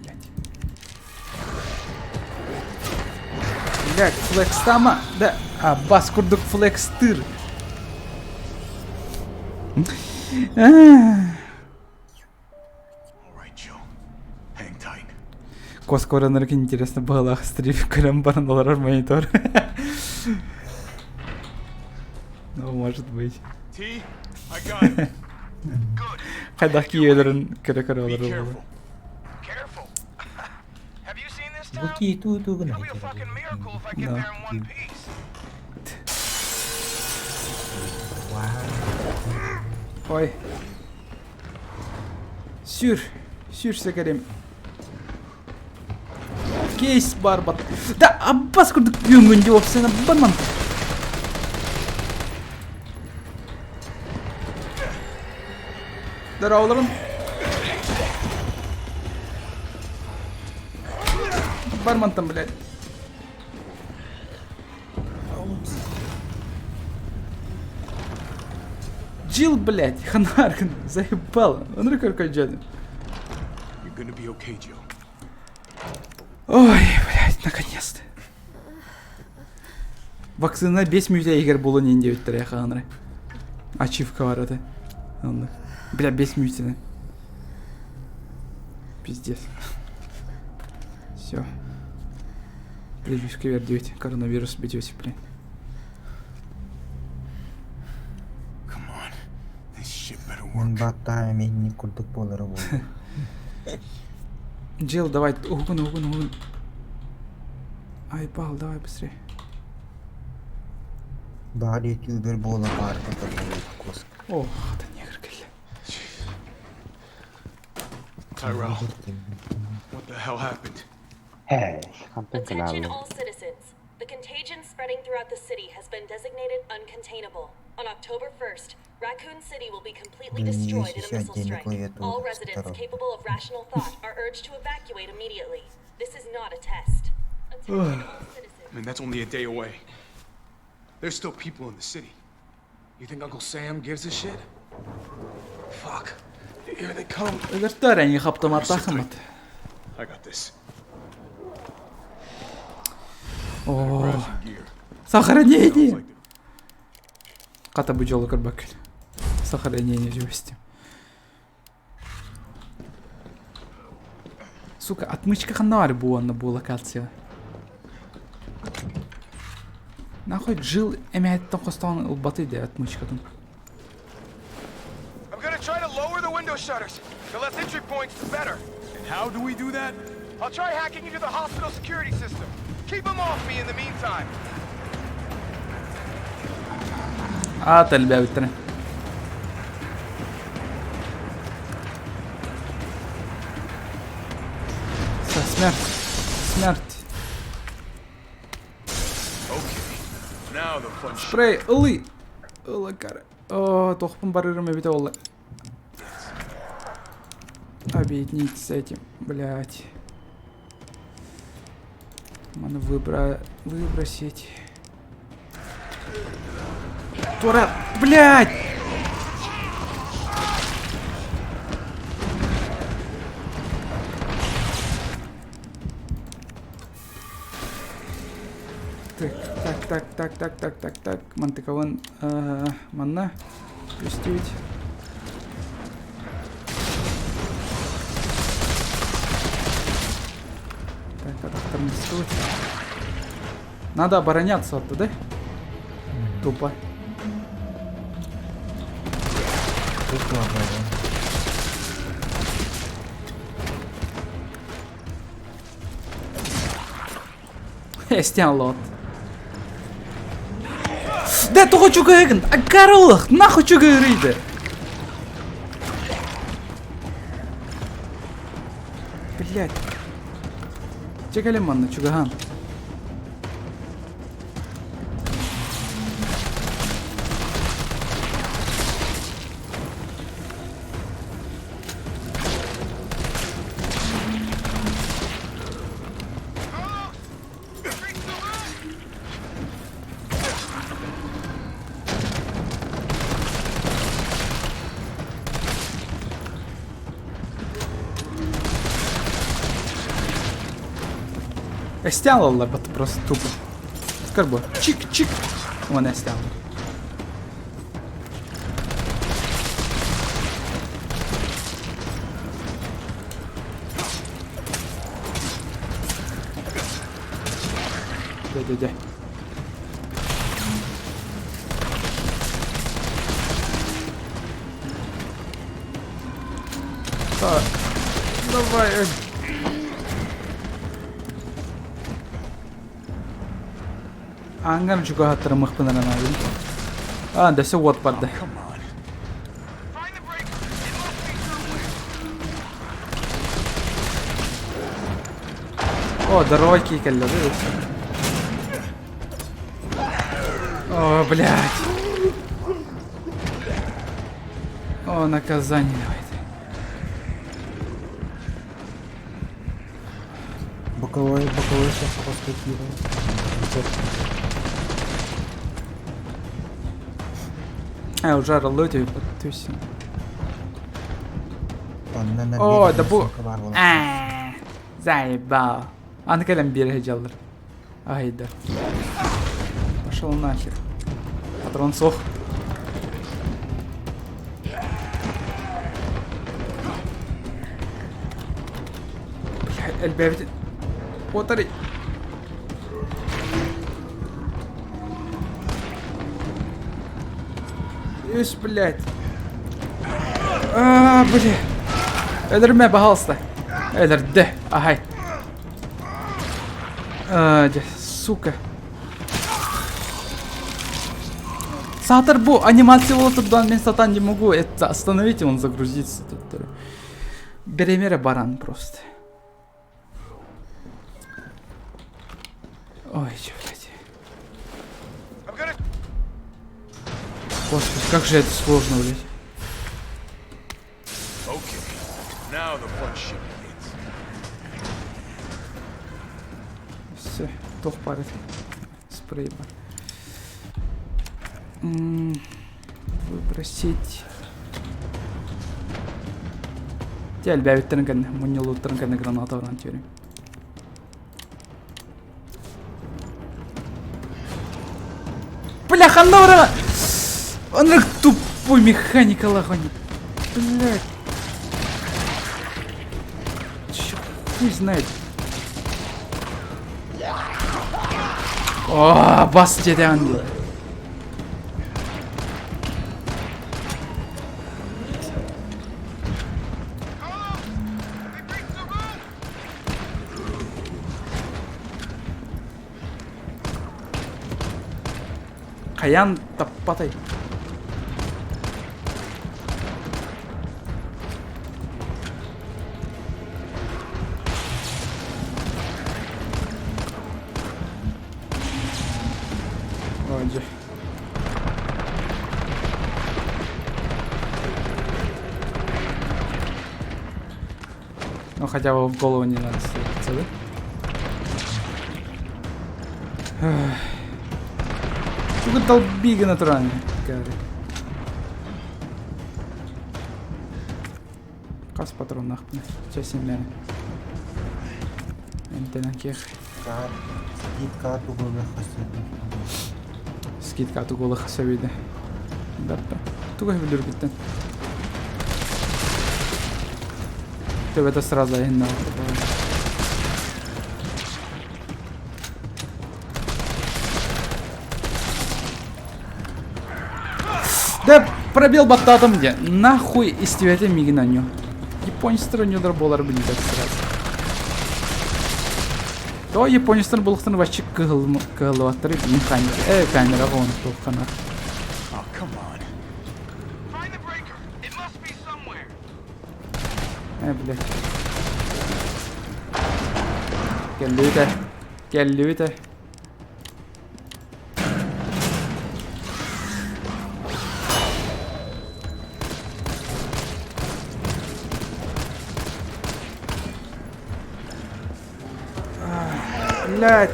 Блять. Блять, флекстама. Да, а бас курдук флекстыр. Кос көрөнөргө интересно быһыылаах стрим көрөн баран олорор монитор. Ну, может быть. Хайдах киһилэрин көрө-көрө олорор буолуо. Бу кии туу гына Да. Ой. Сүр. Сүр сэкэрим. Кейс бар бат. Да аббас курдук бүгүн дип сена барман. Дороолорун. Бармантан, блядь. Джилл, блядь, ханаркин, заебал. Он какой дядя. You're gonna be okay, Jill. Ой, блядь, наконец-то. Вакцина 5 мүнүүтэ иһигэр буолан иһин диэбиттэрэ хаанары. Ачивка бар этэ. Оннук. Бля, 5 мүнүүтэнэн. Пиздец. Все. Прививка бердибит. Коронавирус бүтүөс, блин. Баттаа эмиэ курдук буолара буолуо. Джилл, давай, уһугун, уһугун, уһугун. Айбал, давай быстрее. Баар ютубер буола паарка куоска. О, это негр кэллэ. Tyrell, what the hell happened? Hey, хантан Attention кэлэллэр? all citizens. The contagion spreading throughout the city has been designated uncontainable. On October 1st, Raccoon City will be completely Блин, destroyed есть in a еще missile отдельная strike. клавиатура All residents сторон. capable of rational thought are urged to evacuate immediately. This is not a test. Attention all citizens. I mean, that's only a day away. There's still people in the city. You think Uncle Sam gives a shit? Fuck. Here they come. Өлөртөр эни хаптаматтахымат. I got this. О, сохранение. Хата бу дьолу көрбөккүн. Сохранение живости. Сука, отмычка ханна бу онно бу локация. Нахуй Джилл эмээттэн хостоон ылбаты де отмычкатын. I'm gonna try to lower the window shutters. The less entry points, the better. And how do we do that? I'll try hacking into the hospital security system. Keep them off me in the meantime. Аат элбээбиттэрэ. Смерть. Смерть. Okay. Now the fun shit. Спрей, ылый. Ылакара. О, тохпун барырым эбите олла. Объединить с этим, блять. Маны выбра... выбросить. Тура, блять! Так, так, так, так, так, так, так, так. Мантыковын манна пустить. Так, атахтармыстыбыт. Надо обороняться оттуда, да? Тупо. Тупо обороняться. Я лот. Да тоҕо чугаһыгын? Акарылых, нахуй чугаһырыйды. Блять. Чекали манна чугаһан. Эстян лабат просто тупо. Скорбо. Чик-чик. Вон эстян. Дэ-дэ-дэ. Так. Давай. Ангар чугаһаттарымыхпын эрэ А, да все вот барда. О, здорово, кикелле, О, блядь. О, наказание давайте. Боковой, боковой сейчас проскакивал. А, уже роллоте подтуси. О, да бу... Заебал. Аны кэлэн биэрэ дьаллар. Айда. Пошел нахер. Патрон сох. Бля, элбэбит. Отари. Үс, блядь. А, бля. Өлөрүмэ, пожалуйста. Өлөрдө, аһай. А, дьэ, сука. Саатар бу анимация буола турдаан мен сатаан не могу это остановить, он загрузится тут. Беремере баран просто. Ой, чё, блядь. Господи, как же это сложно, блядь. Okay. Now the fun shit begins. Все, туох баар Спрей бар. Выбросить. Дьэ, элбээбиттэрин кэннэ, мунньуллубуттарын кэннэ граната баран түөрүм. Бля, ханна бараҕа? Оннук тупой механикалаах они. Блядь. Чё, хуй знает. О, бас дьэдэҕин дии. Хайаан таппатай? Ой, дьэ. Ну хотя бы в голову не надо стреляться, да? Сука, долбига натуральный, говорит. Хас патроннаахпын. Чэ симмэни. Эмтэнэн киэх. Скидка тугулыха сөбүй. Скидка тугулыха сөбүйдэ. Баппа. Туга бүлүргүттэн. Төбөтө сразу айынна. Да пробел баттаатым дьэ. Нахуй истибэтэ миигин анньу. Японецтар онньулар буолар билбэт сразу. То японецтар булуктан вообще кыһыллыбаттар механика. Э, камера он туоххана. Э, блядь. Кэллибит Кэллибит Блять,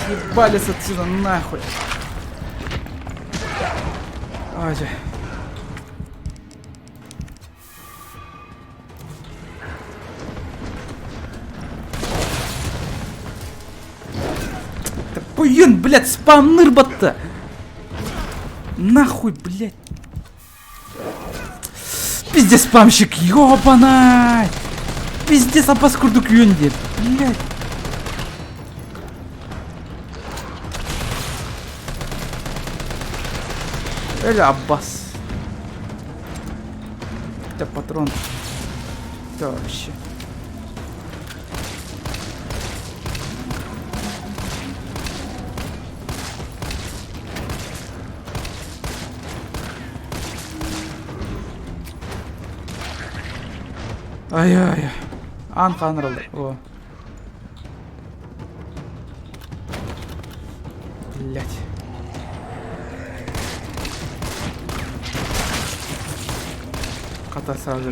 съебались отсюда нахуй. Ай, Да пуюн, блядь, спамныр батта. Нахуй, блядь. Пиздец, спамщик, ёбана! Пиздец, апас курдук үйөн диэн. Блядь. Эля Аббас. Это патрон. Это вообще. Ай-ай. Аан хааныраллар. О. Блять. Хата сразу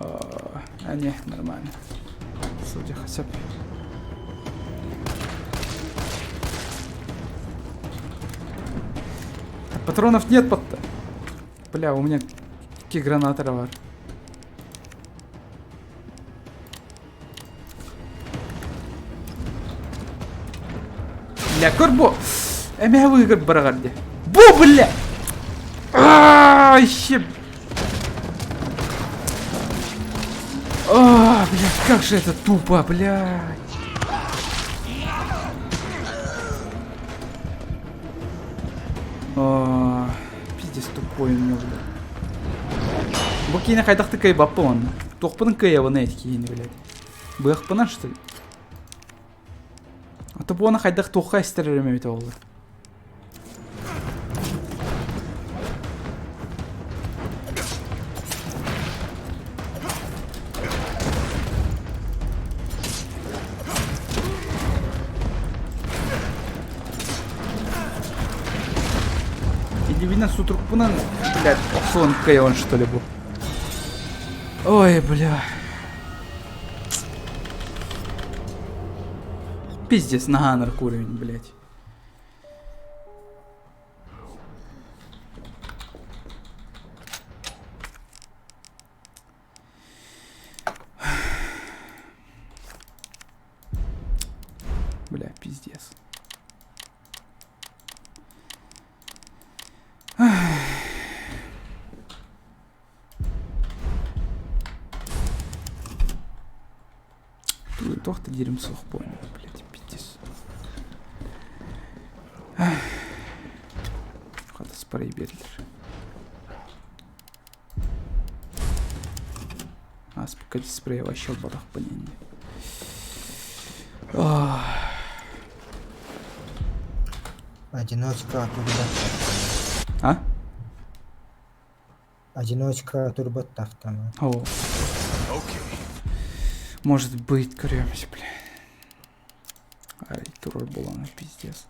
А, не, нормально. Судя хотя бы. Патронов нет под Бля, у меня какие гранаты бар. Бля, көрбо. Эмэ выигр бараҕар дии. Бу, бля! Ай, А, блядь, как же это тупо, блядь. А, пиздец тупой у него, блядь. Бу киинэ хайдахтык кыайбаппын онно. Туохпунун кыайабын эти киини, блядь. Быахпынан, что ли? А то буона хайдах туохха эстэрэрим эбитэ буолла. Илибинэн сутурукпунан, блядь, охсуон кыайабын что ли бу. Ой, бля. Пиздец, наһаа уровень, блядь. Бля, пиздец. Туох да диирим суох буолла, блядь, пиздец. Хата спрей биэрдилэр. Ааспыкка спрей вообще ылбатахпын инни. Одиночка турбот. А? Одиночка турбот автомат. О. Может быть, көремся, бля. Ай, турар буолан пиздец.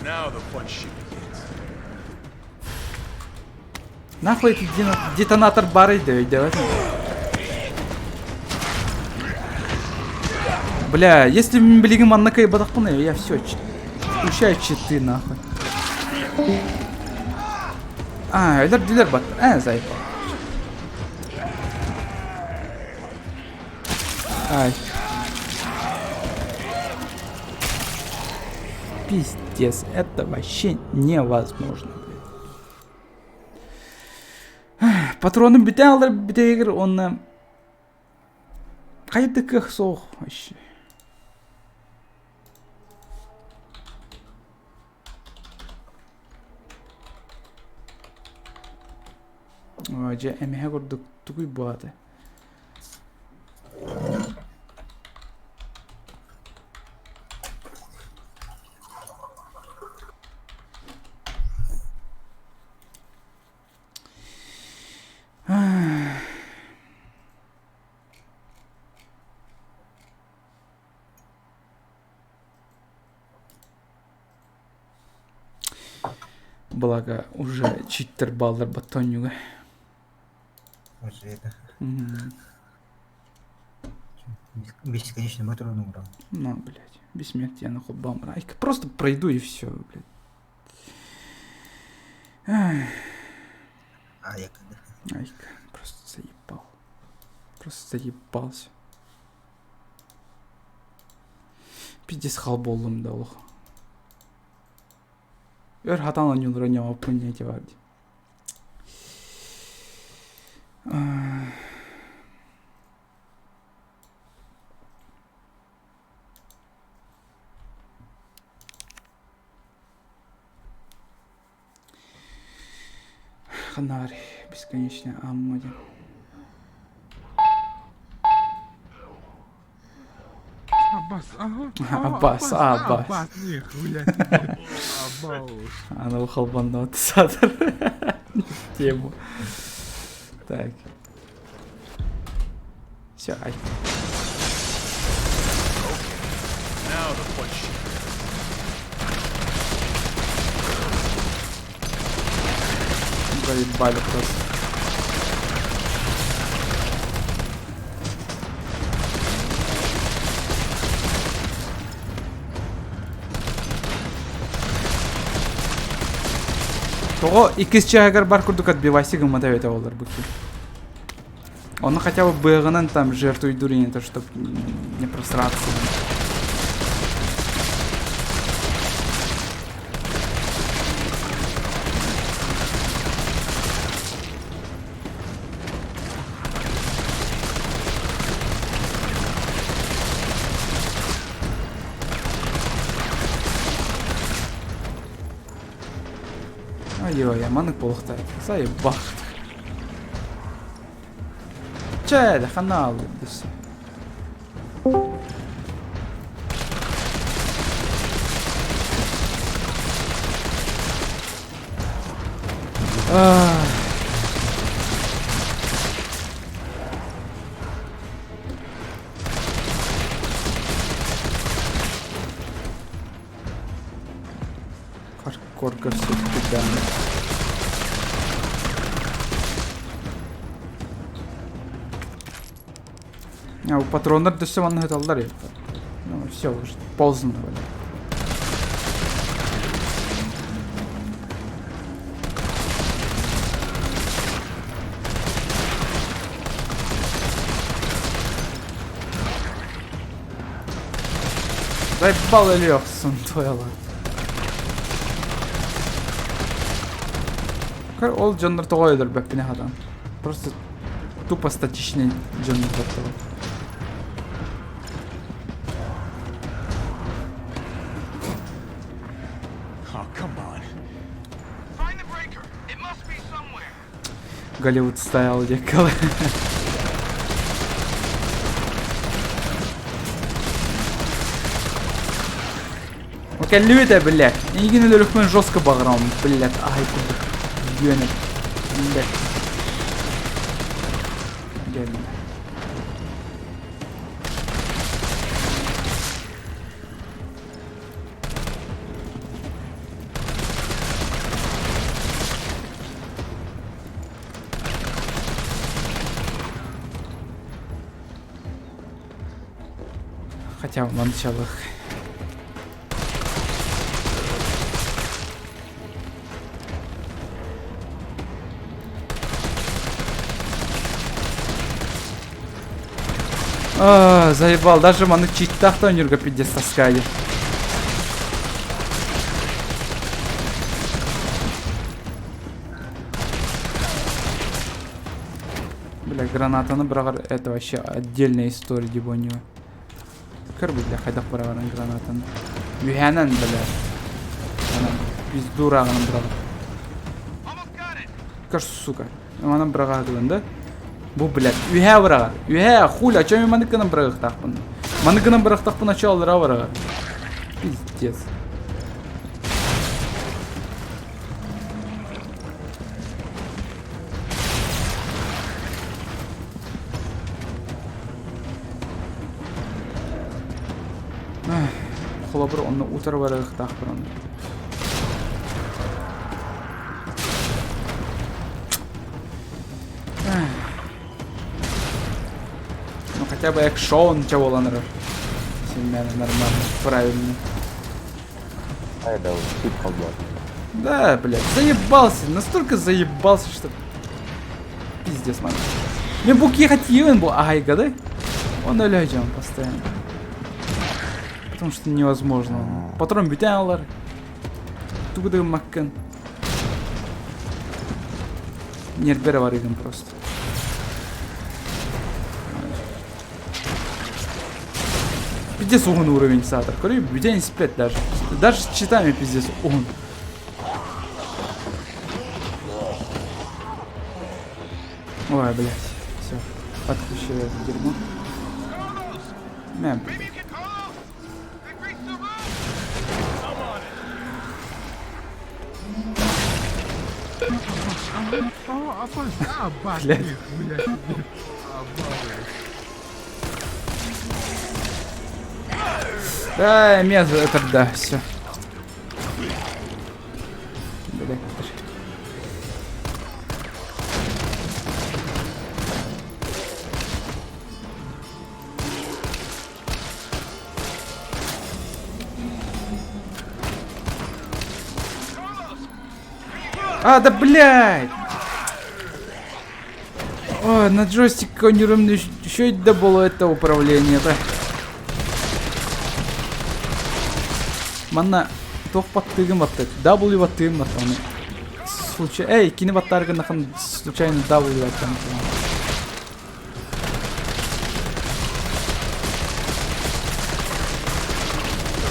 Now the fun shit begins. Нахуй этот детонатор бары өйдөбөт. Бля, если билигин манна кыайбатахпына, я все, включаю читы нахуй. А, өлөр бат. Э, заебал. Ай. Пиздец, это вообще невозможно, блядь. Патроны бүтэн алар бүтэгэр онна хайда кыах суох вообще. Дьэ эмэһэ курдук тугуй буолата. Благо уже читтер баллар батоннюга. Уже это. Бесконечно патроны убрал. Ну, блядь, бессмертие нахуй бам. Просто пройду и все, блядь. А я когда? Айка, просто заебал. Просто заебался. Пиздец хал буоллум да олох. Өр хатан оонньуулар оонньообоппун диэн бар дии. Ханаар бесконечная амма диэн. Аббас, ага. Аббас, Аббас. Аббас, нихуя себе. Аббас. Анал холбаннот сатар. Тему. Так. Все, ай. Now the fun shit. Заебали просто. Тоҕо иккис чааһыгар бар курдук отбивайся гыммата эбитэ буоллар бу киһи. Ону хотя бы быаҕынан там жертвуйдуур инитэ, чтоб Не просраться. Ой-ой, маннык буолуохтаах. Заебах. Чэ, хана дэс. Хардкорга все-таки да. А, у патроннар дөссө манна сыталлар Ну, все уже поздно, блядь. Заебал Ильёхсон твояла. Ол дьоннор тоҕо өлөрбөппүнэ хатан. Просто тупо статичный дьоннор тоҕо. Oh, come on. Голливуд style диэккэ Кэллибит ээ, блядь. Эйигин өлөрүхпүн жестко баҕарам, блядь, аһай курдук. Үөнэ, блядь. Гель. Хотя в началах. А, заебал, даже маны читтах та пиздец таскали. Бля, гранатаны быраҕар это вообще отдельная история дебоньо. Көр бля, хайдах быраҕарын гранатаны. Үһэнэн, бля. Анан пизду ырааҕынан быраҕар. Көр, сука. Манан быраҕаатылын да. Бу, блядь, үһээ быраҕар. Үһээ, хуля, а чё маннык гынан быраҕыахтаахпын? Маннык гынан бырахтахпын, а чё аллара быраҕар? Пиздец. Холобур, онно утары барыахтаахпын онно. Ну хотя бы экшон чего буолан эрэр. Симмяна нормально, правильно. Да, Да, блядь, заебался, настолько заебался, что пиздец, man. Мен бу киһи бу аһайга да? Он өлөжөм постоянно. Потому что невозможно. Патрон бүтэн алар. Тугу маккын. Нербере бар идем просто. Пиздец угун уровень сатор. Көрүй, бүтэн спет даже. Даже с читами пиздец угун. Ой, блядь. Все. Отключил это дерьмо. Мя, блядь. Блядь. Да, мез, это да, все. Блядь. А, да блядь! Ой, на джойстик еще и было это управление, да. Манна туох баттыгын баттык? W баттыгын баттаны. Случай... Эй, кини баттаар гыннахан случайно W баттан.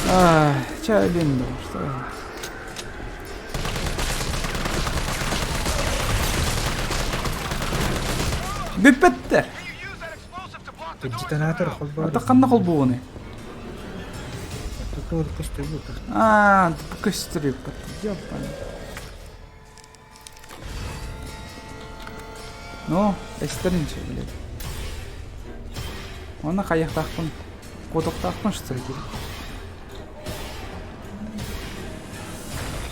А, ча, блин, да, что? Бүппэттэр. Детонатор холбоо. Ата ханна холбуугуный? Тут көстүбүт. Аа, көстүрүппүт. Ёппан. Ну, эстеринче, блядь. Оны хайыктаахпын, куотуктаахпын что ли?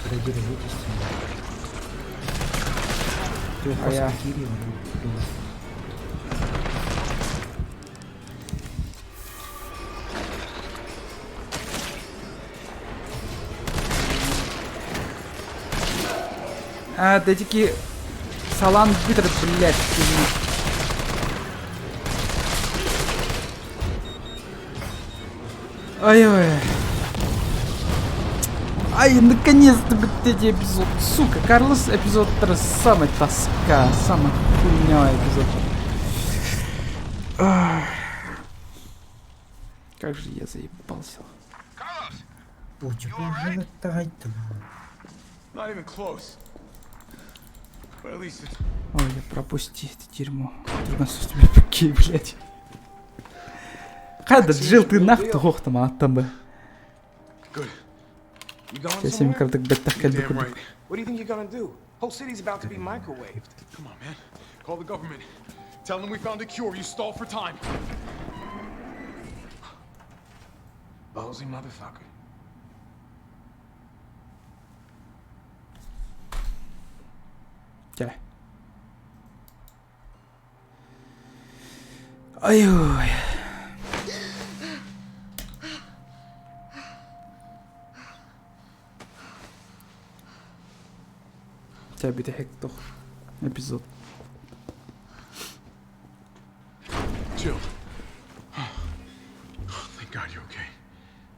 Продержитесь. А я- А, да таки салан битер, блядь, извини. Ай-ой. Ай, наконец-то, блядь, эпизод. Сука, Карлос эпизод самый тоска, самый хуйня эпизод. Ах. Как же я заебался. Not even close. But at least it's Ой, я пропусти это дерьмо. Друган блядь. Хайда, Джилл, ты нах тухохтам аттан бы. good. You going Я сем somewhere? кырдык беттах кэлби Damn курдук. right. What do you think you're gonna do? Whole city's about to be microwaved. Come on, man. Call the government. Tell them we found a cure. You stall for time. Ballsy motherfucker. Чэ. Ай-ой. Чэ бүтэһик тух эпизод. Jill. Thank God you're okay.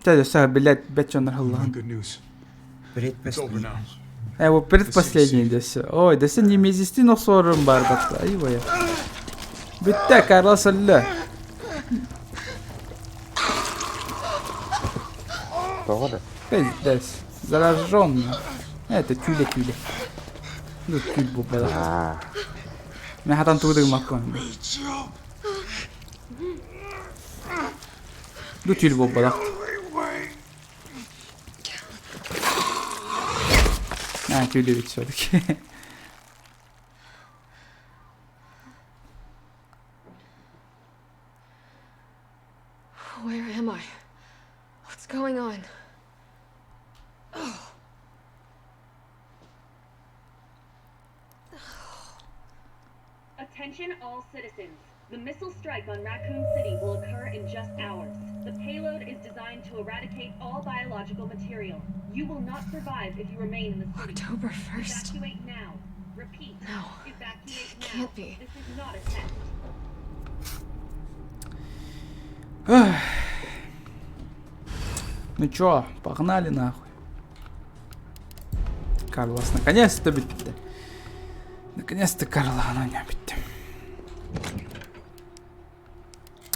Чэ, өссө блядь, бэт дьоннор хыллаһан. Good news. It's over now. Э, вот предпоследний десе. Ой, десе немезистин охсорум бар батта. Ай, ой. Бүттэ, Карлос өллө. Тоҕо да? Пиздец. Заражен. Это тюля-тюля. Ну, тюль бу бала. Мен хатан туудыг маккон. Ну, тюль бу бала. А, тюля ведь все-таки. Where am I? What's going on? Oh. Attention all citizens. The missile strike on Raccoon City will occur in just hours. The payload is designed to eradicate all biological material. You will not survive if you remain in the city. October 1st. Evacuate now. Repeat. No. Evacuate now. Can't be. This is not a test. Эх. Ну чё, погнали нахуй. Карлос, наконец-то бүттэ. Наконец-то Карла она не бүттэ.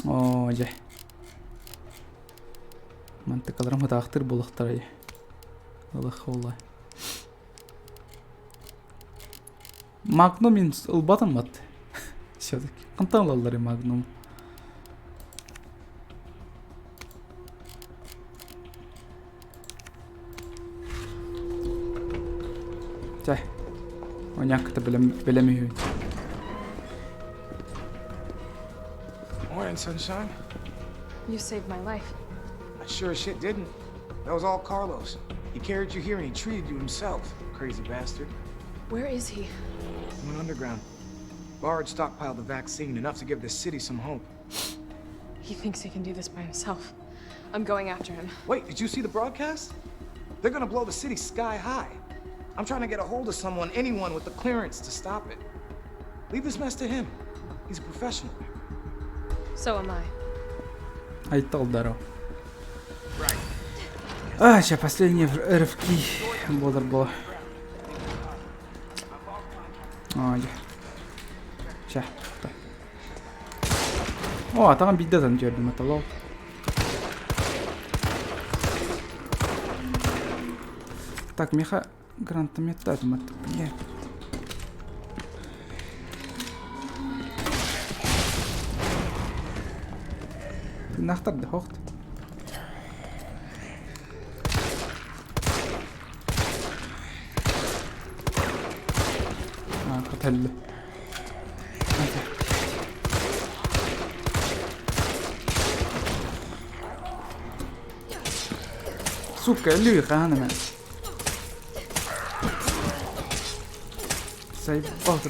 Оо, дьэ. Мантыкаларым хытаахтыр буолуохтарай. Ылых ола. Магнум мин ылбатым бат. Все-таки. Хантан ылаллар Магнум. Чэ. Оньякта бэлэм бэлэм үһү. Morning, sunshine. You saved my life. I sure as shit didn't. That was all Carlos. He carried you here and he treated you himself. Crazy bastard. Where is he? He went underground. Bard stockpiled the vaccine, enough to give the city some hope. He thinks he can do this by himself. I'm going after him. Wait, did you see the broadcast? They're gonna blow the city sky high. I'm trying to get a hold of someone, anyone with the clearance to stop it. Leave this mess to him. He's a professional. So am I. Айтал здорово. Right. А, сейчас последние рывки буолар буола. О, дьэ. Ща, О, атаҕын биирдэ ытан түөрдүм это лол. Так, меха гранатомет атым Бля. Тыыннаахтар да хохт. А, хотелли. Сука, өлүү хаһан эмэ. Заебал ты.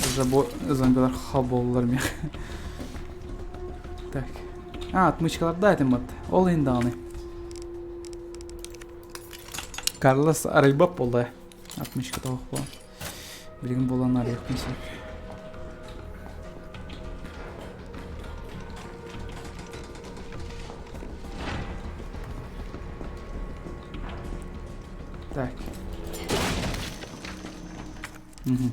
Уже бу зомбилар хал буоллар миэх. Так. А, отмычкаларда этим вот. Ол иһин даҕаны. Карлос арыйбат буолла. Отмычка тоҕох буолан. Билигин буолан арыйыахпын сөп. Так. Угу.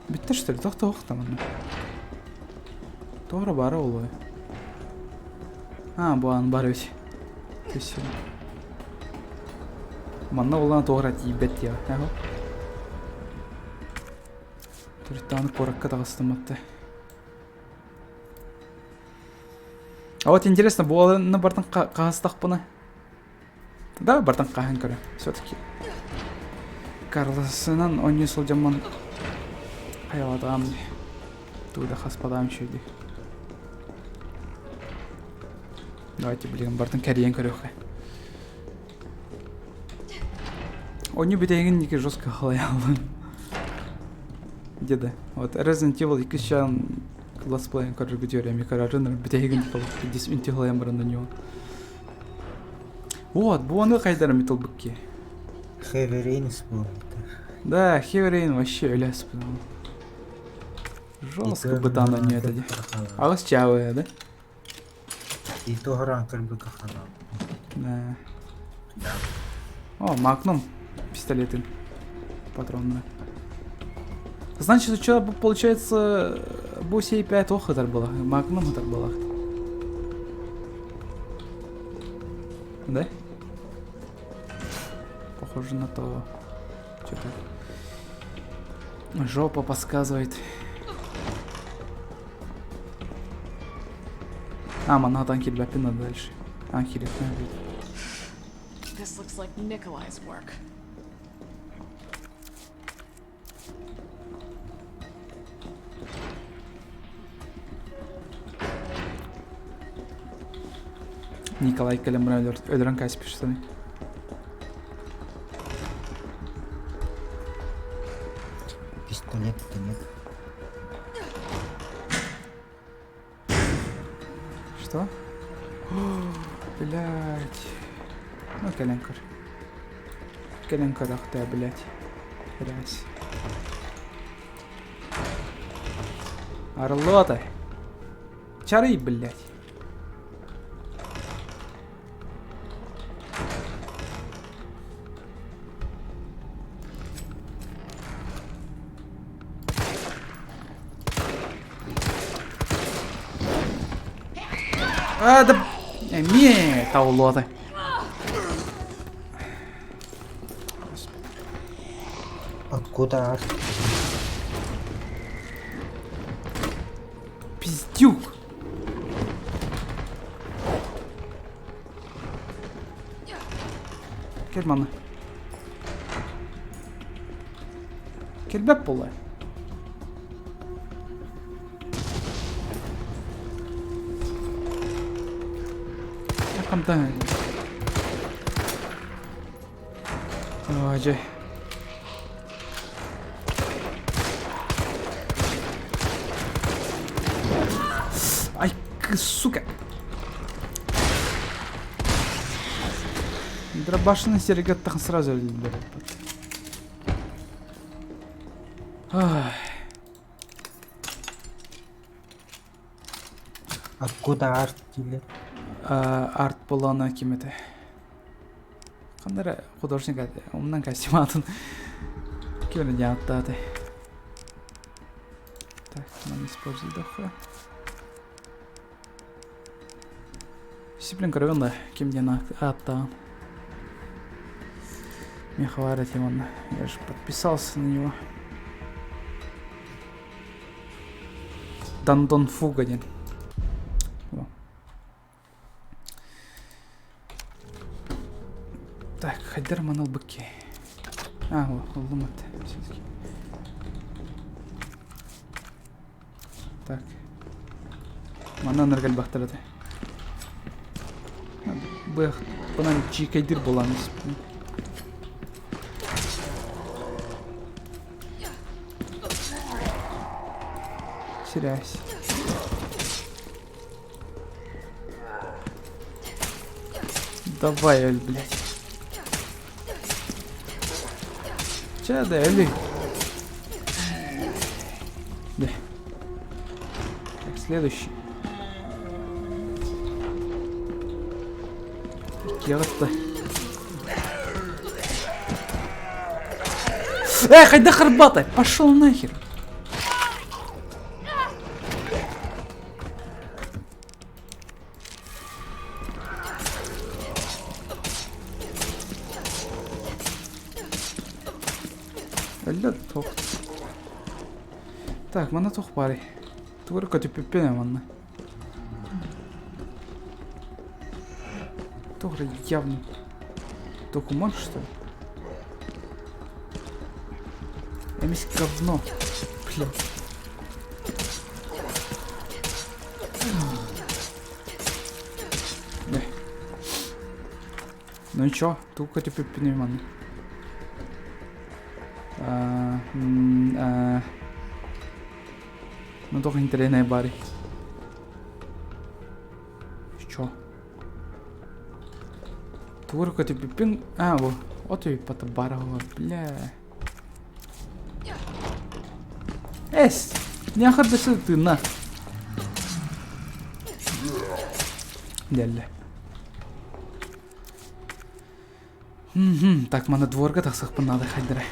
Бүттэ что ли? Тохтоох там онно. Тоҕо баара буолуой? А, бу аан бар эбит. Спасибо. Манна буоллаҕына тоҕо эрэ тиийбэт диэҕэ. Аһа. Төрүттэҕинэ куоракка таҕыстым атта. А вот интересно, буоланы бартан хаһыстахпына? Да, бартан хаһан көрө. Все-таки Карлосынан оонньуу сылдьаммын хайалатаҕым дии. Тугу да хаспатаҕым үчүгэй дии. Давайте, блин, бартын кэрийэн көрүөххэ. Оонньуу бүтэһигин ники жестко халайаллым. Деда. Вот Resident Evil 2 чан летсплейн көрөргө түөрэ микрорыныр бүтэһигин дис үнти халайан баран на него. Вот, бу аны хайдара металбыкки. Heavy Rain вспомнил. Да, Heavy Rain вообще өлөс Жестко бытана не это. Аҕыс чаавы, да? И туһаран көрбүккэ ханаал. Да. О, Магнум пистолеты патронные. Значит, что получается, бу 5 ох это было. Магнум это было. Да? Похоже на то. Что-то. Жопа подсказывает. А, манна килбэппин надо дальше. А, килбэппин This looks like Nikolai's work. Николай кэлэн баран өлөрөн кээспит Пистолет нет. Что? Блять. Ну, кэлэн көр. Кэлэн көрөхтөө, блять. Блять. Орлота. Чары, блять. А, да... Эмиэ таулуота. Откуда арт? Пиздюк! Кэл манна. Кэлбэт буолла. Хантан. Ой, дьэ. Ай, сука. Дробашны сэргэттэх сразу өллөрөр. Откуда арт дииллэр? Арт буоллаҕына ким этэ? Ханна эрэ художник этэ, умнан костюм аатын ким эрэ диэн ааттаата. Так, маны используйдахха. Дисциплин көрөбүн да, ким диэн ааттаан. Михаил Тимон, я же подписался на него. Дандон Фуга диэн. Так, хайдар манал быкки. А, ыллым это. Так. Манна ынырык элбэхтэр этэ. Быах бынан чиикэйдир буолан испин. Сирээс. Давай, Эль, блядь. Чэ да, Эли. Да. Так, следующий. Киэҕитта. Эх, айда харбатай, пошел нахер. Өллө туох. Так, манна туох баарый? Тугу эрэ көтүппүппүн ээ манна. Туох эрэ явно. Документ, что ли? Эмис говно. Блядь. Ну и чё? Тугу көтүппүппүнүй манна? Ну туох интэриэһинэй баарый? Чё? Тугу эрэ көтүппүппүн... А, во, от уйуппата баар бля. Эс! Нахер да тыынна. Дэллэ. Так, маны дворга тахсыахпын наада хайдара.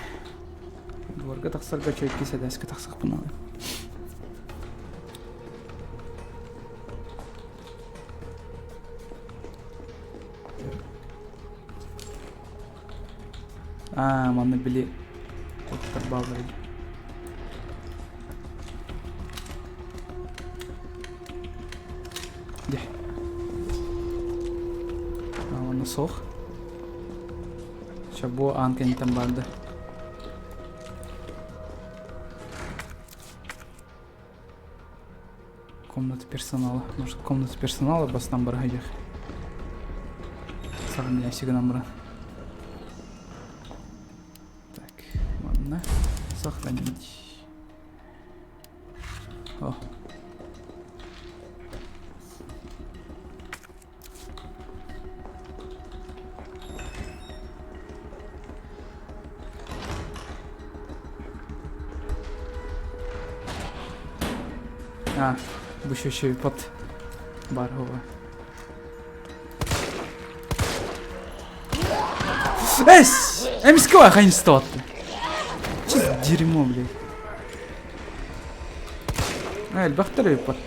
Дворга тахсарга чөйкө сэлээскэ тахсыахпын наада. Аа, манна били оттор бааллар эбит. Дьэ. Аа, манна суох. Чэ, бу аан кэнниттэн баар да. Комната персонала. Может, комната персонала бастан бараһыйах. Саҕан ящигынан баран. Так, ладно. Сохранить. О. А, бу шөшөйпот бар һуба. Эс! Эмискэ хайнстотты. Че за дерьмо, блядь? А, элбэхтэр эбиппат.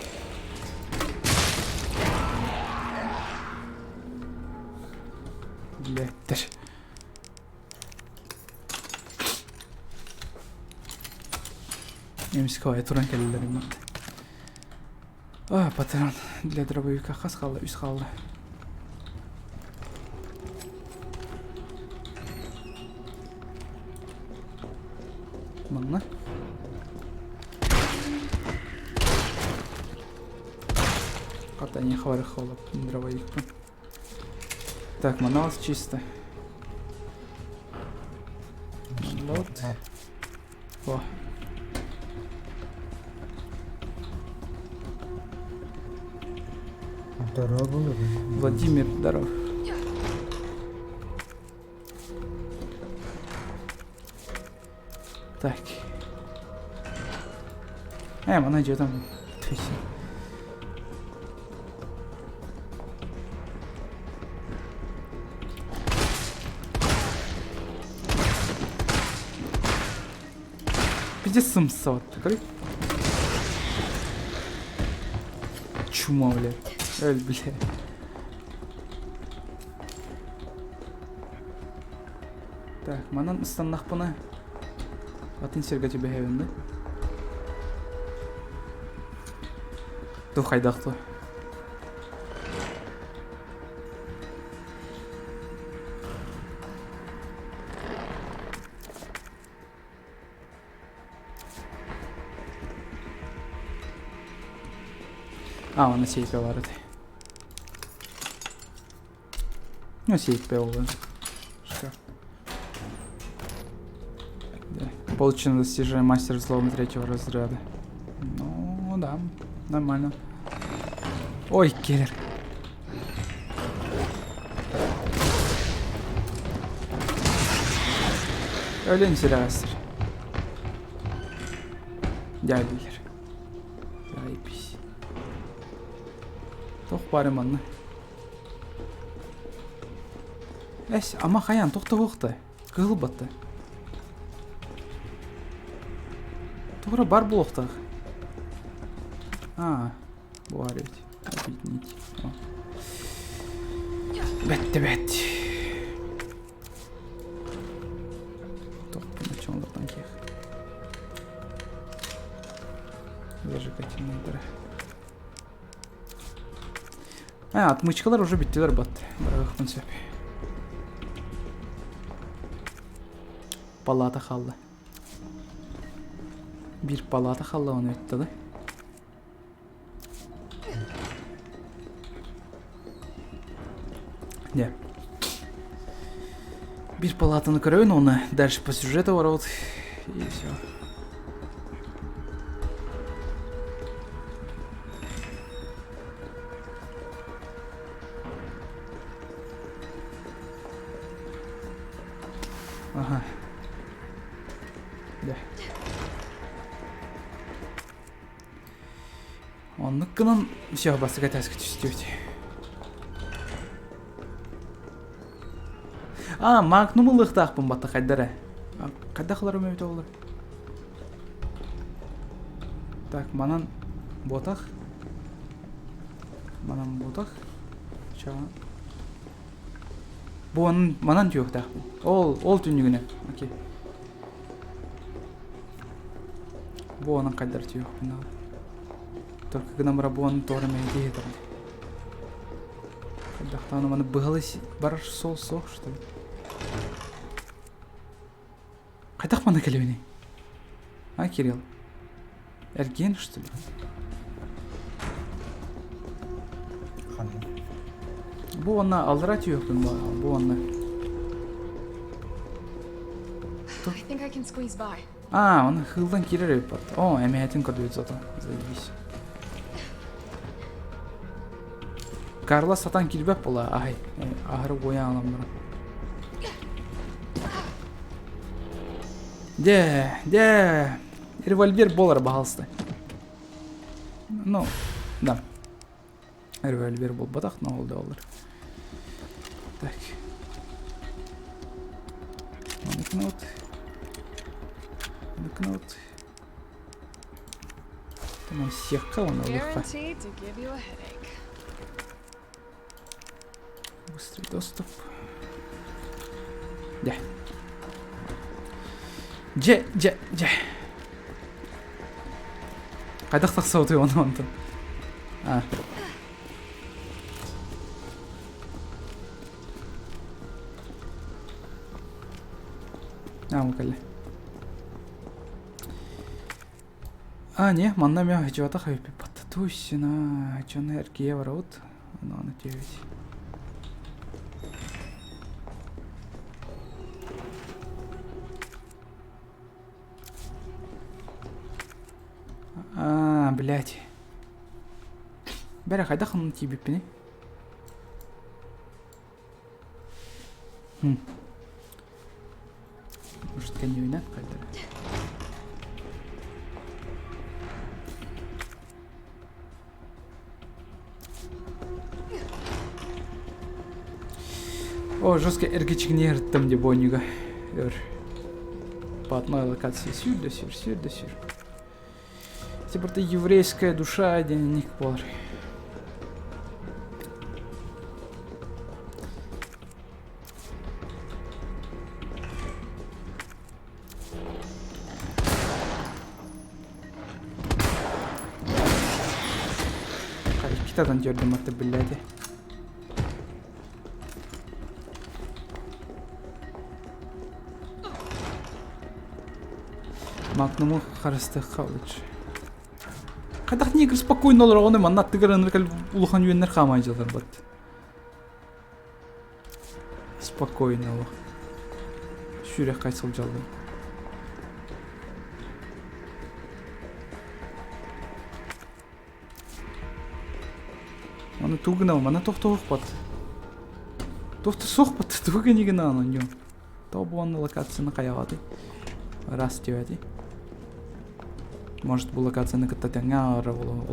Блядь. Эмискэ туран кэллэрим А, патрон для дробовика хас хаалла, үс хаалла. Манна. Хата не хвары холоп дробовикпын. Так, маналас чисто. Вот. О. Здорово. Владимир, здоров. Так. Э, мана дьиэ там. Пиздец сымса вот. Чума, блядь. Өл, блядь. Так, манан ыстаннахпына атын сиргэ түбэһэбин да? Ту хайдах ту? А, оны сейпе бар edi. Ну, сейпе ол. Шкаф. Да. Получено достижение мастер взлома третьего разряда. Ну, да, нормально. Ой, киллер. Өлөн сирэҕэстэр. Дьаабилэр. Заебись. Туох баары манна? Эс, ама хайаан тохтобуохта. Кыһыл батта. Тугура бар буолуохтаах. А, Буар эбит. Объединить. Бэтте бэт. Топ, кех. Зажигательная дыра. А, отмычкалар уже бүттүлэр бат. Бырагыхпын сөп. Палата халла. Бир палата халла оны өттө да. Не. Бир палатаны көрөбүн, оны дальше по сюжету барабыт. И все. Ага. Да. Оннук гынан все бастыка тәске түстүбүт. А, магнум ылыхтаахпын батта хайдара. Хайдах ылар өмөбүт олар? Так, манан ботах. Манан ботах. Ча. Бу онун манан түөхтаахпын. Ол, ол түннүгүнэн. Окей. Бу онон хайдар түөхпүн Только гынан бара бу оны туора мэйдии этэрин. Хайдахтааны маны быһалы барар сол суох что ли? Хайдах маны кэлэбиний? А, Кирилл? Эргиэн, что ли? Бу онна аллара түһүөхпүн бу онна. I think I can squeeze by. А, он хылдан киирэр эбит бат. О, эмэһэтин көрдүбүт зато. Заебись. Карла сатан киирбэт була, аһай. Аһары уойан алан баран. Дэ, дэ. Револьвер болар, пожалуйста. Ну, да. Револьвер буолбатах, но ол да болар. Так. Маныкнут. Маныкнут. Там сиэххэ уонна ылыахха. Guaranteed to give you a headache. Быстрый доступ. Дьэ. Дьэ, дьэ, дьэ. Хайдах тахсыбытый ону онтон? А. А, кэллэ. А, не, манна эмиэ хачыбатах эбиппит. Туйсина, дьоно эргийэ барабыт. Ону түһэбит. А, блядь. Бэрэ хайдах онно тиийбиппиний? Хм. Может, кэннибинэн хайдах? О, жестко эргичигини ырыттым дии бойнуга. Өр. По одной локации сүр да сүр, сүр да сүр. Типа еврейская душа диэн буолар. Иккитадан дьөрдүм атты биллээти. Макнуму харыстыахха лучше. Хайдах негр спокойно олороҕуну манна аттыгар ынырык улахан үөннэр хаамай дьылар бат. Спокойно олох. Сүрэххэ сылдьаллар. Аны тугу гынабын? Манна тохтоһуохпат. Тохто суохпат. Тугу гынигин аны ньу. Тобуонна локацияны хайаҕатый? Раз диэбэтий. Может, бу локацияны кытта тэҥҥэ ааҕара буолуо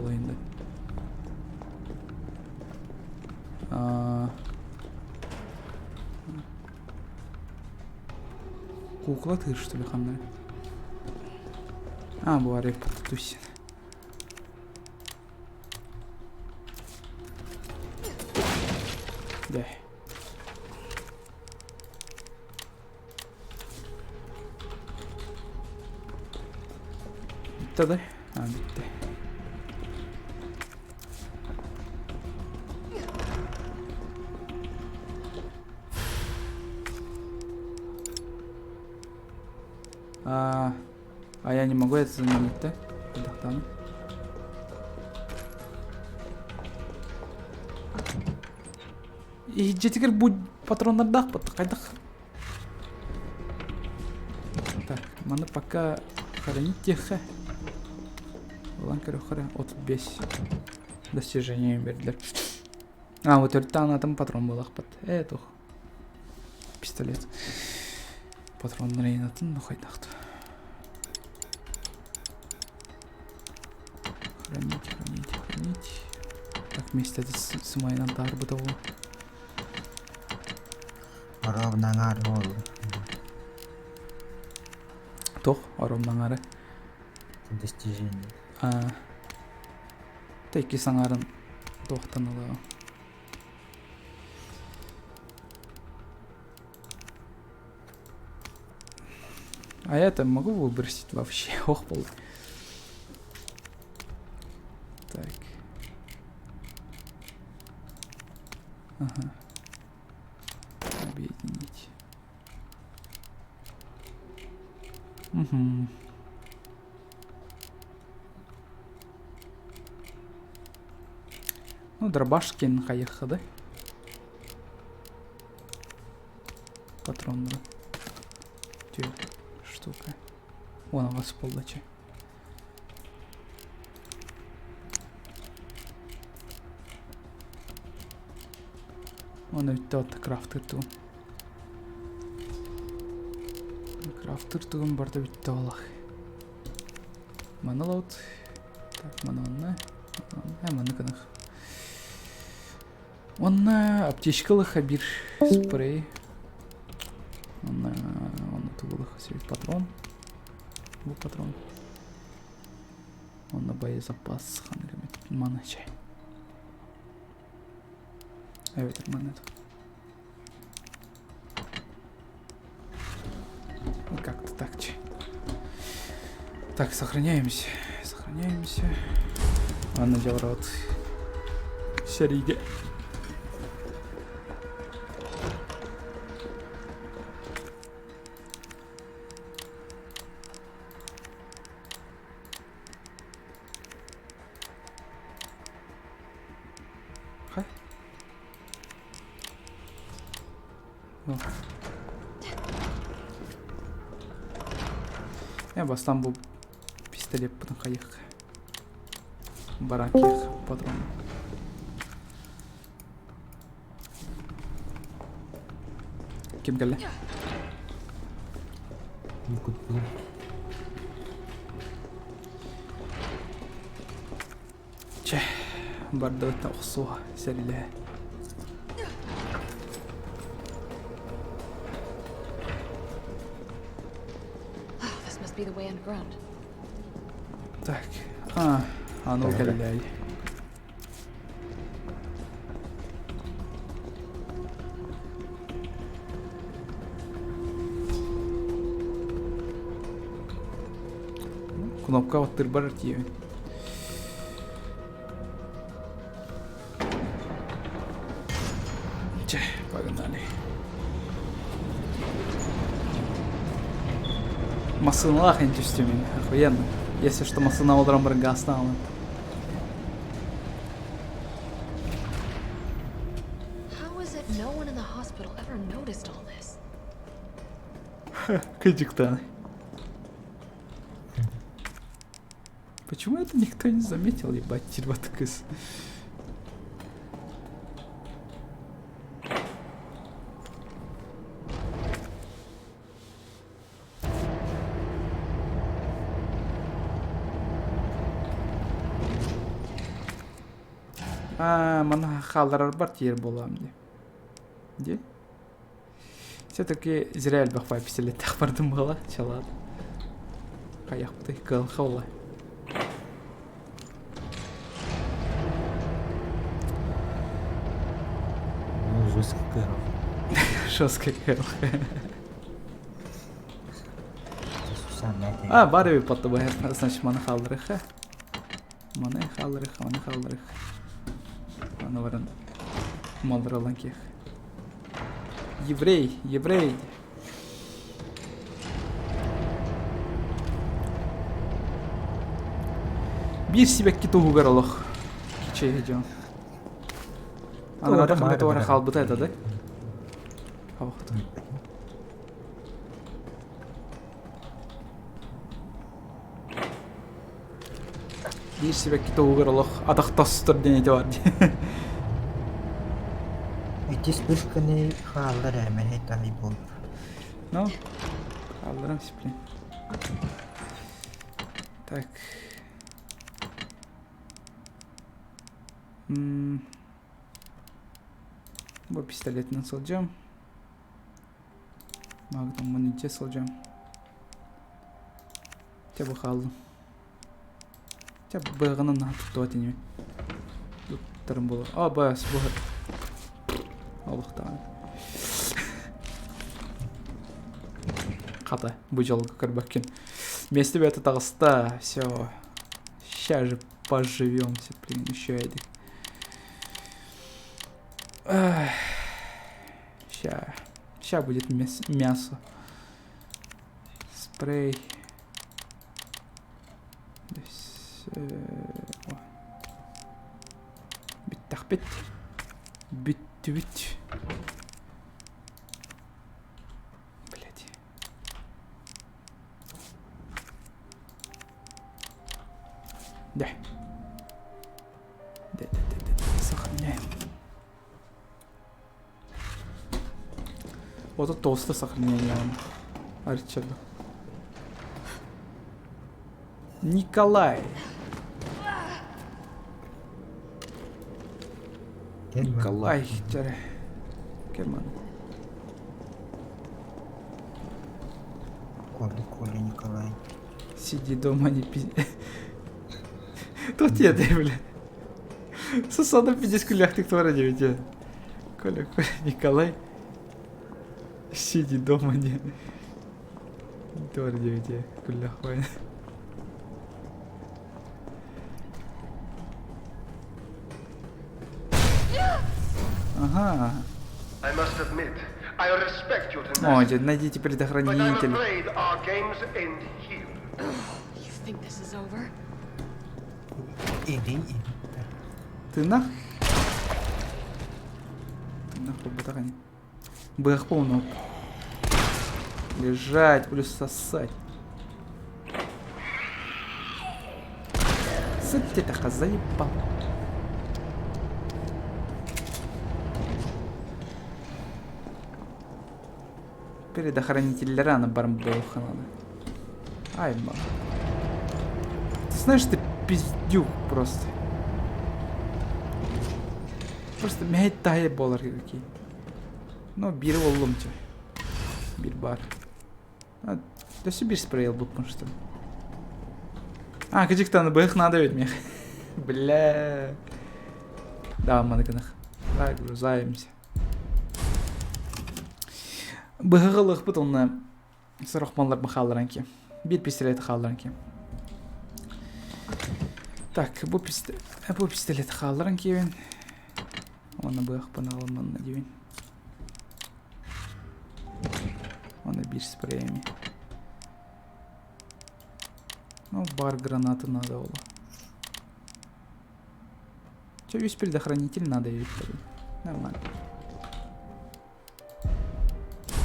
Кукла тыыр, что ли, ханна? А, бу арай тусь. Да. Bitti да? А, bitti. А, а я не могу это заменить, да? Кудахтаны. Иһирдьэтигэр бу патроннардаахпыт хайдах? Так, маны пока хранить диэххэ. Ылан көрөххө 35 достижение бердилер. А, вот төрттаан атын патрон буолахпыт. Э, тух. Пистолет. Патроннар атын, ну хайдахт. Хранить, хранить, хранить. Так, вместе с майынан таарбыта ол. Оровнаҥар ол. Тох, оровнаҥары. Достижение. А, Текки саҥарын туохтан ылаҕын? А я это могу выбросить вообще? Ох, пол. Так. Ага. Объединить. Угу. Ну, Дробашкин хайыхха да? Патроннары. Түөрт штука. Уон аҕыс буолла чэ. Уонна бүттэ отто крафтыыр тугум. Крафтыыр тугум барыта бүттэ олох. Маны ылабыт. Так, маны онно. Маны гынах. Уонна аптечкалыха биир спрей. Уонна онно тугулаха сөбүт патрон. Бу патрон. Уонна боезапас ханнык маны чай. Эбэтэр маны Ну, как-то так. Так, сохраняемся. Сохраняемся. Анна дьалрот. Сэриигэ. Хай. Э, бастан бу пистолеппытын хайыахха. Баран киэх патрон. Ким кэллэ? Чэ, бардыбыт охсуо сэрилэһэ. Must be the way underground. Так, а, а ну кэллэй. Кнопка оттырбар тиийэбин. Чэ, погнали. Массыыналаах эн түстүм мин, охуенно. Если что, массыына олорон баран гаастаан How is it no one in the hospital ever noticed all this? Кыдьыктаан. Почему это никто не заметил, ебать, тирбат кыс? Аа, маны хаалларарбар тиийэр буолаам дии. Дии? Все-таки зря элбэх баай пистолеттаах бардым буола, чалаат. Хайахпытый, кыалха буола. Ну, жестко кэрол. Жестко кэрол. А, бар эбит паттыбай, значит, маны хаалларыха. Маны хаалларыха, маны хаалларыха. Аны баран малдыралан киэх. Еврей, еврей. Биир сибэкки туһугар олох кичэйэ дьон. Анарата ханна туора хаалбыта это да? Биир сибэкки туһугар олох атах тостор диэн ити бар дии. Ити вспышканы хааллар ээ, мэһэй таһый буолар. Ну, хаалларам сиплин. Так. Бу пистолетинэн сылдьыам. Магнуммун илдьэ сылдьыам. Чэ бу хааллым. Чэ быаҕынан наһаа туттубат инибин. Туттарым буолуо. О, бас, бу Олохтоон. Хата, бу дьолго көрбөккүн. Вместе бэйэтэ таҕыста. Все. Сейчас же поживемся, блин, еще эдик. Ща. Ща будет мясо. Спрей. Бүттэхпит. Бүттүбүт. Блять. Да. Да, да, да, да, сохраняем. Вот это толстое сохранение. Арчеда. Николай. Николай. Керман. Коля, Коля, Николай. Сиди дома, не пизди. Тут я, бля. Сусана пиздец куляхтык твара диэбитэ. Коля, Коля, Николай. Сиди дома не. Твара диэбитэ. Кулях Ага. I must admit, I respect your О, дед, найдите предохранитель. But I'm afraid our games end here. You think this is over? Иди, иди. Тыынах? Тыынах буолбатах ини. Быах полно. Лежать, плюс сосать. Сыт заебал. Предохранитель рано баран буолуохха надо. Ай, ма. Ты знаешь, ты пиздюк просто. Просто мэһэй таһай буолар какие. Ну, биир буоллум чэ. Биир бар. Өссө биир спрей ылбыппын что ли? А, кыдьыктан быһых надо ведь мне. Бля. Да, маныкынах. Загрузаемся. Быһыгы ылыахпыт онно сорох малларбын хаалларан ки. Биир пистолети хаалларан ки. Так, бу, пистолет, бу пистолети хаалларан киэбин. Уонна быһахпын аҕалан манна диибин. Уонна биир спрейми. Ну, бар гранаты надо было. Че, весь предохранитель надо ведь. Нормально.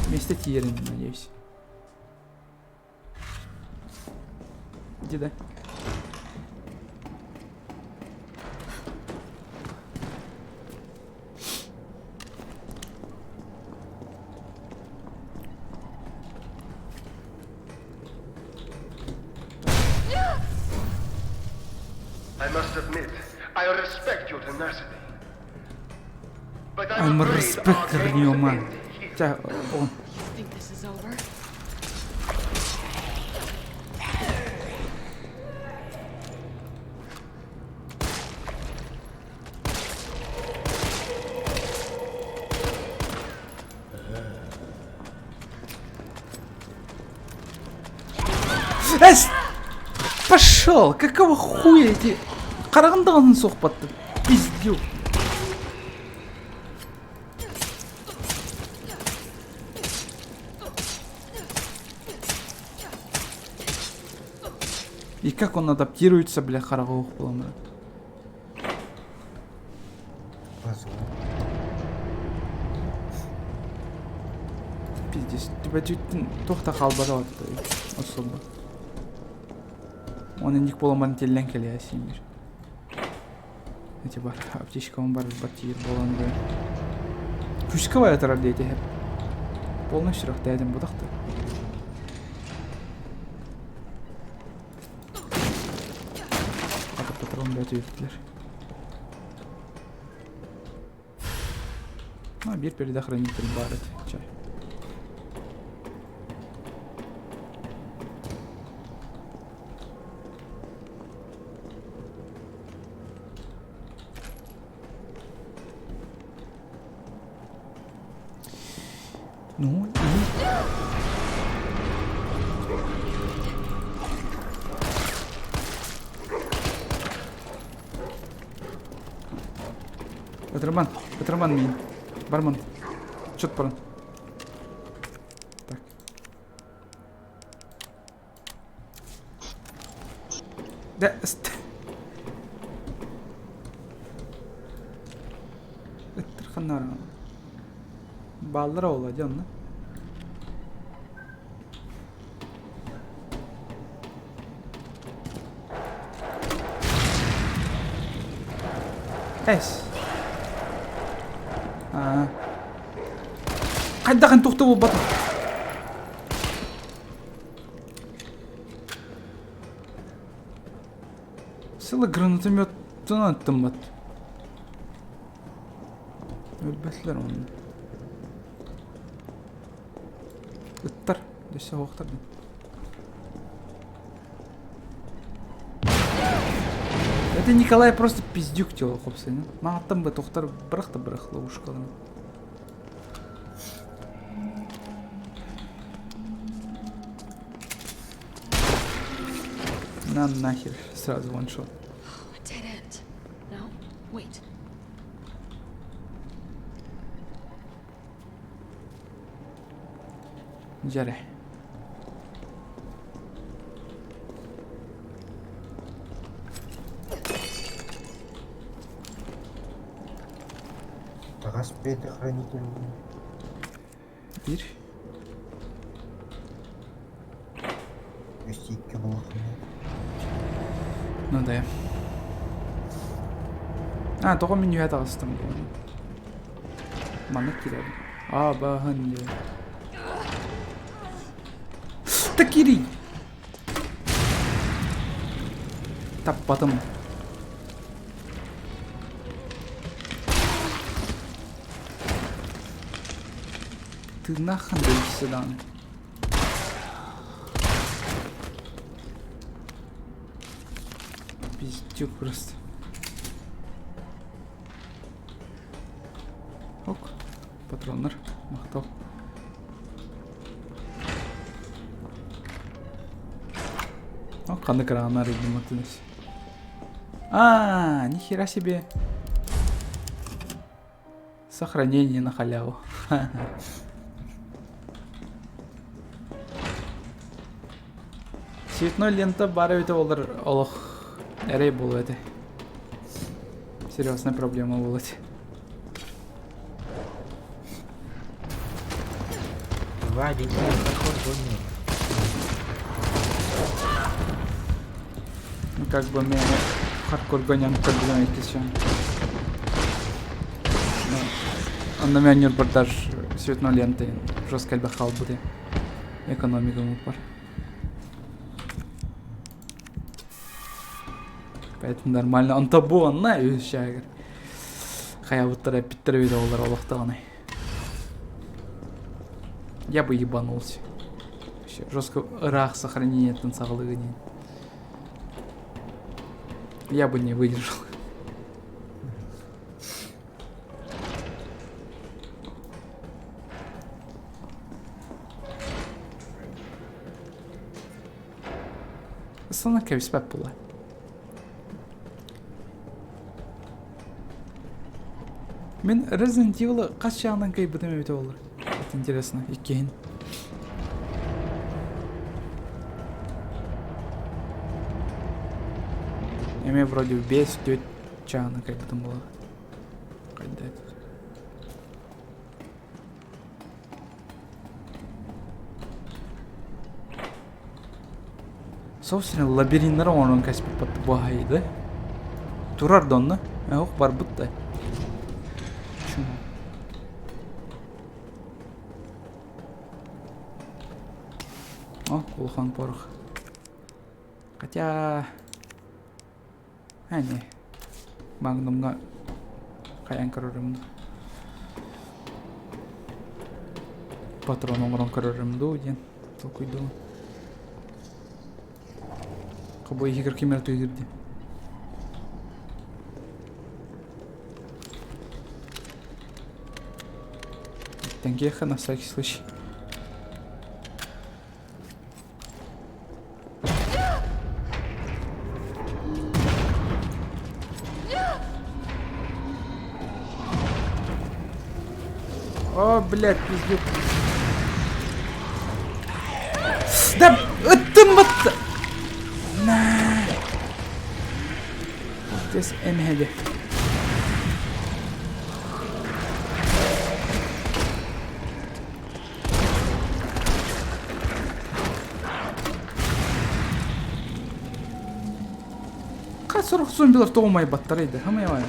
Вместе тиерин, надеюсь. Иди да. I must admit, I respect your tenacity. But I'm I'm afraid our respect game's man. end here. Ча, он. You think this is over? Эс! Пошел! Какого хуя эти... Хараҕын даҕаны суохпаттын. Пиздюк. И как он адаптируется, бля, хараҕа уох буолан Пиздец, тебя туох да хаалбата особо. Он инник буоламан тиллэн кэлиэ сиимир. Эти бар, аптечкам бар, баттиир буолан бу. Күүскэ байатарар диэти Полный сүрэхтээдим бутахты. Ата патрон бөтө үттилер. А, биир предохранитель баар этэ. Чай. Ну и... Ытырман, ытырман мин. Барман. Чет баран. Так. Да, Ыттырханнар. Бааллара ола дьонно. Эс. Аа. Хайдах тухта буолбата. Сыла гранатометтан аттыммат. Өлбөтлөр онно. Ыттар. Өссө оһохтор Это Николай просто пиздюк делал, хопсайын. Мағаттан бы тоқтар бірақ та бірақ ловушкаларын. На нахер, сразу ваншот. A dead end. No, wait. Дьэрэ. Таҕас предохранитель Биир. Өссө икки булахына. Ну да. А, тоҕо мин үһэ таҕыстым Маннык киирэр. Аа, баһын диэ. Да киирий! Таппатым. Тыыннааххын да даҕаны. Пиздюк просто. Ок. Патроннар. Махтал. О, ханнык рана арыйдым А, нихера себе. Сохранение на халяву. Цветной лента баар эбитэ буоллар олох эрэй буолуо этэ. Серьезная проблема буолуо этэ. Вадик, проход гоним. Ну как бы мы хардкор гоням көрдүгэн иккисен. Онно мен ньурбардар цветной ленты жестко элбэх хаалбыт экономикам бар. Поэтому нормально. Онто бу онна үс шагыр. Хаябыттар эппиттер эбит олар олохтоҕунай. Я бы ебанулся. Вообще жестко ыраах сохранениеттан саҕалыгы диэн. Я бы не выдержал. Ысына кэбиспэт була. Мин Resident Evil хас чаҕынан кыайбытым эбитэ буоллар. Это интересно, иккиһин. Эми вроде бес төрт чаҕынан кыайбытым буолар. Хайда Собственно, лабириннары оҥорон кэспиппит баһайда. Турар да онно. Ох, барбыт да. Почему? О, улахан порох. Хотя... А, не. Магнумҥа хайаан көрөрүм дуу. Патрон оҥорон көрөрүм дуу диэн толкуйдуум. Хобо иһигэр ким эрэ тыыгыр дии. Тенкеха на всякий случай. О, блядь, пиздюк. Да, ыттым бытты. На. Здесь эмэһэде. Хас сорох зомбилар тоҕо умайбаттар эйдэ, хамайабай.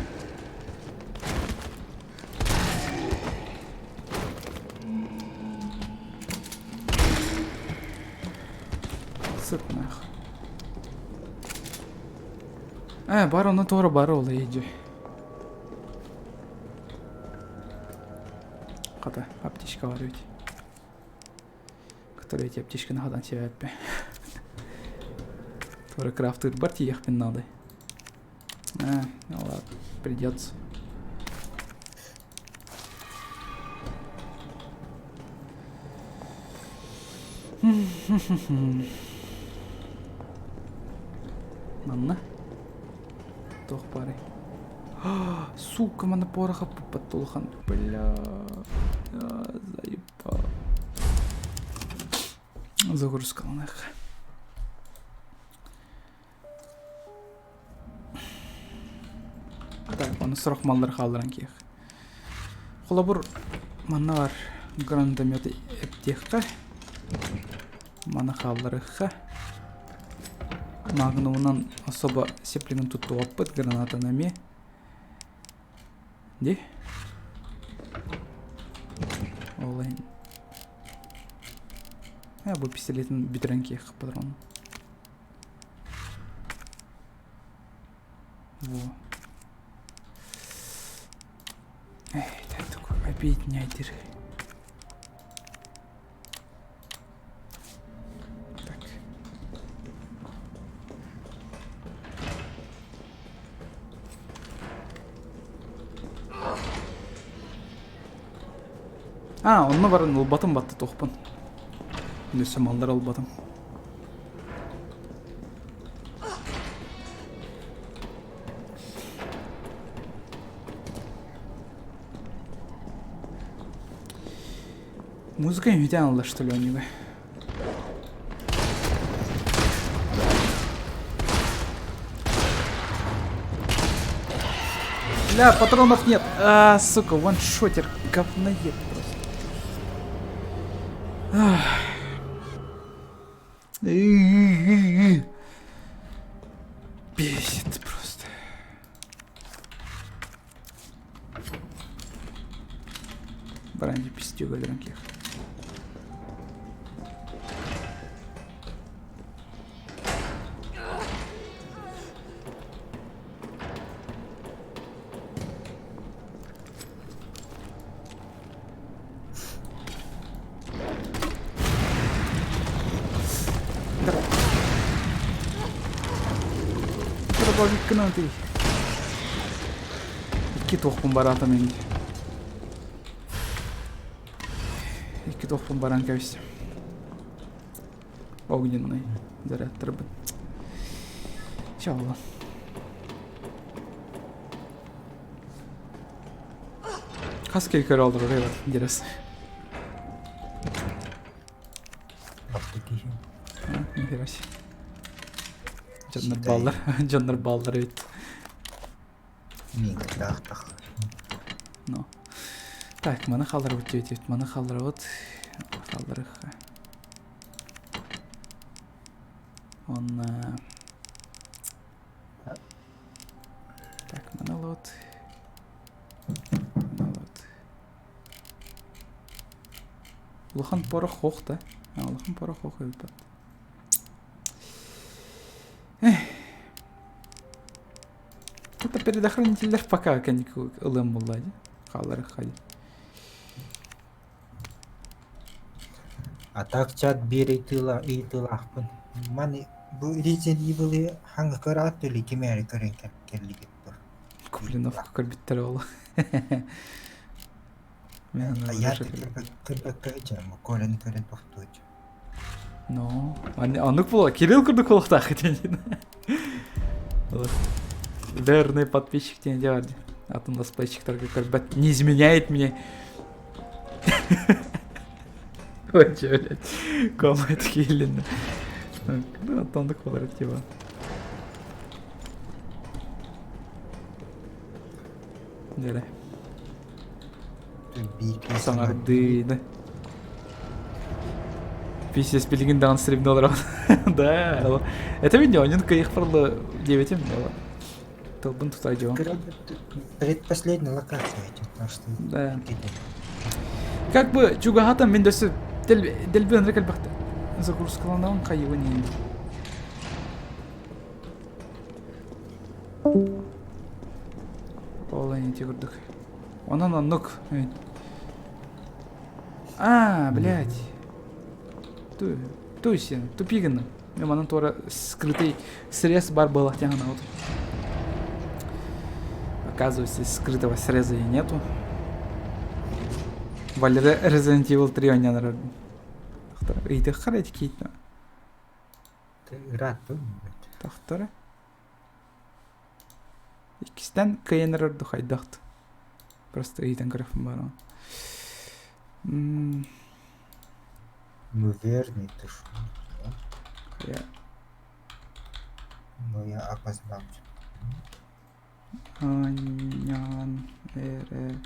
Сыт нах. Э, бар оны туора бар ол ейдже. Хата, аптечка бар ведь. Который эти аптечканы хадан себеппе. Туора крафтыр бар тиехпин надо. А, ну ладно, придется. Манна. Туох баарый? Сука, манна пороха паппат Бля. Заебал. Загрузкаланых. Так, оны сорох маллар хаалларан киэх. Холобур, манна бар гранатомет эптиэххэ. Маны хаалларыахха. Магнумунан особо сеплигин туттубаппыт гранатаны эмиэ. Ди? Ол иһин. Э, бу пистолетин бүтэрэн киэх патрон. Во. Эй, это такой обиднее дыр. Так. А, онно баран ылбатым батта туохпун. Өссө маллар ылбатым. Музыка үһүтэн алла что ли у Бля, патронов нет. А, сука, ваншотер, говноед просто. Ах. Бесит просто. Баранья пиздюга дрынких. Дробовиккынан Икки туохпун бараатым ини. Икки туохпун баран кэбистим. Огненный зарядтарбын. Чэ буолан. Хас киһи көрө олорор эбит, интересно. Алты киһи. Нихера себе. Дьоннор бааллар, дьоннор бааллар эбит. Миигин Ну. Так, маны хаалларбыт диэбит, маны хаалларабыт. Хаалларыха. Онно... Так, маны ылабыт. Маны ылабыт. Улахан порох хоох да. Улахан порох хоох эбит Эх. Это предохранителлэр пока каникул ылыам буолла дии. Хаалларыхха дии. А так чат биир ыйытыылаахпын. Маны бу Resident Evil-ы хаҥа көрөөт или кимээри көрөн кэллигит дуо? Куплиновка көрбүттэр ол. Я көрбөккө сылдьабын, Коляны көрөн тохтуочу. Ну, оннук буолла. Кирилл курдук буолуохтаах этин. Верный подписчик диэн дьэ бар дии. Атын летсплейщиктарга көрбөт. Не изменяет мне. Ой, чё, блядь. Комет хилин. Ну, оннук буолар типа. Дьэ. Саҥардыы да. Писец билигин даҕаны стримде олорон. Да, это видео, оннун кыйыхпарлы диэбитим. Тылбын тута дьон. Предпоследняя локация, потому что... Да. Как бы чугаһатан мин дөссө дэлби ынырык элбэхтэ. Загрузкаланабын хайыбын иин. Ол ити курдук. Онон оннук. А, блядь. Ту, туй сен, тупи гынным. Мен манан туора скрытый срез бар было вот. Оказывается, скрытого среза и нету. Валера Resident Evil 3 ойнанар. Ыйдыххар этикейтна. Рад Тахтара. Иккистэн кыайан эрэр хайдахт. Просто ыйтан көрөхпүн баарым. Ну верный ты ж. Я... Ну я опоздал. Анян эрэ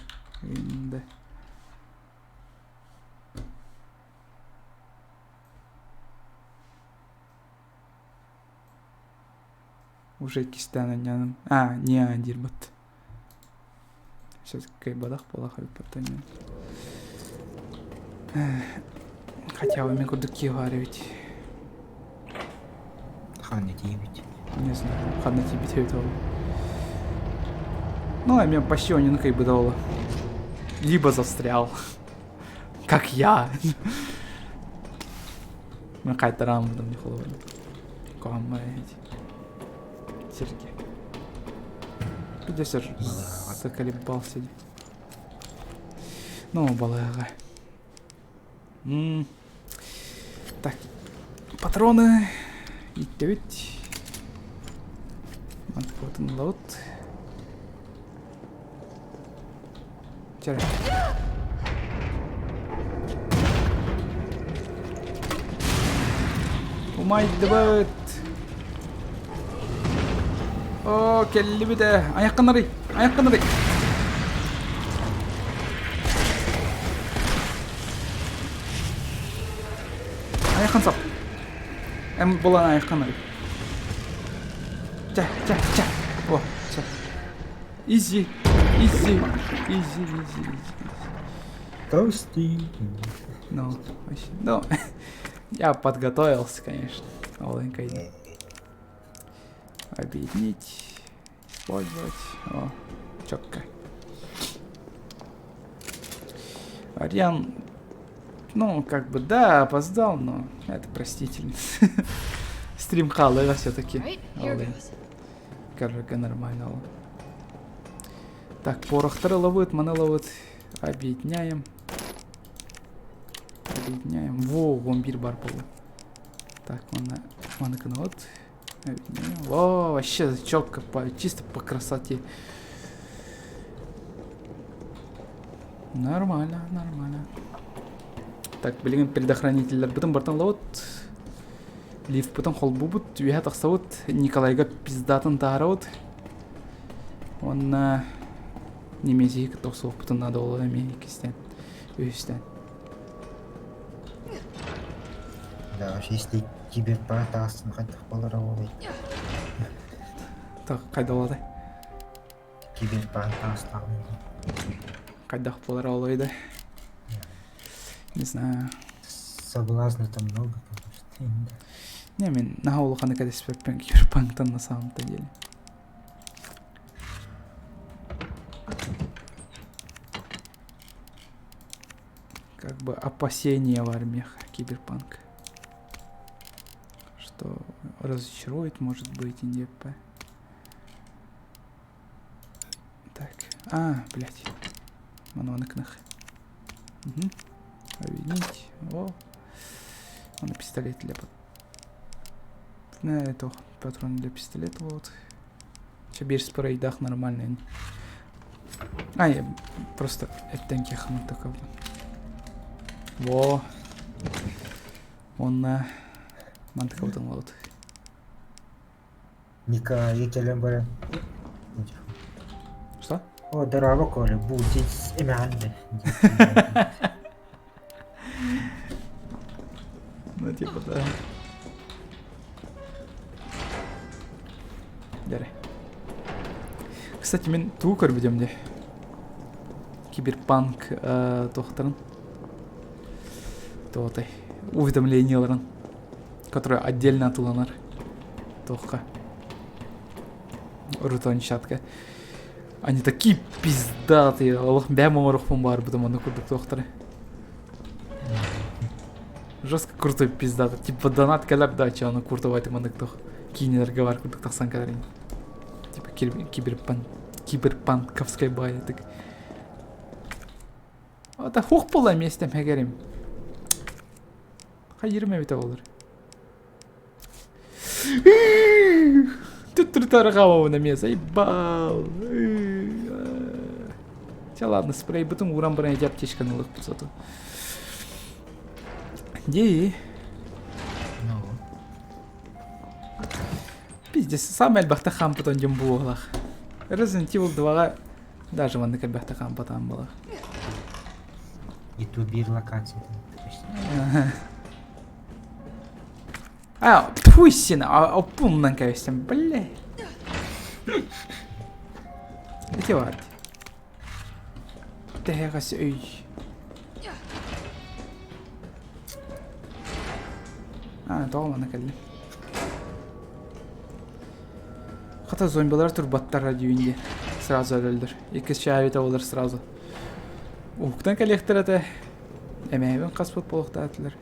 Уже иккистээн анньаным. А, не диир бат. Сейчас кыайбатах буолах эбит Хотя бы мен курдук киһи эбит. Ханна тиийбит. Не знаю, ханна тиийбит эбит ол. Ну, а мен почти онньуну кыайбыта ол. Либо застрял. Как я. Мен қайтарамын бұдан не Куһаҕан Сергей. Где заколебался? Ну, балыга. М Так, патроны ииттэбит. Мантыкыбытын ылабыт. Чэ. Умайдыбыт. О, кэллибит ээ. Айаххын арый. Айаххын арый. Айаххын сап. Эм булан айаххын арый. Чэ, чэ, чэ. О, все. Изи, изи, изи, изи, изи. Толстый. Ну, вообще, ну, я подготовился, конечно. Маленькой. Объединить, использовать. О, четко. Ариан, ну, как бы, да, опоздал, но это простительно. Стрим халыга все-таки. Короче, нормально. Так, порохтары ловит, маны ловит. Объединяем. Объединяем. Во, вон бир бар был. Так, он на вот. Объединяем. Во, вообще четко, по, чисто по красоте. Нормально, нормально. Так, билигин предохранителлэрбитин бартан ылабыт. Лифпытын холбуубут, үөһэ тахсабыт, Николайга пиздатын таһаарабыт. Уонна немезиһи кытта охсуохпутун наада буолуо эмиэ иккистээн, үһүстээн. Да, вообще, если киберпанк таҕыстын хайдах буолара буолуой? Так, хайда буолатай? Киберпанк таҕыстаҕын Хайдах буолара буолуой да? Не знаю. Соблазна там много, конечно. Не, мин наһаа улаханы кэтэспэппин киберпанктан на самом-то деле. Как бы опасения в армиях киберпанк. Что разочарует, может быть, и не Так. А, блядь. Мануаныкнах. Угу. Объединить. О. Он пистолет для... На это патрон для пистолета вот. Че бир спрейдах нормальный. А, я просто эттен кехмын такой. Во. Онна мантыкабытын вот. Николай кэлэн баран Что? О, дорообо, Коля, будет эмэҕин Ну, типа, да. Дәрі. Кстати, мен тугу көрбүтүм де. Киберпанк э, туохтарын. Туотай. Уведомленияларын. Которая отдельно атыланар. Туохха. Рутончатка. Они такие пиздатые. Олох бэм оҥоруохпун баарбытым ону курдук туохтары. Жестко крутой пиздатый. Типа донат кэлэр да, че ону куртовать маннык туох киинэлэргэ бар курдук тахсан кэлэр Типа киберпанк киберпанковской баайы так. Это хух була местем хэгерим. Хайырым эбитэ болар. Түттүрү на заебал. Чэ ладно, спрейбытын ууран баран эти аптечканы ылыхпыт зато. Дии. Ну. Пиздец, самый элбэхтэ хаампытан дьон буолах. Resident Evil 2-га даже маннык элбэхтэ хаампатаан буолах. И ту биир локациятын. А, тьфу, сен, оппуннан кэбистим, бля. Ити бар. Тэһэҕэс өй. А, тоҕо манна кэллим. Хата зомбилар турбаттар дьүүнде. Сразу өлөллөр. Иккис чаабита болар сразу. Уһуктан кэлиэхтэр этэ. Эмээбин хаспыт буолуохтаатылар.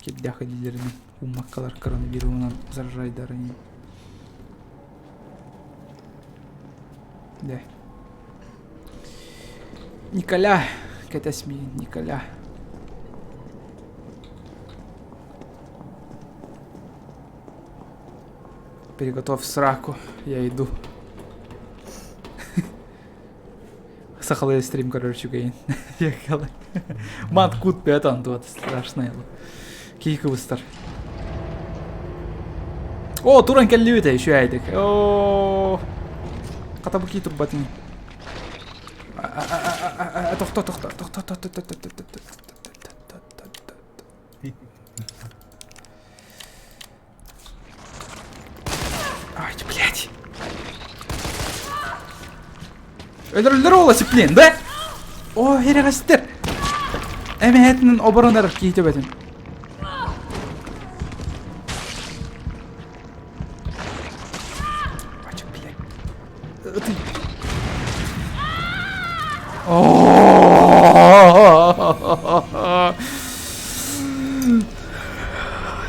Кирдээх илиилэринэн ууммаккалар коронавируһунан заражайдарын. Дэ. Николя, кэтэс миигин, Николя. Приготовь сраку, я иду. Сахалыы стрим көрөр үчүгэйин. Мат кут бөт туот страшно. Киһи кыбыстар. О, туран кэллибит еще айдык. О, хата бу кии турбатын. Тохто, тохто, тохто, тохто, тохто, тохто, тохто. Ай, блядь. Өлөрөллөр ола сиплин, да? О, херегастер. Эмэһэтинэн оборонар киһи төбөтүн. Ачык, блядь. Ытый.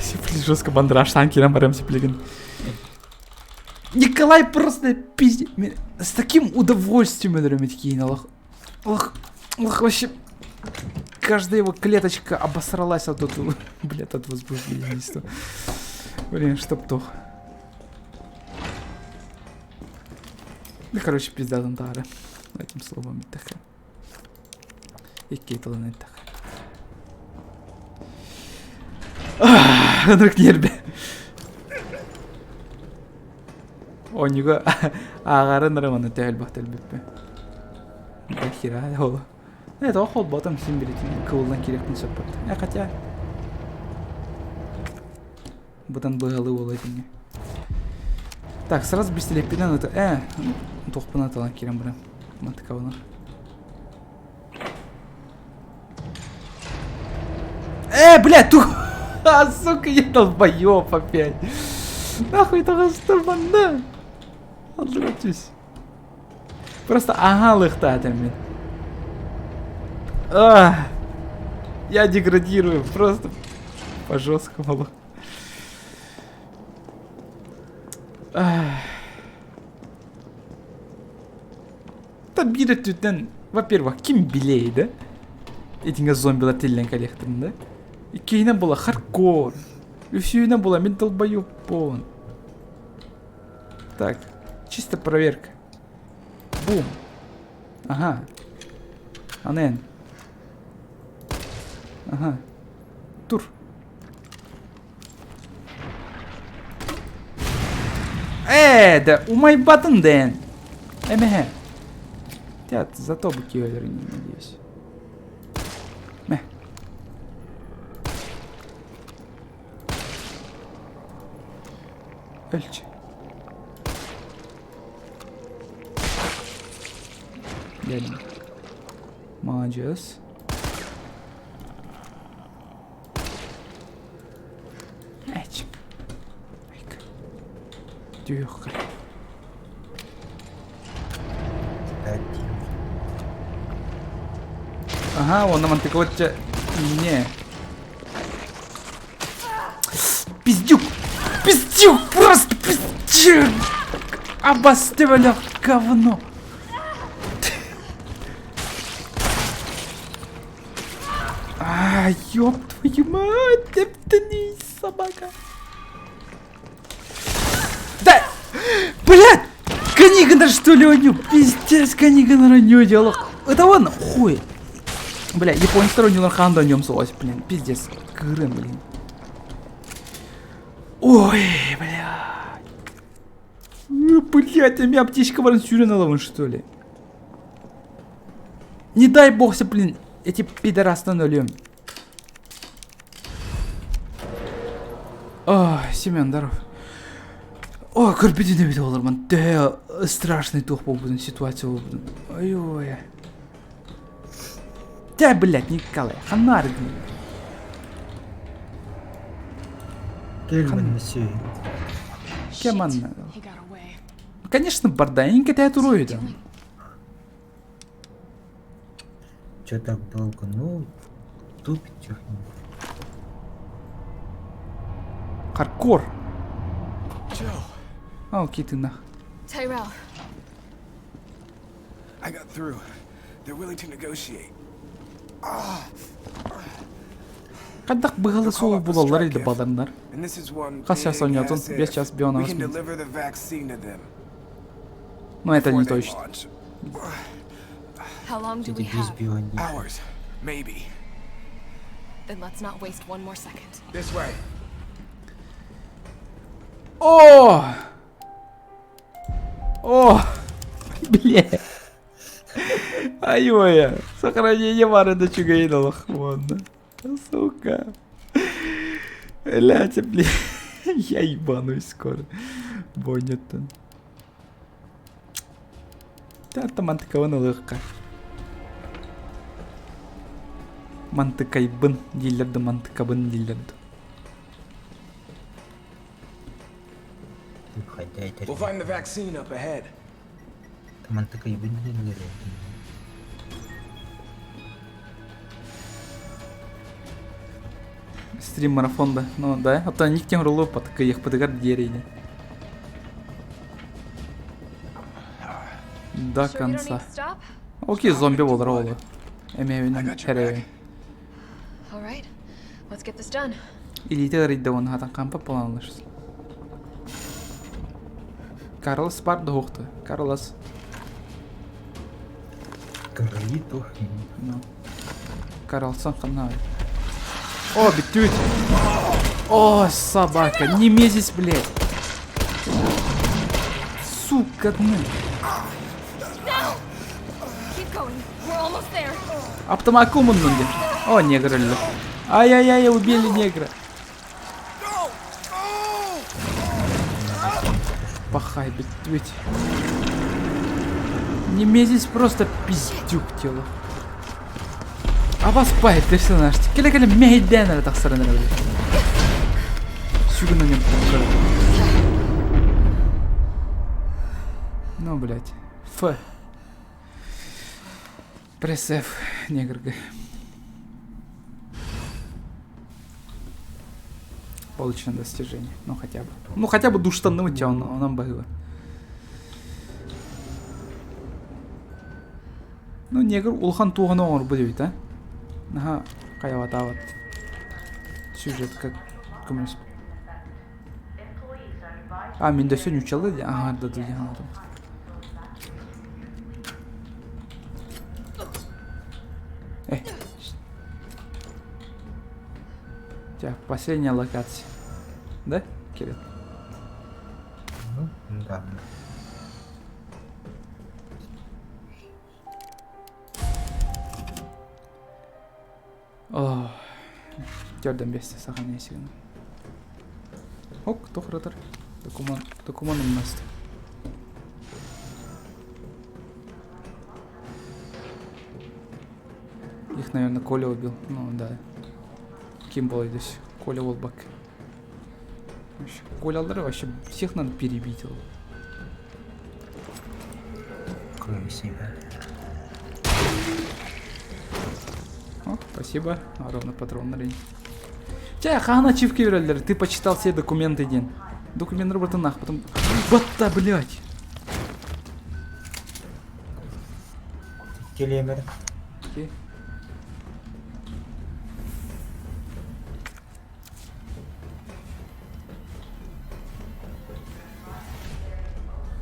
Сиплин жестко бандраж сам кирам барам сиплигин. Николай просто пиздец. С таким удовольствием өлөрөмүт Аллах. Ох, ох, вообще. Каждая его клеточка обосралась от этого, блядь, от возбуждения. Блин, чтоб тох. Да, короче, пизда тары. Этим словом так. Икки тылын так. Ынырык нербе. Онюга ааҕарын романы төһөлбөх төлбүппү. Да хера ол. Это охол ботом син билитин кылынан кириэхпин сөп Э, хотя Бутан быһалы уола итинҥэ. Так, сразу бистилеппинэн это э туохпун аталан киирэн баран мантыкабына. Э, блядь, ту... А, сука, я долбоёб опять. Нахуй того манна. Аллатись. Просто ага лыхтатым мин. А, я деградирую просто по жесткому. Да биир өттүттэн, во-первых, ким билиэй да? Итингэ зомбилар тиллэн кэлиэхтэрин да? Иккиһинэн була хардкор. Үсүһүнэн була мин долбоебпун. Так, чисто проверка. Бум. Ага. Анен. Ага. Тур. Ээ, да умайбатын дэн. Эмэһэ. Тят, зато бы киллер надеюсь. Мэ. Өлч. Gelin. Маладьыас. Эч. Айка. Түһүөххэ. Ага, уонна мантыкыбыт не. Пиздюк! Пиздюк! Просто пиздюк! Обостывали говно! А, ёб твою мать, ты собака. Да! Блядь! Книга что ли у Пиздец, книга на дело. Это он хуй. Бля, японецтар ойнуулар хаан да ойнуом суоҕа блин, пиздец. Кырым, блин. Ой, блядь. Блядь, меня аптечка баран сүүрэн ылабын, что ли? Не дай бог, блин, эти пидорастан өлүөм. Ой, Семен, здоров. О, көрбүтүн эбит олорман. Төһө страшный туох буолбутун ситуация буолбутун. Ой-ой. Да, блядь, Николай, ханна арыгын. Кэлмэн мессии. Кеманна. Конечно, бардаенька ты туруйда. Че так долго? Ну, тупит что Хардкор. А, окей, ты нах. Tyrell. I got through. They're willing to negotiate. Ah. Хайдах быһалы суол булаллар или баланнар? Хас час оонньоотун? 5 час 58 минут. Ну это не точно. How long do we have? Hours, maybe. Then let's not waste one more second. This way. О! О! Бля! Айуоя! Сохранение бары да үчүгэйин олох уонна. Сука. Блядь, бля. Я ебанусь скоро. Боннеттан. Та мантыкабын ылыахха. Мантыкайбын дииллэр да мантыкабын дииллэр да. We'll find the vaccine up ahead. Мантыкайбын дииллэр Стрим марафон да. Ну да. Оттон никтем рулу патыкыйыхпытыгар диэри До конца. Окей, зомби буолар оҕолор. Эмиэбинэн эрэбин. All right, let's get this done. Илиитэ ыарыйда уонна хатан хампа буолан Карлос бар да Карлос. Карлито. Ну. Карлсон ханна. О, бүттүбүт. О, собака, не мезись, блядь. Сука, ну. Keep going. We're almost there. Автомакум муннун диэн. О, негр өллө. Ай-яй-яй, убили негра. Пахай, бүттүбүт. Немезис просто пиздюк тело. А вас пай персонаж. Кэлэ-кэлэ мэһэйдээн эрэ тахсарын эрэ блядь. Сүгүн на нем Ну, блядь. Ф. Пресс F, негрга. Получено достижение. Ну, хотя бы. Ну, хотя бы душтанным тебя он, он было. Ну, негр улахан туоҕун оҥорбут эбит, а? Наһаа хайабатаабат. Сюжет как көмөлөспүт. А, мин дөссө ньуччалыы дии аһаарда дуу дии санаатым. Э. Ча, последняя локация. Да, Кирилл? Ну, да. О, Төрдөн бесте сахан есигин. Ок, тохратар. Документ, документ умнаст. Их, наверное, Коля убил. Ну, да. Ким был здесь? Коля Волбак. Вообще, Коля Алдра вообще всех надо перебить. Кроме себя. О, спасибо. А, ровно патрон на Чэ, хаһан ачивка берэллэр, ты почитал все документы диэн. Документы барытын нах, потом... Батта, блядь! Телемер. Окей.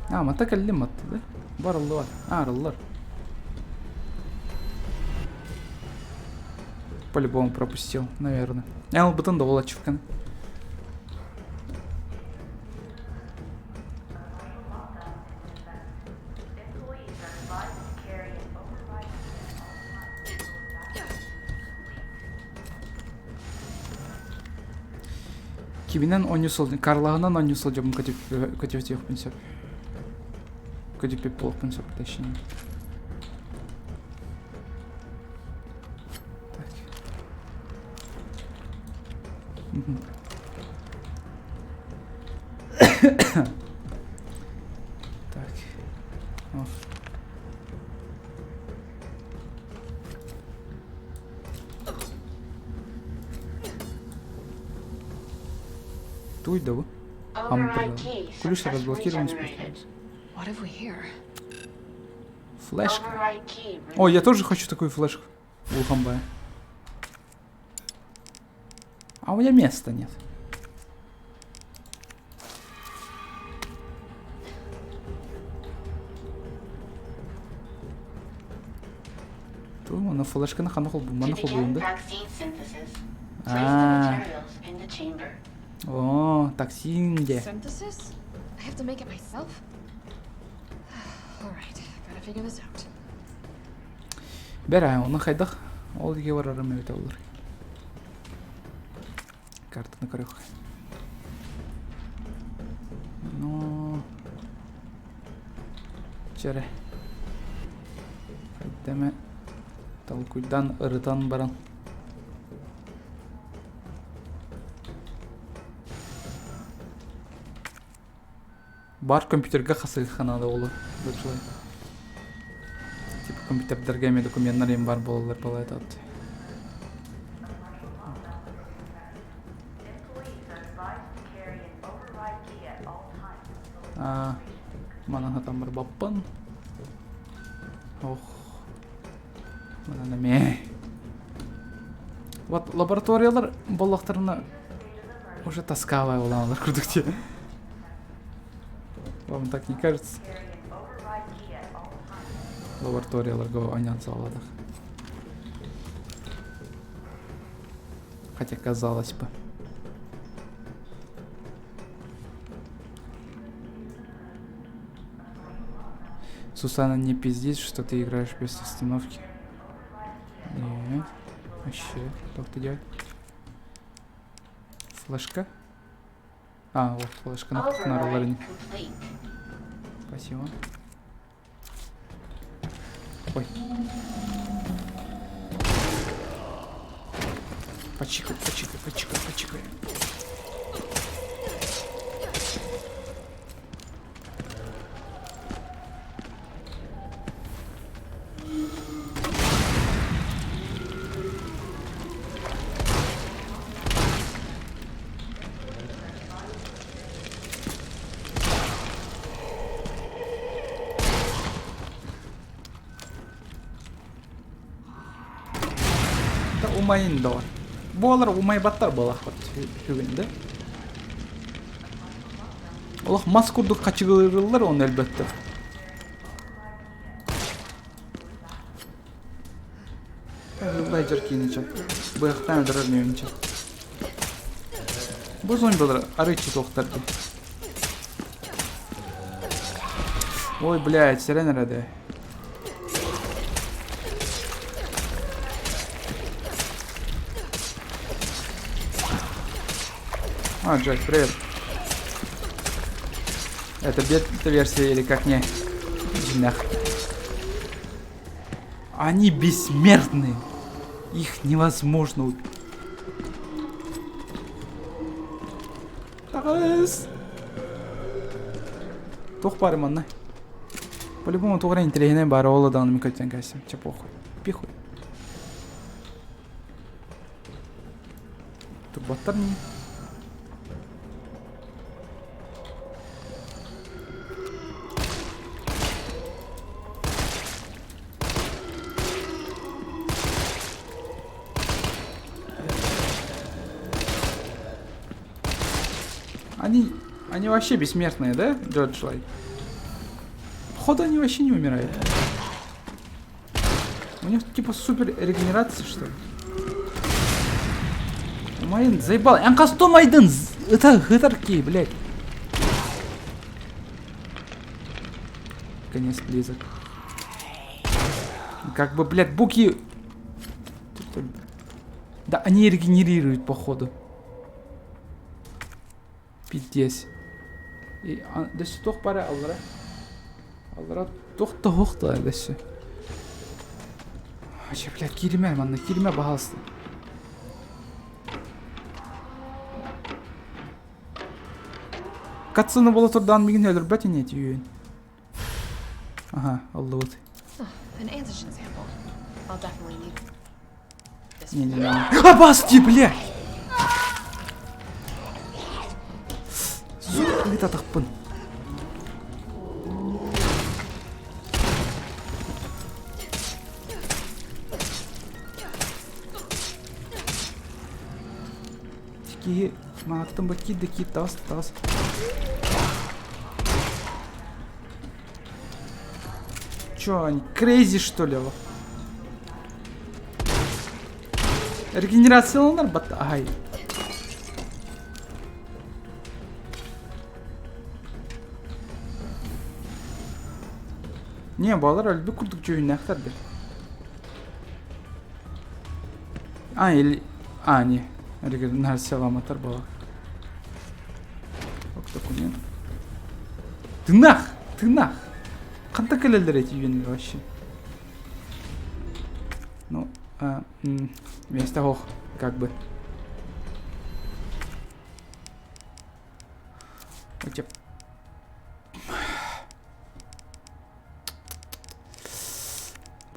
А, мата кэллим матта, да? Барыллар. А, арыллар. По-любому пропустил, наверное. Эн ылбытын да ол ачивканы. Киминэн оонньуу сылдьан, Карлаһынан оонньуу сылдьабын көтүтүөхпүн сөп. Көтүппүт буолуохпун сөп, точнее. Так. Так. О. Туй да бу? Ключ разблокирован. What have we here? Флешка. О, я тоже хочу такую флешку. Улахамбая. А у меня места нет. Ту, на флешканы ханна холбу, маны холбуйум да. А. О, токсин где? Synthesis? I have to make it myself? All right, gotta figure this out. Бэрэ, оны хайдах ол диге барарым эбитэ олар. Картаны көрөх. Ну, чэрэ. Хайдаме толкуйдан ырытан баран. Бар компьютерга хасыһыахха наада оҕолор бачылай. Типа компьютердарга эмиэ докуменнар им бар буолаллар балайда от. А, манан хатан барбаппын. Ох, манан эмиэ. Вот лабораториялар боллохторуна уже тоскавая буоланалар курдук дии. Вам так не кажется? Лабораторияларга оонньоон саҕалаатах. Хотя, казалось бы. Сусана, не пиздись, что ты играешь без остановки. Нет. Вообще, что ты делать? Флешка? А, вот флешка на, на роллере. Спасибо. Ой. Почикай, почикай, почикай, почикай. Да умайын да бар. Буолар умайбаттар буолахпат бүгүн да. Олох мас курдук хачыгылырыллар оны өлбөттөр. Ыллай дьэр кииничэ. Быһахтаан өлөрөр ньүөнчэ. Бу зомбилар арыыччы туохтар дии. Ой, блядь, сэрэн эрэ дээ. А, Джек, привет. Это бета-версия или как не? Нах. Они бессмертны. Их невозможно убить. Таҕыс! Туох баар манна? По-любому туох эрэ интэриэһинэй баара ол даҕаны мин көтөн кээстим. Чэ похуй. Пихуй. Турбаттар не? Они, они вообще бессмертные, да, Джордж Лайт? Походу, они вообще не умирают. У них типа супер регенерация, что ли? Умайын, заебал. Эн майдын. Это гытарки, блядь. Конец близок. Как бы, блядь, буки... Да, они регенерируют, походу. Пиздец. И, дөссө туох бара аллара? Аллара туох да суох да дөссө. Вообще, блядь, кииримэ манна, кииримэ баһаалыста. Катсыны буола турдаан мигин өлөрбөт ини түүн. Аха, ыллыбыт. An antigen sample. I'll definitely need this. Не-не-не. Абасти, блядь! Сука, ыытатахпын. Киһи мааттан бу киир да киир таҕыс да таҕыс. Чё, они crazy что ли? Регенерацияланар батта аһай. Не, балар өлбүт курдук дьүһүннээхтэр да. А, или... А, не. Регенерацияламатар буолар. Ок, документ. Тынах! Тынах! Ханта кэлэллэр эти үөннэр вообще? Ну, а, вместо ох, как бы. Эти...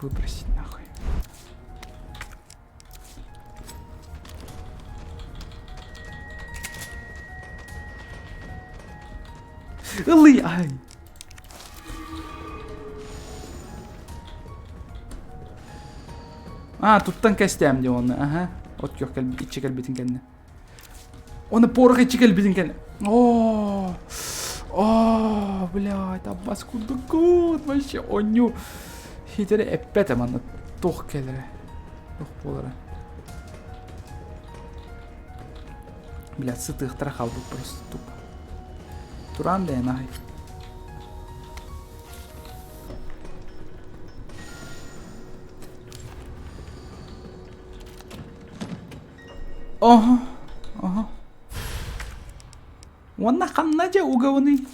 Выбросить нахуй. Ылый, ай. А, туттан кэстэм дии оны, аха. От күөх иччи кэлбитин кэннэ. Оны порох иччи кэлбитин кэннэ. О, о, блядь, аббас курдук вообще онню хитере эппэтэ манна туох кэлэрэ туох буолара. Блядь, сытыахтара хаалбыт просто тупо. Туран да ай. Оһо, оһо. Уонна ханна дьэ угабыный?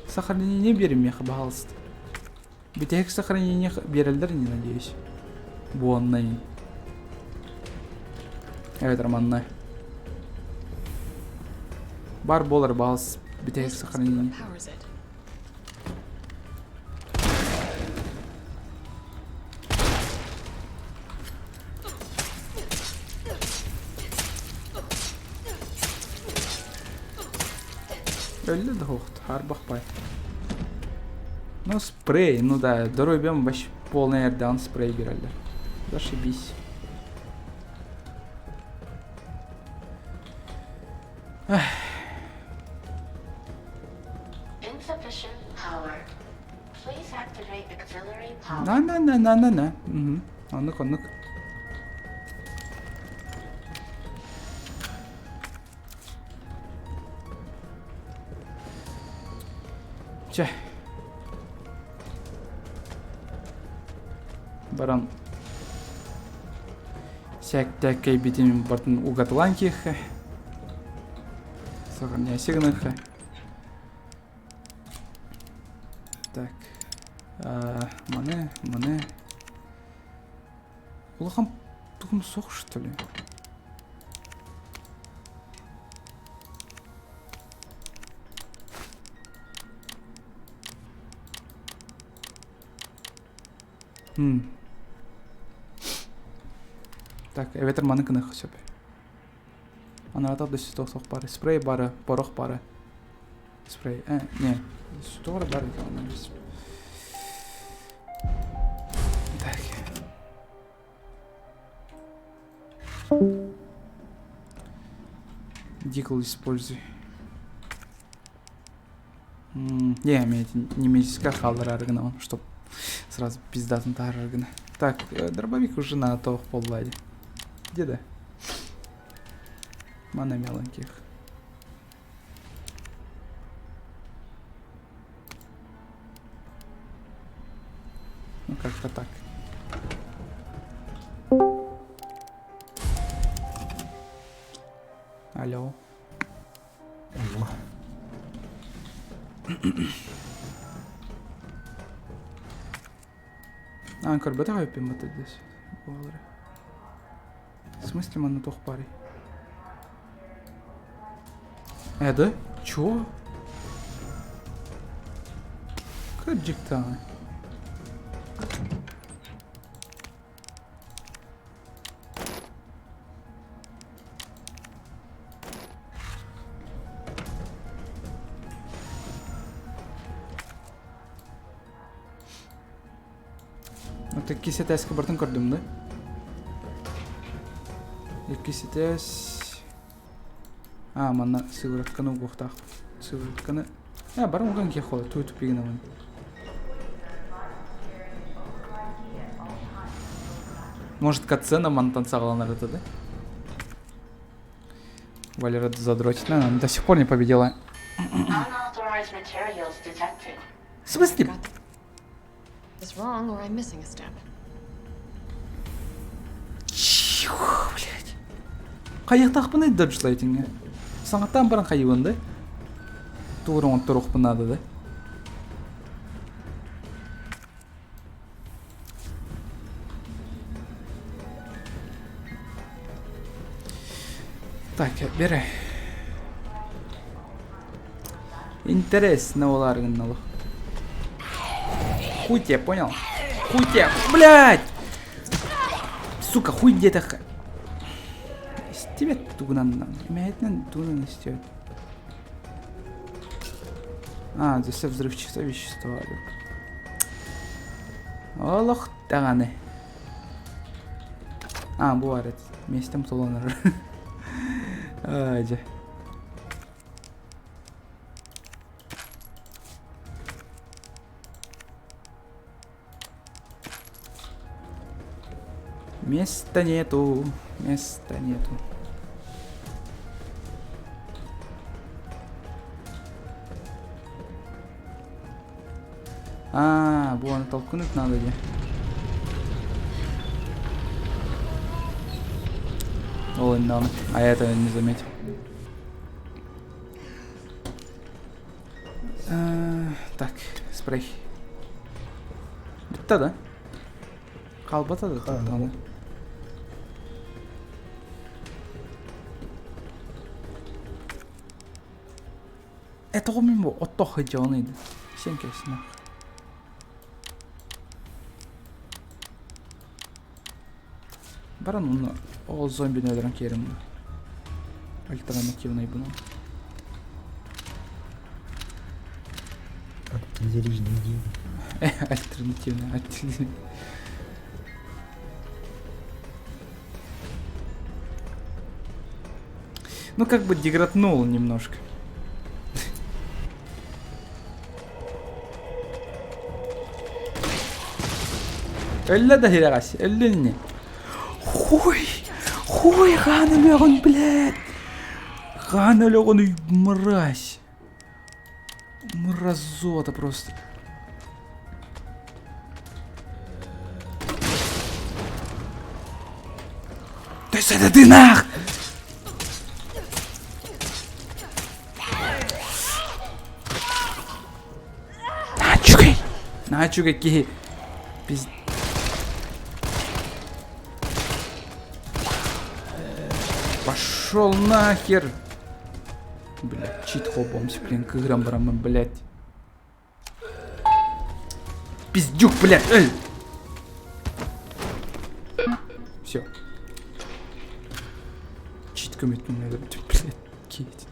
Сохранение биэримиэхэ, пожалуйста. Бүтэһик сохранение биэрэллэр не надеюсь. Буоннай. Эбэтэр манна. Бар буолар баалс бүтэһик сохранение. Өллө да суохт, хаарбах бай. Ну, спрей, ну да, здоровьем вообще полный эрдэҕин спрей биэрэллэр. Зашибись. На на на на на на. Угу. Оннук оннук. Чэ. Баран сээктэккэйбитин бартын угатылаан киэххэ. Сохраняйся гыныхха. Так. Маны, маны. Улахан тухум суох, что ли? М. Так, эбэтэр маны гыныахха сөп. Анаата да сүтэ охсох бары. Спрей бары, порох бары. Спрей, э, не, сүтэ бар екен Так. Дикл используй. Не, немецкий хаалларар гына, чтоб сразу пиздатын таарар гына. Так, дробовик уже на тоох буолла дии. Где Мана мелоньких. Ну, как-то так. Алло. Алло. А, көрбөтөх өйпүн бата здесь. Буолара. В смысле манна туох баарый? Э, да? Чё? Кырдьык даҕаны. Вот иккис этээскэ бартын көрдүм да. Иккис этээс. А, манна сыворотканы угуохтаах. Сыворотканы... А, бары уган киэх хола, туу тупигин Может, катсцена мантан саҕаланар это, да? Валера задротит. Она до сих пор не победила. В смысле? Is wrong or I'm missing a step. Чего, блядь? Хайыахтаахпыный доджлайтиҥҥа? Саҥаттаан баран хайыбын да? Тугу оҥотторуохпун наада да? Так, бери. Интересно олар гынналы. Хуй тебе, понял? Хуй тебе, блядь! Сука, хуй где-то. Истибэт тугунан, имеетинэн тугунан истибэт. А, здесь взрывчатое вещество. Олох даҕаны. А, бу бар Местем солонор. Дьэ. Места нету, места нету. А, вон толкнуть надо где. Ой, да. А я это не заметил. Э, так, спрей. Бүттэ да? Хаалбата да туттаҕына. Это мин бу оттох сылдьаҕын ыйда. Сен кэсинэ. Баран уну ол зомбини өлөрөн киэрим. Альтернативный буну. Артиллерийный день. Альтернативный, артиллерийный. Ну, как бы деграднул немножко. Өллө да хирэҕэс, өллүн ини. Хуй! Хуй хаан өлүөҕүн, блядь! Хаан өлүөҕүн, мразь! Мразота просто. То есть это ты нах! Наачугай! Наачугай киһи Пиз... Пошел нахер! Блядь, чит хобомся, блин, к играм барамын, блядь. Пиздюк, блядь, эй! Все. Чит көмөтүн блядь, киет.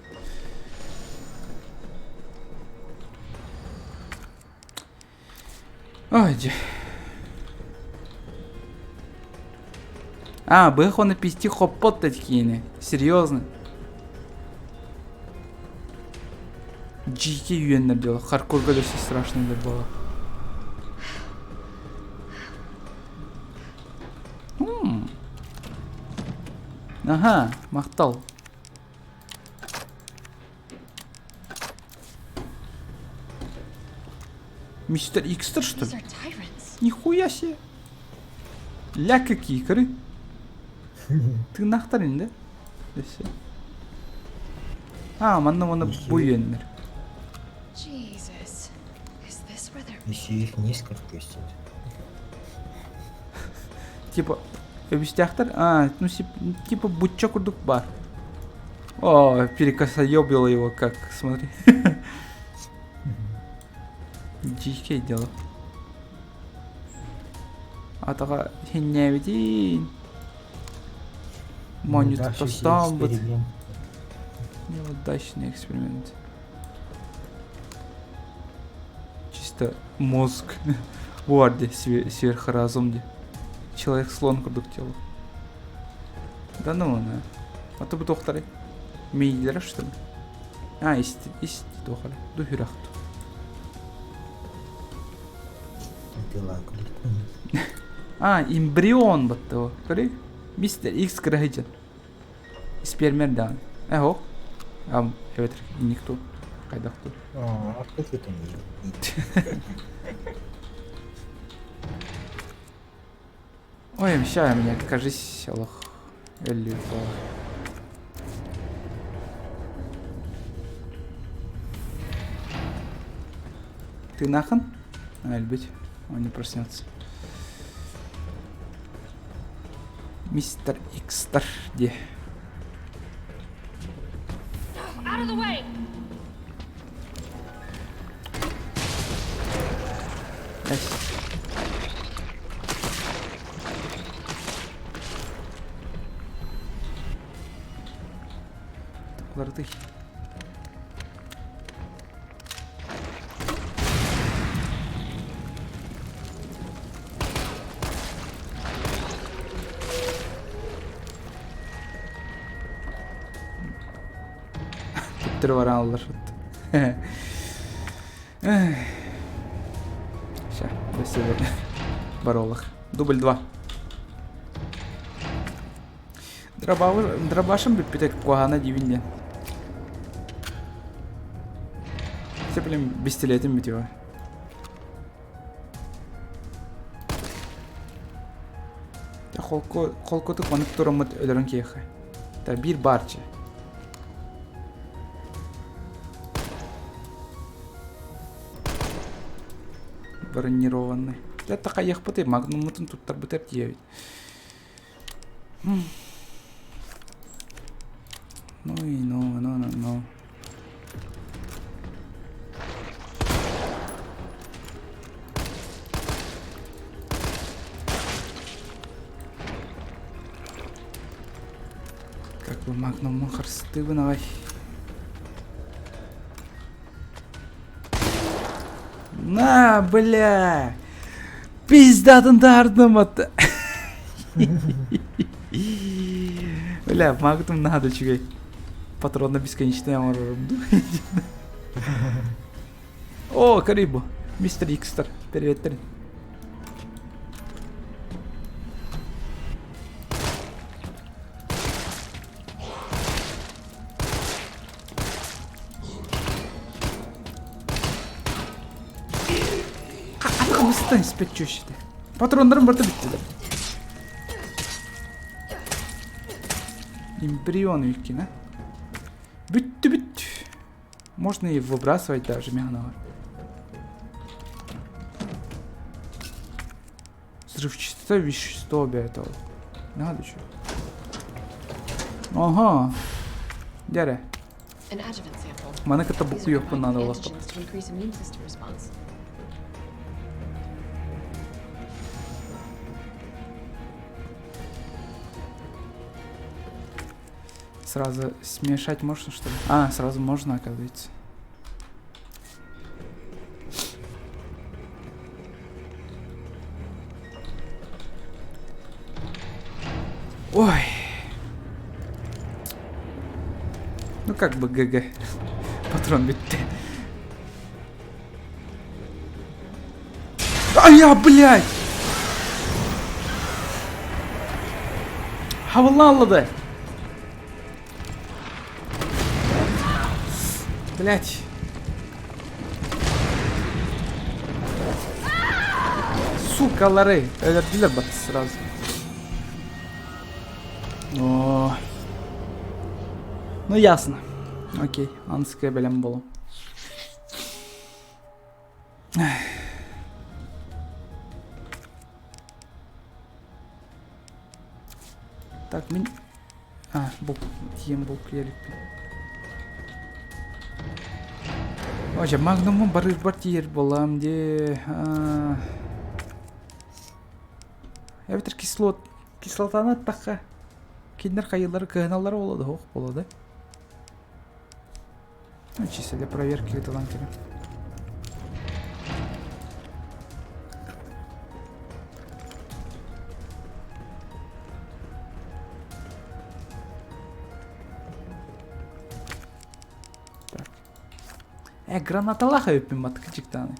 Ой, дьэ. А, быһах уонна писти хоппот да киини. Серьезно? Дьиикэй үөннэр дьоло. Хардкорга да все страшно да было. М. Ага, махтал. Мистер Икстер, что ли? Нихуя себе. Ля какие икры. Ты нахтарин, да? Все. А, манна манна бу үөннэр. Еще их несколько есть. Типа, өбүстээхтэр, а, ну, типа бучча курдук бар. О, перекосоебила его как, смотри. Дикое дело. Атаға хиннээбитин. Моню тостаамбыт. Неудачный эксперимент. Чисто мозг. Буар де сверхразум де. Человек-слон курдук тело. Да ну на. А то бу туохтары? Миилэрэ что ли? А, исти, исти туохары. Ду хүрэх А, эмбрион батты Көрүй? Мистер Икс кыраһыдьан. Испиэрмэр даҕаны. Э, ох. Ам, эбэтэр никто. Хайдах ту. Ой, ща мне, кажись, олох. Өлүү Ты нахан? А, любить. Он не проснется. Мистер Икстер, где? Out of the way! Уларытый. Төттөрү баран аллар. Ща, до сегодня. Баролах. Дубль 2. Дробашым бүппүтэ куһаана диибин диэн. Сөп бистилетим бүтүө. Холку холкутук маннык тураммыт өлөрөн киэхэ. Та биир баарчы. Бронированный. Это хайыахпытый магнуммутун туттарбытар диэбит. Ну и ну, ну, ну, ну. Как бы магнуммун харыстыыбын аҕай. На, бля! Пиздатын таардым атта. Бля, магнум надо үчүгэй. Патронна бесконечный оҥорорум дуу. О, Карибу. Мистер Икстер, привет. Атаҕым испэт Патроннарым барыта бүттүлэр. Эмбрион иккина. Бүттү бүт. Можно и выбрасывать даже мягного. Взрывчатое вещество этого. Надо что. Ага. Дяря. Маны кытта букуйуохпун наада олохпут. Сразу смешать можно, что ли? А, сразу можно, оказывается. Ой. Ну как бы ГГ. Патрон бүттэ. А я, блядь! Хавалалады! Блядь. Сукалары. Өлөрдүлэр бат сразу. О. Ну ясно. Окей, анская бэлэм болу. Так, мин... А, бу, тиен бу киэликпин. Ожа, магнумун барыр бар тиер болам де. Эбэтэр кислот кислотаны аттахха кинилэр хайыылары кыһыналлара буолуо да суох буолуо да. Ну, чисто для проверки ытылан кэлэн. Гранаталаах эбиппин маттык чиктааны.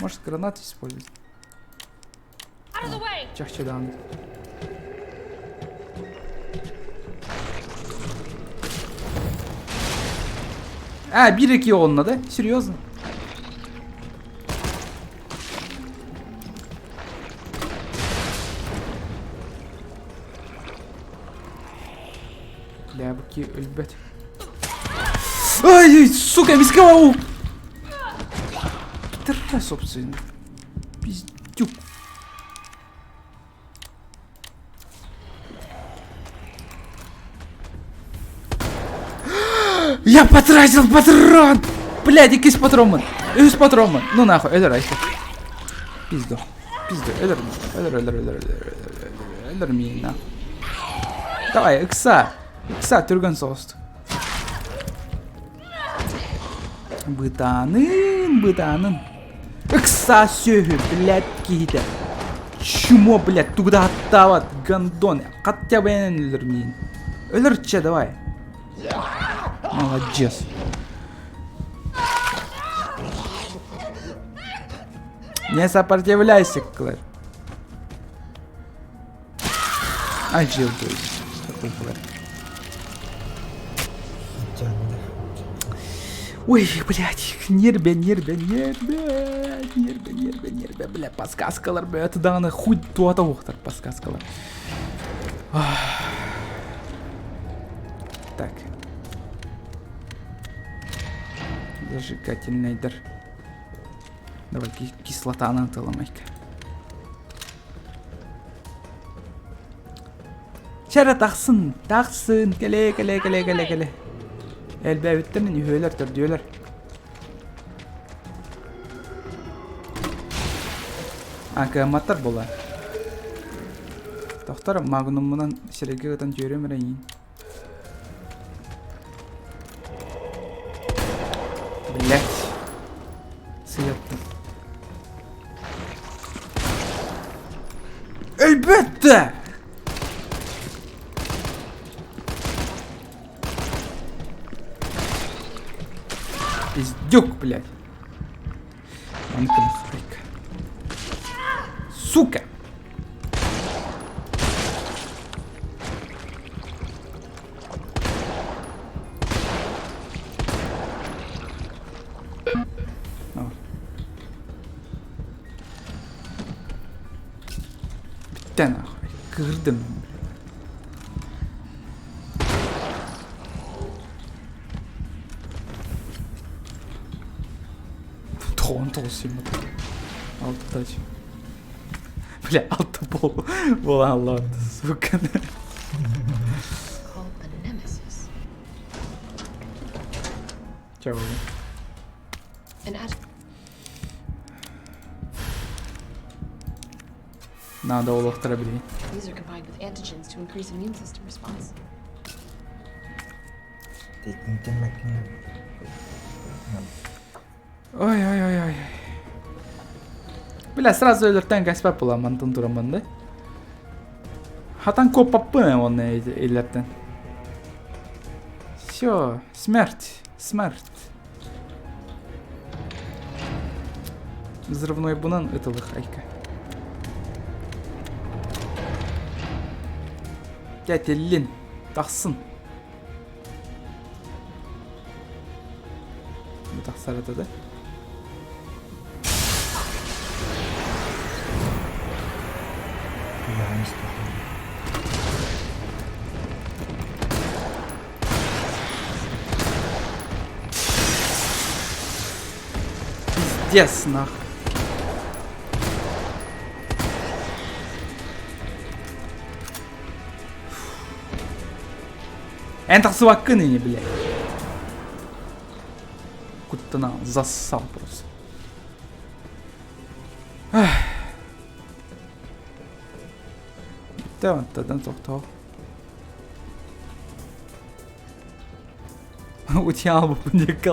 Может, гранат использовать? Чахчы даҕаны. А, биир эки оҕунна да? Серьезно? Бля, бу өлбөт. Ай, сука, эмискэ ол. Пидорас, собственно. Пиздюк. Я потратил патрон! Блядь, иккис патроммун. Үс патроммун. Ну нахуй, өлөр айта. Пизду. Пизду, өлөр, өлөр, өлөр, өлөр, өлөр, өлөр, өлөр миин, Давай, ыкса. Ыкса, түргэн соҕустук. Бытаанын, бытаанын. Ыкса сүөһү, блядь, киһитэ. Чмо, блядь, тугу да аттаабат, гондон. Хотя бы эн өлөр миин. Өлөрчө, давай. Молодец. Не сопротивляйся, Клэр. А, жил, то есть. Какой Клэр? Ой, блядь, нербе, нербе, нербе, нербе, нербе, нербе, бля, подсказкалар, бля, это даҕаны хуй туата уохтар подсказкалар. Так. Зажигательный дар. Давай кислотаны ытыламайка. Чара тахсын, тахсын, кэлэ, кэлэ, кэлэ, кэлэ, кэлэ. Элбээбиттэрин үһүөлэр, төрдүөлэр. А, кыамматтар буолар. Тохтор магнуммунан сирэйгэ ытан түөрүм эрэ иин. Блять. Сыйаттым. Өлбөттө! Пиздюк, блядь. Сука! Бүттэ нахуй. Кыырдым. Тоҕон тоҕус Алта Бля, алта пол буолан аллаат, сука. Чао. Надо олохтора билигин. These are combined with antigens to increase immune system response. Ой, ой, ой, ой. Бля, сразу өлөртөн каспап була мантын тураман да. Хатан коппаппын оны эллертен. Все, смерть, смерть. Взрывной бунан ытылых айка. Тятеллин, тахсын. Бу тахсар этэ да? Пиздец, нахуй. Эн тахсыбаккын ини, блядь. Куттана зассал просто. Бүттэ онтон тохтоо. Утуйан албыппын диэккэ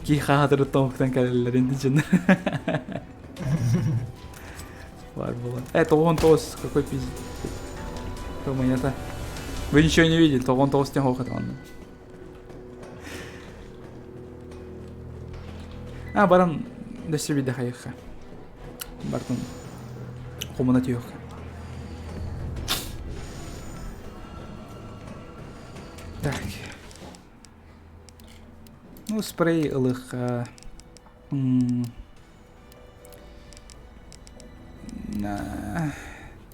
Киһи хаатырыттан уһуктан кэлэллэр инди дьон. Бар было. Это он тоҕус какой пиздец. Монета. Вы ничего не видели, тоҕон тоҕус тен хоохат онно. А, баран дөссө биирдэ хайыахха. Бартын хомуна түһүөххэ. Так. Ну, спрей ылыахха.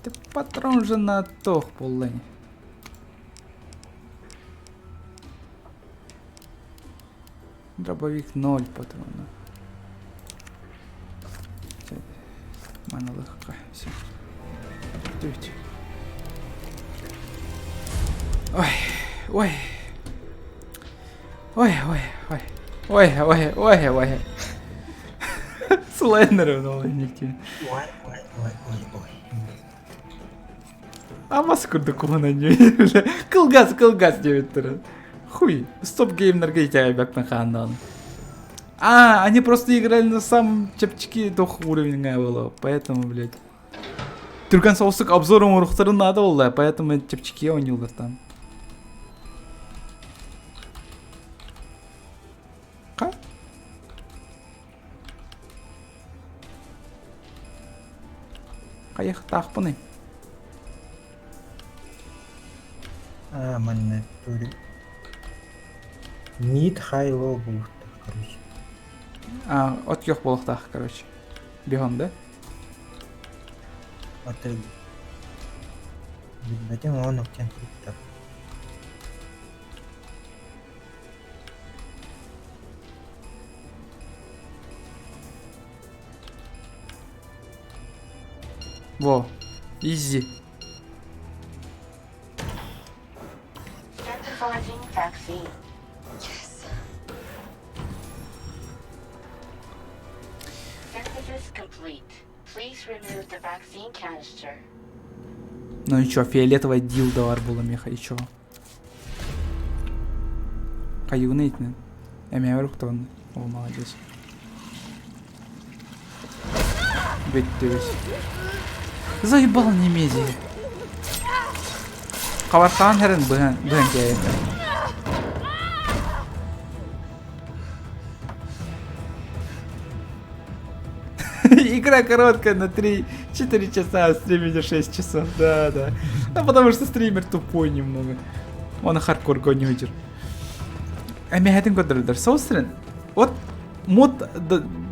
Ты патрон же на тох буолла ини. Дробовик 0 патрона. Маналыхха. Все. Бүтүбүт. Ой, ой. Ой, ой, ой. Ой, ой, ой, ой. Слендер ол инниктин. Ой, ой, ой, ой, ой. Амас курдук куһунан Кылгас, кылгас диэбиттэр. Хуй, стоп геймнерге итэҕэйбэппин хааннаан. А, они просто играли на самом чэпчэки туох уровеньҥа было, поэтому, блядь. Түргэн соҕустук обзор оҥоруохтарын наада буолла, поэтому чэпчэки оонньууллар там. Ха? Хайыахтаахпыный? А, манна тури. Mid high low буолуохтаах, короче. А, от күөх буолуохтаах, короче. Бихон, да? Аты билбэтим оон октен туруктар. Во, изи. Yes. Synthesis complete. Please remove the vaccine canister. Ну и чё, фиолетовая дилда бар була меха, и чё? Хайыгын итинэн. Эмиэ уктабын. О, молодец. Бүттүбүт. Заебал немези. Хабартаан хэрэн быһан быһан кээйэтэ. Игра короткая на 3-4 часа, а стримили 6 часов. Да, да. Ну, потому что стример тупой немного. Он хардкор гонюдер. Эмиһэтин көрдөрөллөр. Соустрин. Вот мод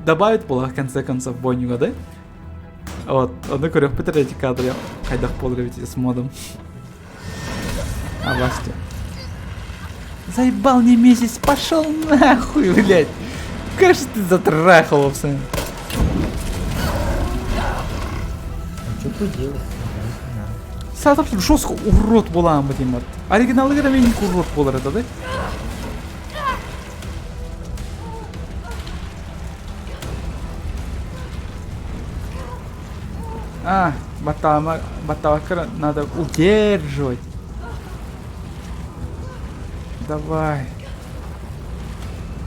добавить было в конце концов бойнюга, да? Вот, ону көрүөхпүт эрэ эти кадры хайдах буолар эбит с модом. А власти. Заебал не месяц, пошел нахуй, блядь. Как же ты затрахал, пацан. А что поделать? Сатап жестко урод буламы дейм Оригиналыгар эмиэ урод буолар этэ да? А, баттаама, баттаабакка надо удерживать. Давай.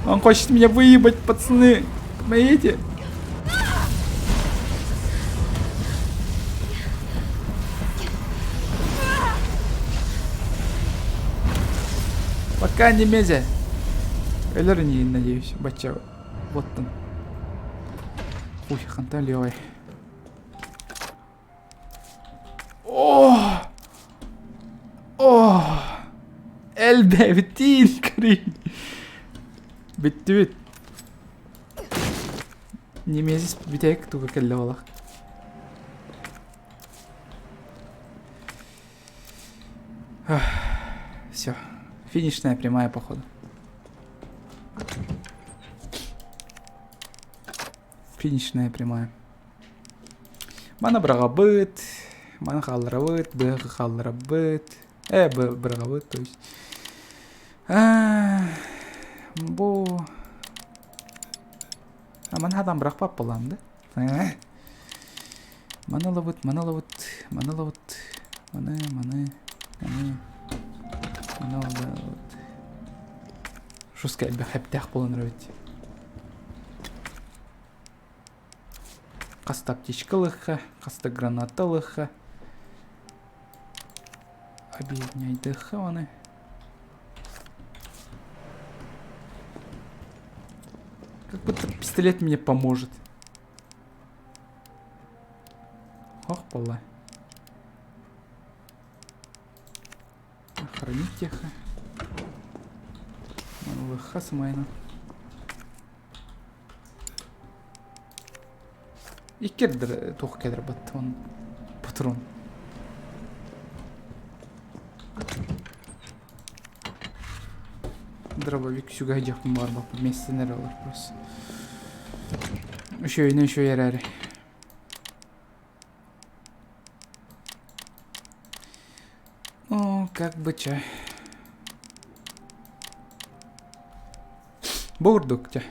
Он хочет меня выебать, пацаны. Помогите. Пока не мезе. Өлөр не надеюсь. Бача. Вот он. Хуй, ханта левый. О! О! Элбээбитиин көрүй. Бүттүбүт. Немезис бүтэк туга кэллэ олох. Все. Финишная прямая, походу. Финишная прямая. Маны быраҕабыт, маны хаалларабыт, быһа хаалларабыт. Э, быраҕабыт, то есть. Бу... А маны хатан бырахпап буолаам да? Маны ылабыт, маны ылабыт, маны ылабыт, маны, маны, маны, маны ылабыт. Жестко элбэх эптээх буолан эрэбит. Хаста аптечка ылыахха, хаста граната ылыахха. Объединяйдыахха оны. Как будто пистолет мне поможет. Ох, пола. Охранить тихо. Лыха самайна. Иккердер туох кэлэр баттон патрон. Дробовик сүгэ дьахпын баар вместе нэрэлэр просто. Еще и еще ярары. Ну, как бы чэ. Бу курдук чэ.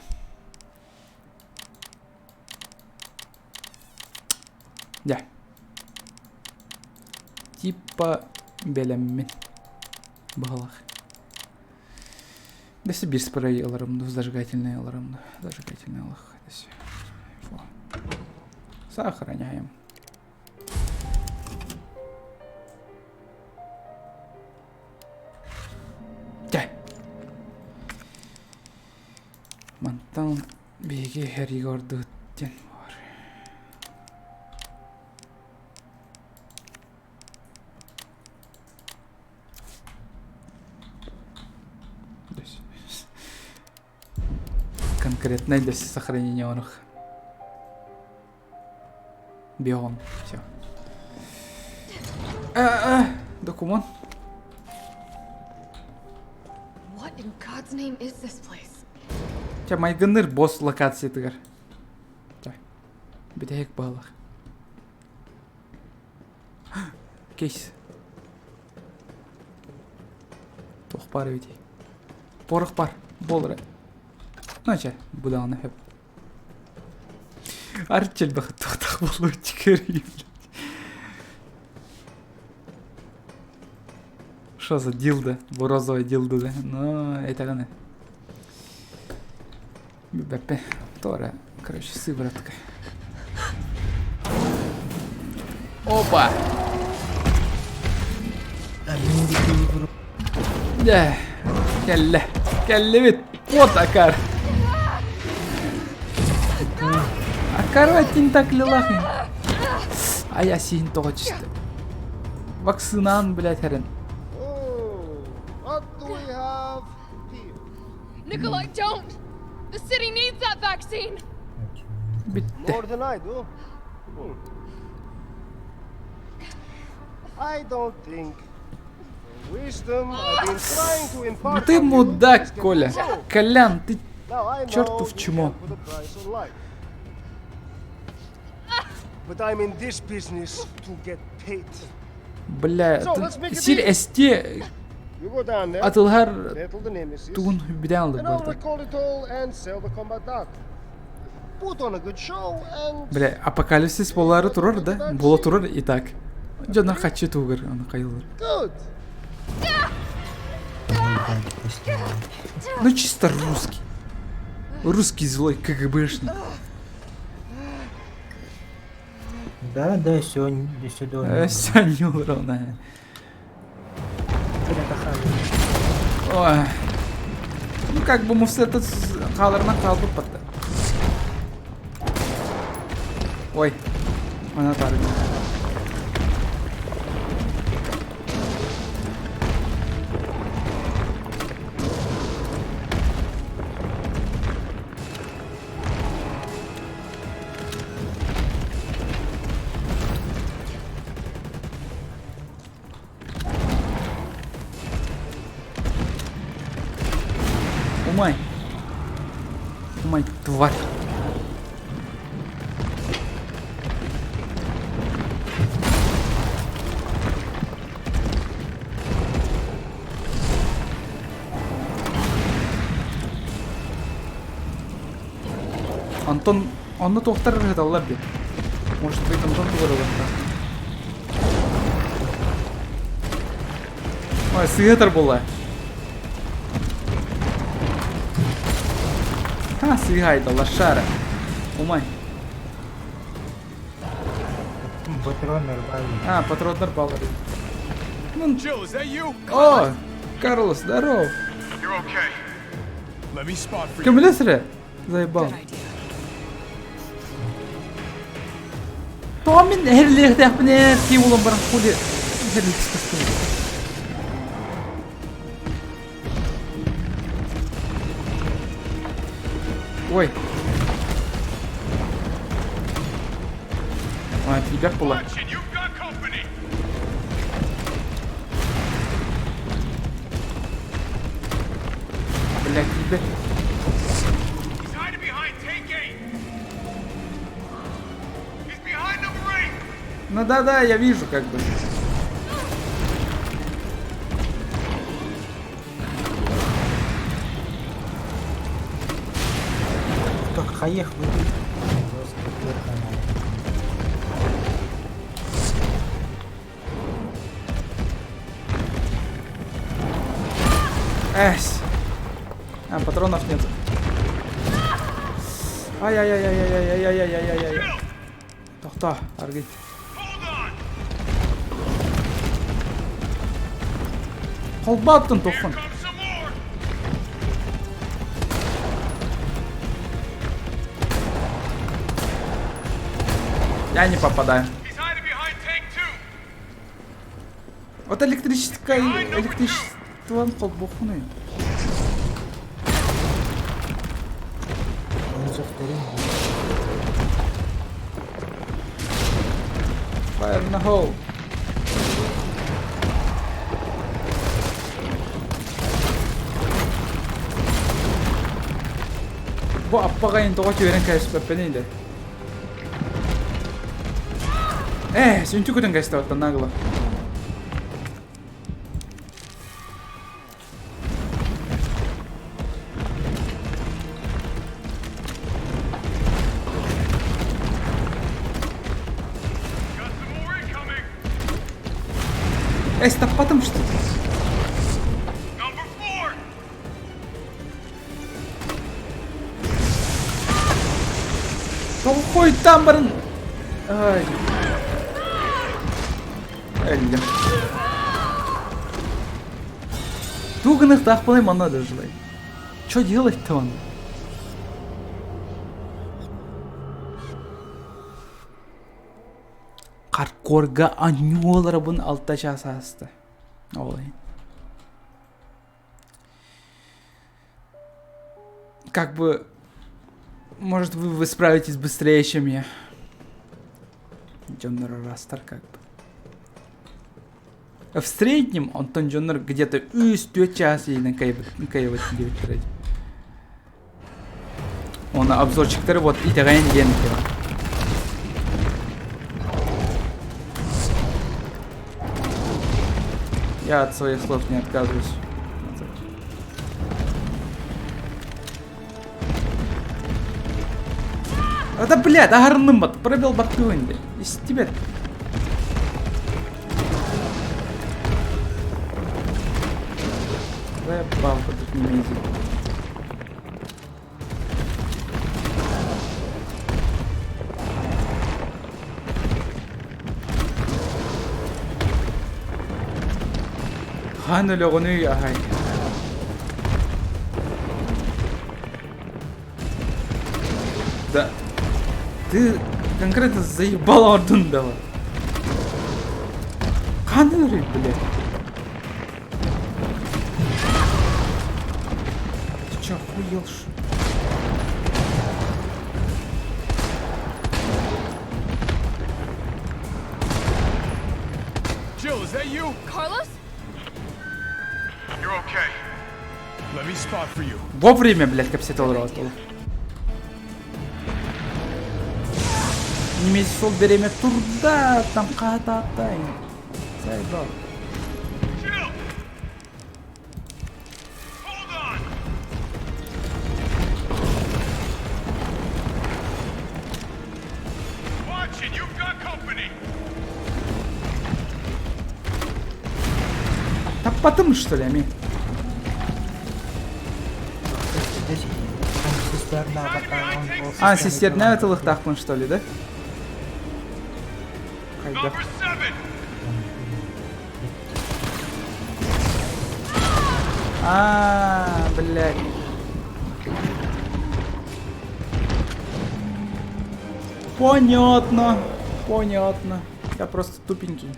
Дьэ. Типа бэлэммин. Баһылах. Дэси биир спрей ыларым ду, зажигательный ыларым ду. Зажигательный ылах. Сохраняем. Дьэ. Мантан биһиги эригэ ордубут диэн баар. Конкретно для сохранения оных. Бегом. Все. Документ. What in God's name is this place? Чэ, майгынныр босс локациятыгар. Чэ, бүтэһик баалах. Кейс. Туох баар эбитий? Порох бар. Буолара. Ну, чэ, бу даҕаны сөп. Арчел бахыттахтах болууччу көрүйүм. Что за дилда? Бу розовый дилда да? Ну, этэҕинэ. Бэппэ. Тора. Короче, сыворотка. Опа! Дьэ, кэллэ. Кэллибит. Вот Акар. Акар тентаклилах. Ай, асиин тоҕо түстэ. Вакцинан, блядь, хэрин. What do we have here? Nikolai, don't! The city needs that vaccine! More than I do. Hmm. I don't think the wisdom I've been trying to impart Ты on you мудак, is getting Коля. through. Колян, ты Now I know чертов you чмо. can't put a price on life. But I'm in this business to get paid. Бля, So, let's make a сир deal. эсте You go down there, атылһар settle the nemesis, тугун бүтэн and I'll алып record it all and sell the combat data. Put on a good show and Бля, апокалипсис болары турар да? Бола турар и так. Дьоннор хаччы тугар, аны кайылыр. good. Ну чисто русский. Русский злой КГБшник. Да, да, все, сюда. Все не ровно. Ой. Ну как бы мы этот хааларынан хаалбыт батта. Ой. Она тары. Умай. Умай, тварь. Антон, онно туохтар ыһыталлар дии. Может быть, Антон тугар Ой, сыһытар буолла. Ха, сыһайда, лошара. Умай. Патроннар баар. А, патроннар баалар. Ну, Jill, is that you? О, Карлос, здоров. You're okay. Let me spot for you. Көмөлөс эрэ. Заебал. Тоҕо мин эһэрлиэхтээхпин ээ кии буолан баран хули эһэрлиэхтээхпин. Ой. А, тебя была. Блядь, тебя. Ну да-да, я вижу как бы. Хаех Эсь. А, патронов нет. Ай-яй-яй-яй-яй-яй-яй-яй-яй-яй. Тохто, аргый. Холбаттын тохун. Я не попадаю. Вот электрическая электричеством холбохуну. Fire in the hole. Бу аппаҕайын тоҕо түөрэн кээспэппиний да? Ээ, сүнтү көтөн кээстэ оттон нагло. Эй, стоппатым что ли? Тоҕо там барын? Ай. Өллүм. Тугу гыныахтаахпыный манна дожилай. Чё делать-то он? Хардкорга анньуоларабын алта чаас ааста. Ол иһин. Как бы, может, вы, вы справитесь быстрее, чем я. Дьоннор растар как бы. В среднем онтон дьоннор где-то үс түөрт чаас иһинэн кайбыт диэбиттэрэ. Оны обзорчиктары вот итэҕэйэн диэн этэ. Я от своих слов не отказываюсь. Да блядь, аһарынным бат, пробел баттыгын де. Из тебя. Заебал тут не мези. Хаан өлөҕүнүй аһай. Да. Ты конкретно заебал ордун давай. Хаан өлөрүй, блядь. Ты чё, охуел, что? Jill, is that you? Carlos? You're okay. Let me spot for you. Вовремя, блядь, кэпсэтэ олорор Немесе сол береме турда, там хаатааттай. Заебал. Watch it, you've got company. Таппатым, что ли, ами? А, систернэ ытылыктаахпын, что ли, да? Хайдах? А, блядь. Понятно, понятно. Я просто тупенький.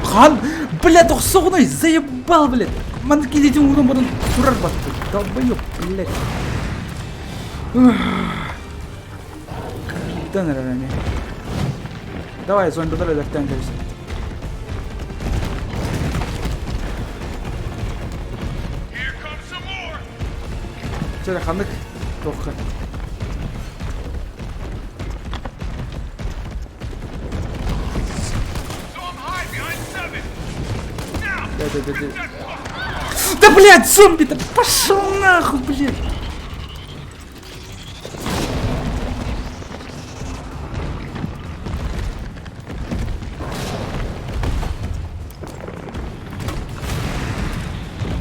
Хан, блядь, охсоҕунай, заебал, блядь. Манна килитин уунан баран турар батты. Долбоёб, блядь. Кырдан эрэр эмиэ. Давай, зомбилар өлөртөөн кэбис. Чэ, ханнык туохха. Да, блядь, зомби-то пошел нахуй, блядь!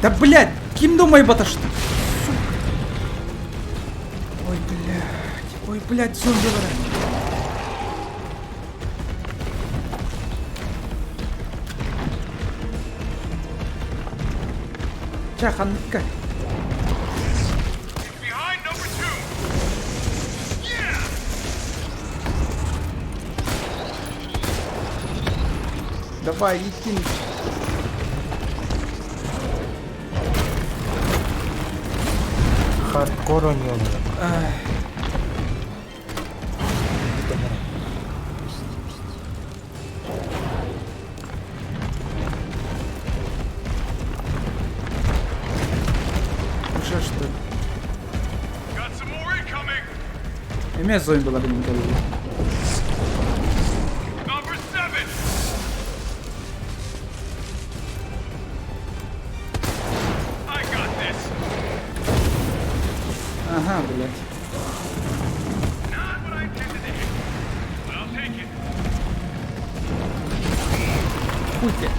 Да, блядь, ким думай баташты? Сука. Ой, блядь. Ой, блядь, зомби Чэ, ханныкка. Давай, иди. Хардкор у него. Уже что ли? Эмиэ зомбилар билин кэллилэр. Ага, блядь. Хуй тебе.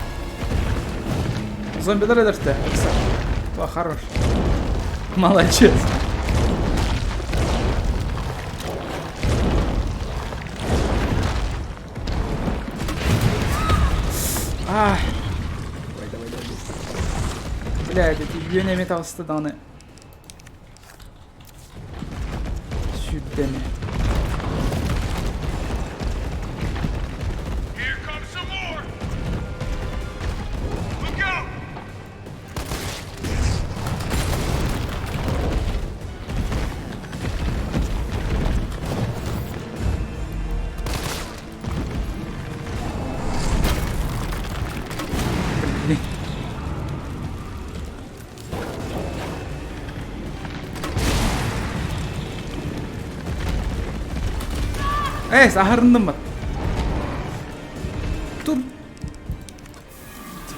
Зомби өлөртө. О, хорош. Молодец. А. Давай, давай, давай. Бля, эти үөн эмиэ таҕыста даҕаны. Сүүрдэ эмиэ. Блин. Ээ, саһарынным бат. Тур.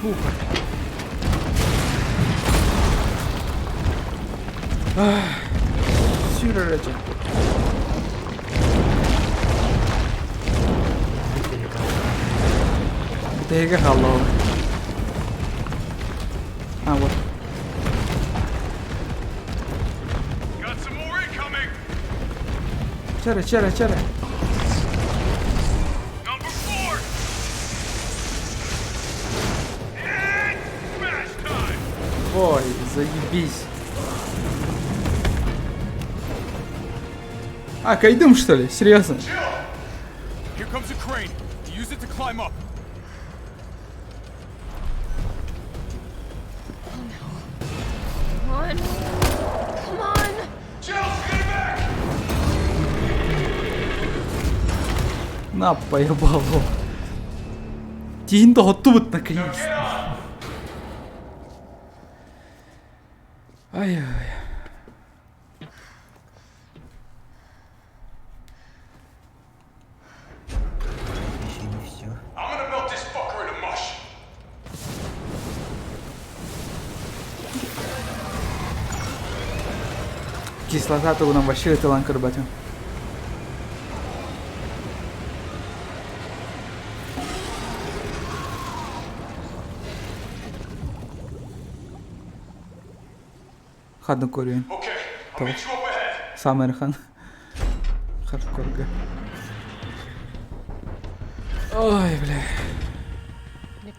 Сука. Сүүрэр этэ. Бүтэһигэ хаалла ол. А, вот. Чэрэ, чэрэ, чэрэ. Ой, заебись. А, кайдым, что ли? Серьезно? Here comes a crane. Use it to climb up. Come on. Come on. Jill, stay back! На, поебал. Тииһин тоһуттубут наконец. Ай-ай. Еще не все. I'm gonna melt this fucker into mush. Кислота тугунан вообще ытылан көрбөтүм. Хадны көрүөн. Тоҕо? Саамай ыарахан. Хардкорга. Ой, бля.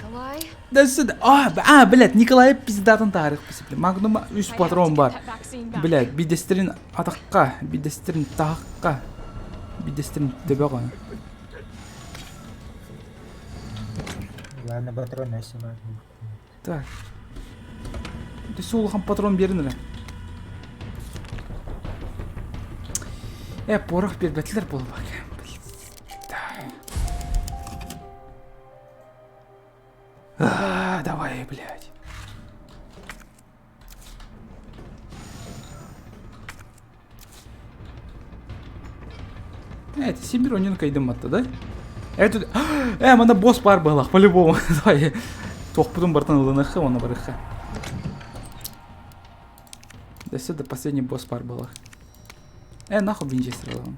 Nikolai? Да сюда. А, а, блядь, Николай пиздатын тарих писипли. Магнума үс патрон бар. Блядь, бидэстерин атаққа, бидэстерин тахаққа, бидэстерин төбөҕө. Ладно, патрон өссө бар. Так. Өссө улахан патрон биэрин эрэ. Э, порох биэрбэтилэр буолбак. А, давай, блядь. Э, это Сибирь онен кайдым атта, да? Это... Э, мана босс бар балах, по-любому. Давай. Туохпутун бартан ылыныхха, оны барыхха. Да сюда последний босс бар балах. Э, нахуй винчестер ылаҕын.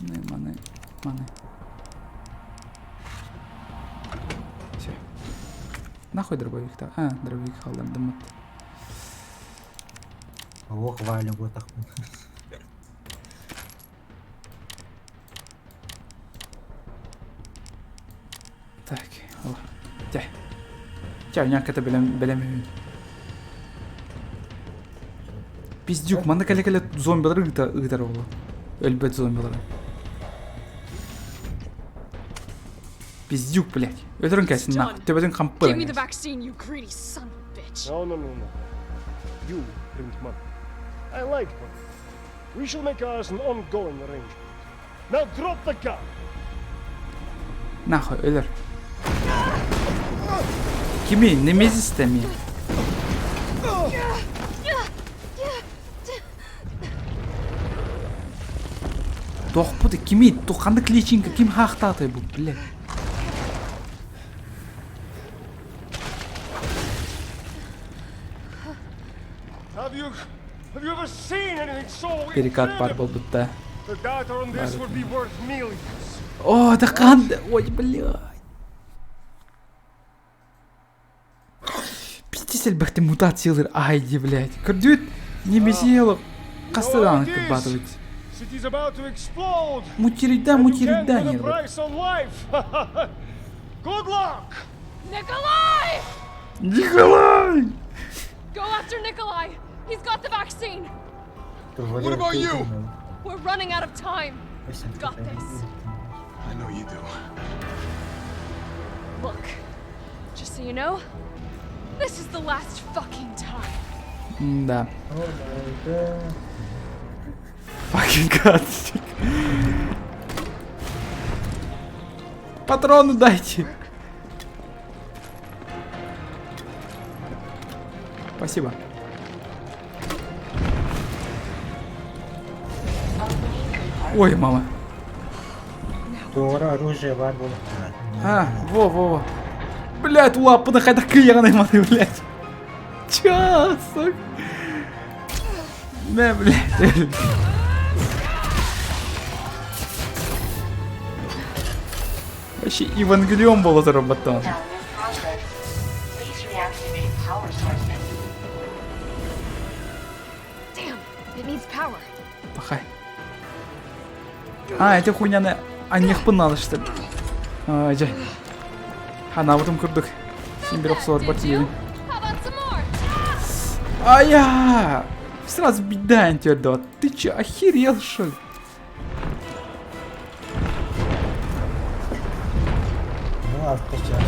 Маны, маны, маны. Все. Нахуй дробовик та. А, дробовик халлардым. Ох, Валя, вот так. Так, о. Тя. Тя, няк это белем белем. Пиздюк, манна кэлэ-кэлэ зомбилары ыыта ыытар оҕоло. Өлбөт зомбилары. Пиздюк, блядь. Өлөрүн кэлсин нахуй. Төбөтүн хампы. Give me the vaccine, you greedy son of a bitch. No, no, no, no. You print money. I like money. We shall make ours an ongoing arrangement. Now drop the gun! Нахуй, өлөр. Кими? Немезис ми? Туохпут кими? Ханнык личинка ким хаахтаатай бу, блядь. Have you have you ever seen anything so Перекат пар incredible? буолбут The data on this would be worth millions. О, это кан... Ой, блядь. Пиздец элбэхтик мутациялар айди, блядь. Көрдүт немесиело қастадан кырбатывать. City's about to explode. Мутирида, And you мутирида can't put a не price on life. Good luck. Nikolai! Николай! Go after Nikolai! He's got the vaccine! What about you? We're running out of time! I've got this. I know you do. Look, just so you know, this is the last fucking time. Да. Fucking god. Патроны дайте. Спасибо. Ой, мама. Туора оружие бар буолла. А, во, во, во. Блядь, лапы хайдах кыйаҕын маны, блядь. Чё, сука? Мэ, блядь. Вообще Евангелион был заработан. Please reactivate power sources. Damn, it needs power. Пахай. А, эти хуйняны анньыахпын надо, что ли? А, дьэ. Ханаабытым курдук. Син бир охсуор бар тиийэбин. How about some more? Ая! Сразу беда антиодот. Ты чё, охерел, что ли? Ну, авточас.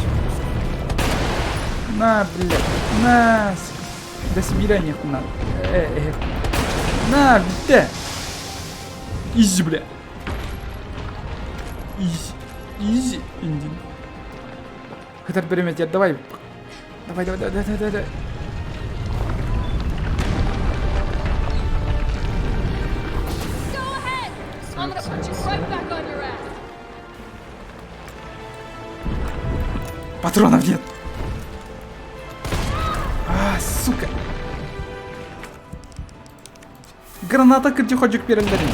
На, блядь, на. сука. До свидания, на. Э, э. На, бля. Изи, бля. Изи. Изи, индин. Хатар береметер, давай. Давай, давай, давай, давай, давай, давай. Go ahead! I'm gonna put you right back on your ass. Патронов нет. А, сука. Граната кырдьык биэрэллэрин.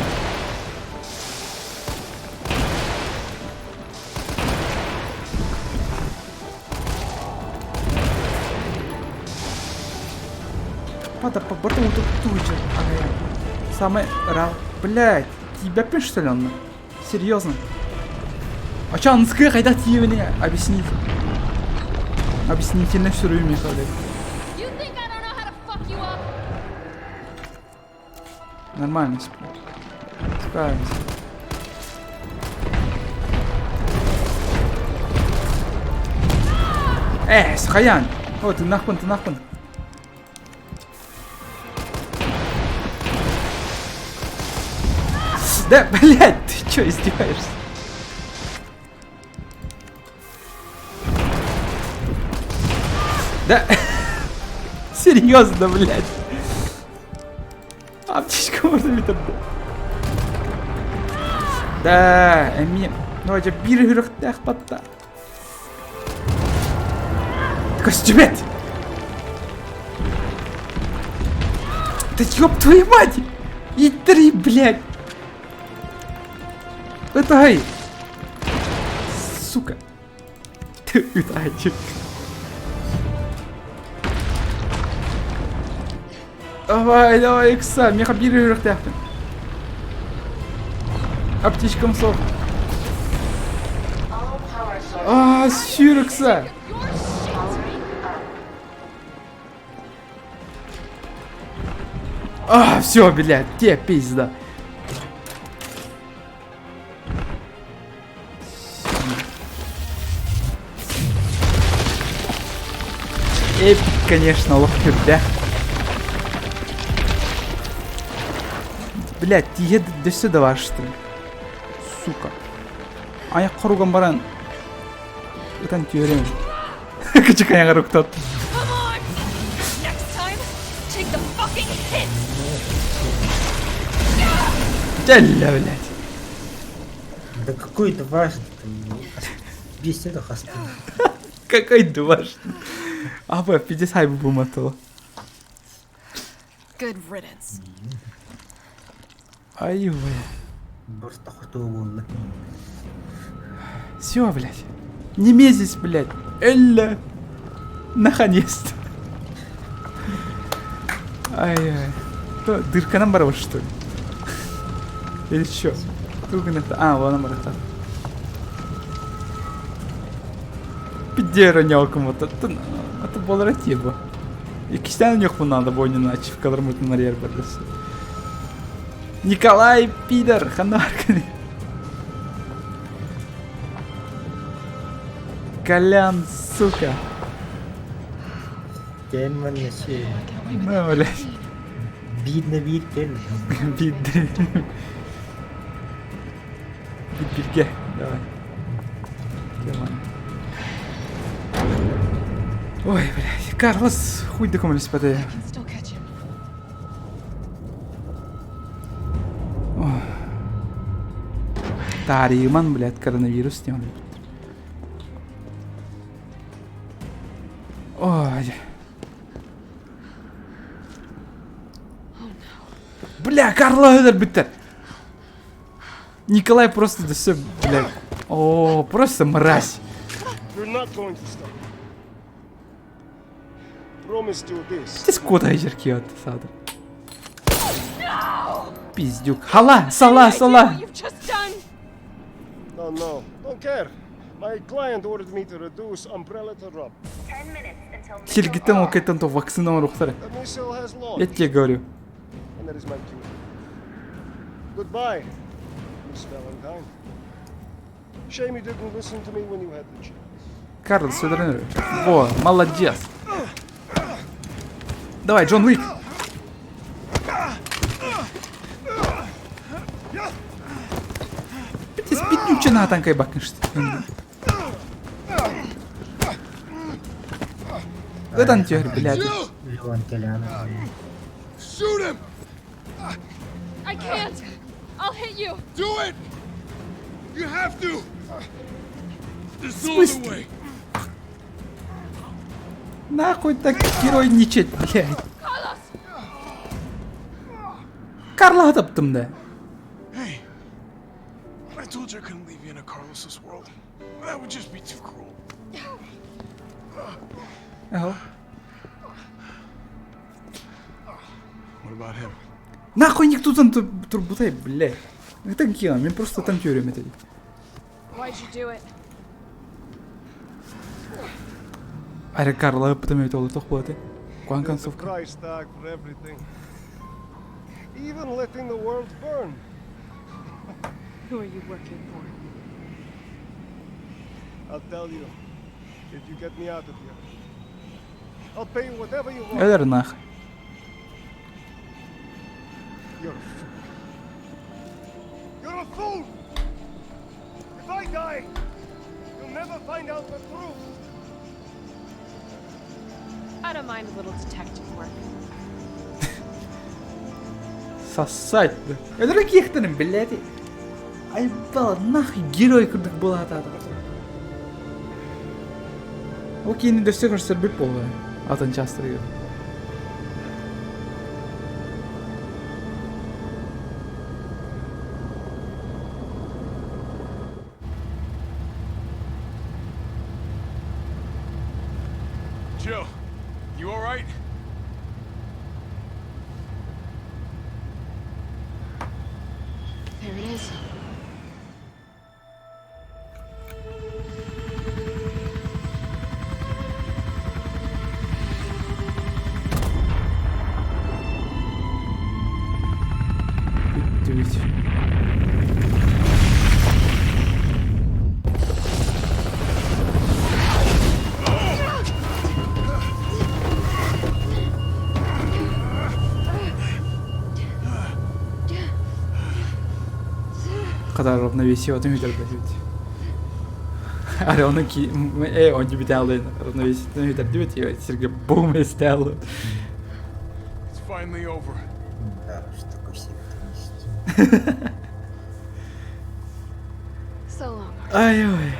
Пада, по борту тут тут же. Самое ра... Блядь, тебя пишешь, что ли, он? Серьезно? А чё, анскы хайдах тиийэбиний? Объясните. Объяснительно суруйум миэхэ, блядь. Нормально справимся. Э, сахаян! О, тыыннаахпын, тыыннаахпын. Да, блядь, ты чё, издеваешься? Да, серьезно, блядь. Аптечка можно ли там? Да, эми, ну, дьэ, биир үрүхтээх батта. Костюмет! Да ёб твою мать! И три, блядь! Это ай! Сука! Ты ытаачык. Давай, давай, икса, меха биир үрэхтээхпин. Аптечкам суох. Аа, сүүр ыкса. А, все, блядь, те пизда. Эпик, конечно, олох сүрдээх. Блядь, тиийэ дөссө да баар что ли? Сука. Аяқ хоруган баран ытан түөрем. Кычык аяҕар уктат. Дьэллэ, блядь. Да какой дважды Беседа хаста. Какой дважды? Апа, пиздец хайбы буматыла. Good riddance. Ай, бля. Просто хотуо буолла. Все, блядь. Немезис, блядь. Элля. Наконец-то. Ай-ай. То, дырканан барабар, что ли? Или что? А, вон барата. Пидера нялком вот это. Это болар тиба. Иккистээн ойнуохпун наада бу оонньууну ачивкаларым ытын арыйар бардас. Николай Пидор, ханна баркыный? Колян, сука. Кэл манна сиэ. Ну, блядь. Биир биир кэл. Биир Бииргэ, давай. Ой, блядь, Карлос хуй да көмөлөспөтө. Таарыйыман, блядь, коронавирус диэн Ой. Бля, Карла өлөрбүттэр. Николай просто да все, блядь. О, просто мразь. Ты скота жерки саадыр. Пиздюк. Хала, сала, сала. No, no, don't care. My client ordered me to reduce Umbrella to rubble. Силгиттэн ол кэттэн то вакцина оҥоруохтара. Я тебе говорю. And that is my cue. Goodbye, Miss Valentine. Shame you didn't listen to me when you had the chance. Карл, сюда. Во, молодец. Давай, Джон Уик. Спитнюче танкай бакын Ытан түһэр, блядь. Леон Колян. Shoot him! I can't! I'll hit you! Do it! You have to! There's no other way! Нахуй так геройничать, блядь. Карла таптым да. Hey, I told you I couldn't leave you in a Carlos's world. That would just be too cruel. Ага. What about him? Нахуй никто там турбутай, блядь. Это кем? Мен просто там теорию методик. Why'd you do it? Арай Карла ыппытым эбит ол тох буолаты. Куан There's a концовка. price tag for everything. Even letting the world burn. Who are you working for? I'll tell you if you get me out of here. I'll pay you whatever you want. Өлөр нах. You're a fool. You're a fool! If I die, you'll never find out the truth. I don't mind a little detective work. Сосать. Өлөр киэхтэрин блядь. Айбал нах герой курдук буолаатаата. Ол киини дөссө көрсөрбүт буолуо. Атын чаастарыгар. Jill, you all right? There it is. Бүттүбүт. Хата равновесие өтөрбөтүбүт. Ары оны ки э он бүтэ равновесие өтөрдүбүт сирге бум эстэлы. It's finally over. Да, уж такой себе есть. So long, Ай ой.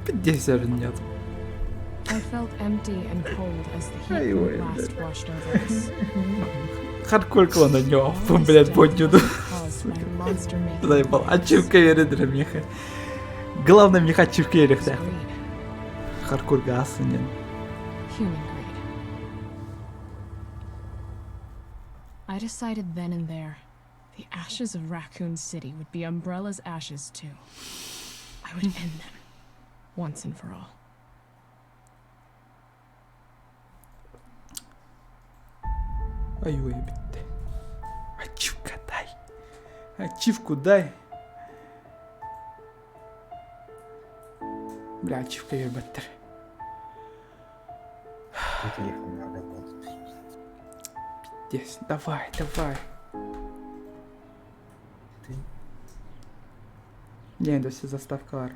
Пиздец нет. I felt empty and cold as the heat Ай from the ой, blast washed over us. Хардкор на него, блядь, поднюду. Caused by monster making Заебал. Ачивка бередір меха. Главное меха ачивка берех да. Хардкор гасынен. human greed. I decided then and there the ashes of Raccoon City would be Umbrella's ashes too. I would end them once and for all. Ай ой, бітті. Ачивка дай. Ачивку дай. Бля, ачивка бербеттер. Тут ехал надо будет. Пиздец. Давай, давай. Ты Не, это все заставка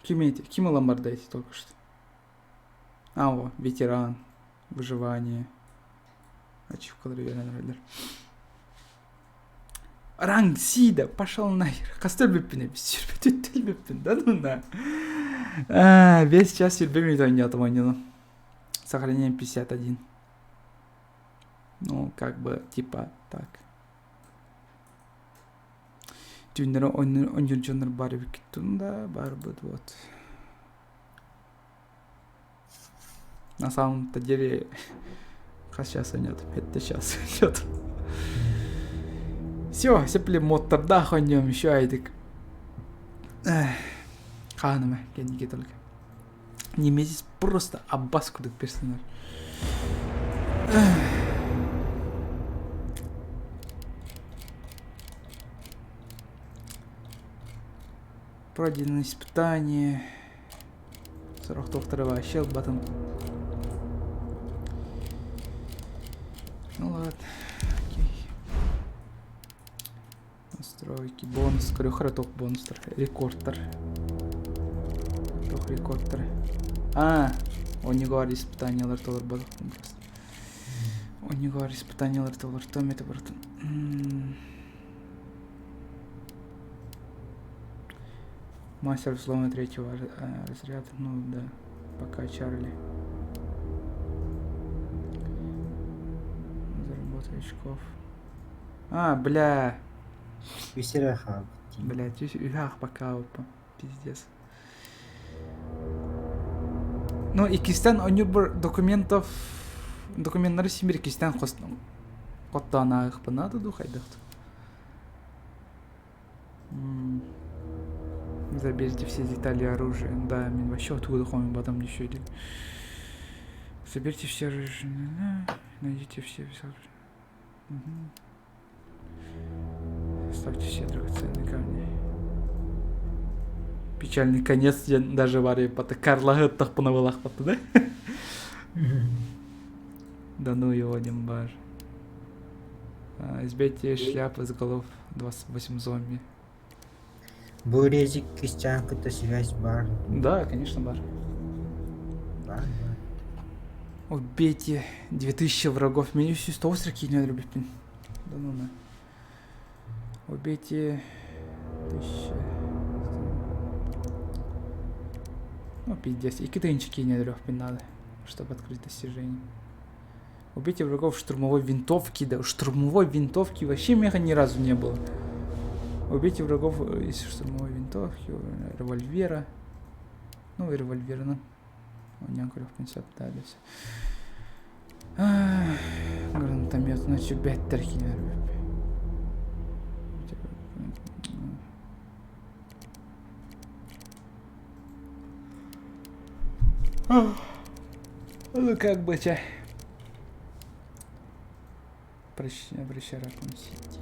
Ким эти? Ким ломбарда эти только что? А, о, ветеран. Выживание. Ачивкалар берен Ранг Сида, пошел нахер. Хаста бүппүн сүрбөт бүппүн да ну на. А, весь час сүрбө ойнотум ойнуну. Сохранение 51. Ну, как бы, типа, так. Түүннэр ойнур дьоннор бар эбиккит да, бар быт вот. На самом-то деле, хас сейчас ойнет, это сейчас ойнет. Все, сепле модтардаах ойнем еще айдык. Ханыма, кенниге только. Немезис просто аббас кудук персонаж. Эх. Пройдено испытание. 42 вообще батон. Ну ладно, окей. Настройки, бонус, көрөхөр тоқ бонустар, рекордтар. Тоқ рекордтар. А, онигар испытаниялар толар бар просто. Онигар испытаниялар толар, том это братан. Мастер взлома третьего разряда, ну да, пока Чарли. Заработай очков. А, бля. Үсэрэ Блять, ах, пока, опа. Пиздец. Ну, иккистэн онньур документов документтары симир иккистэн хоттоон ааҕыахпын дуу хайдах Заберите все детали оружия. Да, мин вообще откуда хомин потом еще или. Соберите все оружие. Найдите все. Угу. Ставьте все драгоценные камни. Печальный конец диэн даже бары пата Карлаһы тахпына былахпатты да? Да ну его не бар. Избейте шляпы с голов 28 зомби. Бу резик кисчаан кытта связь баар. Да, конечно, бар. Бар, бар. Убейте 2000 врагов. Меня все 108 кинет, ребят. Да ну на. Убейте 1000. Ну, пиздец. И китайнчики не надо, чтобы открыть достижение. Убейте врагов штурмовой винтовки. Да, штурмовой винтовки вообще меха ни разу не было. Убейте врагов из штурмовой винтовки, револьвера. Ну, и револьвера, ну. В принципе, да, да, все. Гранатомет, значит, бәттер Ну, как бы, чай. Прощай, Ракун Сити.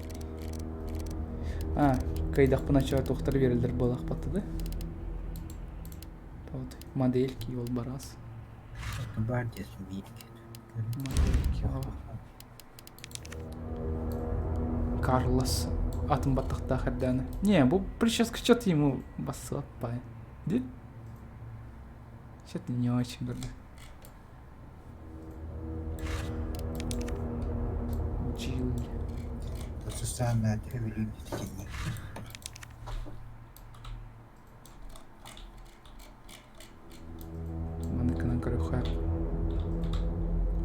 А, кайдахпынача тохтар берилдер буолахпатты да? Вот, модельки, ол барас. Бар диэс биир. Модельки, Карлос. Атын баттахтаах эрдээнэ. Не, бу прическа что-то ему бассыаппай. Ди? Что-то не очень гордо. Джилл. Сусанна өбүлүүр кини. Маныкынан көрөхө.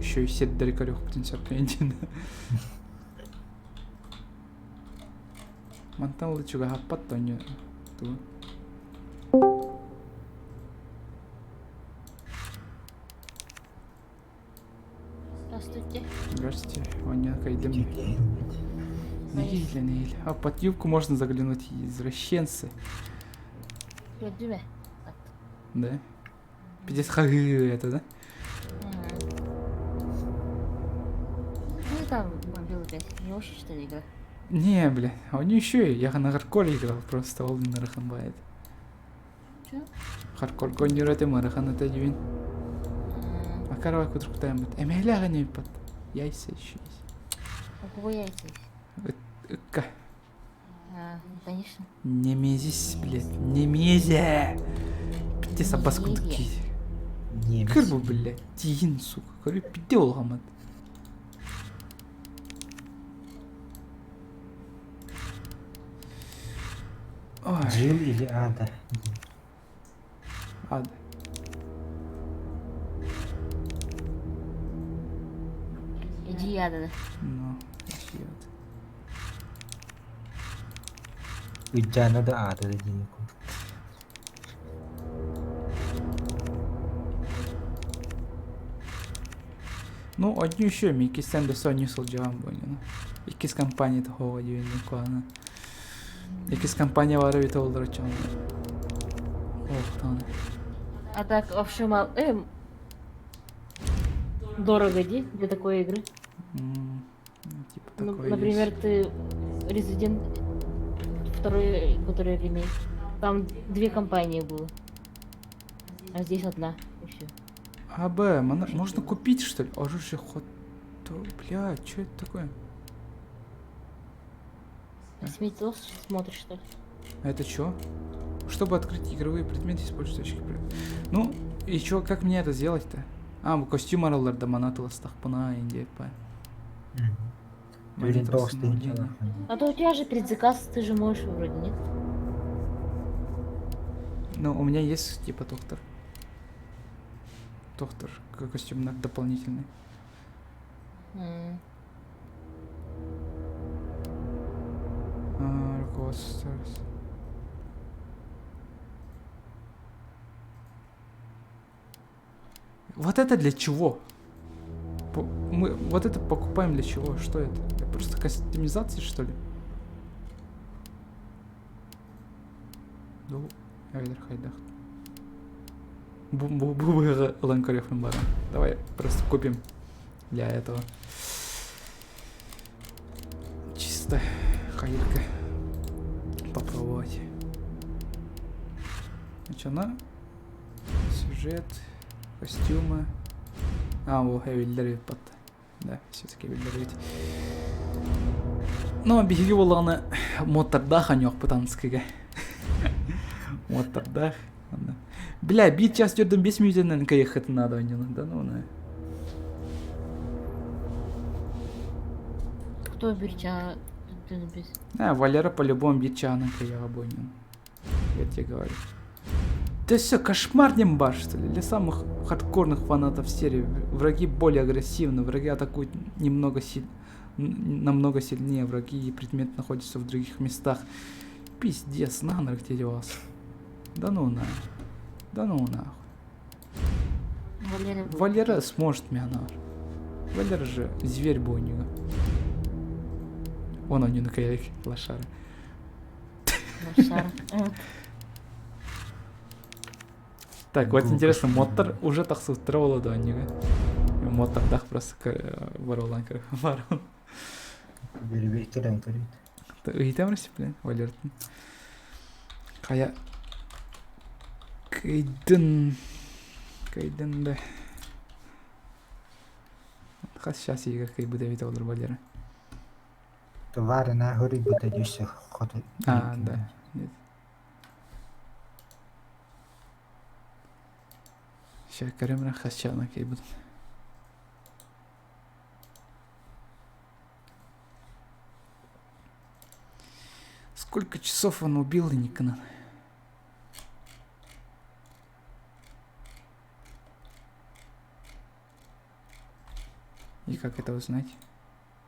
Еще и сирдэри көрүөхпүтүн сөп диэн. Мантан ылы чугаһаппат тонньу тугу. Здравствуйте. Здравствуйте. Оня, кайдем. Нэһиилэ, нэһиилэ. А под юбку можно заглянуть, извращенцы. Көрдүмэ. Да? Пиздец хагы это, да? Ну там мобил опять. Не очень что ли игра? Не, бля, а у нее еще и я на хардкоре играл, просто ол нарахан бает. Чё? Хардкор гоннер марахан это дюин. А карава кутрукутаем бит. Эмэхлэ не пат. Яйца еще есть. У кого яйца есть? Ыкка. А, ну, конечно. Немезис, блядь, немезе. Пиздец, абас кудуки. Кырбу, блядь, тиин, сука. Говорю, пиде олгамат. Ой. Джилл или Ада? Ада. Иди яда. Ну, иди ада. Ыдьаана да Ада да диэн курдук. Ну, одни еще микисен да сони сылдьаҕам буонньуна. Иккис компания тоһоҕо диэн куана. Иккис компания бары бит олдор чоң. Ох, таны. А так вообще мало. Дорого, ди, для такой игры. Типа Ну, такое например, есть. ты Resident второй, который ремейк. Там две компании было. А здесь одна. И все. А, Б, можно купить, что ли? Оружие хот... Бля, что это такое? Сметил смотришь, что ли? А это чё? Чтобы открыть игровые предметы, используй точки. Ну, и чё, как мне это сделать-то? А, бу костюм араллар да манатыластахпына инде па. Блин, толстый. А то у тебя же предзаказ, ты же можешь вроде, нет? Ну, у меня есть типа доктор. Доктор, костюм дополнительный. А, руководство. Вот это для чего? Мы вот это покупаем для чего? Что это? Это просто кастомизация, что ли? Ну, эбэтэр хайдах. Бу бу бу быһыгы ылан көрүөхпүн баҕарам. Давай просто купим для этого. Чисто хайырка попробовать. Значит, сюжет, костюмы. А, о, эбиллэр эбит батта. Да, все-таки эбиллэр эбит. Ну, биһиги буоллаҕына муоттардаах аньуохпут анскыга. Муоттардаах. Бля, биир час төрдөн 5 мүнүүтэнэн кыайыаххытын наада оонньуну, да ну на. Кто биир чаа без? А, Валера по-любому биир чаанан кыайыаҕа бу оонньууну. Я тебе говорю. Да все, кошмар не бар, что ли? Для самых хардкорных фанатов серии враги более агрессивны, враги атакуют немного силь... намного сильнее, враги и предмет находятся в других местах. Пиздец, на где девался? Да ну на. Да ну нахуй. Валера, Валера сможет меня нахуй. Валера же зверь был у него. Он у него на лошара. Лошара. Так, вот интересно, мотор уже тахсыттыра буолла да анньыга. Мотордаах просто баролан барон. Бирбей кэлэн көрүт. Ыйытам блин, Валертын. Хайа кыйдын кыйдын да. Хас сейчас иһигэр кыйбыт эбит олор Валера. Товарына хөрүйбүтэ дьүссе хоту. А, да. Нет. Ща көрөм хас чаана кыйбыт. Сколько часов он убил Никона? И как это узнать?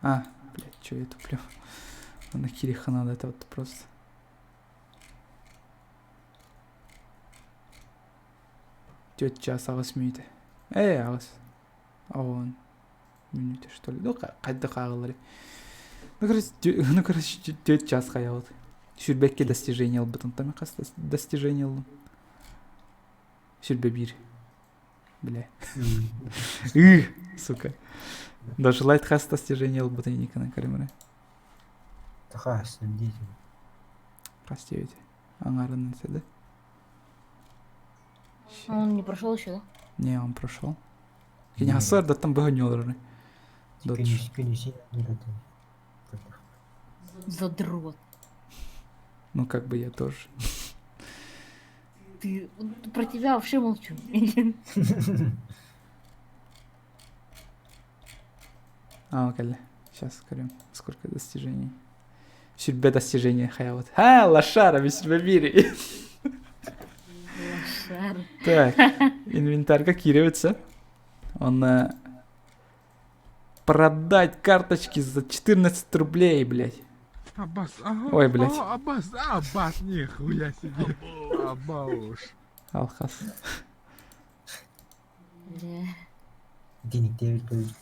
А, блядь, что я туплю? На Кириха надо это вот просто. Тетя час аҕыс мүнүүтэ. Ээ, аҕыс. Он мүнүүтэ, что ли? Ну, хайдах ааҕыллар. Ну, короче, ну, короче, түөрт час хайабыт. Сүүрбэккэ достижение ылбытым. Там хас достижение ыллым? Сүүрбэ биир. Бля. Ы, сука. Даже лайт хас достижение ылбытын Никона Каримара. Хас, дети. Хас диэбит. Аҥаарынан да? Он не прошел еще, да? Не, он прошел. Кини сарсыардаттан быһа олорор. Задрот. Ну, как бы я тоже. Ты про тебя вообще молчу. А, окей. Сейчас скажем, сколько достижений. Сүүрбэ достижение хайа Ха, лошара, мин сүүрбэ биир. Лошара. Так, инвентарьга кииребит Он продать карточки за 14 рублей, блядь. Аббас, ага. Ой, блядь. О, Аббас, Аббас, нихуя себе. Абауш. Алхас. Бля. Денег 9 будет.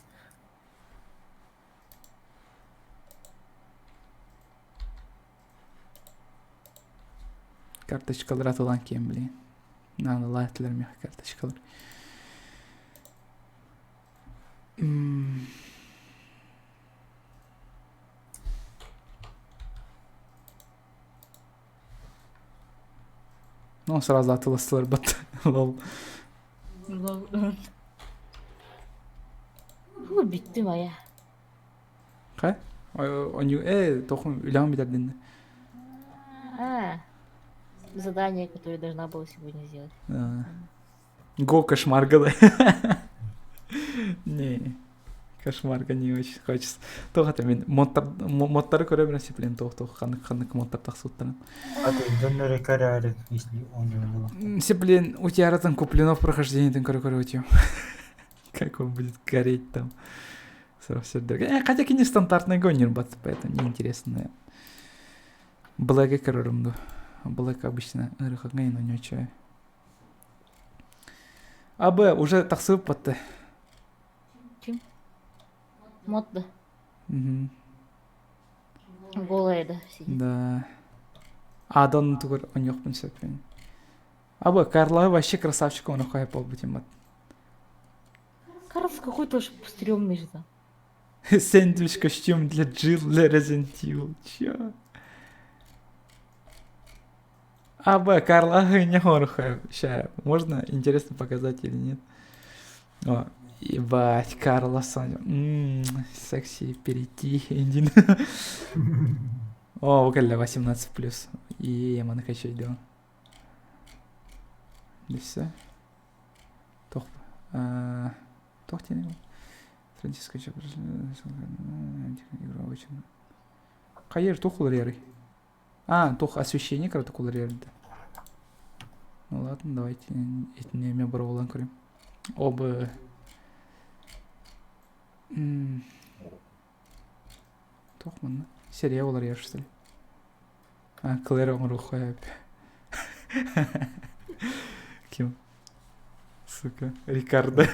Карточкалар атылан кем, блин. Надо лайтлер мех карточкалар. М. Ну, сразу атыластылар бат. Лол. Лол. Бу бүттүм айа. Хай? Они, тохум үлэҕин бүтэрдин. А, задание, которое должна была сегодня сделать. Го кошмарга, да. Не, кошмарга не очень хочется. Тоҕо это мин моттар моттары көрө берен блин тоох тоох ханнык ханнык моттар тахсыттарын. А ты доноры карары, если он не было. Все, блин, у тебя там куплено в прохождении, там көрө көрө Как он будет гореть там. Хотя не стандартный гонер, поэтому неинтересно. Блэк көрөрүм Блэк обычно ырыхагай, но не чай. АБ уже тахсыбыт батты. Ким? Мод да. Мгм. Голая да сидит. Да. Адан тугар оньохпун сөппүн. Аба Карла вообще красавчик он хайа буолбут мат. Карлс какой-то уж стрёмный же там. Сэндвич костюм для Джилл для Resident Evil. Чё? А, Б, Карла не хорха. Ща, можно интересно показать или нет? О, ебать, Карла Соня. Ммм, секси, перейти, иди. О, укалля 18 плюс. И я качать дело. И все. Тох. Тох тени. Франциска игра очень. Хайер тух улареры. А, тух освещение короче улареры. Ну ладно, давайте этнеме баролан көрем. Оба. Тух манна. Серия уларер что ли? А, Клэр оҥоруохха Ким? Сука, Рикардо.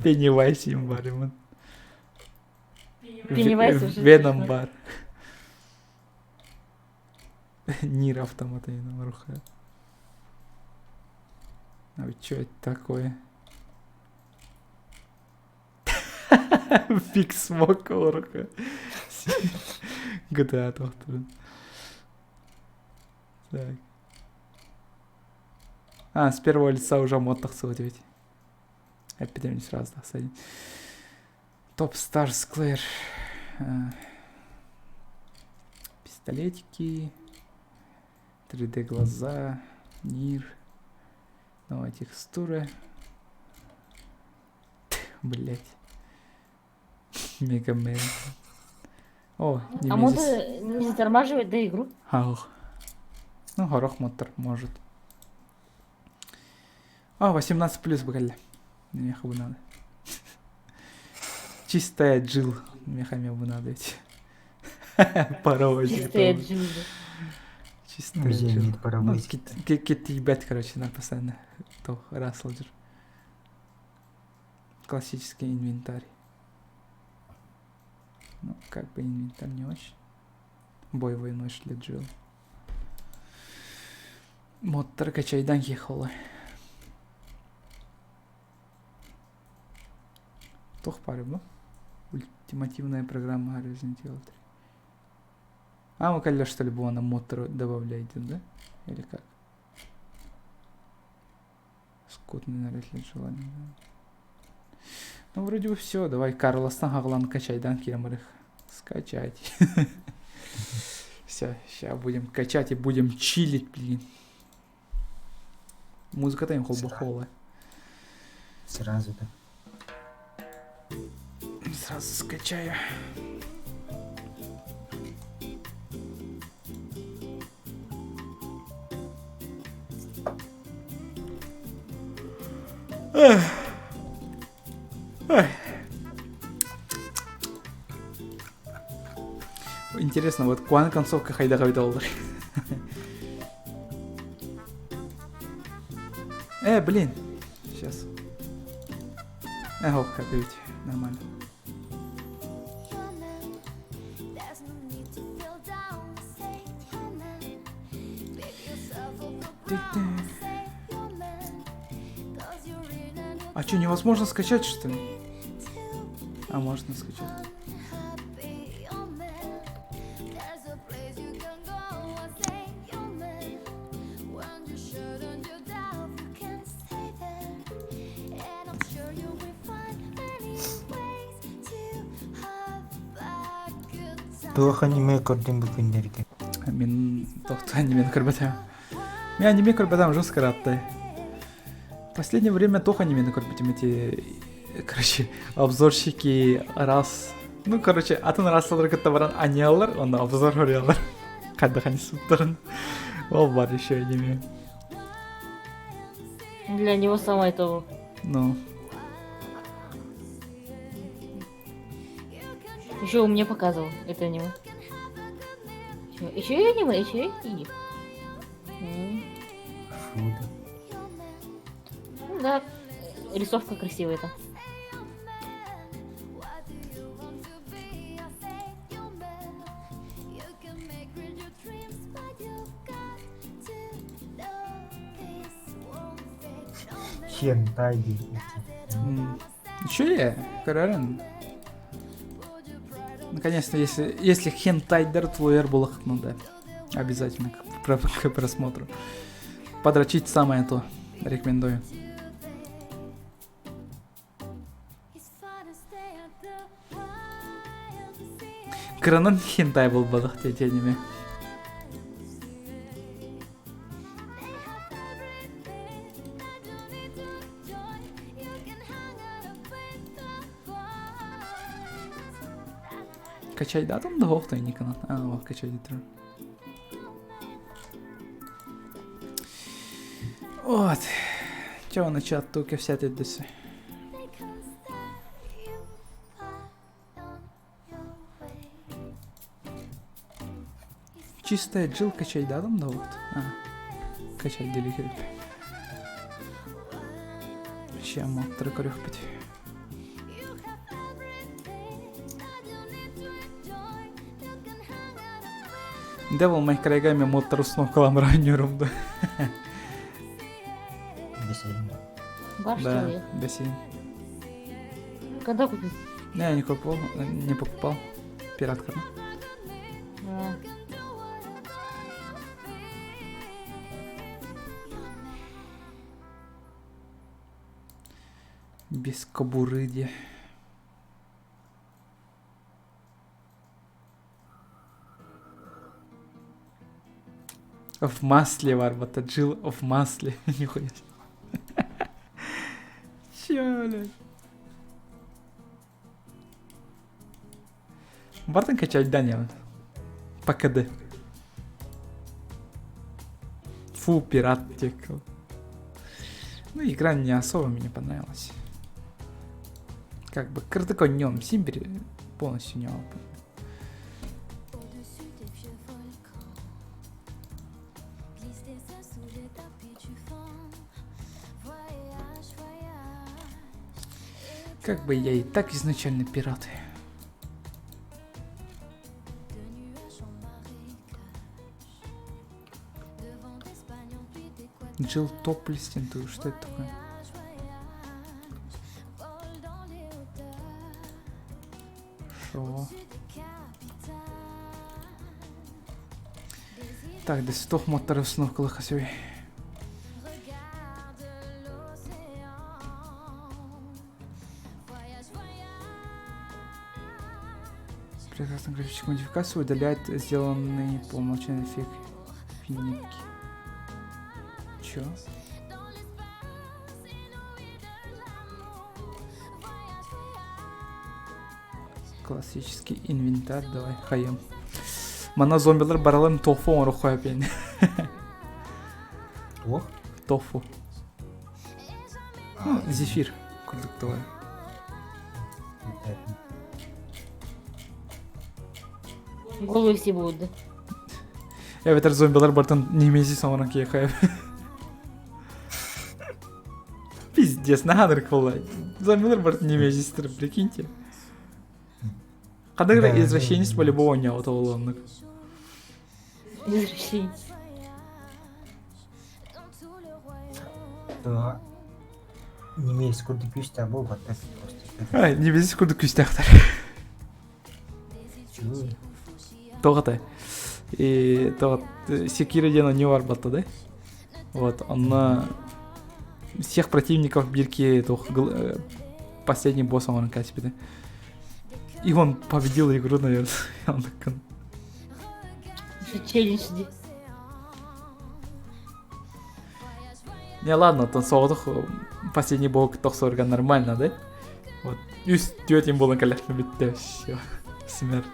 Пеннивайз им барымын. Пеннивайз уже Веном смешно. бар. Нир автомата оҥоруохха. А вот что это такое? Биг Смок оҥоруохха. GTA тохтурун. Так. А, с первого лица уже мод тахсыбыт ведь. Эпидемия сразу тахсайын. Топ Старс Клэр. Пистолетики. 3D глаза. Нир. Новая текстура. Блять. Мегамен. О, А моды не затормаживает, да, игру? Ах. Ну, горох мотор может. А, 18 плюс бгалля. Меха бы надо. Чистая Джил. Мехами бы надо идти. Паровозик. Чистая Джил, да. Чистая Джил. Зенит Ну, паровозик. кит ебать, короче, на постоянно. То, Расселджер. Классический инвентарь. Ну, как бы инвентарь не очень. Боевой нож для Джил. Модтар качайдан ехала. Тох пары, бу? Ультимативная программа Resident Evil 3. А, мы калля, что ли, было на модтар добавляете, да? Или как? Скотный наряд для желания, да. Ну, вроде бы все. Давай Карлостан Хаглан качай, да, Кирамарых. Скачать. Все, сейчас будем качать и будем чилить, блин. Музыка-то им холбахола. Сразу, да. Сразу скачаю. Эх. Ой. Интересно, вот куан концовка хайдаға доллар. Блин. Сейчас. Эх, как видите, нормально. А что, невозможно скачать, что ли? А, можно скачать. Туох аниме көрдүм бу күннэргэ? Мин тохто анимен көрбөтөм. Мен аниме көрбөтөм жестко ратты. В последнее время тох анимен көрбөтөм эти, короче, обзорщики раз. Ну, короче, атын расалар кытта баран аниалар, онда обзор көрелер. Кайда хани суттарын. Ол бар еще аниме. Для него самое то. Ну. Еще у меня показывал это аниме. Еще и аниме, еще и. Фу, да. Ну да. Рисовка красивая там. Хентай диэн. Үчүгэй, көрөрүн. Наконец-то, если, если хентайдер твой буоллаххына да. Обязательно к, к просмотру. Подрочить самое то. Рекомендую. Кыранан хентай буолбатах диэтиэниме. Качайдатым да хоохтой Никонан. А, вот качайдатыр. Вот. Чего на чат туке вся дөсө. Чистая Джилл качайдадым да вот. А, качай дели Ща моттары көрөхпүт. Devil May Cry'га мен модтар установкалаан оонньуурум да. Бесейин. Бар, что Да, ли? бесейин. Когда купил? Не, я не купил, не покупал. Пиратка. А. Без кобуры де. В масле, Варбата, Джил в масле. Нихуя себе. Чё, блядь? Бартын качать Даниэл. По КД. Фу, пират текал. Ну, игра не особо мне понравилась. Как бы кырдык нем Симбири полностью не Как бы я и так изначально пират. Джилл Топлистин, ты что это такое? Шо? Так, до ситох моттары установкалых хасөй. Прекрасно графическую модификацию удаляет сделанный по умолчанию эффект финики. Чё? Классический инвентарь, давай, хайым. Мана зомбилар бараларын тофу оҥоро хояпен. Туох? Тофу. Ну, зефир. Курдук давай. Голые все будут, да? Эбэтэр зомбилар бартын немезис оҥорон киэхэ. Пиздец, наһаа буолла. Зомбилар бартын немезистер, прикиньте. Ханнык Да, извращенец по-любому оонньообут оҕолоннук. Извращенец. То немец курдук күүстээх буолбаттар просто. Ай, немезис курдук күүстээхтэр. Чуу. Тоҕо этэй? И тоҕо Секиро диэн оонньуу барбатта да? Вот, онно всех противников бирки туох последний босс оҥорон кээспитэ. И он победил игру, наверное. Он такой, Еще челлендж иди. Не, ладно, то соҕотох последний бог тохсорга нормально, да? Вот. Үс түөтин буолан кэлэхпин бүттэ. Все. Смерть.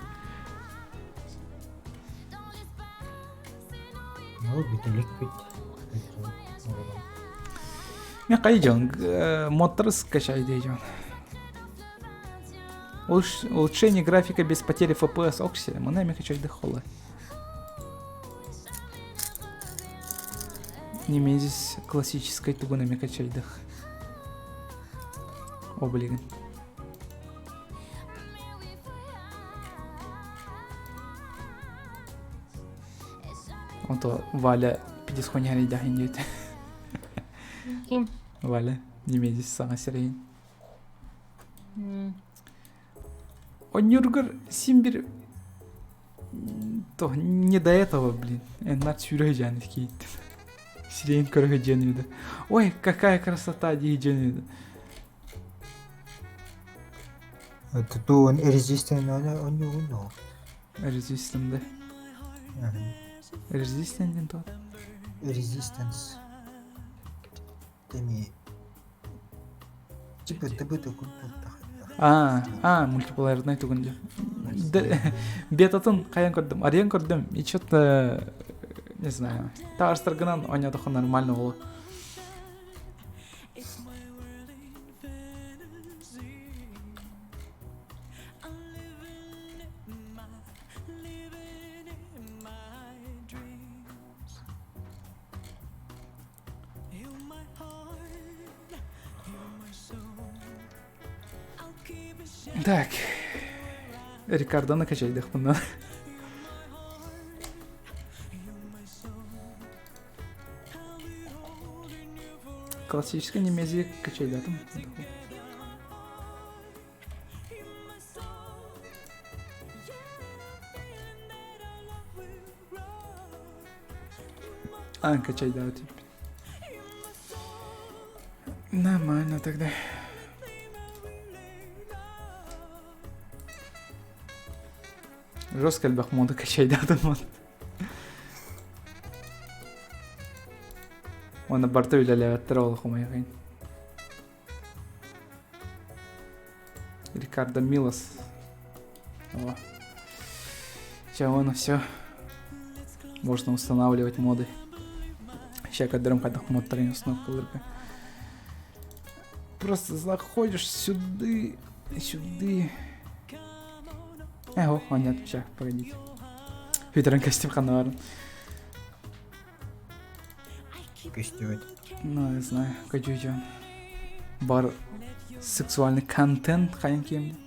Ну, бүтэлик бүт. Мен қай дьон? Модтары скачай дьон. Улучшение графика без потери FPS окси. Мана мен хочу холла. Немезис классической тугунами качайдах. О, блин. Онто Валя пиздец хуйня рейдахин диэт. Ким? Валя, немедис саҥа сирэйин. Онньуургар син бир то не до этого, блин. Эннар сүүрэ дьаан кииттим. Сирэйин көрө дьиэн үдэ. Ой, какая красота дии дьиэн үдэ. Это туон Resistance онньугун ол. Resistance да. Resistance диэн туох? Resistance. Теми типа ТБ курдук А, а, мультиплеерный тугун дии. Бетатын хайан көрдүм, арыйан көрдүм, и что-то, не знаю, таарыстаргынан ойнатохо нормально болу. Так. Рикардоны качайдахпын Классический немези качайдатым. А, качай, да, вот теперь. Нормально тогда. Жестко элбэх моду качайдаатым Уонна барыта үлэлээбэттэр ол хомойохин. Рикардо Милос. О. Сейчас вон все. Можно устанавливать моды. Сейчас кадром хайдах модтарын установкаларга. Просто заходишь сюда, сюда. Э, о, нет, сейчас, погодите. Ветеран костюм ханаварын. Көстүбэт. Ну, не знаю, көдьүдьүн. Бар сексуальный контент хайан киэмди.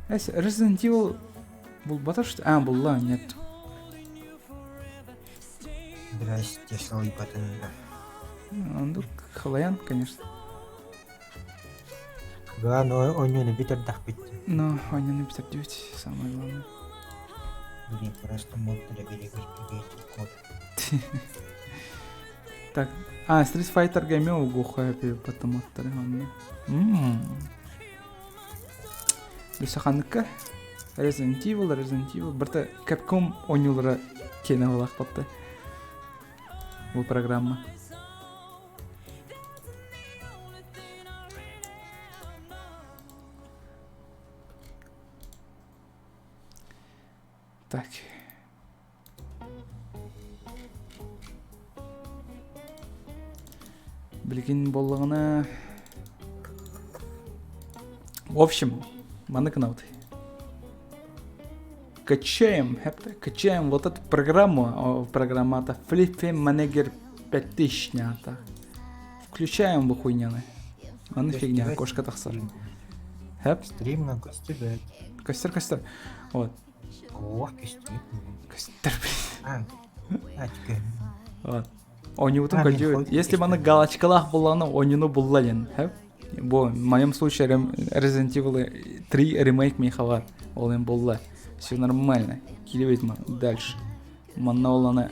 Resident Evil булбата что? А, булла, нет. Здрасте, салыйбатында. Ондук халаян, конечно. Главное, ойнуну бүтэрдэхпит. Но ойнуну бүтэрдибит, самое главное. Блин, просто мод код. Так, а, Street Fighter гэмэ угуха потом оттары онно. Өссө ханныкка Resident Evil, Resident Evil барыта Capcom оонньуулара киэнэ буолаахпатта. Бу программа. Так. Билигин буоллаҕына В общем, маннык гынабыт. Качаем, качаем вот эту программу, программа Flippy Manager 5000 ата. Включаем бу хуйняны. Аны фигня, окошко тахсар. Хэп? Стримҥа көстүбэт. Көстөр, көстөр. Вот. О, көстүбэт. Көстөр, блин. Вот. Оонньуубутун көрдүбүт. Если маны галочкалаах буллаҕына оонньууну булла диэн. Бу в моем случае Resident Evil 3 ремейк миэхэ бар. Ол им булла. Все нормально. Киирбит дальше. Манна оланы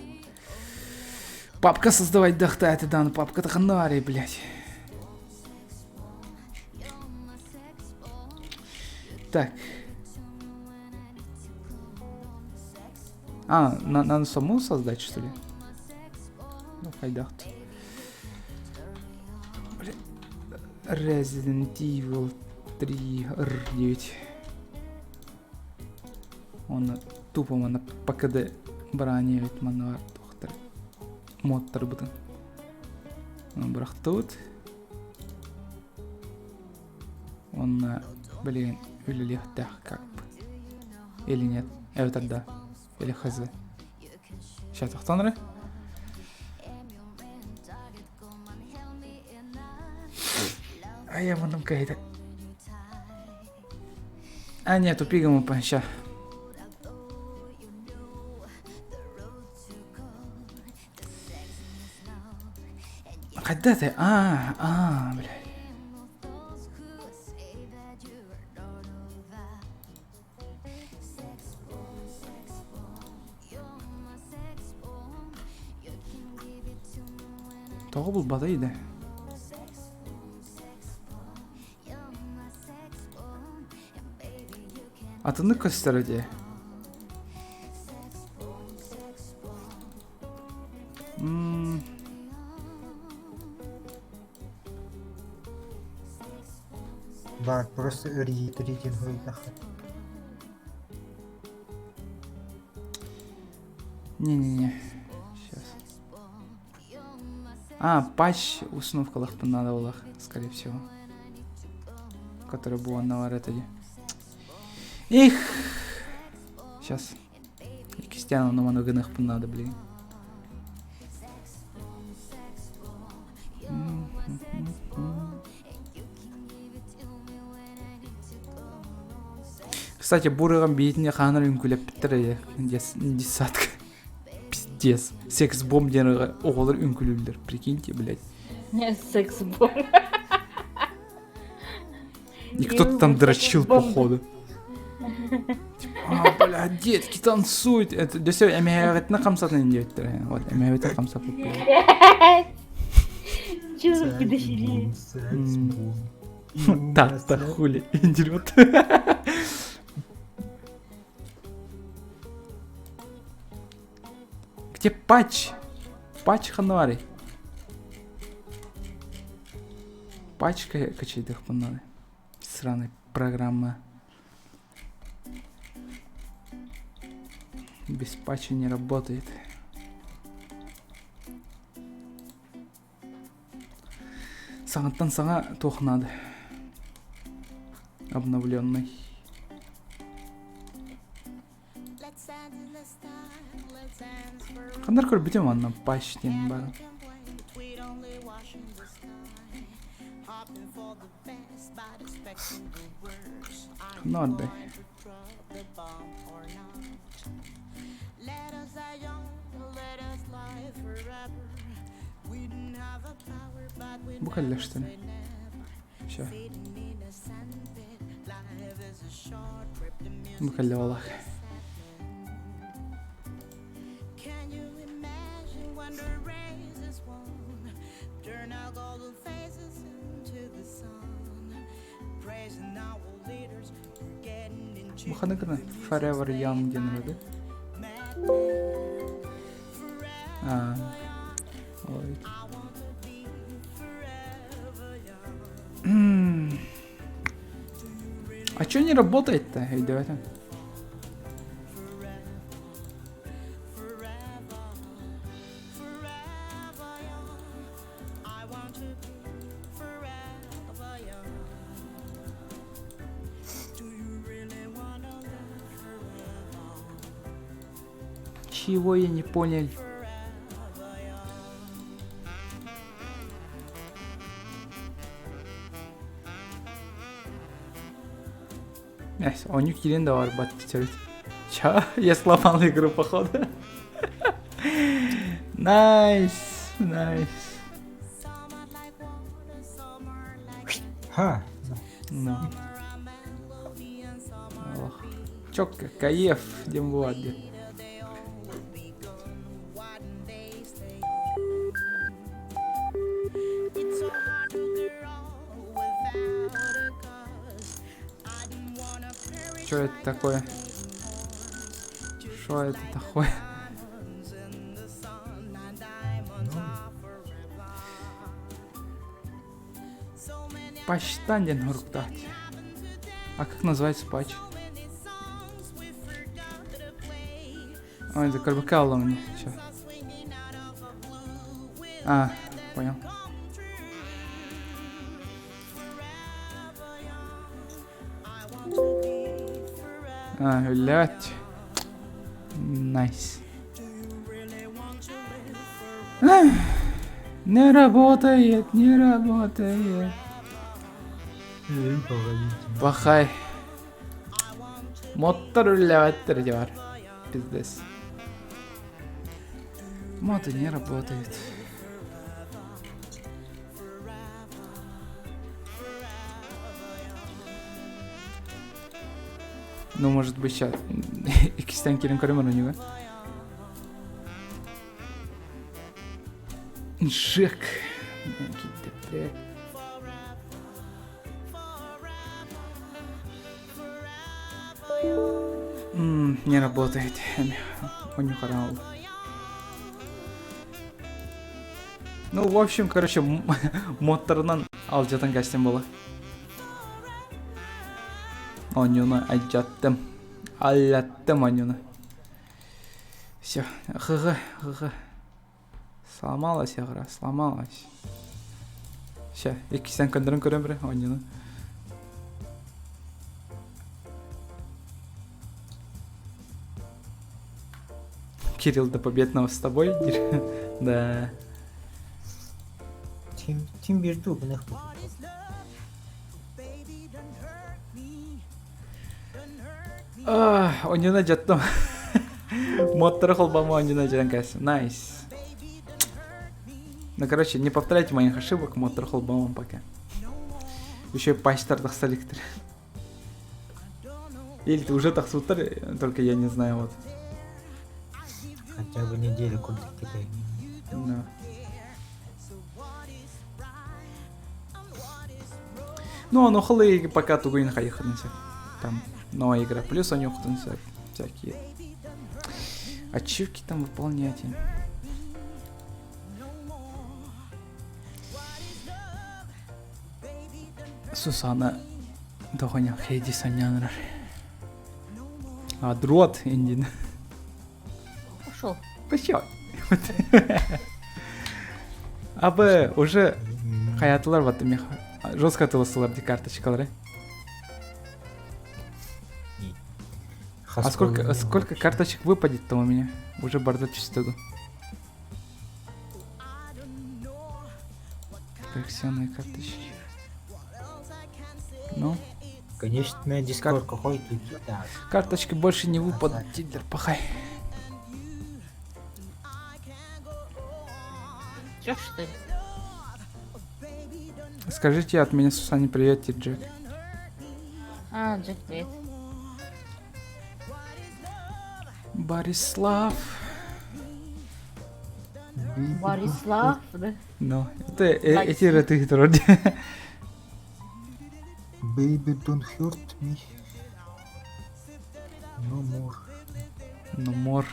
Папка создавать дахта дан папка таханари, блядь. Так. А, на, надо саму создать, что ли? Ну, хайдахт. Блин. Resident Evil 3 R9. Он тупо на ПКД броня ведь манна доктор. модтарбытын. Бырахтыбыт. Уонна билигин үлэлиэхтээх как бы. Или нет? Эбэтэр да. Или хз. Сейчас тохтон эрэ. Ай, муннум кэһитэ. А, нет, тупик ему ща. Когда ты? А, а, блядь. Тоҕо булбатай да? Атыннык көстөр дии. Баар просто өрийитири диэн суруйдахха. Не-не-не. Сейчас. А, патч установкалахпын надо было, скорее всего. Который был на Ретеде. Их! Сейчас. Кистяну на гынахпын надо, блин. Кстати, бурыгам биитине хаанар үҥкүлэппиттэр десятка. Пиздец. Секс-бомб диэн оҕолор үҥкүлүүллэр. Прикиньте, блядь. Секс-бомб. И кто-то там дрочил, походу. Типа, а, блядь, детки танцуют. Это для себя эмэһэҕитинэ хамсатын диэбиттэр. Вот, эмэһэҕитин хамсаппыт. Чё за педофилия? Так-то хули, идиот. Где патч? Патч ханвари. Пачка качайдыхпын Сраная программа. Без патча не работает. Саҥаттан саҥа туох надо. Обновленный. Хандар көрбүтүм манна патч диэн баар. Ханна Бу кэллэ что ли? Все. Бу кэллэ олах. Бу ханна гына Forever Young диэн ырыа А, ой. А чё не работает-то, ребята? Чего я не понял? Nice, оонньуу киирэн да барбат төрүт. Ча, я сломал игру, походу. Nice, nice. Ха. No. Ох. Чётко, кайф, диэн буолар диэн. Что это такое? Что это такое? Патчтан диэн суруктаах. А как называется патч? Ой, это КРБК мне. Сейчас. А, понял. А, блядь. Найс. Не работает, не работает. Пахай. Моттор үллэбэттэр дьэ бар. Пиздец. Моты не работает. Ну, может быть, сейчас. Иккистэн кирин көрөмөр у него. Джек. Не работает. Онюхарал. Ну, в общем, короче, моторынан алдьатан кэстим буола. Оонньууну алдьаттым. Аллаттым оонньууну. Все. ХХ, ХХ. Сломалась игра, сломалась. Все, иккисен көндөрөн көрөн бire оонньууну. Кирилл до победного с тобой? Да. Тим, тим бирду гынах бу. Онньуна дьаттым. Модтары холбама онньуна дьэн кэс. Найс. Ну, короче, не повторяйте моих ошибок, модтары холбамам пока. Еще и пачтар тахсаликтер. Или ты уже тахсутар, только я не знаю вот. Хотя бы неделю куда кидай. Да. Ну, оно халы пока тугуин хайханся. Там новая игра. Плюс они всякие ачивки там выполнять. Сусана Дохоня Хейди Санянрар. А, дрот Индин. Пошел. Пошел. Абы уже хаятылар баты меха. Жестко тылысылар ди карточкалары. А сколько, сколько карточек выпадет-то у меня? Уже бардак чистого. Коллекционные карточки. Ну? Конечно, Дискорд какой тут, да. Карточки больше не выпадут, Тиндер, пахай. Чё, что ли? Скажите от меня Сусане привет, Джек. А, Джек, привет. Борислав. Борислав, да? Ну, это эти рты вроде. Baby, don't hurt me. No more. No more.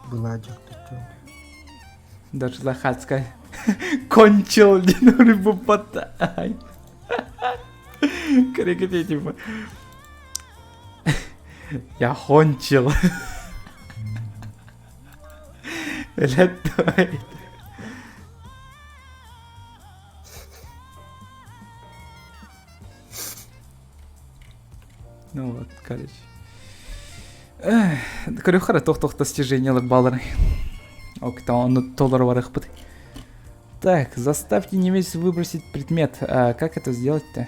Была ты чё? Даже Лохацкая. Кончил рыбу потай. Крикните, типа. Я кончил. Блядь, давай. Ну вот, короче. Көрүөххэ туох-туох достижениялар бааллар. Ок, там толор барыхпыт. Так, заставьте немец выбросить предмет. А как это сделать-то?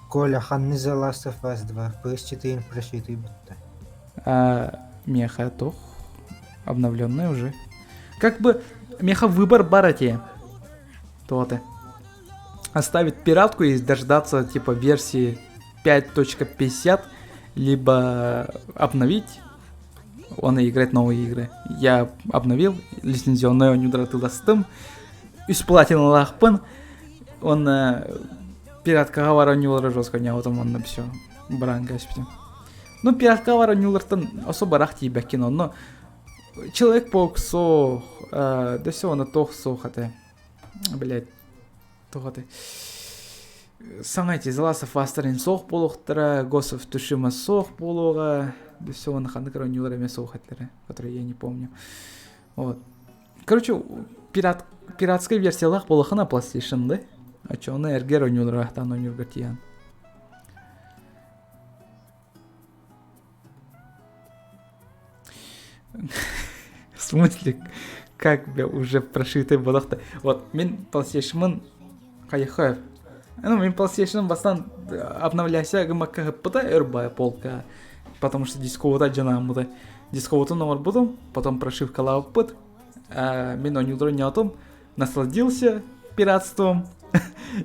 Коля, ханны The Last of Us 2, PS4 прошитый будто. А, меха тох. Обновленная уже. Как бы меха выбор барате. То-то. Оставить пиратку и дождаться типа версии 5.50, либо обновить он и играть новые игры. Я обновил лицензионный нюдратыластым, үс платиналаахпын, он пираткаҕа бар оонньуулара жестко ньаутам онно все баран кэспитим. Ну пираткаҕа бар оонньуулартан особо ыраах тиийбэккин онно Человек-паук суох, да все онно туох суох этэ, блядь, туох этэй. Саҥа эти The Last of Us-тарын суох буолуохтара, Ghost of Tsushima суох буолуоҕа, все уонна ханнык эрэ оонньуулар эмиэ суох этилэрэ, которые я не помню. Вот. Короче, пират, пиратскай версиялаах буолахына PlayStation да? Оччоҕуна эргэр оонньуулара ахтан оонньуурга тиийэн. В смысле, как бы уже прошитый буолахта. Вот, мин PlayStation хайыхы. Ну, мин PlayStation бастан обновляйся гымакка хыппыта өр полка. Потому что дисковота дьанааммыта. Дисковотун оҥорбутум, потом прошивкалаабыппыт. Мин оонньуулары оонньоотум, насладился пиратством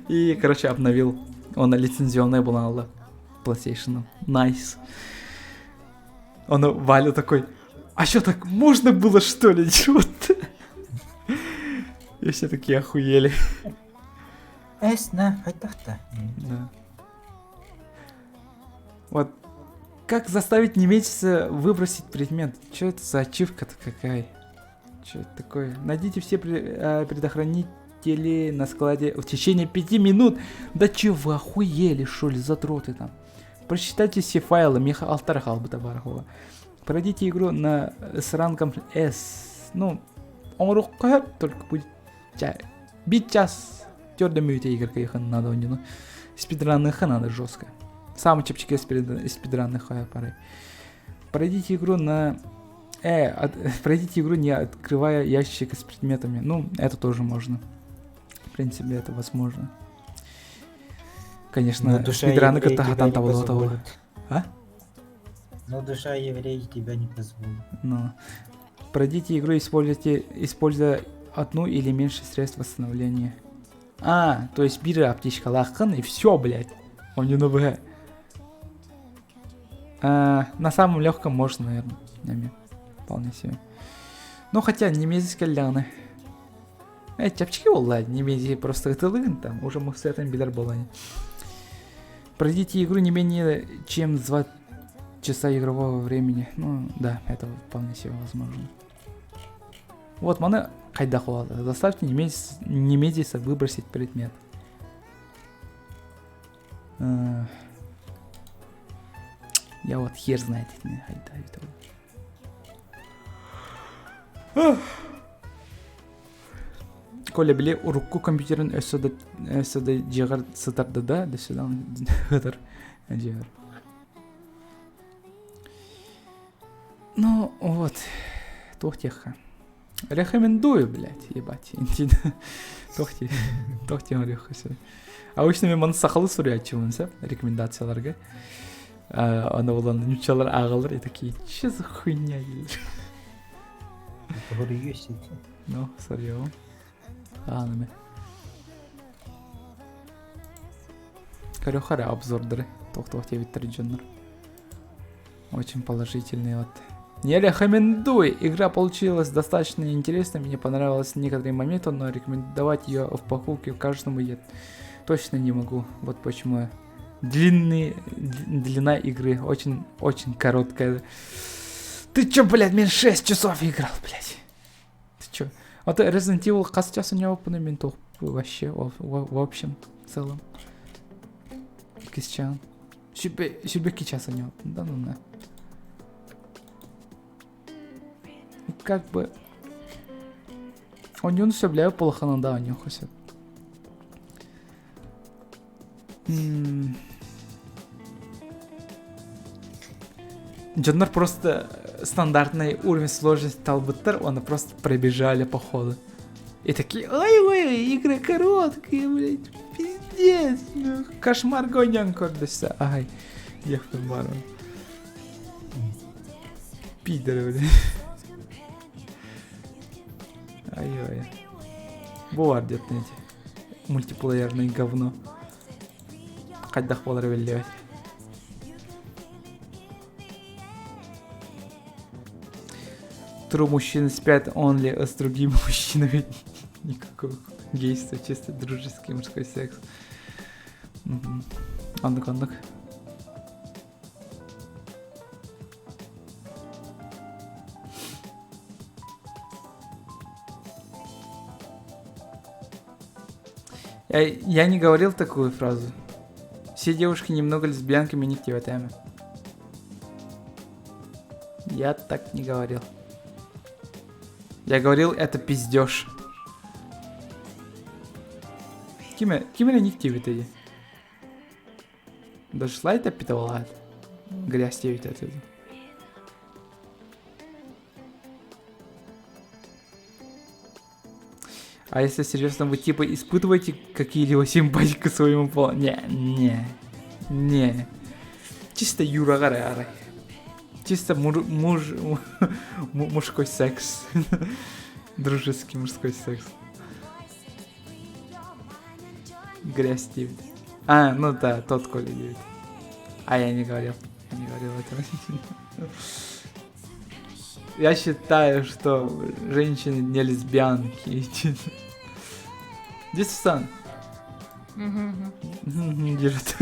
и, короче, обновил. Он лицензионная была PlayStation. Nice. Он Валя такой, а что так можно было, что ли? Чего И все такие охуели. Эс, на, хайдах-то. Да. Вот как заставить немедленно выбросить предмет? Что это за ачивка-то какая? Что это такое? Найдите все предохранители на складе в течение 5 минут. Да че вы охуели, что ли, задроты там? Прочитайте все файлы, миэхэ алта эрэ хаалбыта баар. Пройдите игру на с рангом S. Ну, он только будет бит час. Твердо игрка надо у него. Спидранных надо жестко. Самый чэпчэки спидранных пары. Пройдите игру на пройдите игру, не открывая ящик с предметами. Ну, это тоже можно. В принципе, это возможно. Конечно, Но душа спидраны еврея тебя не того. позволит. А? Но душа еврея тебя не позволит. Ну. Пройдите игру, используя одну или меньше средств восстановления. А, то есть биир аптечкалааххын и все, блядь. Он не НВГ. А, на самом легком можно, наверное. Нами. Вполне себе. Ну, хотя, не кэллэҕинэ. Чэпчэки буолла, не просто ытылыгын там, уже мы с этим билэр буолла. Пройдите игру не менее чем 2 часа игрового времени. Ну, да, это вполне себе возможно. Вот, маны хайдах Заставьте немедленно выбросить предмет. Я вот хер знает, не хайдах это. Коля, били урукку компьютерин өссө да дьиэҕэр сытар да, до сюда сытар дьиэҕэр. Ну, вот. Туох диэххэ. Рекомендую, блядь, ебать. Туох диэн Обычно мин маны сахалыы суруйааччыбын сөп рекомендацияларга. Аны булан нууччалар ааҕаллар и такие, че за хуйня дииллэр. Ну, сорьём. Аанаме. Көрүөххэ обзордары. Туох-туох диэбиттэр дьоннор. Очень положительный вот. Не рекомендую. Игра получилась достаточно интересной. Мне понравились некоторые моменты, но рекомендовать ее в покупке каждому я точно не могу. Вот почему. Длина игры очень, очень короткая. Ты чё, блядь, мен 6 часов играл, блядь? Ты чё? Вот Resident Evil хас час у него мин вообще, в общем, в целом. Кисчан. Сүүрбэ час у него. Да ну на. Как бы... Он не сөбүлээбит буоллаххына да, оонньуохха сөп. Дьоннор просто стандартный уровень сложности талбыттар, оны просто пробежали по ходу. И такие, ой-ой, игры короткие, блядь, пиздец, ну, кошмар гонян көрдөстө, ай, ехтым барым. Пидоры, блядь. Ай-ой. Бу где-то эти мультиплеерное говно. Хайдах буолар биллибэт. True мужчины спят only с другими мужчинами. Никакого гейства, чисто дружеский мужской секс. Оннук, оннук. Я не говорил такую фразу. Все девушки немного лесбиянками не тиотами. Я так не говорил. Я говорил, это пиздеж. Киме, ким эрэ ник диэбит Дошла это питалат. Грязь диэбит это. А если серьезно, вы типа испытываете какие-либо симпатии к своему полу? Не, не, не. Чисто Юра Гарара. Чисто муж, муж, мужской секс. Дружеский мужской секс. Грязь девять. А, ну да, тот Коля девять. А я не говорил. Я не говорил этого. Я считаю, что женщины не лесбиянки. Здесь сан. Держит.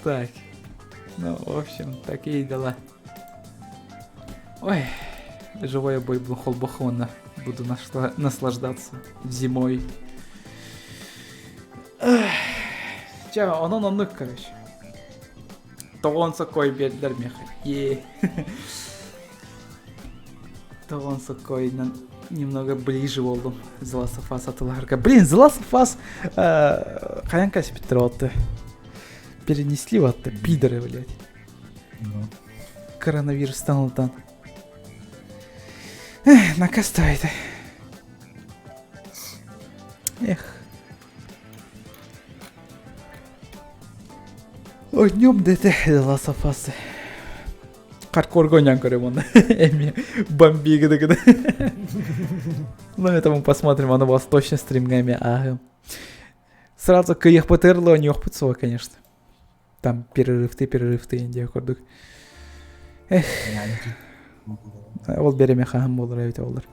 Так. Ну, в общем, такие дела. Ой, живой бой холбохона. Буду наслаждаться зимой. Чэ, онон оннук, короче. Тоҕон сокой биэрдэр миэхэ. Е. Тоҕон сокойынан немного ближе болдум The Last of Us атыларга. Блин, The Last of Us хайан каспиттер отты. Перенесли вот пидоры, блядь. Ну. Коронавирус ылтан. Эх, накастывает. Эх. Днем дете The Last of Us. Хардкор гонян көрөм оны. Эми бомби гыды Ну, это мы посмотрим, оно вас точно стримгами. Ага. Сразу кыйых бытырлы, не охпытсуа, конечно. Там перерыв ты, перерыв ты, индия курдук. Эх. Ол береме хаһан буолар эбит олар.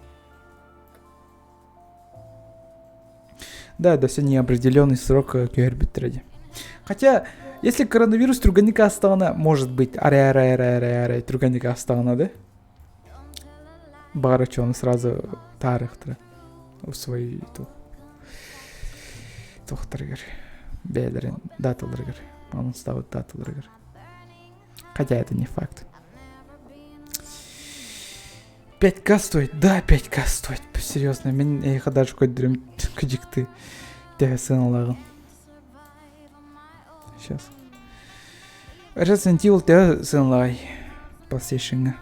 Да, да, все неопределенный срок көһөрбүттэр Хотя, если коронавирус түргэнник астаҕына, может быть, арай арай арай арай арай түргэнник астаҕына да? Баҕар он сразу таарыхтара свой ту туохтарыгар бэйэлэрин даталарыгар анонстаабыт даталарыгар хотя это не факт 5К стоит? Да, 5К стоит. Серьезно, мин эйха даже көддүрүм кыдьыкты төһө сыаналааҕын. Сейчас. Resident Evil төһө сыаналаай PlayStation-га.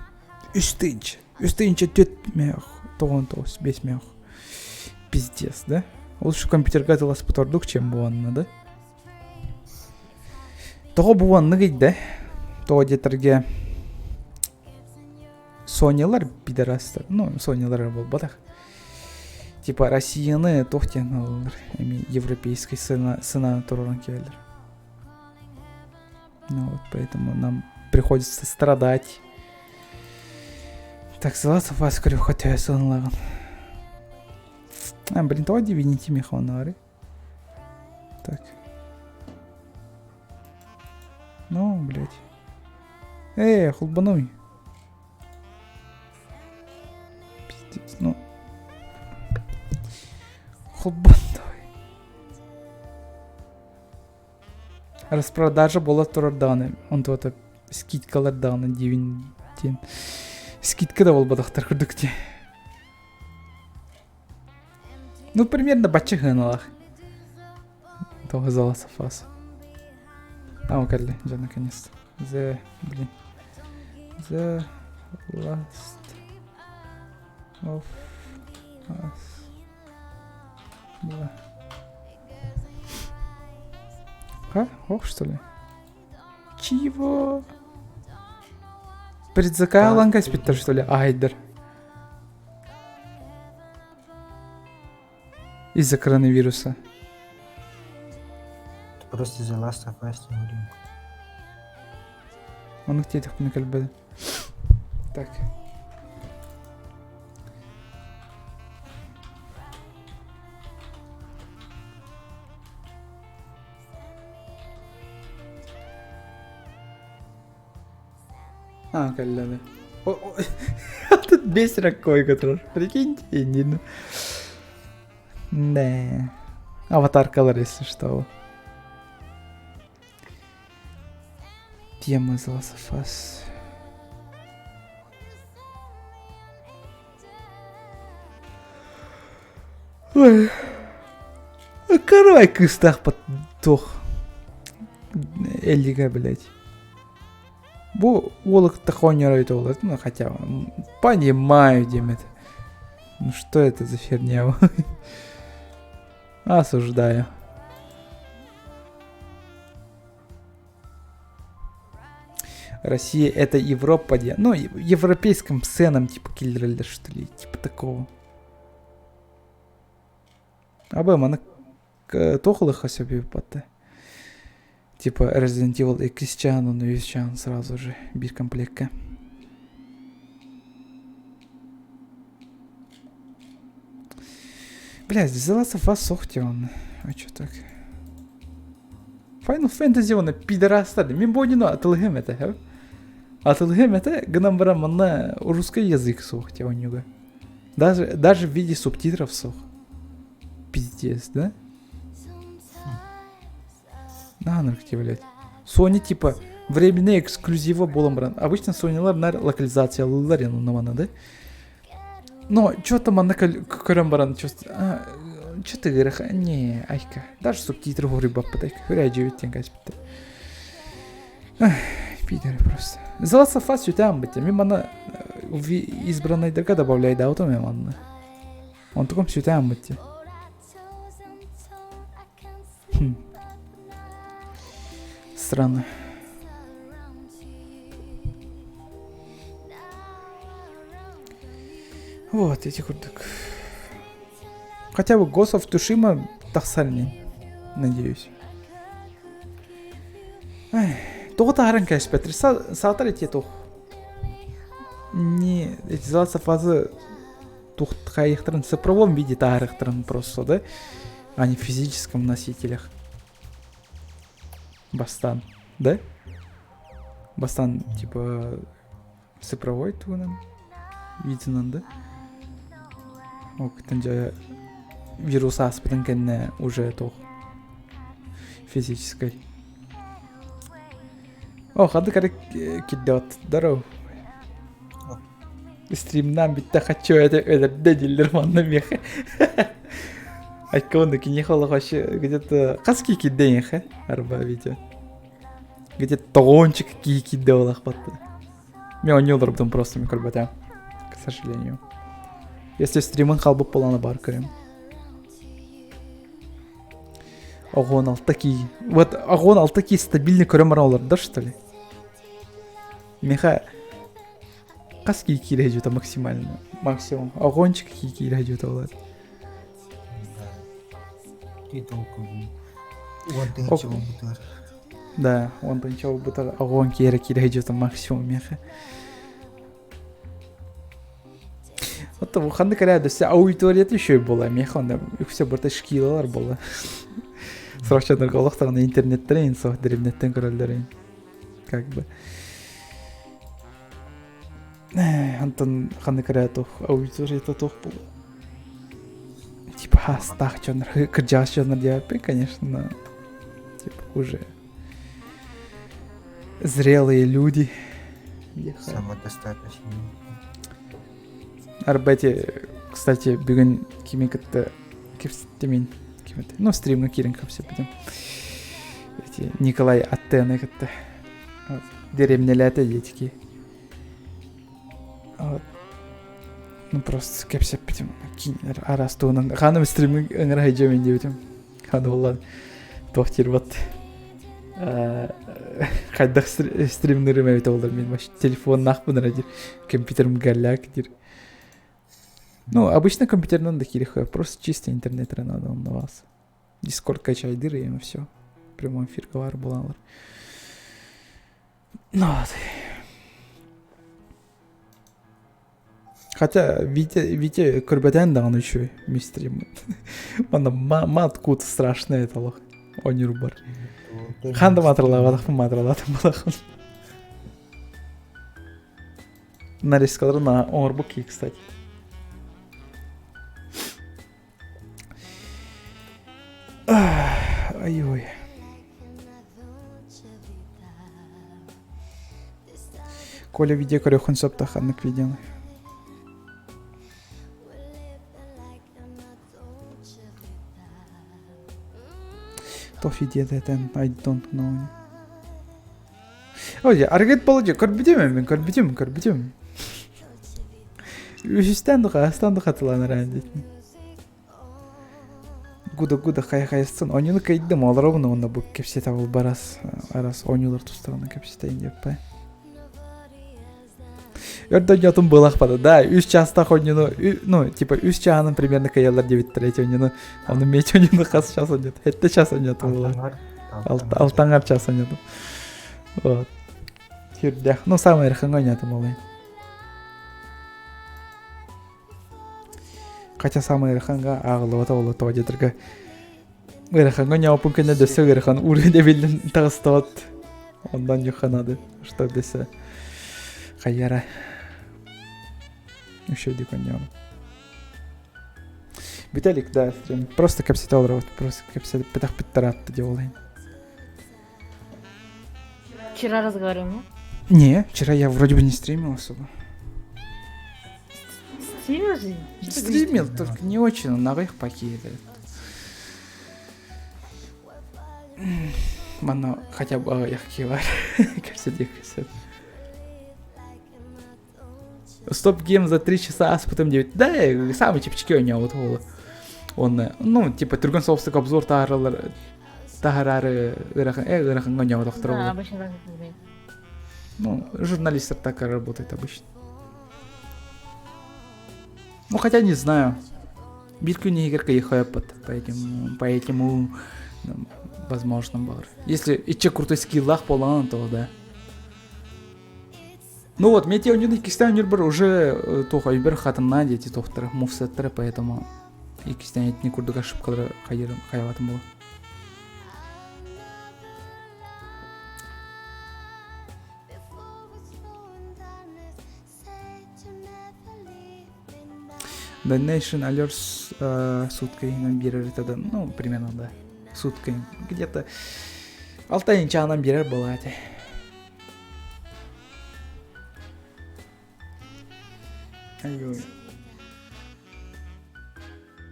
Үс тыынча. Үс тыынча түөрт мех. Тоҕон тоҕус, бес мех. Пиздец, да? Лучше компьютерга атыласпыт ордук, чем буонна, да? Тоҕо буонныгый да? Тоҕо диэтэргэ Сонялар пидорастар. Ну, Сонялар буолбатах. Типа Россияны туох диэн ылаллар эми европейской сына, сына туран кэлэр. Ну вот, поэтому нам приходится страдать. Так, The Last of Us көрүөххэ төһө сыаналааҕын. А, блин, тоҕо Divinity механары? Так. Ну, блядь. Эй, холбануй. Пиздец, ну. Холбан давай. Распродажа буола турар даҕаны, онтуота скидкалар даҕаны диэбин диэн. Скидка да буолбатахтар курдук дии. Ну, примерно бачча сыаналаах. Того The Last of Us. А, кэллэ, дьэ, наконец-то. The, блин. The Last of Us. Два. А? Ох, что ли? Чего? Предзакаалан каспиттер, что ли? Айдер. Из-за коронавируса. Это просто The Last of Us не блин. Оннук диэтэхпинэ кэлбэт. Так. А, кэллэ Тут бес ракой турар. Прикиньте, иннин. Да. Аватаркалар, если что. Тема The Last of Us. Ой. Карай кыыстаахпыт туох Эллига, блядь. Бу уолу кытта хоонньоро олор, ну хотя понимаю, диэм это. Ну что это за херня? Осуждаю. Россия это Европа, где, ну, европейским ценам, типа, киллерили, что ли, типа такого. Абы маны туох ылыхха сөбүй батта. Типа Resident Evil иккис чаан, онно үс чаан сразу же биир комплекка. Бля, The Last of Us суох он. А чё так? Final Fantasy оны пидорастар. Мин бу атылыһым этэ. Атылыһым этэ гынан баран манна русский язык суох те онньуга. Даже в виде субтитров суох. Пиздец, да? На, блядь. Sony типа временный эксклюзива буолан баран. Обычно Sony'лар нар локализациялыыллар онно да? Но что-то манна көрөн баран что-то гырах не айка. Даже субтитры хуруйбаппыт айка. Хүрэ дьиэбиттэн каспыт. Пидоры просто. The Last of Us сүтэн бит. Мин манна избранныйдарга добавляйдаабытым ээ манна. Онтукум сүтэн бит. Хм. Странно. Вот, эти курдук. Хотя бы Ghost of Tsushima тахсар надеюсь. Тоҕо таһааран кээспэттэр саатар эти туох не эти The Last of Us туох хайыахтарын в цифровом виде таһаарыахтарын просто да а не в физическом носителях бастаан да бастаан типа цифровой тугунан виденан да ол дьэ вирус ааспытын кэннэ уже туох физической О, ханнык эрэ кирдээт здорово. Стримнаан бүттэ хочу это өлөрдө дииллэр манна миэхэ. Айка онно киниэхэ олох вообще где-то хас кии кирдэ эйиэхэ арба видео. Где-то тоҕуончук кии киирдэ буолахпатта. Мен оонньуу олорбутум просто мен көрбөтөм. К сожалению. Если стримын хаалбыт буолана баар көрөм. Оҕуон алта кии. Вот оҕуон алта кии стабильный көрөн баран олордо что ли? Миэхэ хас кии киирэ дьута максимально? Максимум. Оҕуончик кии киирэ дьута болар. Да, он тынча болбутар оҕуон киирэ киирэ дьута максимум миэхэ. Вот ханнык эрэ өссө аудиторията үчүгэй буолла миэхэ онно үксэ барыта шкилалар буолла сорох дьоннорго олох даҕаны интернеттэрин суох дэриэбинэттэн көрөллөрүн как бы онтон ханнык эрэ туох аудиторията туох буолла типа хаастаах дьоннор кырдьаҕас дьоннор диэбэппин конечно но типа уже зрелые люди Самодостаточные. Арбате, кстати, бүгүн кими кытта кэпсэттим ким это? Ну, стримҥа киирэн кэпсэппитим. Эти Николай Аттены кытта. Вот. Дэриэбинэлээтэ диэтики. Вот. Ну, просто кэпсэппитим. Кинилэр араас туһунан. Ханым стримҥа ыҥыра сылдьыам диэбитим. Ханы буоллар туох диир хайдах стримнырым эбитэ буоллар мин телефоннаахпын эрэ диир компьютерым галяк диир ну обычно компьютерынан да киириэххэ просто чисто интернет эрэ надо на вас дискорд качайдыр и все прямой эфир баар буолалар ну вот Хотя Витя, Витя көрбөтөөн даҕаны үчүгэй мистерим. Манна мат кут страшный это олох. Онюр бар. Хаан да маатыралаабатахпын маатыралаатым балахын. Нарезкаларын оҥорбут кии, кстати. Ай-ой. Коля видео көрүөххүн сөп да ханнык видеоны. Тоф идеята этэн I don't know. Ой, аргет болдьо, көрбүтүм мен, көрбүтүм, көрбүтүм. Үһүстэн да хаастан да хатыланар аан диэтин. Гуда гуда хайа хайастын оонньууну кыйдым олоробун уонна бу кэпсэтэ ол барас арас оонньуулар тустарынан кэпсэтейин диэппэ. Өр да оонньоотум буолахпата да үс чаастаах оонньууну ну типа үс чааһынан примерно кыайаллар диэбиттэр эти оонньууну ону меч оонньууну хас час оонньоотум сэттэ час оонньоотум буолар алтаңар час оонньоотум вот сүрдээх ну самый ыарахаҥҥа оонньоотум ол Хотя самый ыараханга ааҕыллыбата буолла тоҕо диэтэргэ ыарахаҥҥа ньооппун кэннэ дөссө ыарахан уровень эбиллэн таҕыстыбат оннан ньухханады что дөссө хайара еще диконьон Виталик, да, стрим. Просто кэпсэтэ олоробут, просто кэпсэппэтэх таратты диэ Вчера разговаривал, Не, вчера я вроде бы не стримил особо. Стримил же? Стримил, только не очень, на их пакеты. Манна хотя бы аҕыйах киһи баар кэпсэтиэххэ сөп. Стоп гейм за 3 часа аспытым диэбит. Да, самый чэпчэки оонньообут ол. Уонна, ну, типа, түргэн соҕустук обзор таһаараллар таһараары ыарахан, ыарахаҥҥа оонньооботохторо Да, обычно так это Ну, журналисты так и работают обычно. Ну, хотя не знаю. Биир күн иһигэр кыйыхайаппыт, поэтому возможно бар. Если ичче крутой скиллах буолан, то да. Ну вот, мен оонньууну иккистээн оонньуурбар уже туох өйбөр хатынна диэти туохтара мувсеттара, поэтому иккистээн итини курдук ошибкалары хайырым хайабатым буолар. Donation Alerts сутка иһинэн биэрэр это ну, примерно, да, сутка где-то алта чаанан биэрэр буолаа этэ. Ай-ой.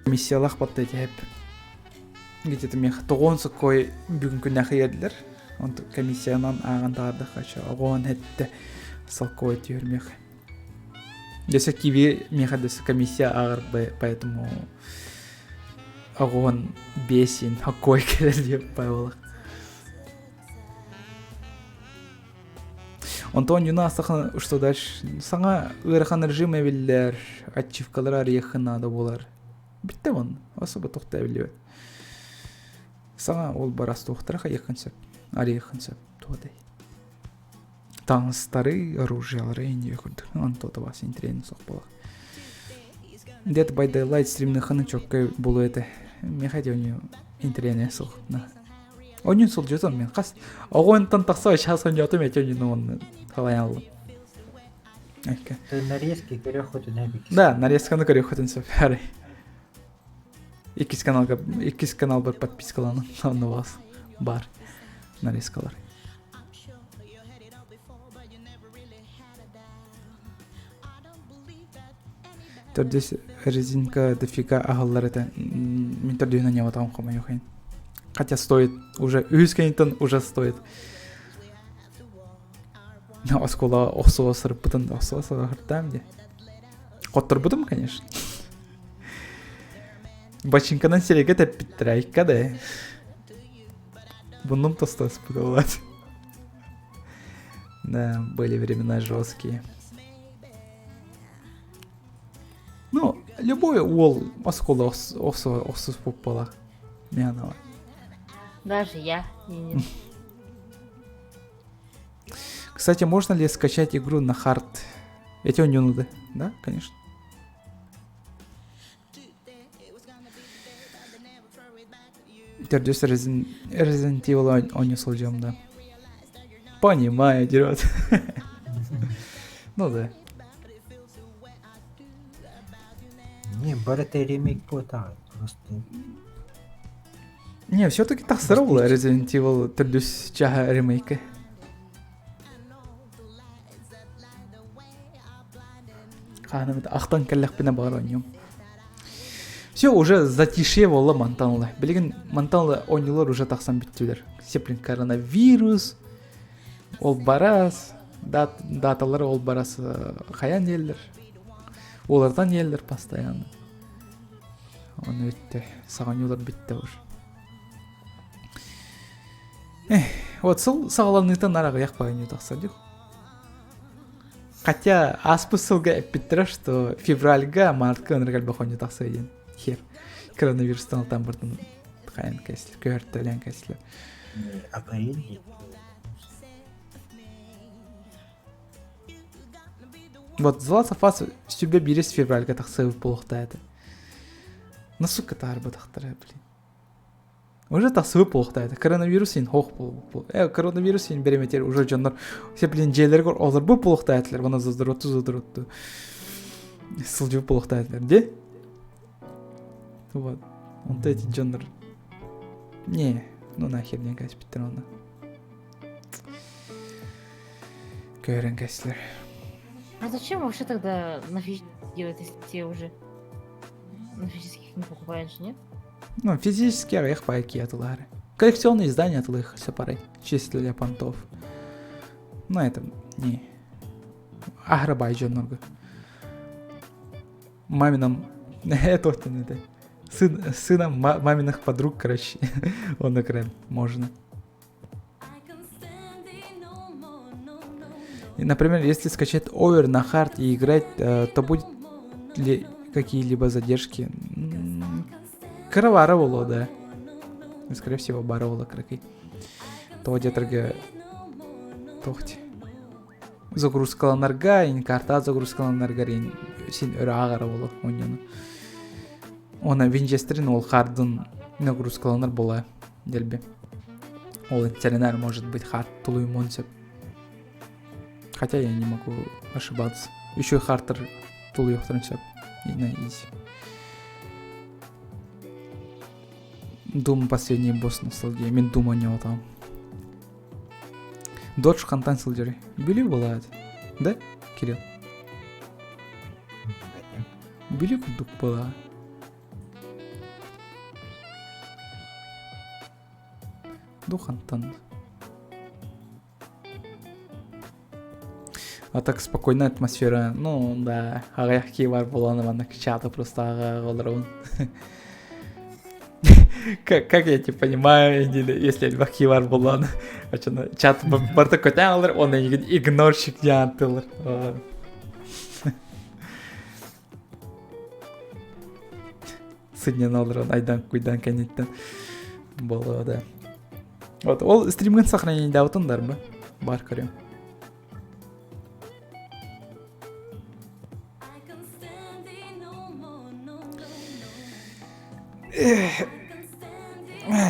Миссиялаах батта этиһэп. Где-то мех тоҕуон соккой бүгүн күннээх иэрдилэр. Онту комиссиянан ааҕан таҕардахха оҕоон хэтте салкой түһэр мех. Десе киви меха десе комиссия ааҕар поэтому оҕоон бесин хоккой кэлэр диэп байбалах. Онтон юна астахан что дальше саҥа ыарахан режим эбиллэр, ачивкалары арыйыаххын наада буолар. Бүттэ он, особо тохто эбиллибэт. Саҥа ол барас туохтара хайыаххын сөп, арыйыаххын сөп, туодай. Таҥастары, оружиялары инньэ курдук. Онто бас интриэн суох буолар. Dead by Daylight стримныханы чоккай буолуо этэ. Миэхэ дьоню интриэне суох. Онньун сылдьытым мен хас оҕонтон тахса сейчас онньоотум эти онньуну онну халайан аллым. Нарезки көрөххүтүн эбит. Да, нарезканы көрөххүтүн сөп. Арай. Иккис каналга иккис каналбар подпискаланын онно бас бар нарезкалар. Төрдүс резинка дофига аһыллар этэ. Мин төрдүһүн аньабатаҕым хомойуох иһин. Хотя стоит уже үһүс кэнниттэн уже стоит. Оскуола охсуга сырыппытын охсуга сырыттаам дии. Хотторбутум, конечно. Бачинканан сирэйгэ тэппиттэрэ айка да. Муннум тостоспут буолаат. Да, были времена жесткие. Ну, любой уол оскуола охсуспут буолар. Мианова. Даже я. Кстати, можно ли скачать игру на хард? Эти оонньууну да? Конечно. Төрдүс Resident Evil оонньуу сылдьыам да. Понимаю, дерет. Ну да. Не, барыта ремейк буотаҕай просто. Не, все-таки тахсара була Resident Evil төрдүс чаһа ремейка. Хаанамыт ахтан кэллэхпинэ баҕар оонньуом. Все, уже затишье буолла мантан ыла. Билигин мантан ыла оонньуулар уже тахсан бүттүлэр. Сеплин коронавирус, ол барас, дат, даталары ол барас хайан диэллэр. Олартан диэллэр постоянно. Оны бүттэ. Саҕанньуулар бүттэ уже. Эх, вот сыл саҕаланыытын араҕыйах баҕайы тахсар дии. Хотя ааспыт сылга эппиттэрэ, что февральга, мартка ынырык элбэх оонньуу тахсыа диэн. Хер. Коронавирустан алтан бартын хайан кэслер, көһөртөлөөн кэслер. Апрель Вот The Last of Us сүбэ биирис февральга тахсыбыт буолуохтаа этэ. Ну, сука, таарбатахтара, блин. Уже тахсыбыт буолуохтаа этэ. Коронавирус иһин хоох буолбут. Э, коронавирус иһин бэримэтигэр уже дьоннор все, блин, дьиэлэригэр олорбут буолуохтаа этилэр. Уонна задроту задроту сылдьыбыт буолуохтаа этилэр. Де? Вот. Онто эти дьоннор не, ну нахер диэн кээспиттэр онно. Көөрөн кэслэр. А зачем вообще тогда на физических делать, если те уже на физических не покупаешь, нет? Ну, физически аҕыйах пайки атылаары. Коллекционные издания атылых сапарай, чисто для понтов. Ну, это не. Ахрабай дьоннорго. Мамином... Это вот это. Сын, сыном маминых подруг, короче, он экран можно. И, например, если скачать овер на хард и играть, э, то будет ли какие-либо задержки? Кыра боло, да. Скорее всего, бара буолла кыракый. Тоҕо диэтэргэ тохти. Загрузкаланарга, ин карта загрузкаланарга ин син өрө ааҕара боло оонньууну. Уонна Винчестерин ол хардын нагрузкаланар буола дэлби. Ол интернет может быть хард тулуймуон сөп. Хотя я не могу ошибаться. Еще и хартер тулуйуохтарын сөп. И на изи. Doom последний босс ностальгия. Мин Doom оонньоотом там. Додж хантан сылдьарый. Бүлүү буолаат. Да, Кирилл? Бүлүү курдук буолаа. Духантан. А так спокойная атмосфера. Ну, да, аҕыйах киһи бар буолан маннык чаты просто аҕа олоробун. Как, как я тебя понимаю, если элбэх киһи бар буолан, чат барыта көтөн алар, он игнорщик диэн аттыылар. Сынньана олорон айдан куйдан кэнниттэн буолуо да. Вот ол стримгын сохранениедаабытын дарбы бар көрүм.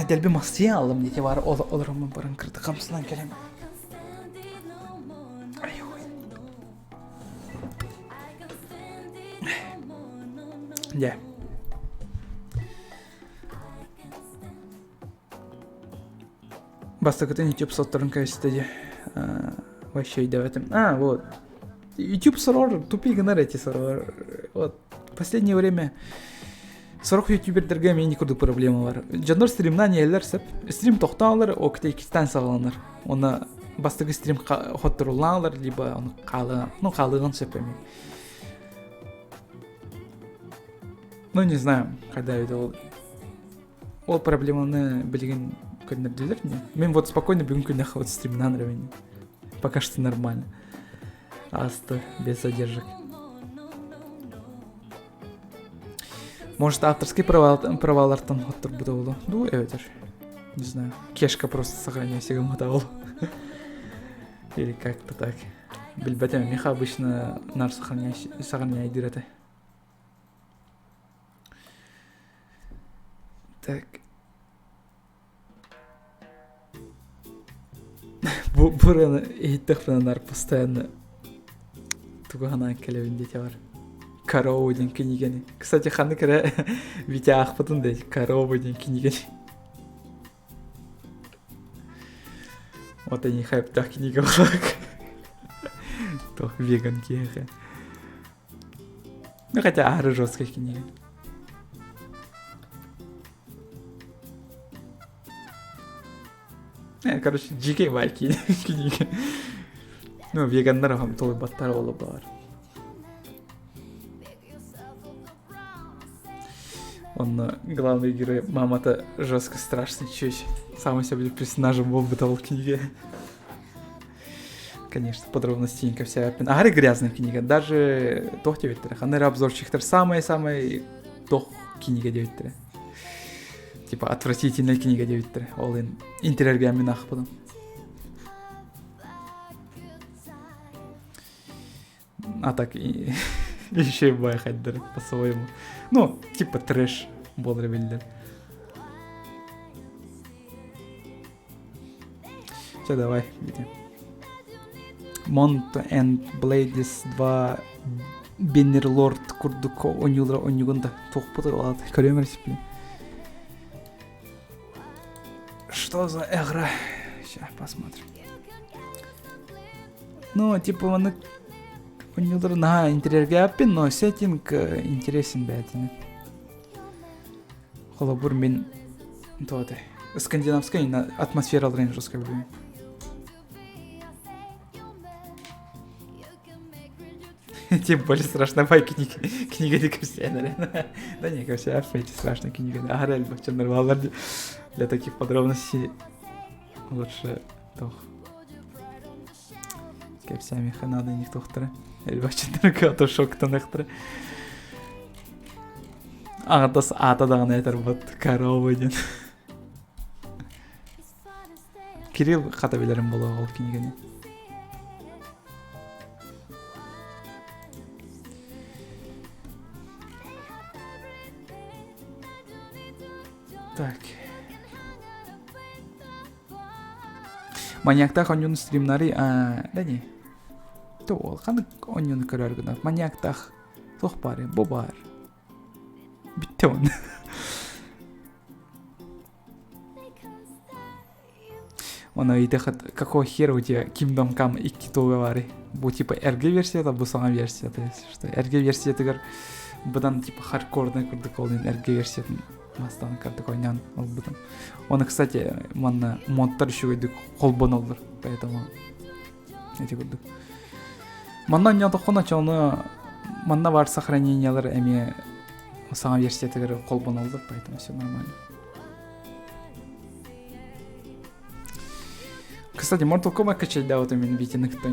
Дэлби мастыйан алым дете бар олороммун баран кырды хамсынан кэлем. Дьэ. Бастакытын YouTube сотторун кэбистэ дии. Вообще өйдөөбөтүм. А, вот. YouTube сорор тупик гынар эти сорор. Вот. Последнее время сорох ютубердерге мени курдук проблема бар. Дьоннор стримнан иһэллэр сөп. Стрим тохтоолор, окте иккистэн саҕаланар. Уонна бастакы стрим хотторуллаалар, либо ону хаалыан, ну хаалыан сөп эми. Ну, не знаю, когда это ол ол проблеманы билигин көннөрдүлэр не мен вот спокойно бүгүн күннэх вот стримнан ревени пока что нормально асты без задержек может авторский правалартан оттурбута болу ду эбэтэр не знаю кешка просто сохраняй себе ол или как-то так билбэтим миха обычно нар сохраняй сохраняй диир этэ Так. Бу бураны иһиттэхпинэ нар постоянно тугу санаан кэлэбин диэтэ бар. Корову диэн кинигэни. Кстати, ханнык эрэ Витя аахпытын да Корову диэн кинигэни. Вот они хайптах книга булак. Тох веган киэхэ. Ну хотя ары жесткая книга. Короче, дикий байки книга. Ну, веганнар хам толуйбаттар олу бар. Он главный герой мамата жестко страшный чуть. Сам себе персонажем был бы в книге. Конечно, подробностенько вся. Аһары грязная книга. Даже тох диэбиттэрэ. Ханна эрэ обзорщиктар самая-самая тох книга диэбиттэрэ. Типа отвратительная книга диэбиттэрэ. Ол ин интэрэргээммин аахпытым. А так и еще и байхайдар по-своему. Ну, типа трэш буолар биллэр. Все, давай, иди. Mount and Blades 2 Bannerlord курдук ойнуулара ойнугун да туохпут ылаат көрүөм эрэ Что за игра? Сейчас посмотрим. Ну, типа, маннык ойнуулары наһаа интэриэһиргээппин, но сеттинг интересен бэйэтинэн. Холобур мин туох скандинавскай атмосфераларын жестко люблю. Тем более страшно бай книга, книга не капсианер. Да не, капсианер, эти страшные книги. Ага, нормально. Для таких подробностей лучше тох. Кэпсэми ханада них тохтара. Элбачыннарга ото шоктанахтара. Аҕатас аата даҕаны этэр бат корова диэн. Кирилл хата билэрим буолуо ол кинигэни. Так. Маньяктаах оонньууну стримнары да не. Туол ханнык оонньууну көрөр гына маньяктаах туох баарый бу баар. Бүттэ он. Оны ыйдахат какого хера у тебя Kingdom Come икки туга баарый? Бу типа RG версията, бу саҥа версията, если что. RG версиятыгар быдан типа хардкорный курдук ол RG версиятын бастан курдук ойнаан ылбытым. Оны, кстати, манна модтар үчүгэйдик холбоноллор, поэтому эти курдук. Манна ойнотоххуна чону манна бар сохранениялар эмиэ саҥа версиятыгар холбоноллор, поэтому все нормально. Кстати, Mortal Kombat качать, да, вот именно Витина кто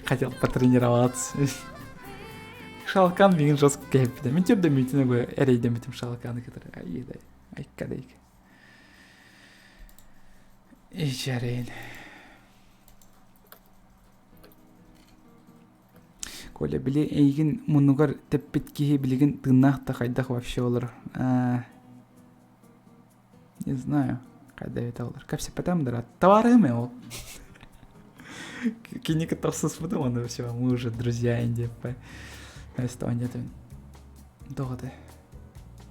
Хотел потренироваться. Шалкан миигин жестко кэһэппитэ. Мин төрдө Митина бу эрэйдэммитим Шалканы кытары. Айда, айккадайк. Ичәрейн. Коля, били эйигин муннугар тэппит киһи билигин тыыннаах да хайдах вообще олор? Не знаю, хайда эбитэ олор. Кэпсэппэтем да товарым ээ ол. Кини кытта охсуспутум, ону все, мы уже друзья диэппэ. Эстонията тоҕо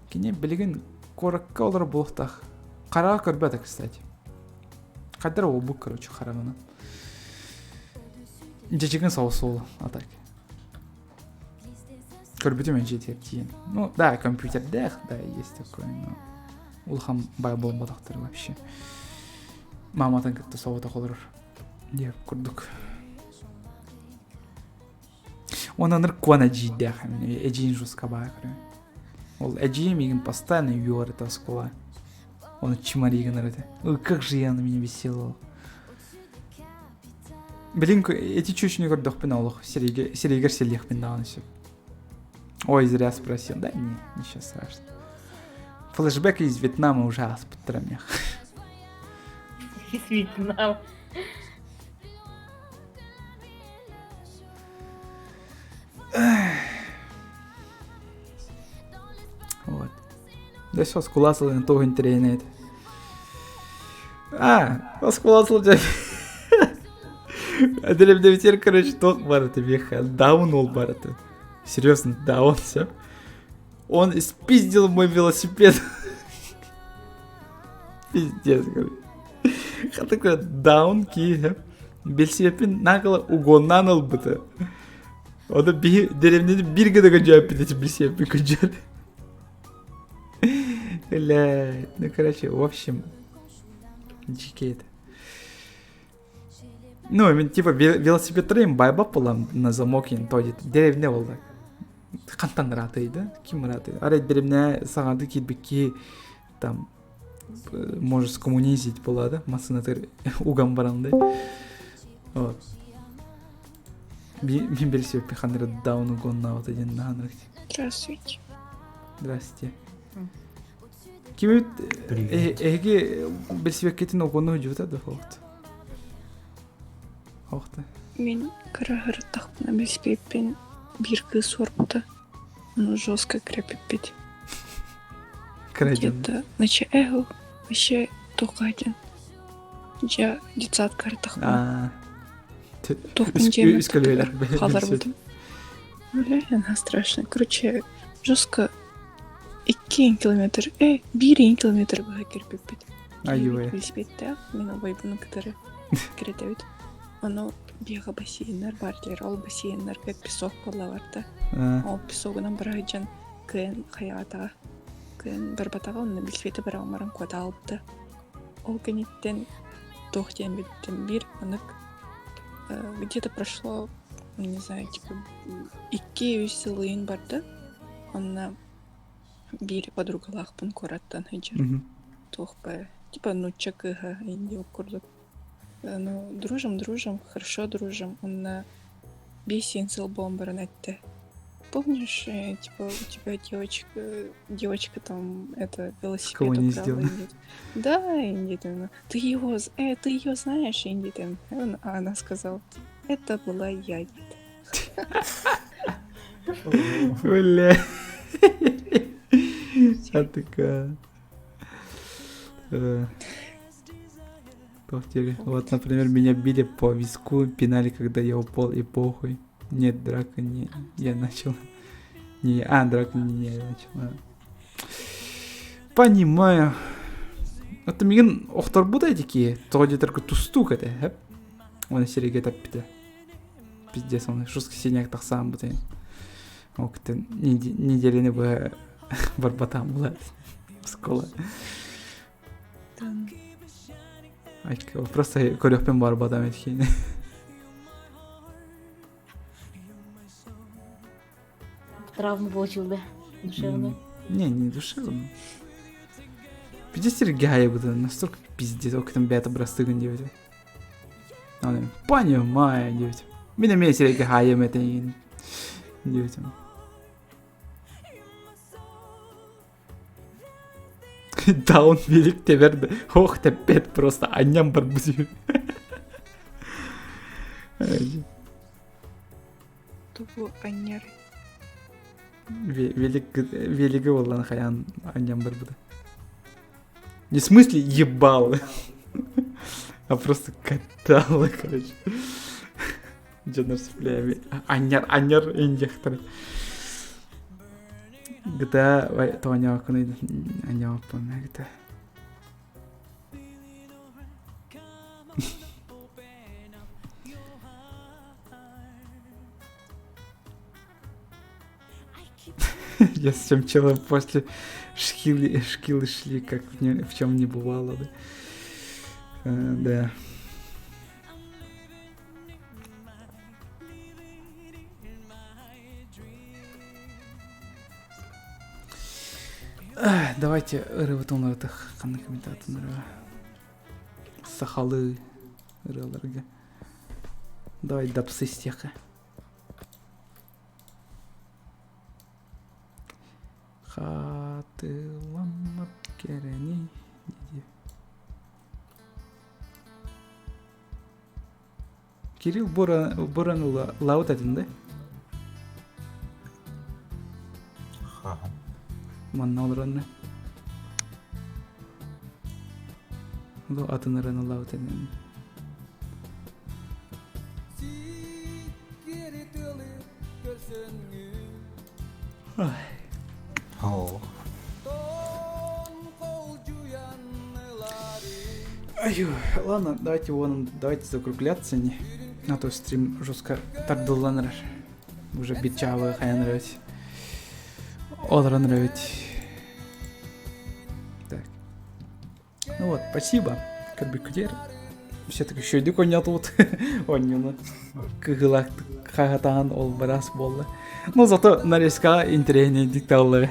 Кини билигин куоракка олорор буолуохтаах. Хараҕа көрбөтө, кстати. Хайдар уолбут, короче, хараҕынан. Дьэчигин соҕус суол, а так. Көрбүтүм дьиэтигэр тиийэн. Ну, да, компьютердээх, да, есть такое, но улахан бай буолбатахтар вообще. Маматын кытта соҕотох олорор. Диэп курдук. Онон ыркуан эдьиийдээх эдьиийин жускабаа көрөм. Ол эдьиийим миигин постоянно үөр этэ оскуола. Оны чмори гынар этэ. Ой, как же я на меня висела. Блин, эти чучуну көрдөхпүнэ олох сирэйгэ сирэйгэр сэлиэхпин даҕаны сөп. Ой, зря спросил. Да не, ничего страшного. Флешбэк из Вьетнама уже ааспыттара миэх. Из Вьетнама. Вот. Да все, оскула сылын туох интэриэһинэй этэ. А, оскула сылдьар. Әділемдебитер, короче, туох бар этэ миэхэ. Даун ол бар этэ. Серьезно, даун все. Он испиздил мой велосипед. Пиздец, короче. Хатыка даун киһи билсиэппин наакала угоннаан ылбыта. Ону биһи деревнени бир гына көдьөөппүт эти билсиэппин көдьөр. Бля, ну короче, в общем, дикие это. Ну, мен типа велосипедтарым байбап болам на замок ин то деревне болду. Хантан ыраатый да? Ким ыраатый? Арай деревне саҥарды киирбикки там может скоммунизить была да массыынатыгар уган баран да вот мин билсибэппин ханна эрэ даун угоннаабыта диэн наһаа Здравствуйте. Здрасте. Ким эһиги билсибэккитин угонну сылдьыбыта да хоохт? Хоохта. Мин кыраһырыттахпына билсибэппин биир кыыс суорбута. Ну, жестко крепиппит. Где-то наче эгл вообще только один. Дьэ детсадка ырытахпына. Туохпун дьиэмэ хааларбытым. Бля, она страшно. Короче, жестко 2 километр, 1 километр быһа кирпиппит. Аюе. Велосипедтээх, мин убайбын кытары кирэтэбит. Ону биэҕэ бассейннар баар диэр, ол бассейннарга песок буолла барда. Ол песогунан бара сылдьан кыайан хайаатаҕа, кыайан барбатаҕа, онно билсибэтэ баран куотаалбыта. Ол кэнниттэн туох диэн бүттүм биир манык где-то прошло, не знаю, типа 2-3 сыл ыйын барда. Онно биир подругалаахпын куораттан сылдьар. Туох ба, типа нуучча кыыһа индия курдук. Ну, дружим, дружим, хорошо дружим. Онно 5 сыл буолан баран эттэ. Помнишь, типа, у тебя девочка, девочка там, это, велосипед Кого не украла, сделала? Инди. Да, Инди, там, ты его, ты ее знаешь, Инди, там. А она сказала, это была я, Инди. Бля. А такая. Вот, например, меня били по виску, пинали, когда я упал, и похуй. Нет, драка не я начал. Не, а, драка не я начал. Понимаю. Это мигин охторбута такие, тоҕо диэтэргэ тустуук этэ, хэп. Оны сирэйгэ тэппитэ. Пиздец, он жестко синяк тахсаан бутайын. Ол кытын неделяны быһа барбатаан була школа. Просто көрүөхпүн барбатам этхиин. Травму получил, да? Душевную? Не, не душевную. Пиздец Сергея буду настолько пиздец, ок там бята брастыгын диэбитим. Понимаю диэбитим. Мин эмиэ сирэйгэ хаайым этэ диэбитим. Даун велик тэбэр да ох тэппэт просто анньан барбыт Тугу анньар? Велик велиги буоллан хайаан анньан барбыта. Не в смысле ебал, а просто катала, короче. Дьоннор сплеями. Анньар, анньар индиахтар. GTA тооньооккун анньааппын GTA. Я с тем челом после шкилы, шкилы шли, как в, не, в чем не бывало. Да. Да. Давайте ырыбытын ханнык комментаторы сахалы ырыаларга. Давай дапсы истиэххэ. Хатыламмат кэрэни Кирилл Боран лаут этин да? Хаһан. Манна олоронно. Бу атын ыраны лаут этин. Оо. Аю, ладно, давайте вон, давайте закругляться не. А то стрим жестко тардыллан Уже бичавы хайан нравится. Олорон нравится. Так. Ну вот, спасибо. Көрбүккүтүгэр. Все-таки үчүгэйдик оонньоотубут. Оонньууну. Кыһылаах хаһатаан ол барас буолла. Ну, зато нарезкаҕа интэриэһинэйдик тааллары.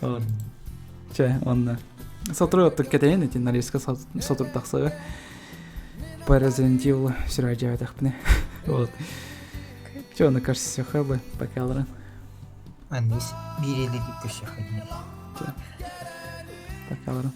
Вот. Чэ, онно. Сотору оттук кэтэйэн ити нарезка сотору тахсыа. По Resident Evil сүрэ Вот. Чэ, онно көрсүөххэ бы, пока олорон. Анныс биир илиги көрсүөххэ Чэ, пока олорон.